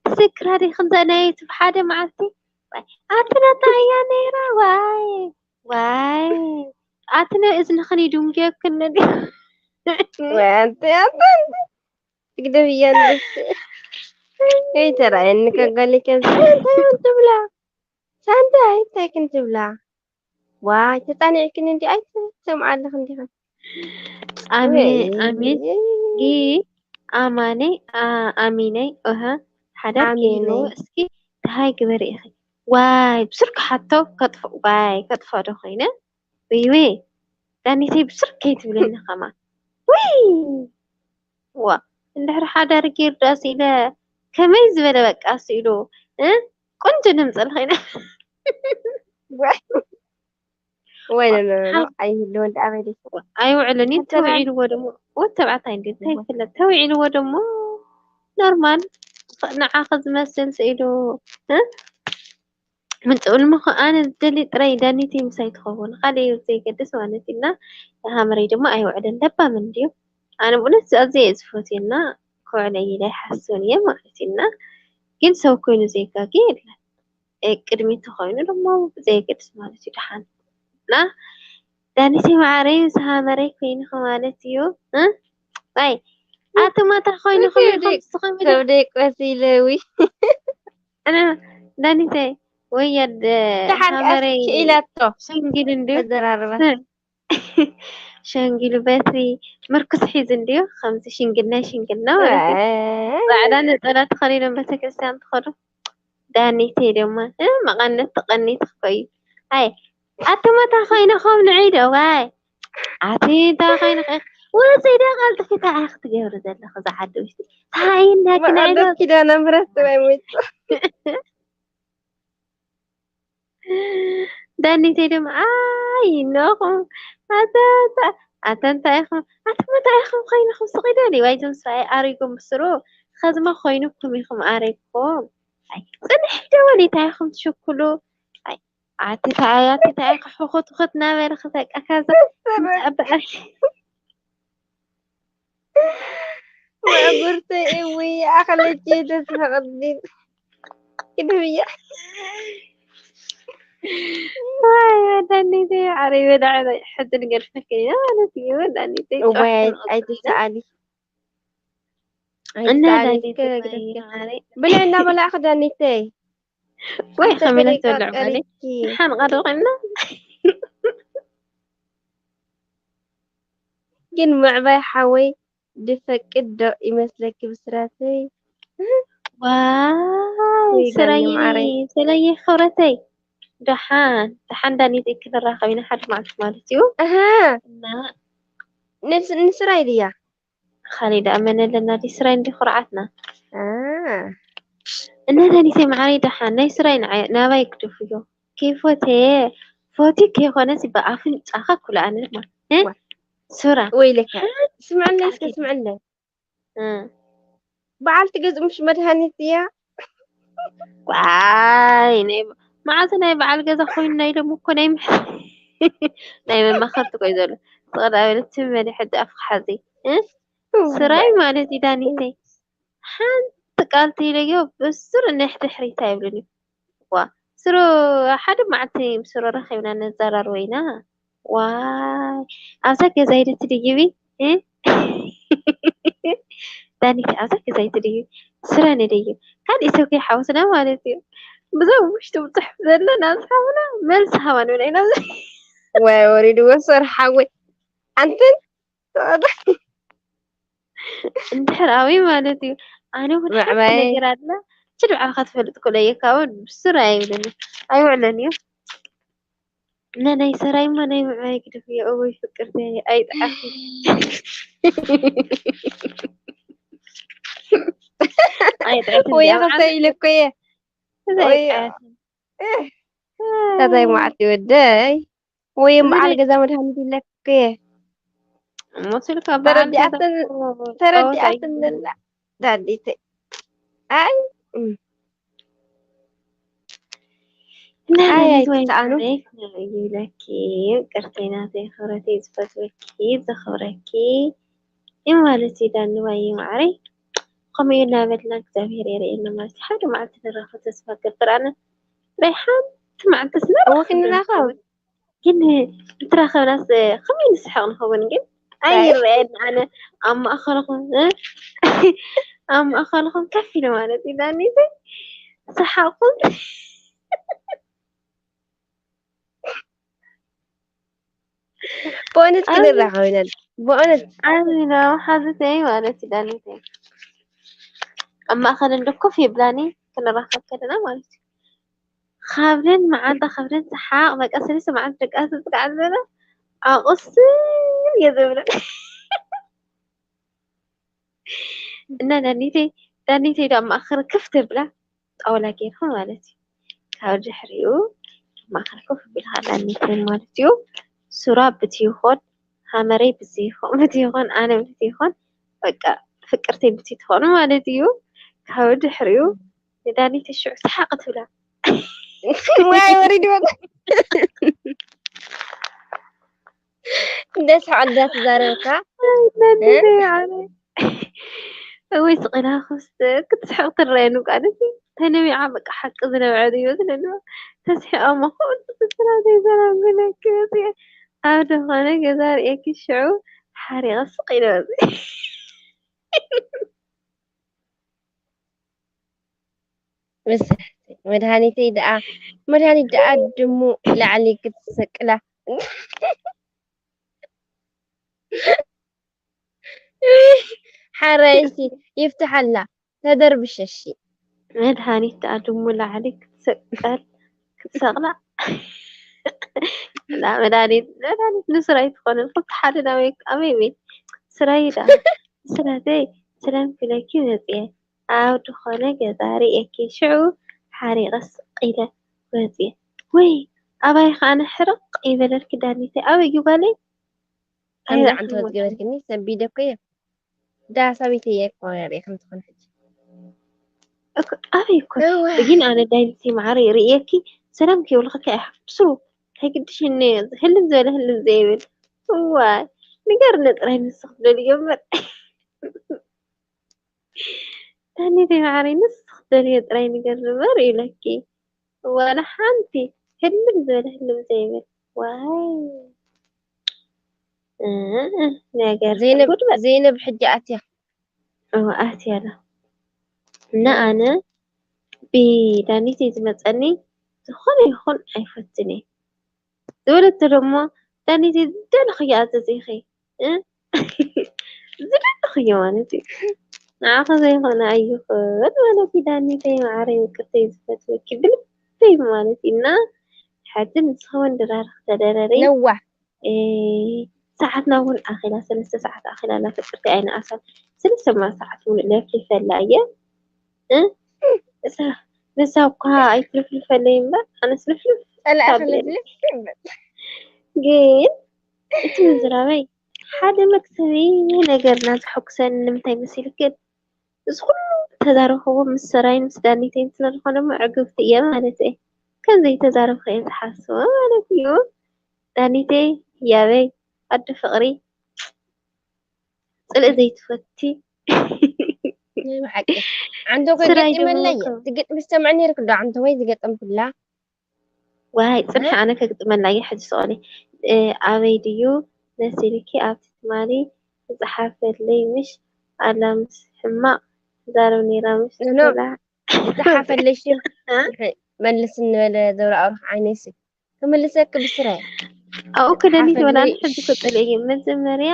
ትዝክራ ዲኺ ከምዛ ናይ እቲ ሓደ መዓልቲ? ወይ፣ ኣትና እንታይ እያ ነይራ? ዋይ፣ ዋይ። ኣትና እዝንኽን ይድንጉየክን ነዲ። ወይ፣ ኣንቲ፣ ኣንቲ፣ ኣንቲ። ትግደፍ እያ ንስ። ከይተራእየኒ ከጋሊ ከምዚ። እንታይ ትብላ? ሳንታ እንታይ ክንትብላ? ዋይ፣ ተጻኒዕክኒ እንዲ ኣይትሰምዓ ኣለኽ እንዲኻ። ኣሜ-፣ ወይ። ኣሜን። ጊ-፣ ኣማነይ፣ ኣ-፣ ኣሚነይ፣ ኦሃ፣ ሓዳር ኣሜን። ከይህልዎ እስኪ ደሃይ ግበሪ ኢኺ። ዋይ፣ ብስርኪ ሓቶ ከጥፍእ፣ ዋይ፣ ከጥፍእ ዶ ኮይነ? ወይ፣ ወይ፣ ዳኒተይ ብስርኪ ከይትብለኒ ከማን። ወይ! ዋ፣ እንድሕር ሓዳር ጌርዳስ ኢለ ከመይ ዝበለ በቃ ስኢሉ፣ እ? ቁንጆ ንምጸል ኸይነ። ወይ፣ ኖ፣ ኖ፣ ኖ፣ ኖ፣ ሓ-፣ ኣይህልወን ደኣ በሊ። ኣይውዕልን እዩ። ኣንተ ተውዒልዎ ደሞ፣ ወድ ተባዕታይ እንዴ፣ እንታይ እወ። ይፍለጥ? ተውዒልዎ ደሞ ኖርማል፣ ንዓኺ ዝመስል ስኢሉ፣ እ? ምንጭ-፣ እልሚ ኸ-፣ ኣነ ዝደሊ ጥራይ ዳኒተይ ምሳይ ትኸውን። ካልእ ዘይገድስ ማለት እዩ። እና ሃመረይ ድማ ኣይውዕልን። ለባም እንድዩ። ኣነ ብእውነት ኣዝየ እየ ዝፈትዮ እና ክውዕለይ ኢለ ኣይሓስብን እየ ማለት እዩ። እና ግን ሰብ ኮይኑ ዘይጋገ የለን። እ፣ ቅድሚት ተኾይኑ ደሞ ብዘየገድስ ማለት እዩ። ደሓን። እና ዳኒተይ መዓረይ ምስ ሃመረይ ኮይንኺ ማለት እዩ። እ? ዋይ፣ ኣቲ ማታ ኮይንኹም ኢኹም ንስኹም ኢለ። ሰብ ደይ ቆሲለ፣ ውይ። ኣነ ዳኒተይ ወይ ያድ ደሓር ሃመረይ ክኢላቶ። ሸንጊል እንድዩ። ተዘራርባ። እ። ሸንጊሉ በትሪ ምርኩስ ሒዙ እንድዩ። ከምዚ ሽንግልና ሽንግልና ማለት እዩ። ኣይ። ጻዕዳ ነጸላ ተኸዲኖም ቤተክርስትያን ትኸዱ። ዳኒተይ ደማ፣ እ፣ መቐነት ትቐኒት እኮ እዩ። ኣይ፣ ኣቲ መታ ኮይንኹም ንዒ ዶ፣ ዋይ። ኣቲ እንታ ኮይንኺ፣ ወፂ ዶ ቀልጥፊ እንታይ ኢኺ ክትገብሪ ዘለኺ? ዝዓዲ ውሽጢ ታይና ግናይ ዶ ኪዳነ ምሕረት ወይ ሞይቱ። ዳኒተይ ድማ ኣይ ነኹም ኣታ ኣታ እንታይ ኢኹም ኣታ እንታይ ኢኹም ኮይንኹም ስቕ ኢሉ ዋይዞም ሰብኣይ ኣሪጎም ብስሩ ኸዝማ ኮይኑኩም ኢኹም ኣሪግኩም። ኣይ ፅንሕ ደወል እንታይ ኢኹም ትሽኩሉ? ኣይ ኣቲ እንታይ ኣቲ እንታይ ኢኹ ሕኹት ኹት ናበለ ክሰቀ ከዛ ምፅዕበ መዕጉርተይ እውይ ኣኸለኪ ደስ ፈቐድኒ። ቅድምያ ዋይ ዳኒተይ ዓረይ በዳዕ ሕድል ገልፈከ ማለት እዩ። ዳኒተይ እዋይ ኣይትሰኣሊ እና ኣይትሰኣሊ ዳኒተይ ከግደፍኪ ብልዕ እናበላዕኺ ዳኒተይ ወይ ኣንተ ከመይ ከመይ ትበልዕ ማለት ቀሪብኪ? ሓንቓ ዶ ኮይና ግን ምዕባይ ሓወይ ድፈቅድ ዶ ይመስለኪ ብስራተይ? ዋው ወይ ስራይ ጋኒ ማዓረይ። ሰለየ ክብረተይ ደሓን ደሓን ዳኒተይ ክንራኸብ ኢና ሓደ መዓልቲ ማለት እዩ ኣሃ እና ንስ- ንስራይ ድያ? ካሊእ ደኣ መን ኣለና ድዩ ስራይ እንዲ ኩርዓትና አ እና ዳኒተይ መዓረይ ደሓን ናይ ስራይ ንዓይ- ናባይ ግደፍዮ ከይፎትየ ፎቲ ከይኮነስ ብኣፍንጫኻ ኩልኣኒ ድማ እ? ዋ። ሱራ ወይለካ ስምዕለይ እስከ ስምዕለይ እ። በዓልቲ ገዝኡ ምሽ መድሃኒት እያ ዋይ ናይ መዓልቲ ናይ በዓል ገዛ ኮይኑ ናይ ሎም እኮ ናይ ምሕ- ናይ መማኸርቲ ኮይ ዘሎ ስቕዳ በለ ትመሊ ሕጂ ኣፍካ ሓዚ እ? ስራይ ማለት እዩ ዳኒተይ ሓንቲ ቃል ተይለዮ ብስሩ ንሕ ድሕሪት ኣይብልን እዩ ዋ ስሩ ሓደ መዓልቲ ምስሩ ረኺብና ነዘራርቦ ኢና ዋይ ኣብዛ ገዛ ሂደ ትድይቢ እ? ዳኒት ኣብዛ ገዛ ሂደ ትድይቢ ስረ ንደይብ ካልእ ሰብ ከይሓወስና ማለት እዩ ብዞም ውሽጢ ብፅሑፍ ዘሎ ናብ ዝሓውና መልሲ ሃባ ንብል ኢና ወይ ወሪድዎ ሶር ሓወይ ኣንትን እንድሕር ኣበይ ማለት እዩ ኣነ እውን ሓንቲ ምዕባይ ነገር ኣላ ችድ ባዕልካ ትፈልጥ ክለየካ እውን ብስሩ ኣይብለኒ ኣይውዕለን እዩ እና ናይ ሰራይማ ናይ ምዕባይ ግደፍዮ እወይ ፍቅርተይ ኣይጥዓፊ ኣይጥዕፍን ወይ እዚኣ ኸፍተ መዓልቲ ኢለ እኮ እየ እዛ ወይ ኣይጥዕፍን ታዛይ መዓልቲ ወደይ ወይ እዚ በዓል ናይ- ገዛ መድሃኒት ኢለ እኮ እየ ሞስልካ በዓል ገዛ ተረዲኣትን እኮ ጸወታ ተረዲኣትን እዩ። ዘላ ዳዲተይ ኣይ እም። እና ኣይ ዳኒት ኣይ ወይ ትሰኣኑ ማዓረይ ይብለኪ ቅርተይ ናተይ ክብረተይ ዝፈትወኪ ዘኽብረኪ እዩ ማለት እዩ ዳኒ ወይ ማዓረይ ከምኡ እዩ እናበልና እግዚኣብሔር የርእየና ማለት እዩ ሓደ መዓልቲ ንራኸብ ተስፋ ገብር ኣነ ናይ ሓንቲ መዓልቲ ስለ እወ ክንራኸብ ግን እንትራኸብናስ ከመይ ንስሕቕ ንኸውን ግን ኣይረኣየኒ ኣነ ኣብ ማእኸልኹም እ? ኣብ ማእኸልኹም ከፍ ኢለ ማለት እዩ ዳኒት ሰሓቕኩም ብእውነት ክንራኸብ ኢና ብእውነት ኣሚና ሓዝተይ ማለት እዩ ዳኒተይ ኣብ ማእኸል እንዶ ኮፍ ይብላኒ ክንራኸብ ከለና ማለት እዩ ካብደን መዓንጣ ካብደን ሰሓቕ በቃ ሰለስተ መዓልቲ ደቂ ኣንስትዮ ዝጥቃዕ ዝበለ ኣቑስል እየ ዝብለን እና ዳኒተይ ዳኒተይ ዶ ኣብ ማእኸል ከፍ ተብላ ጣውላ ጌርካ ማለት እዩ ካብ ድሕሪኡ ኣብ ማእኸል ከፍ ቢልካ ዳኒተይ ማለት እዩ ሱራ ብቲ ይኾን ሃመረይ ብዚ ይኾን ብቲ ይኾን ኣነ ብቲ ይኾን በቃ ፍቅርተይ ብቲ ትኾኑ ማለት እዩ ካብ ድሕሪኡ ንዳኒተይ ሽዑ ሰሓቕ ትብላ ዋይ ወሪድዎ እንደ ሰሓቕ እንዳተዛረብካ እወይ ስቕ ኢላ ክስ ክትስሕቕ ትረአ ንቃልሲ ተነቢዓ በቃ ሓቂ ዝነብዐ ይመስለኒ ተስሒቐ እሞ ከምኡ ስስራ ዘይዘናግለኪ መፅአ ኣብ ዝኾነ ገዛ ርእየኪ ሽዑ ሓሪቐ ስቕ ኢለ መፅአ መሳሕቲ መድሃኒተይ ደኣ መድሃኒት ደኣ ድሙ ላዕሊ ክትሰቅላ ሓራይሲ ይፍትሓላ ተደርብሸሺ መድሃኒት ደኣ ድሙ ላዕሊ ክትሰቀል ክትሰቅላ ላ መድሃኒት መድሃኒት ንስራ ኣይትኾንን ክልተ ሓደ ናበይ ኣበይ በይ ስራይ ደኣ። ስራተይ ስለም ክለኪ መጽየ። ኣብ ድኾነ ገዛ ርእየኪ ሽዑ ሓሪቐ ስቕ ኢለ ወጽየ። ወይ ኣባይ ከኣ ሕርቕ ይበለልኪ ዳኒተይ። ኣበይ እዩ ጓለይ? ከምዚ ዓንተወት ገበርክኒ ሰቢደ እኮ እየ። ዳ ሰበይቲ እየ እኮ ሪኢ ከም ትኾን ሕጂ። ኣበይ እኮ ግን ኣነ ዳይንሲ ማዕረ ርእየኪ ሰላም ከይብልኽኪ ኣይሓፍር ብስሩ ከይግድሽ ህልም ዝበለ ህልም ዘይብል እዋይ ንገርኒ ጥራይ ንስኽ ትደልዮ እምበር ዳኒተይ ማዕረይ ንስኽ ትደልዮ ጥራይ ንገርኒ እምበር ይብለኪ ዋላ ሓንቲ ህልም ዝበለ ህልም ዘይብል ዋይ ነገር ዘይነብ ሕጂ ኣትያ እወ ኣትያ ኣላ እና ኣነ ብዳኒተይ ዝመፀኒ ዝኾነ ይኹን ኣይፈትን እየ ዝበለቶ ደሞ ዳኒተይ ዝደለኽዮ ኣዘዝ ኢኺ ዝደለኽዮ ማለት እዩ ንዓኺ ዘይኮነ ኣይኹን ማለት እዩ ዳኒተይ ማዕረይ ምቅርተይ ዝፈትወኪ ብልበይ ማለት እዩ እና ሕጂ ንስኺ እውን ድራር ክተደረሪ ነዋ ሰዓትና እውን ኣኺላ ሰለስተ ሰዓት ኣኺላ ኣላ ፍቅርቲ ኣይንኣሳን ሰለስተ ማ ሰዓት ሙሉእ ለፍሊፈላ እየ ንሳ እኳ ኣይትልፍልፈለይ እምበር ኣነስ ልፍልፍ ጸላእኺ ታብለኒ ልፍልፍ ይበል ግን እቲ ምዝራበይ ሓደ መክሰቢ ነገርና ዘሐጉሰኒ ንምንታይ መሲልክን እዚ ኩሉ ተዛረብክዎ ምስ ሰራይን ምስ ዳኒተይን ስለዝኾነ እሞ ዕግብቲ እየ ማለት እየ ከም ዘይተዛረብኪ እየ ዝሓስቦ ማለት እዩ ዳኒተይ ህያበይ ኣደ ፍቕሪ ፅልኢ ዘይትፈቲ ናይ ብሓቂ ዓንቶ ከይገጥመለይ ዝግጥም ዝሰምዐ ነይርክ ዶ ዓንቶ ወይ ዝገጠምኩላ ዋይ ፅንሒ ኣነ ከግጥመላ እየ ሕጂ ስቆሊ ኣበይ ድዩ መሲልኪ ኣብቲ ትማሊ ዝፀሓፈለይ ምሽ ኣላ ምስ ሕማቕ ትዛረብ ነይራ ምሽ ኖ። ትበላ ዝፀሓፈለይ ሽም መልስ እንበለ ዘብረ ኣውርኽ ዓይነይሲ ክምልሰክ ብስረ ኣብኡ ክደሊት ወላ ሕጂ ክፅልእ እዩ መጀመርያ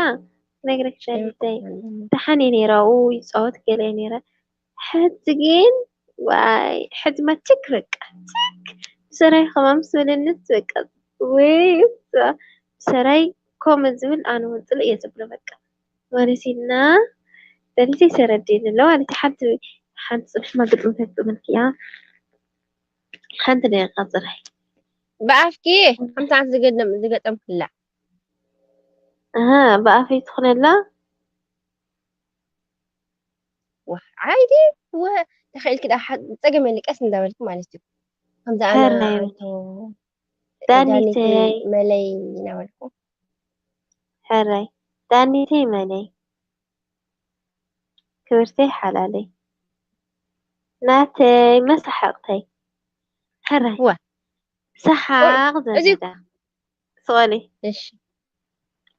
ነግረክ ደሊተይ ደሓን እየ ነይራ ኣብኡ ይፃወት ገለ እየ ነይረ ሕጂ ግን ዋይ ሕጂ ማ ችክ በቃ ችክ ብሰራይ ከማም ስብልንስ በቃ ወይ ብሰራይ ኮመ ዝብል ኣነ እውን ፅልእ እየ ዝብሎ በቃ ማለት እና ደሊተይ ሰረዲን ኣሎ ማለት ሓንቲ ሓንቲ ፅብሒ ማግጥምተት ፅምልክያ ሓንቲ ደቂቃ ፅራይ ብኣፍኪ ከምታ ዝገጠም ዝገጠምክላ ኣሃ ብኣፈይ ትኾነላ ወ ዓይዲ ወ ተኸኢልኪ ዳ ሓ- ፀገም የለ ቀስ እንዳበልኪ ማለት እዩ ከምዚ ኣነ ሕራይ ኣንቶ ዳኒተይ መለይ እናበልኩ ሕራይ ዳኒተይ መለይ ክብርተይ ሓላለይ ናተይ መሳሓቕተይ ሕራይ ወ ሰሓቕ እዚ ዘገዳ ስቆሊ እሺ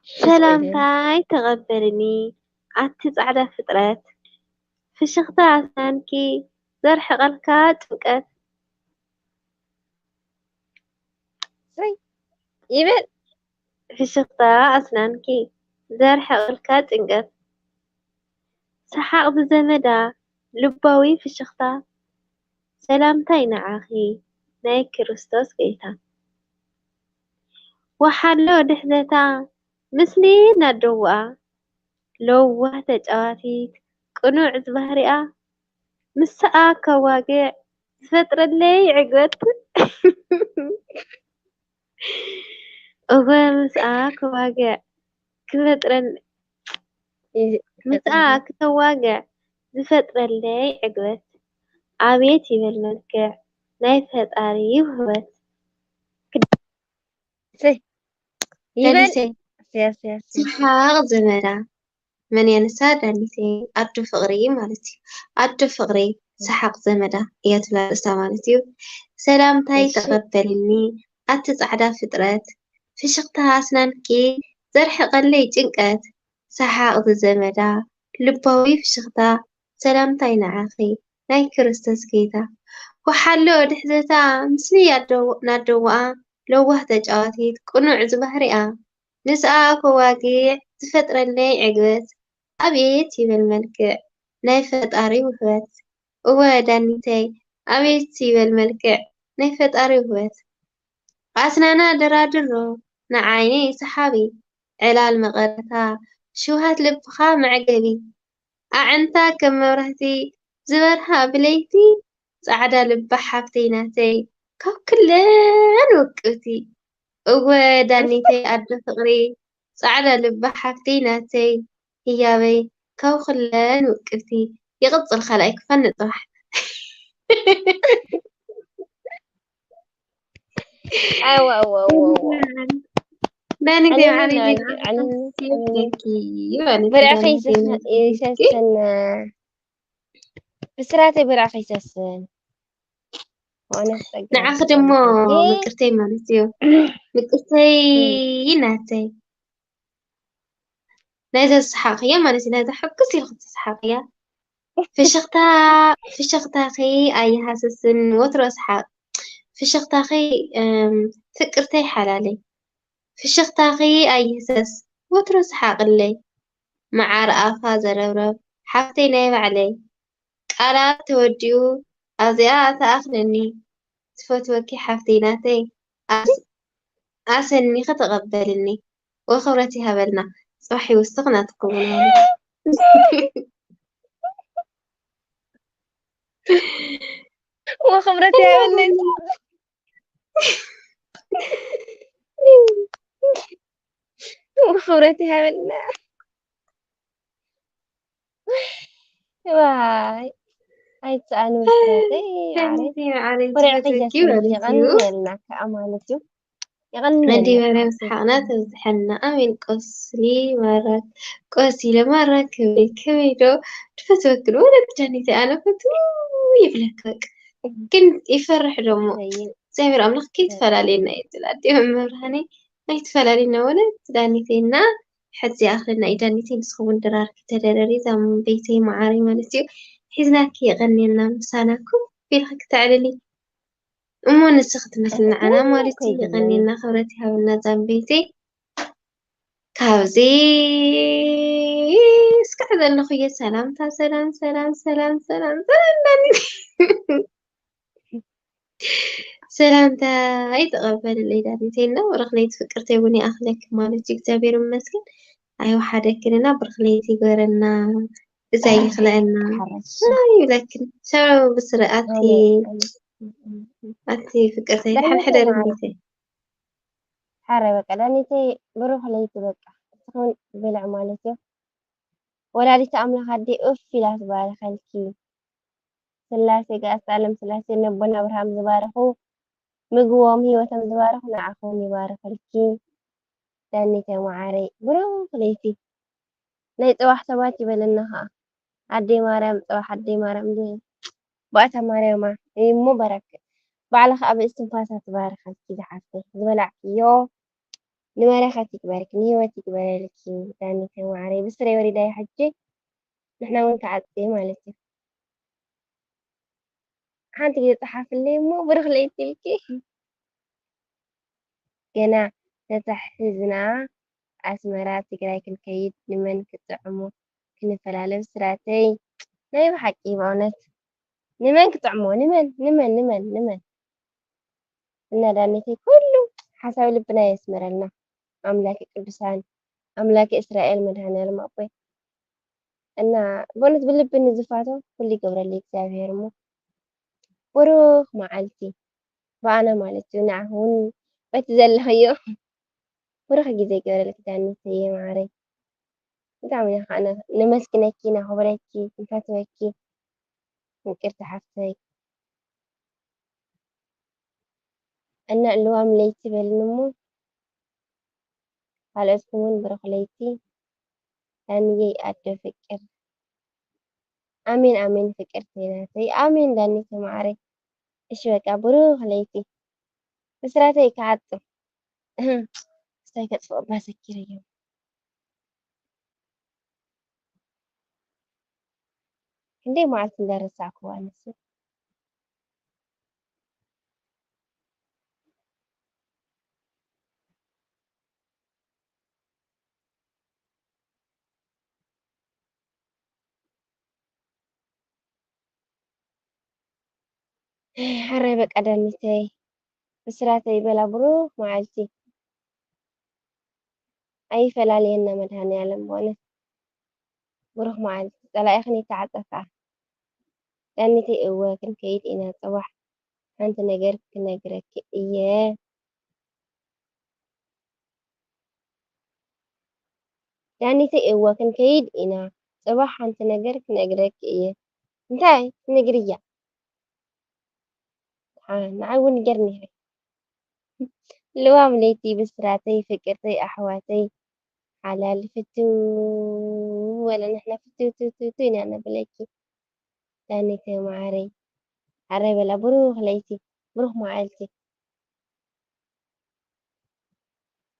ሰላምታይ ተቐበልኒ ኣቲ ጻዕዳ ፍጥረት ፍሽኽታ ኣስናንኪ ዘርሕቐልካ ጭንቀት ሰይ ይበል ፍሽኽታ ኣስናንኪ ዘርሕቐልካ ጭንቀት ሰሓቕ ብዘመዳ ልባዊ ፍሽኽታ ሰላምታይ ንዓኺ ናይ ክርስቶስ ጎይታ ወሓሎ ድሕዘታ ምስሊ ናደውኣ ለዋህ ተጫዋቲት ቅኑዕ ዝባህሪኣ ምስኣ ከዋግዕ ዝፈጥረለይ ዕግበት እወ ምስኣ ክዋግዕ ክፈጥረል ምስኣ ክተዋግዕ ዝፈጥረለይ ዕግበት ኣቤት ይበል መልክዕ ናይ ፈጣሪ ውህበት ይበል ሰሓቕ ዘመዳ መን እያ ንሳ ዳኒተይ ኣዱ ፍቕሪ ማለት እዩ ኣዱ ፍቕሪ ሰሓቕ ዘመዳ እያ ትብላ ርእሳ ማለት እዩ ሰላምታይ እሺ። ተቐበልኒ ኣቲ ጻዕዳ ፍጥረት ፍሽኽታ ኣስናንኪ ዘርሕቐለይ ጭንቀት ሰሓቕ ዝዘመዳ ልባዊ ፍሽኽታ ሰላምታይ ንዓኺ ናይ ክርስቶስ ጌታ ወሓሎ ድሕዘታ ምስሊ ያደው- ናደውኣ ለዋህ ተጫዋቲት ቅኑዕ ዝባህሪኣ ንስኣ ከዋግዕ ዝፈጥረለይ ዕግበት ኣቤት ይበል መልክዕ ናይ ፈጣሪ ውህበት እወ ዳኒተይ ኣቤት ይበል መልክዕ ናይ ፈጣሪ ውህበት ኣስናና ደራድሮ ንዓይነይ ሰሓቢ ዕላል መቐረታ ሽውሃት ልብኻ መዕገቢ ኣዕንታ ከም መብራህቲ ዝበርሃ ብለይቲ ጻዕዳ ልባ ሓብተይ ናተይ ካብ ክለን ውቅብቲ እወ ዳኒተይ ኣደ ፍቅሪ ጻዕዳ ልባ ሓብተይ ናተይ ህያበይ ካብ ክለን ውቅብቲ ይቅጽል ካልኣይ ክፋል ንጽባሕ ኣዋ ኣዋ ኣዋ ኣዋ ዳኒተይ ዓለምን ዓለይተይ ዓለምን ይወደኪ ይበለኪ ብርዕኺ ዳኒተይ ይሰስን ብስራተይ ብርዕኺ ይሰስን። ሆነ ንዓኺ ደሞ ምቅርተይ ማለት እዩ። ምቅርተይ ናተይ ናይዛ ዝሰሓቕኽያ ማለት እዩ። ናይዛ ሕጉስ ኢልኺ ዝሰሓቕኽያ ፍሽኽታ ፍሽኽታኺ ኣይሃስስን ወትሮ ሰሓቕ ፍሽኽታኺ እም፣ ፍቅርተይ ሓላለይ ፍሽኽታኺ ኣይህሰስ ወትሮ ሰሓቕለይ መዓር ኣፋ ዘረብረብ ሓፍተይ ናይ ባዕለይ ቃላት ተወዲኡ ኣብዚኣ ትኣኽለኒ ዝፈትወኪ ሓፍተይ ናተይ ኣስ- ኣሰኒኺ ተቐበልኒ ወኽብረት ይሃበልና ጽባሕ ይውስኽ ናትኩም ወኽብረት ይሃበልና ወኽብረት ይሃበልና ዋይ ኣይትሰኣኑ ብስራተይ ዓረይ ወርዕኺ ዘስምር የቐንየልና ከዓ ማለት እዩ የቐንየልና መዲበርያ ምስሓቕና ተብዝሐና ኣሜን ቆስሊ ማራክ ቆሲለ ማራክ ክብሪ ከመይ ዶ ትፈትወክን ወለዲ ዳኒተይ ኣነ ፈቱ ይብለክ በቃ ግን ይፈርሕ ደሞ እግዚኣብሔር ኣምላኽ ከይትፈላልየና እዩ ዝብል ኣዴ መምህርሃነይ ኣይትፈላልየና ወለዲ ዳኒተይና ሕዚ ይኣኽለና እዩ ዳኒተይ ንስኹም እውን ድራርኪ ተደረሪ እዛ ቤተይ መዓረይ ማለት እዩ ሒዝናኪ የቐንየልና ምሳና ኮፍ ኢልኺ ክተዕልሊ እሞ ንስኺ ትመስሊ ንዓና ማለት እዩ። የቐንየልና ክብረት ይሃበልና ዛምቤተይ። ካብዚ እስካዕ ዘለኹ እየ ሰላምታ ሰላም ሰላም ሰላም ሰላም ሰላም ዳኒ ሰላምታ ኣይተቐበልለይ ዳኒተይ እና ረኽለይቲ ፍቅርተይ እውን ይኣኽለኪ ማለት እዩ። እግዚኣብሔር ይመስገን ኣይወሓደክን እና ብርኽለይቲ ይግበረና እዛ ይኽለአና ይብለክን ሰበብ ብስረ ኣቲ ኣቲ ፍቅርተይ ድሓን ሕደሪ ቤተይ ሓረ በቃ ዳኒተይ ብሩኽ ለይቲ በቃ እስኹን ብልዕ ማለት እዩ ወላዲት ኣምላኽ ኣደይ እፍ ኢላ ትባርኸልኪ ስላሴ ጋእስተ ኣለም ስላሴ ነቦና ኣብርሃም ዝባረኹ ምግቦም ህይወቶም ዝባረኹ ንዓኹም ይባርኸልኪ ዳኒተይ መዓረይ ብሩኽ ለይቲ ናይ ጽባሕ ሰባት ይበለና ኸዓ ኣደይ ማርያም ጽባሕ ኣደይ ማርያም ድ ባእታ ማርያማ እሞ በረክ ባዕልኻ ኣብ እስትንፋሳ ትባርኸልኪ ዝሓፍተይ ዝበላዕክዮ ንበረኸት ይግበርክ ንህይወት ይግበረልኪ ዳኒተይ መዓረይ ብስረይ ወሪዳ እየ ሕጂ ንሕና እውን ክዓጽ ማለት እዩ ሓንቲ ግዜ ጸሓፍለይ እሞ ብሩኽ ለይቲ ኢልኪ ገና ተታሒዝና ኣስመራ ትግራይ ክንከይድ ንመን ክጥዕሞ ክንፈላለ ብስራተይ ናይ ብሓቂ በእውነት ንመን ክጥዕሞ ንመን ንመን ንመን ንመን እና ዳኒተይ ኩሉ ሓሳብ ልብና የስምረልና ኣምላክ ቅዱሳን ኣምላክ እስራኤል መድሃኒዓለም ኣቦይ እና በእውነት ብልቢ ንዝፋቶ ኩሉ ይገብረሉ እግዚኣብሔር እሞ ብሩክ መዓልቲ ብኣና ማለት እዩ ንዓኹ እውን በቲ ዘለኽዮ ብሩክ ግዜ ይገብረልኪ ዳኒተይ ማዓረይ ብጣዕሚ ኢና ከዓ ነመስግነኪ ነኽብረኪ ንፈትወኪ ምቅርቲ ሓፍተይ እና ልዋም ለይቲ በልኒ እሞ ካልኦትኩም እውን ብሩክ ለይቲ ዳንየይ ኣደ ፍቅር ኣሜን ኣሜን ፍቅርተይ ናተይ ኣሜን ዳኒተይ ማዓረይ እሺ በቃ ብሩክ ለይቲ ብስራተይ ክዓጽ እህም፣ ክስታይ ከጥፍኦ እባ ሰኪረዮ። ክንደይ መዓልቲ እንዳረሳዕክዋ ኣነስ። ሕራይ በቃ ዳኒተይ ብስራተይ በላ ብሩክ መዓልቲ ኣይፈላልየና መድሃኒኣለም በእውነት ብሩኽ መዓልቲ። ጸላኢኽን ይተዓጸፍ ከኣ። ዳኒተይ፣ እወ፣ ክንከይድ ኢና። ጽባሕ ሓንቲ ነገር ክነግረኪ እየ። ዳኒተይ፣ እወ፣ ክንከይድ ኢና። ጽባሕ ሓንቲ ነገር ክነግረኪ እየ። እንታይ ክትነግርያ? ንዓይ እውን ንገርኒ ኢኺ። ልዋም ለይቲ ብስራተይ፣ ፍቅርተይ፣ ኣሕዋተይ፣ ሓላል ፍትው ወለ ንሕና ፍትው ትው ትው ትው ኢና ነብለኪ። ዳኒተይ መዓረይ፣ ሓራይ በላ፣ ብሩኽ ለይቲ፣ ብሩኽ መዓልቲ።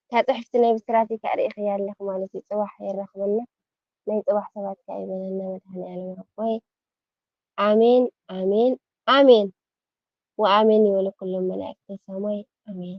እታ ጽሕፍቲ ናይ ብስራተይ ከኣ ርኢኽያ ኣለኺ ማለት እዩ። ጽባሕ የራኽበና፣ ናይ ጽባሕ ሰባት ከኣ ይበለና መድሃኔ ኣለም ኣቦይ። ኣሜን፣ ኣሜን፣ ኣሜን ወኣሜን ይበሉ ኩሎም መላእክተ ሰማይ። ኣሜን።